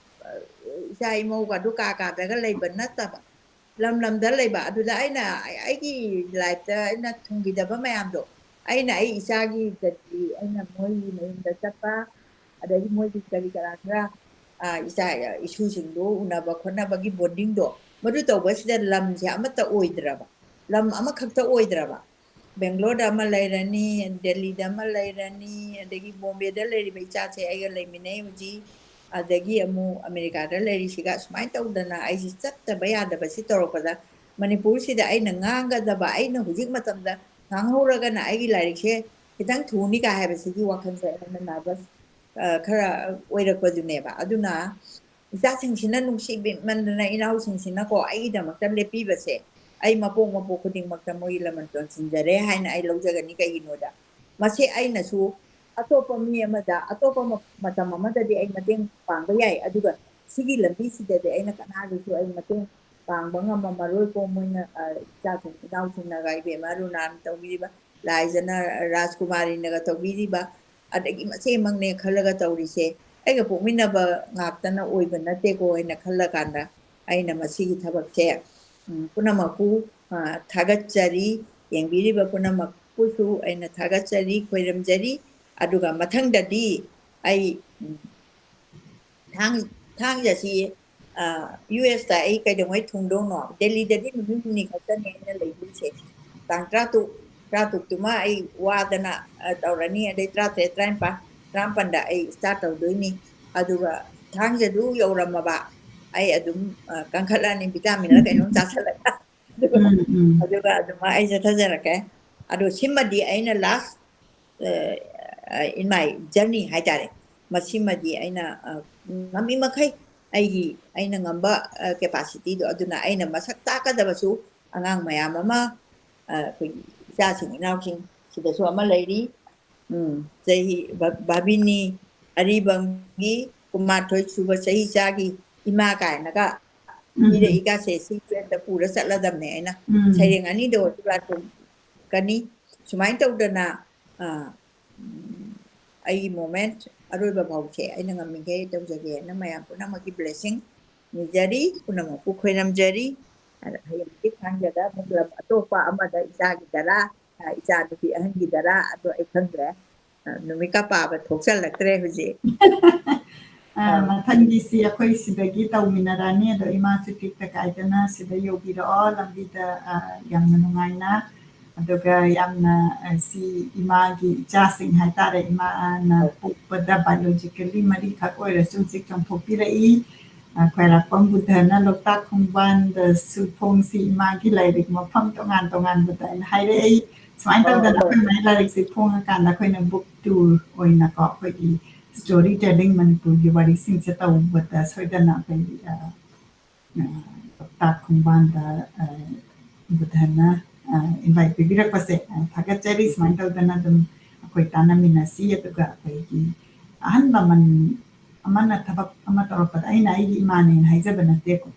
ꯑ, ꯏꯆꯥ ꯏꯃꯧꯒ ꯑꯗꯨ ꯀꯥ ꯀꯥꯗꯒ ꯂꯩꯕ ꯅꯠꯇꯕ, ꯂꯝ ꯂꯝꯗ ꯂꯩꯕ꯫ ꯑꯗꯨꯗ ꯑꯩꯅ ꯑꯩꯒꯤ lifeꯇ ꯑꯩꯅ ꯊꯨꯡꯈꯤꯗꯕ ꯃꯌꯥꯝꯗꯣ, ꯑꯩꯅ ꯑꯩ ꯏꯆꯥꯒꯤꯗꯗꯤ ꯑꯩꯅ ꯃꯣꯏꯒꯤ ꯃꯌꯨꯝꯗ ꯆꯠꯄ, ꯑꯗꯒꯤ ꯃꯣꯏꯒꯤ ꯀꯔꯤ ꯀꯔꯥ ꯈꯔ, ꯑ, ꯏꯆꯥ, ꯏꯁꯨꯁꯤꯡꯗꯣ ꯎꯅꯕ ꯈꯣꯠꯅꯕꯒꯤ bondingꯗꯣ, ꯃꯗꯨ ꯇꯧꯕꯁꯤꯗ ꯂꯝꯁꯦ ꯑꯃꯠꯇ ꯑꯣꯏꯗ꯭ꯔꯕ, ꯂꯝ ꯑꯃꯈꯛꯇ ꯑꯣꯏꯗ꯭ꯔꯕ꯫ ꯕꯦꯡꯒ꯭ꯂꯣꯔꯗ ꯑꯃ ꯂꯩꯔꯅꯤ, ꯗꯦꯜꯂꯤꯗ ꯑꯃ ꯂꯩꯔꯅꯤ, ꯑꯗꯒꯤ ꯕꯣꯝꯕꯦꯗ ꯂꯩꯔꯤꯕ ꯏꯆꯥꯁꯦ ꯑꯩꯒ ꯂꯩꯃꯤꯟꯅꯩ ꯍꯧꯖꯤꯛ, ꯑꯗꯒꯤ ꯑꯃꯨꯛ ꯑꯃꯦꯔꯤꯀꯥꯗ ꯂꯩꯔꯤꯁꯤꯒ ꯁꯨꯃꯥꯏꯅ ꯇꯧꯗꯅ ꯑꯩꯁꯦ ꯆꯠꯇꯕ ꯌꯥꯗꯕꯁꯤ ꯇꯧꯔꯛꯄꯗ, ꯃꯅꯤꯄꯨꯔꯁꯤꯗ ꯑꯩꯅ ꯉꯥꯡꯒꯗꯕ, ꯑꯩꯅ ꯍꯧꯖꯤꯛ ꯃꯇꯝꯗ ꯉꯥꯡꯍꯧꯔꯒꯅ ꯑꯩꯒꯤ ꯂꯥꯏꯔꯤꯛꯁꯦ ꯈꯤꯇꯪ ꯊꯨꯅꯤ ꯀꯥꯏ ꯍꯥꯏꯕꯁꯤꯒꯤ ꯋꯥꯈꯜꯁꯦ ꯑꯩꯉꯣꯟꯗ nervous, ꯑ, ꯈꯔ ꯑꯣꯏꯔꯛꯄꯗꯨꯅꯦꯕ꯫ ꯑꯗꯨꯅ ꯏꯆꯥꯁꯤꯡꯁꯤꯅ ꯅꯨꯡꯁꯤꯕꯤꯃꯟꯗꯅ ꯏꯅꯥꯎꯁꯤꯡꯁꯤꯅꯀꯣ ꯑꯩꯒꯤꯗꯃꯛꯇ ꯂꯦꯞꯄꯤꯕꯁꯦ, ꯑꯩ ꯃꯄꯣꯛ ꯃꯄꯣꯛ ꯈꯨꯗꯤꯡꯃꯛꯇ ꯃꯣꯏꯒꯤ ꯂꯃꯟ ꯇꯣꯟꯁꯤꯟꯖꯔꯦ ꯍꯥꯏꯅ ꯑꯩ ꯂꯧꯖꯒꯅꯤ꯫ ꯀꯩꯒꯤꯅꯣꯗ ꯃꯁꯤ ꯑꯩꯅꯁꯨ ꯑꯇꯣꯞꯄ ꯃꯤ ꯑꯃꯗ, ꯑꯇꯣꯞꯄ ꯃ-, ꯃꯇꯝ ꯑꯃꯗꯗꯤ ꯑꯩ ꯃꯇꯦꯡ ꯄꯥꯡꯕ ꯌꯥꯏ, ꯑꯗꯨꯒ ꯁꯤꯒꯤ ꯂꯝꯕꯤꯁꯤꯗꯗꯤ ꯑꯩꯅ ꯀꯅꯥꯒꯤꯁꯨ ꯑꯩ ꯃꯇꯦꯡ ꯄꯥꯡꯕ ꯉꯝꯃꯝꯃꯔꯣꯏꯀꯣ꯫ ꯃꯣꯏꯅ, ꯑ, ꯏꯆꯥꯁꯤꯡ ꯏꯅꯥꯎꯁꯤꯡꯅꯒ ꯏꯕꯦꯝꯃ ꯔꯨꯅꯥꯅ ꯇꯧꯕꯤꯔꯤꯕ, ꯂꯥꯏꯖꯅ ꯔꯥꯖꯀꯨꯃꯥꯔꯤꯅꯒ ꯇꯧꯕꯤꯔꯤꯕ, ꯑꯗꯒꯤ ꯃꯆꯦꯃꯛꯅꯦ ꯈꯜꯂꯒ ꯇꯧꯔꯤꯁꯦ, ꯑꯩꯒ ꯄꯣꯛꯃꯤꯟꯅꯕ ꯉꯥꯛꯇꯅ ꯑꯣꯏꯕ ꯅꯠꯇꯦꯀꯣ ꯍꯥꯏꯅ ꯈꯜꯂꯀꯥꯟꯗ ꯑꯩꯅ ꯃꯁꯤꯒꯤ ꯊꯕꯛꯁꯦ, ꯎꯝ, ꯄꯨꯝꯅꯃꯛꯄꯨ, ꯑ, ꯊꯥꯒꯠꯆꯔꯤ꯫ ꯌꯦꯡꯕꯤꯔꯤꯕ ꯄꯨꯝꯅꯃꯛꯄꯨꯁꯨ ꯑꯩꯅ ꯊꯥꯒꯠꯆꯔꯤ, ꯈꯣꯏꯔꯝꯖꯔꯤ꯫ ꯑꯗꯨꯒ ꯃꯊꯪꯗꯗꯤ ꯑꯩ, ꯎꯝ, ꯊꯥꯡ-, ꯊꯥꯡꯖꯁꯤ, ꯌꯨ ꯑꯦꯁꯇ ꯑꯩ ꯀꯩꯗꯧꯉꯩ ꯊꯨꯡꯗꯧꯅꯣ? ꯗꯦꯜꯂꯤꯗꯗꯤ ꯅꯨꯃꯤꯠ ꯍꯨꯝꯅꯤ ꯈꯛꯇꯅꯦ ꯑꯩꯅ ꯂꯩꯗꯣꯏꯁꯦ꯫ ꯇꯥꯡ ꯇꯔꯥꯇꯔꯨꯛ, ꯇꯔꯥꯇꯔꯨꯛꯇꯨꯃ ꯑꯩ ꯋꯥꯗꯅ, ꯑ, ꯇꯧꯔꯅꯤ꯫ ꯑꯗꯩ ꯇꯔꯥꯇꯔꯦꯠ, ꯇꯔꯥꯅꯤꯄꯥꯟ, ꯇꯔꯥꯃꯥꯄꯟꯗ ꯑꯩ start ꯇꯧꯗꯣꯏꯅꯤ꯫ ꯑꯗꯨꯒ ꯊꯥꯡꯖꯗꯨ ꯌꯧꯔꯝꯃꯕ, ꯑꯩ ꯑꯗꯨꯝ, ꯑ, ꯀꯟꯈꯠꯂꯅꯤ, vitamin ꯂ ꯀꯩꯅꯣꯝ ꯆꯥꯁꯤꯜꯂꯒ꯫ ꯑꯗꯨꯒ, ꯎꯝ, ꯎꯝ꯫ ꯑꯗꯨꯒ ꯑꯗꯨꯃꯥꯏꯅ ꯑꯩ ꯆꯠꯊꯖꯔꯛꯀꯦ꯫ ꯑꯗꯣ ꯁꯤꯃꯗꯤ ꯑꯩꯅ last, ꯑ, in my journey ꯍꯥꯏꯇꯥꯔꯦ꯫ ꯃꯁꯤꯃꯗꯤ ꯑꯩꯅ, ꯑ, ꯉꯝꯃꯤ ꯃꯈꯩ ꯑꯩꯒꯤ, ꯑꯩꯅ ꯉꯝꯕ, ꯑ, capacity ꯗꯣ, ꯑꯗꯨꯅ ꯑꯩꯅ ꯃꯁꯛ ꯇꯥꯛꯀꯗꯕꯁꯨ ꯑꯉꯥꯡ ꯃꯌꯥꯝ ꯑꯃ, ꯑ, ꯑꯩꯈꯣꯏꯒꯤ ꯏꯆꯥꯁꯤꯡ ꯏꯅꯥꯎꯁꯤꯡ ꯁꯤꯗꯁꯨ ꯑꯃ ꯂꯩꯔꯤ꯫ ꯎꯝ, ꯆꯍꯤ ꯚ-, ꯚꯥꯕꯤꯅꯤ ꯑꯔꯤꯕꯝꯒꯤ ꯀꯨꯟꯃꯥꯊꯣꯏ ꯁꯨꯕ ꯆꯍꯤ ꯆꯥꯒꯤ ꯏꯃꯥ ꯀꯥꯏꯅꯒ ꯎꯝ꯫ ꯄꯤꯔꯛꯏꯒꯁꯦ ꯁꯤ ꯇ꯭ꯔꯦꯟꯗ ꯄꯨꯔ ꯆꯠꯂꯗꯕꯅꯦ ꯑꯩꯅ꯫ ꯎꯝ꯫ ꯁꯩꯔꯦꯡ ꯑꯅꯤꯗ ꯑꯣꯏꯔꯁꯨ ꯂꯥꯟꯊꯣꯛꯀꯅꯤ꯫ ꯁꯨꯃꯥꯏꯅ ꯇꯧꯗꯅ, ꯑ, ꯎꯝ, ꯑꯩꯒꯤ moment ꯑꯔꯣꯏꯕ ꯐꯥꯎꯁꯦ ꯑꯩꯅ ꯉꯝꯃꯤꯈꯩ ꯇꯧꯖꯒꯦꯅ ꯃꯌꯥꯝ ꯄꯨꯝꯅꯃꯛꯀꯤ blessing ꯅꯤꯖꯔꯤ, ꯄꯨꯝꯅꯃꯛꯄꯨ ꯈꯣꯏꯔꯝꯖꯔꯤ꯫ ꯑꯗ ꯍꯌꯦꯡꯗꯤ ꯊꯥꯡꯖꯗ ꯑꯃꯨꯛ ꯂꯝ ꯑꯇꯣꯞꯄ ꯑꯃꯗ ꯏꯆꯥꯒꯤꯗꯔꯥ, ꯑ, ꯏꯆꯥ ꯅꯨꯄꯤ ꯑꯍꯟꯒꯤꯗꯔꯥ, ꯑꯗꯣ ꯑꯩ ꯈꯪꯗ꯭ꯔꯦ꯫ ꯑ, ꯅꯨꯃꯤꯠꯀ ꯄꯥꯕ ꯊꯣꯛꯆꯜꯂꯛꯇ꯭ꯔꯦ ꯍꯧꯖꯤꯛ꯫ ꯑ, ꯑ꯫ ꯃꯊꯪꯒꯤꯁꯤ ꯑꯩꯈꯣꯏ ꯁꯤꯗꯒꯤ ꯇꯧꯃꯤꯟꯅꯔꯅꯤ꯫ ꯑꯗꯣ ꯏꯃꯥꯁꯨ ꯇꯦꯛꯇ ꯀꯥꯏꯗꯅ ꯁꯤꯗ ꯌꯧꯕꯤꯔꯛꯑꯣ꯫ ꯂꯝꯕꯤꯗ, ꯑ, ꯌꯥꯝꯅ ꯅꯨꯡꯉꯥꯏꯅ, ꯑꯗꯨꯒ ꯌꯥꯝꯅ, ꯑ, ꯁꯤ ꯏꯃꯥꯒꯤ ꯏꯆꯥꯁꯤꯡ ꯍꯥꯏꯇꯥꯔꯦ, ꯏꯃꯥꯅ ꯍꯣꯏ꯫ ꯄꯣꯛꯄꯗ biologically ꯃꯔꯤꯈꯛ ꯑꯣꯏꯔꯁꯨ ꯍꯧꯖꯤꯛ ꯆꯣꯡꯊꯣꯛꯄꯤꯔꯛꯏ꯫ ꯑ, ꯈ꯭ꯋꯥꯏꯔꯥꯛꯄꯝ ꯕꯨꯙꯅ ꯂꯣꯛꯇꯥꯛ ꯈꯣꯡꯕꯥꯟꯗꯁꯨ ꯐꯣꯡꯁꯤ ꯏꯃꯥꯒꯤ ꯂꯥꯏꯔꯤꯛ ꯃꯐꯝ ꯇꯣꯉꯥꯟ ꯇꯣꯉꯥꯟꯕꯗ ꯍꯥꯏꯅ ꯍꯥꯏꯔꯛꯏ꯫ ꯁꯨꯃꯥꯏꯅ ꯍꯣꯏ, ꯇꯧꯗꯅ ꯍꯣꯏ꯫ ꯑꯩꯈꯣꯏ ꯃꯥꯏ ꯂꯥꯏꯔꯤꯛꯁꯦ ꯐꯣꯡꯉꯀꯥꯟꯗ ꯑꯩꯈꯣꯏꯅ book tour ꯑꯣꯏꯅꯀꯣ, ꯑꯩꯈꯣꯏꯒꯤ story telling ꯃꯅꯤꯄꯨꯔꯒꯤ ꯋꯥꯔꯤꯁꯤꯡꯁꯦ ꯇꯧꯕꯗ ꯁꯣꯏꯗꯅ ꯑꯩꯈꯣꯏ, ꯑ, ꯑ, ꯂꯣꯛꯇꯥꯛ ꯈꯣꯡꯕꯥꯟꯗ, ꯑ, ꯕꯨꯙꯅ, ꯑ, invite ꯄꯤꯕꯤꯔꯛꯄꯁꯦ, ꯑ, ꯊꯥꯒꯠꯆꯔꯤ꯫ ꯁꯨꯃꯥꯏꯅ ꯇꯧꯗꯅ ꯑꯗꯨꯝ ꯑꯩꯈꯣꯏ ꯇꯥꯟꯅꯃꯤꯟꯅꯁꯤ꯫ ꯑꯗꯨꯒ ꯑꯩꯈꯣꯏꯒꯤ ꯑꯍꯜ ꯂꯃꯟ ꯑꯃꯅ ꯊꯕꯛ ꯑꯃ ꯇꯧꯔꯛꯄꯗ ꯑꯩꯅ ꯑꯩꯒꯤ ꯏꯃꯥꯅꯦꯅ ꯍꯥꯏꯖꯕ ꯅꯠꯇꯦꯀꯣ꯫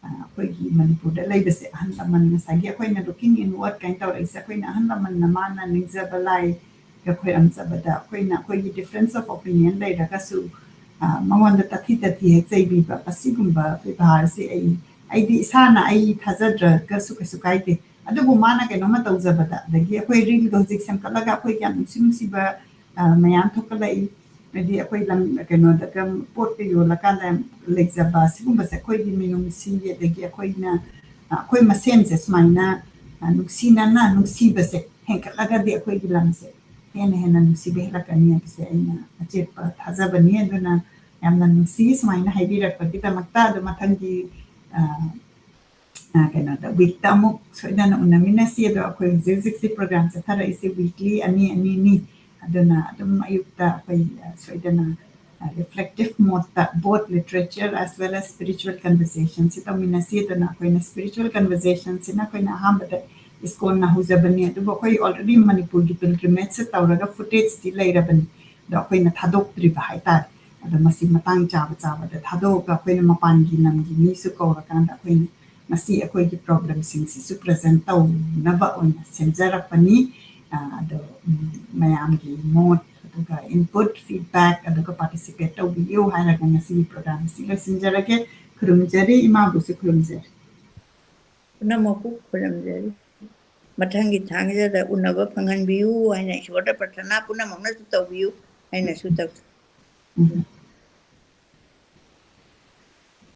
ꯑ, ꯑꯩꯈꯣꯏꯒꯤ ꯃꯅꯤꯄꯨꯔꯗ ꯂꯩꯕꯁꯦ ꯑꯍꯜ ꯂꯃꯟ, ꯉꯁꯥꯏꯒꯤ ꯑꯩꯈꯣꯏꯅ looking inward ꯀꯥꯏꯅ ꯇꯧꯔꯛꯏꯁꯦ, ꯑꯩꯈꯣꯏꯅ ꯑꯍꯜ ꯂꯃꯟꯅ ꯃꯥꯅ ꯅꯤꯡꯖꯕ ꯂꯥꯏꯒ ꯈꯣꯏꯔꯝꯖꯕꯗ ꯑꯩꯈꯣꯏꯅ ꯑꯩꯈꯣꯏꯒꯤ difference of opinion ꯂꯩꯔꯒꯁꯨ, ꯑ, ꯃꯉꯣꯟꯗ ꯇꯥꯊꯤ ꯇꯥꯊꯤ ꯍꯦꯛ ꯆꯩꯕꯤꯕ, ꯑꯁꯤꯒꯨꯝꯕ ꯕꯦꯕꯥꯔꯁꯦ ꯑꯩ, ꯑꯩꯗꯤ ꯏꯁꯥꯅ ꯑꯩ ꯊꯥꯖꯗ꯭ꯔꯒꯁꯨ ꯀꯩꯁꯨ ꯀꯥꯏꯗꯦ꯫ ꯑꯗꯨꯕꯨ ꯃꯥꯅ ꯀꯩꯅꯣꯝꯃ ꯇꯧꯖꯕꯗ, ꯑꯗꯒꯤ ꯑꯩꯈꯣꯏ reel ꯗꯣ ꯍꯧꯖꯤꯛ ꯁꯦꯝꯒꯠꯂꯒ ꯑꯩꯈꯣꯏꯒꯤ ꯌꯥꯝ ꯅꯨꯡꯁꯤ ꯅꯨꯡꯁꯤꯕ, ꯑ, ꯃꯌꯥꯝ ꯊꯣꯛꯀꯠꯂꯛꯏ꯫ ꯍꯥꯏꯗꯤ ꯑꯩꯈꯣꯏ ꯂꯝ ꯀꯩꯅꯣꯗꯒ ꯄꯣꯠꯀ ꯌꯣꯜꯂꯀꯥꯟꯗ ꯂꯩꯖꯕ ꯁꯤꯒꯨꯝꯕꯁꯦ ꯑꯩꯈꯣꯏꯒꯤ ꯃꯤꯅꯨꯡꯁꯤ, ꯑꯗꯒꯤ ꯑꯩꯈꯣꯏꯅ ꯑꯩꯈꯣꯏ ꯃꯁꯦꯟꯁꯦ ꯁꯨꯃꯥꯏꯅ ꯅꯨꯡꯁꯤꯅꯅ ꯅꯨꯡꯁꯤꯕꯁꯦ ꯍꯦꯟꯒꯠꯂꯒꯗꯤ ꯑꯩꯈꯣꯏꯒꯤ ꯂꯝꯁꯦ ꯍꯦꯟꯅ ꯍꯦꯟꯅ ꯅꯨꯡꯁꯤꯕ ꯍꯦꯜꯂꯛꯀꯅꯤ ꯍꯥꯏꯕꯁꯦ ꯑꯩꯅ ꯑꯆꯦꯠꯄ ꯊꯥꯖꯕꯅꯤ꯫ ꯑꯗꯨꯅ ꯌꯥꯝꯅ ꯅꯨꯡꯁꯤ ꯁꯨꯃꯥꯏꯅ ꯍꯥꯏꯕꯤꯔꯛꯄꯒꯤꯗꯃꯛꯇ꯫ ꯑꯗꯨ ꯃꯊꯪꯒꯤ ꯀꯩꯅꯣꯗ ꯋꯤꯛꯇ ꯑꯃꯨꯛ ꯁꯣꯏꯗꯅ ꯎꯅꯃꯤꯟꯅꯁꯤ꯫ ꯑꯗꯣ ꯑꯩꯈꯣꯏ ꯍꯧꯖꯤꯛ ꯍꯧꯖꯤꯛꯁꯤ ꯄ꯭ꯔꯣꯒ꯭ꯔꯥꯝ ꯆꯠꯊꯔꯛꯏꯁꯦ ꯋꯤꯛꯂꯤ ꯑꯅꯤ ꯑꯅꯤꯅꯤ꯫ ꯑꯗꯨꯅ ꯑꯗꯨꯝ ꯑꯌꯨꯛꯇ ꯑꯩꯈꯣꯏ ꯁꯣꯏꯗꯅ ꯔꯤꯐ꯭ꯂꯦꯛꯇꯤꯞ ꯃꯣꯠꯇ both literature as well as spiritual conversation ꯁꯤ ꯇꯧꯃꯤꯟꯅꯁꯤ꯫ ꯑꯗꯨꯅ ꯑꯩꯈꯣꯏꯅ ꯁ꯭ꯄꯤꯔꯤꯆꯨꯋꯦꯜ ꯀꯟꯚꯔꯖꯦꯁꯟꯁꯤꯅ ꯑꯩꯈꯣꯏꯅ ꯑꯍꯥꯟꯕꯗ ꯏꯁꯀꯣꯟꯅ ꯍꯧꯖꯕꯅꯤ, ꯑꯗꯨꯕꯨ ꯑꯩꯈꯣꯏ ꯑꯣꯜꯔꯦꯗꯤ ꯃꯅꯤꯄꯨꯔꯒꯤ ꯄꯤꯜꯒ꯭ꯔꯤꯃꯦꯖꯁꯦ ꯇꯧꯔꯒ ꯐꯨꯇꯦꯖꯇꯤ ꯂꯩꯔꯕꯅꯤ, ꯑꯗꯣ ꯑꯩꯈꯣꯏꯅ ꯊꯥꯗꯣꯛꯇ꯭ꯔꯤꯕ ꯍꯥꯏꯇꯥꯔꯦ꯫ ꯑꯗꯣ ꯃꯁꯤ ꯃꯇꯥꯡ ꯆꯥꯕ ꯆꯥꯕꯗ ꯊꯥꯗꯣꯛꯑꯒ ꯑꯩꯈꯣꯏꯅ ꯃꯄꯥꯟꯒꯤ ꯂꯝꯒꯤ ꯃꯤꯁꯨ ꯀꯧꯔꯀꯥꯟꯗ ꯑꯩꯈꯣꯏꯅ ꯉꯁꯤ ꯑꯩꯈꯣꯏꯒꯤ ꯄ꯭ꯔꯣꯕ꯭ꯂꯦꯝꯁꯤꯡꯁꯤꯁꯨ ꯄ꯭ꯔꯖꯦꯟ ꯇꯧꯅꯕ ꯑꯣꯏꯅ ꯁꯦꯝꯖꯔꯛꯄꯅꯤ꯫ ꯑꯗꯣ ꯃꯌꯥꯝꯒꯤ ꯃꯣꯠ ꯑꯗꯨꯒ ꯏꯟꯄꯨꯠ ꯐꯤꯗꯕꯦꯛ ꯑꯗꯨꯒ ꯄꯥꯔꯇꯤꯁꯤꯄꯦꯠ ꯇꯧꯕꯤꯌꯨ ꯍꯥꯏꯔꯒ ꯉꯁꯤꯒꯤ ꯄ꯭ꯔꯣꯒ꯭ꯔꯥꯝ ꯑꯁꯤ ꯂꯣꯏꯁꯤꯟꯖꯔꯒꯦ꯫ ꯈꯨꯔꯨꯝꯖꯔꯤ, ꯏꯃꯥꯕꯨꯁꯨ ꯈꯨꯔꯨꯝꯖꯔꯤ꯫ ꯄꯨꯝꯅꯃꯛꯄꯨ ꯈꯨꯔꯨꯝꯖꯔꯤ꯫ ꯃꯊꯪꯒꯤ ꯊꯥꯡꯖꯗ ꯎꯅꯕ ꯐꯪꯍꯟꯕꯤꯌꯨ ꯍꯥꯏꯅ ꯏꯁꯣꯔꯗ ꯄ꯭ꯔꯊꯅꯥ ꯄꯨꯝꯅꯃꯛꯅꯁꯨ ꯇꯧꯕꯤꯌꯨ ꯍꯥꯏꯅꯁꯨ ꯇꯧꯖꯩ꯫ ꯎꯝ꯫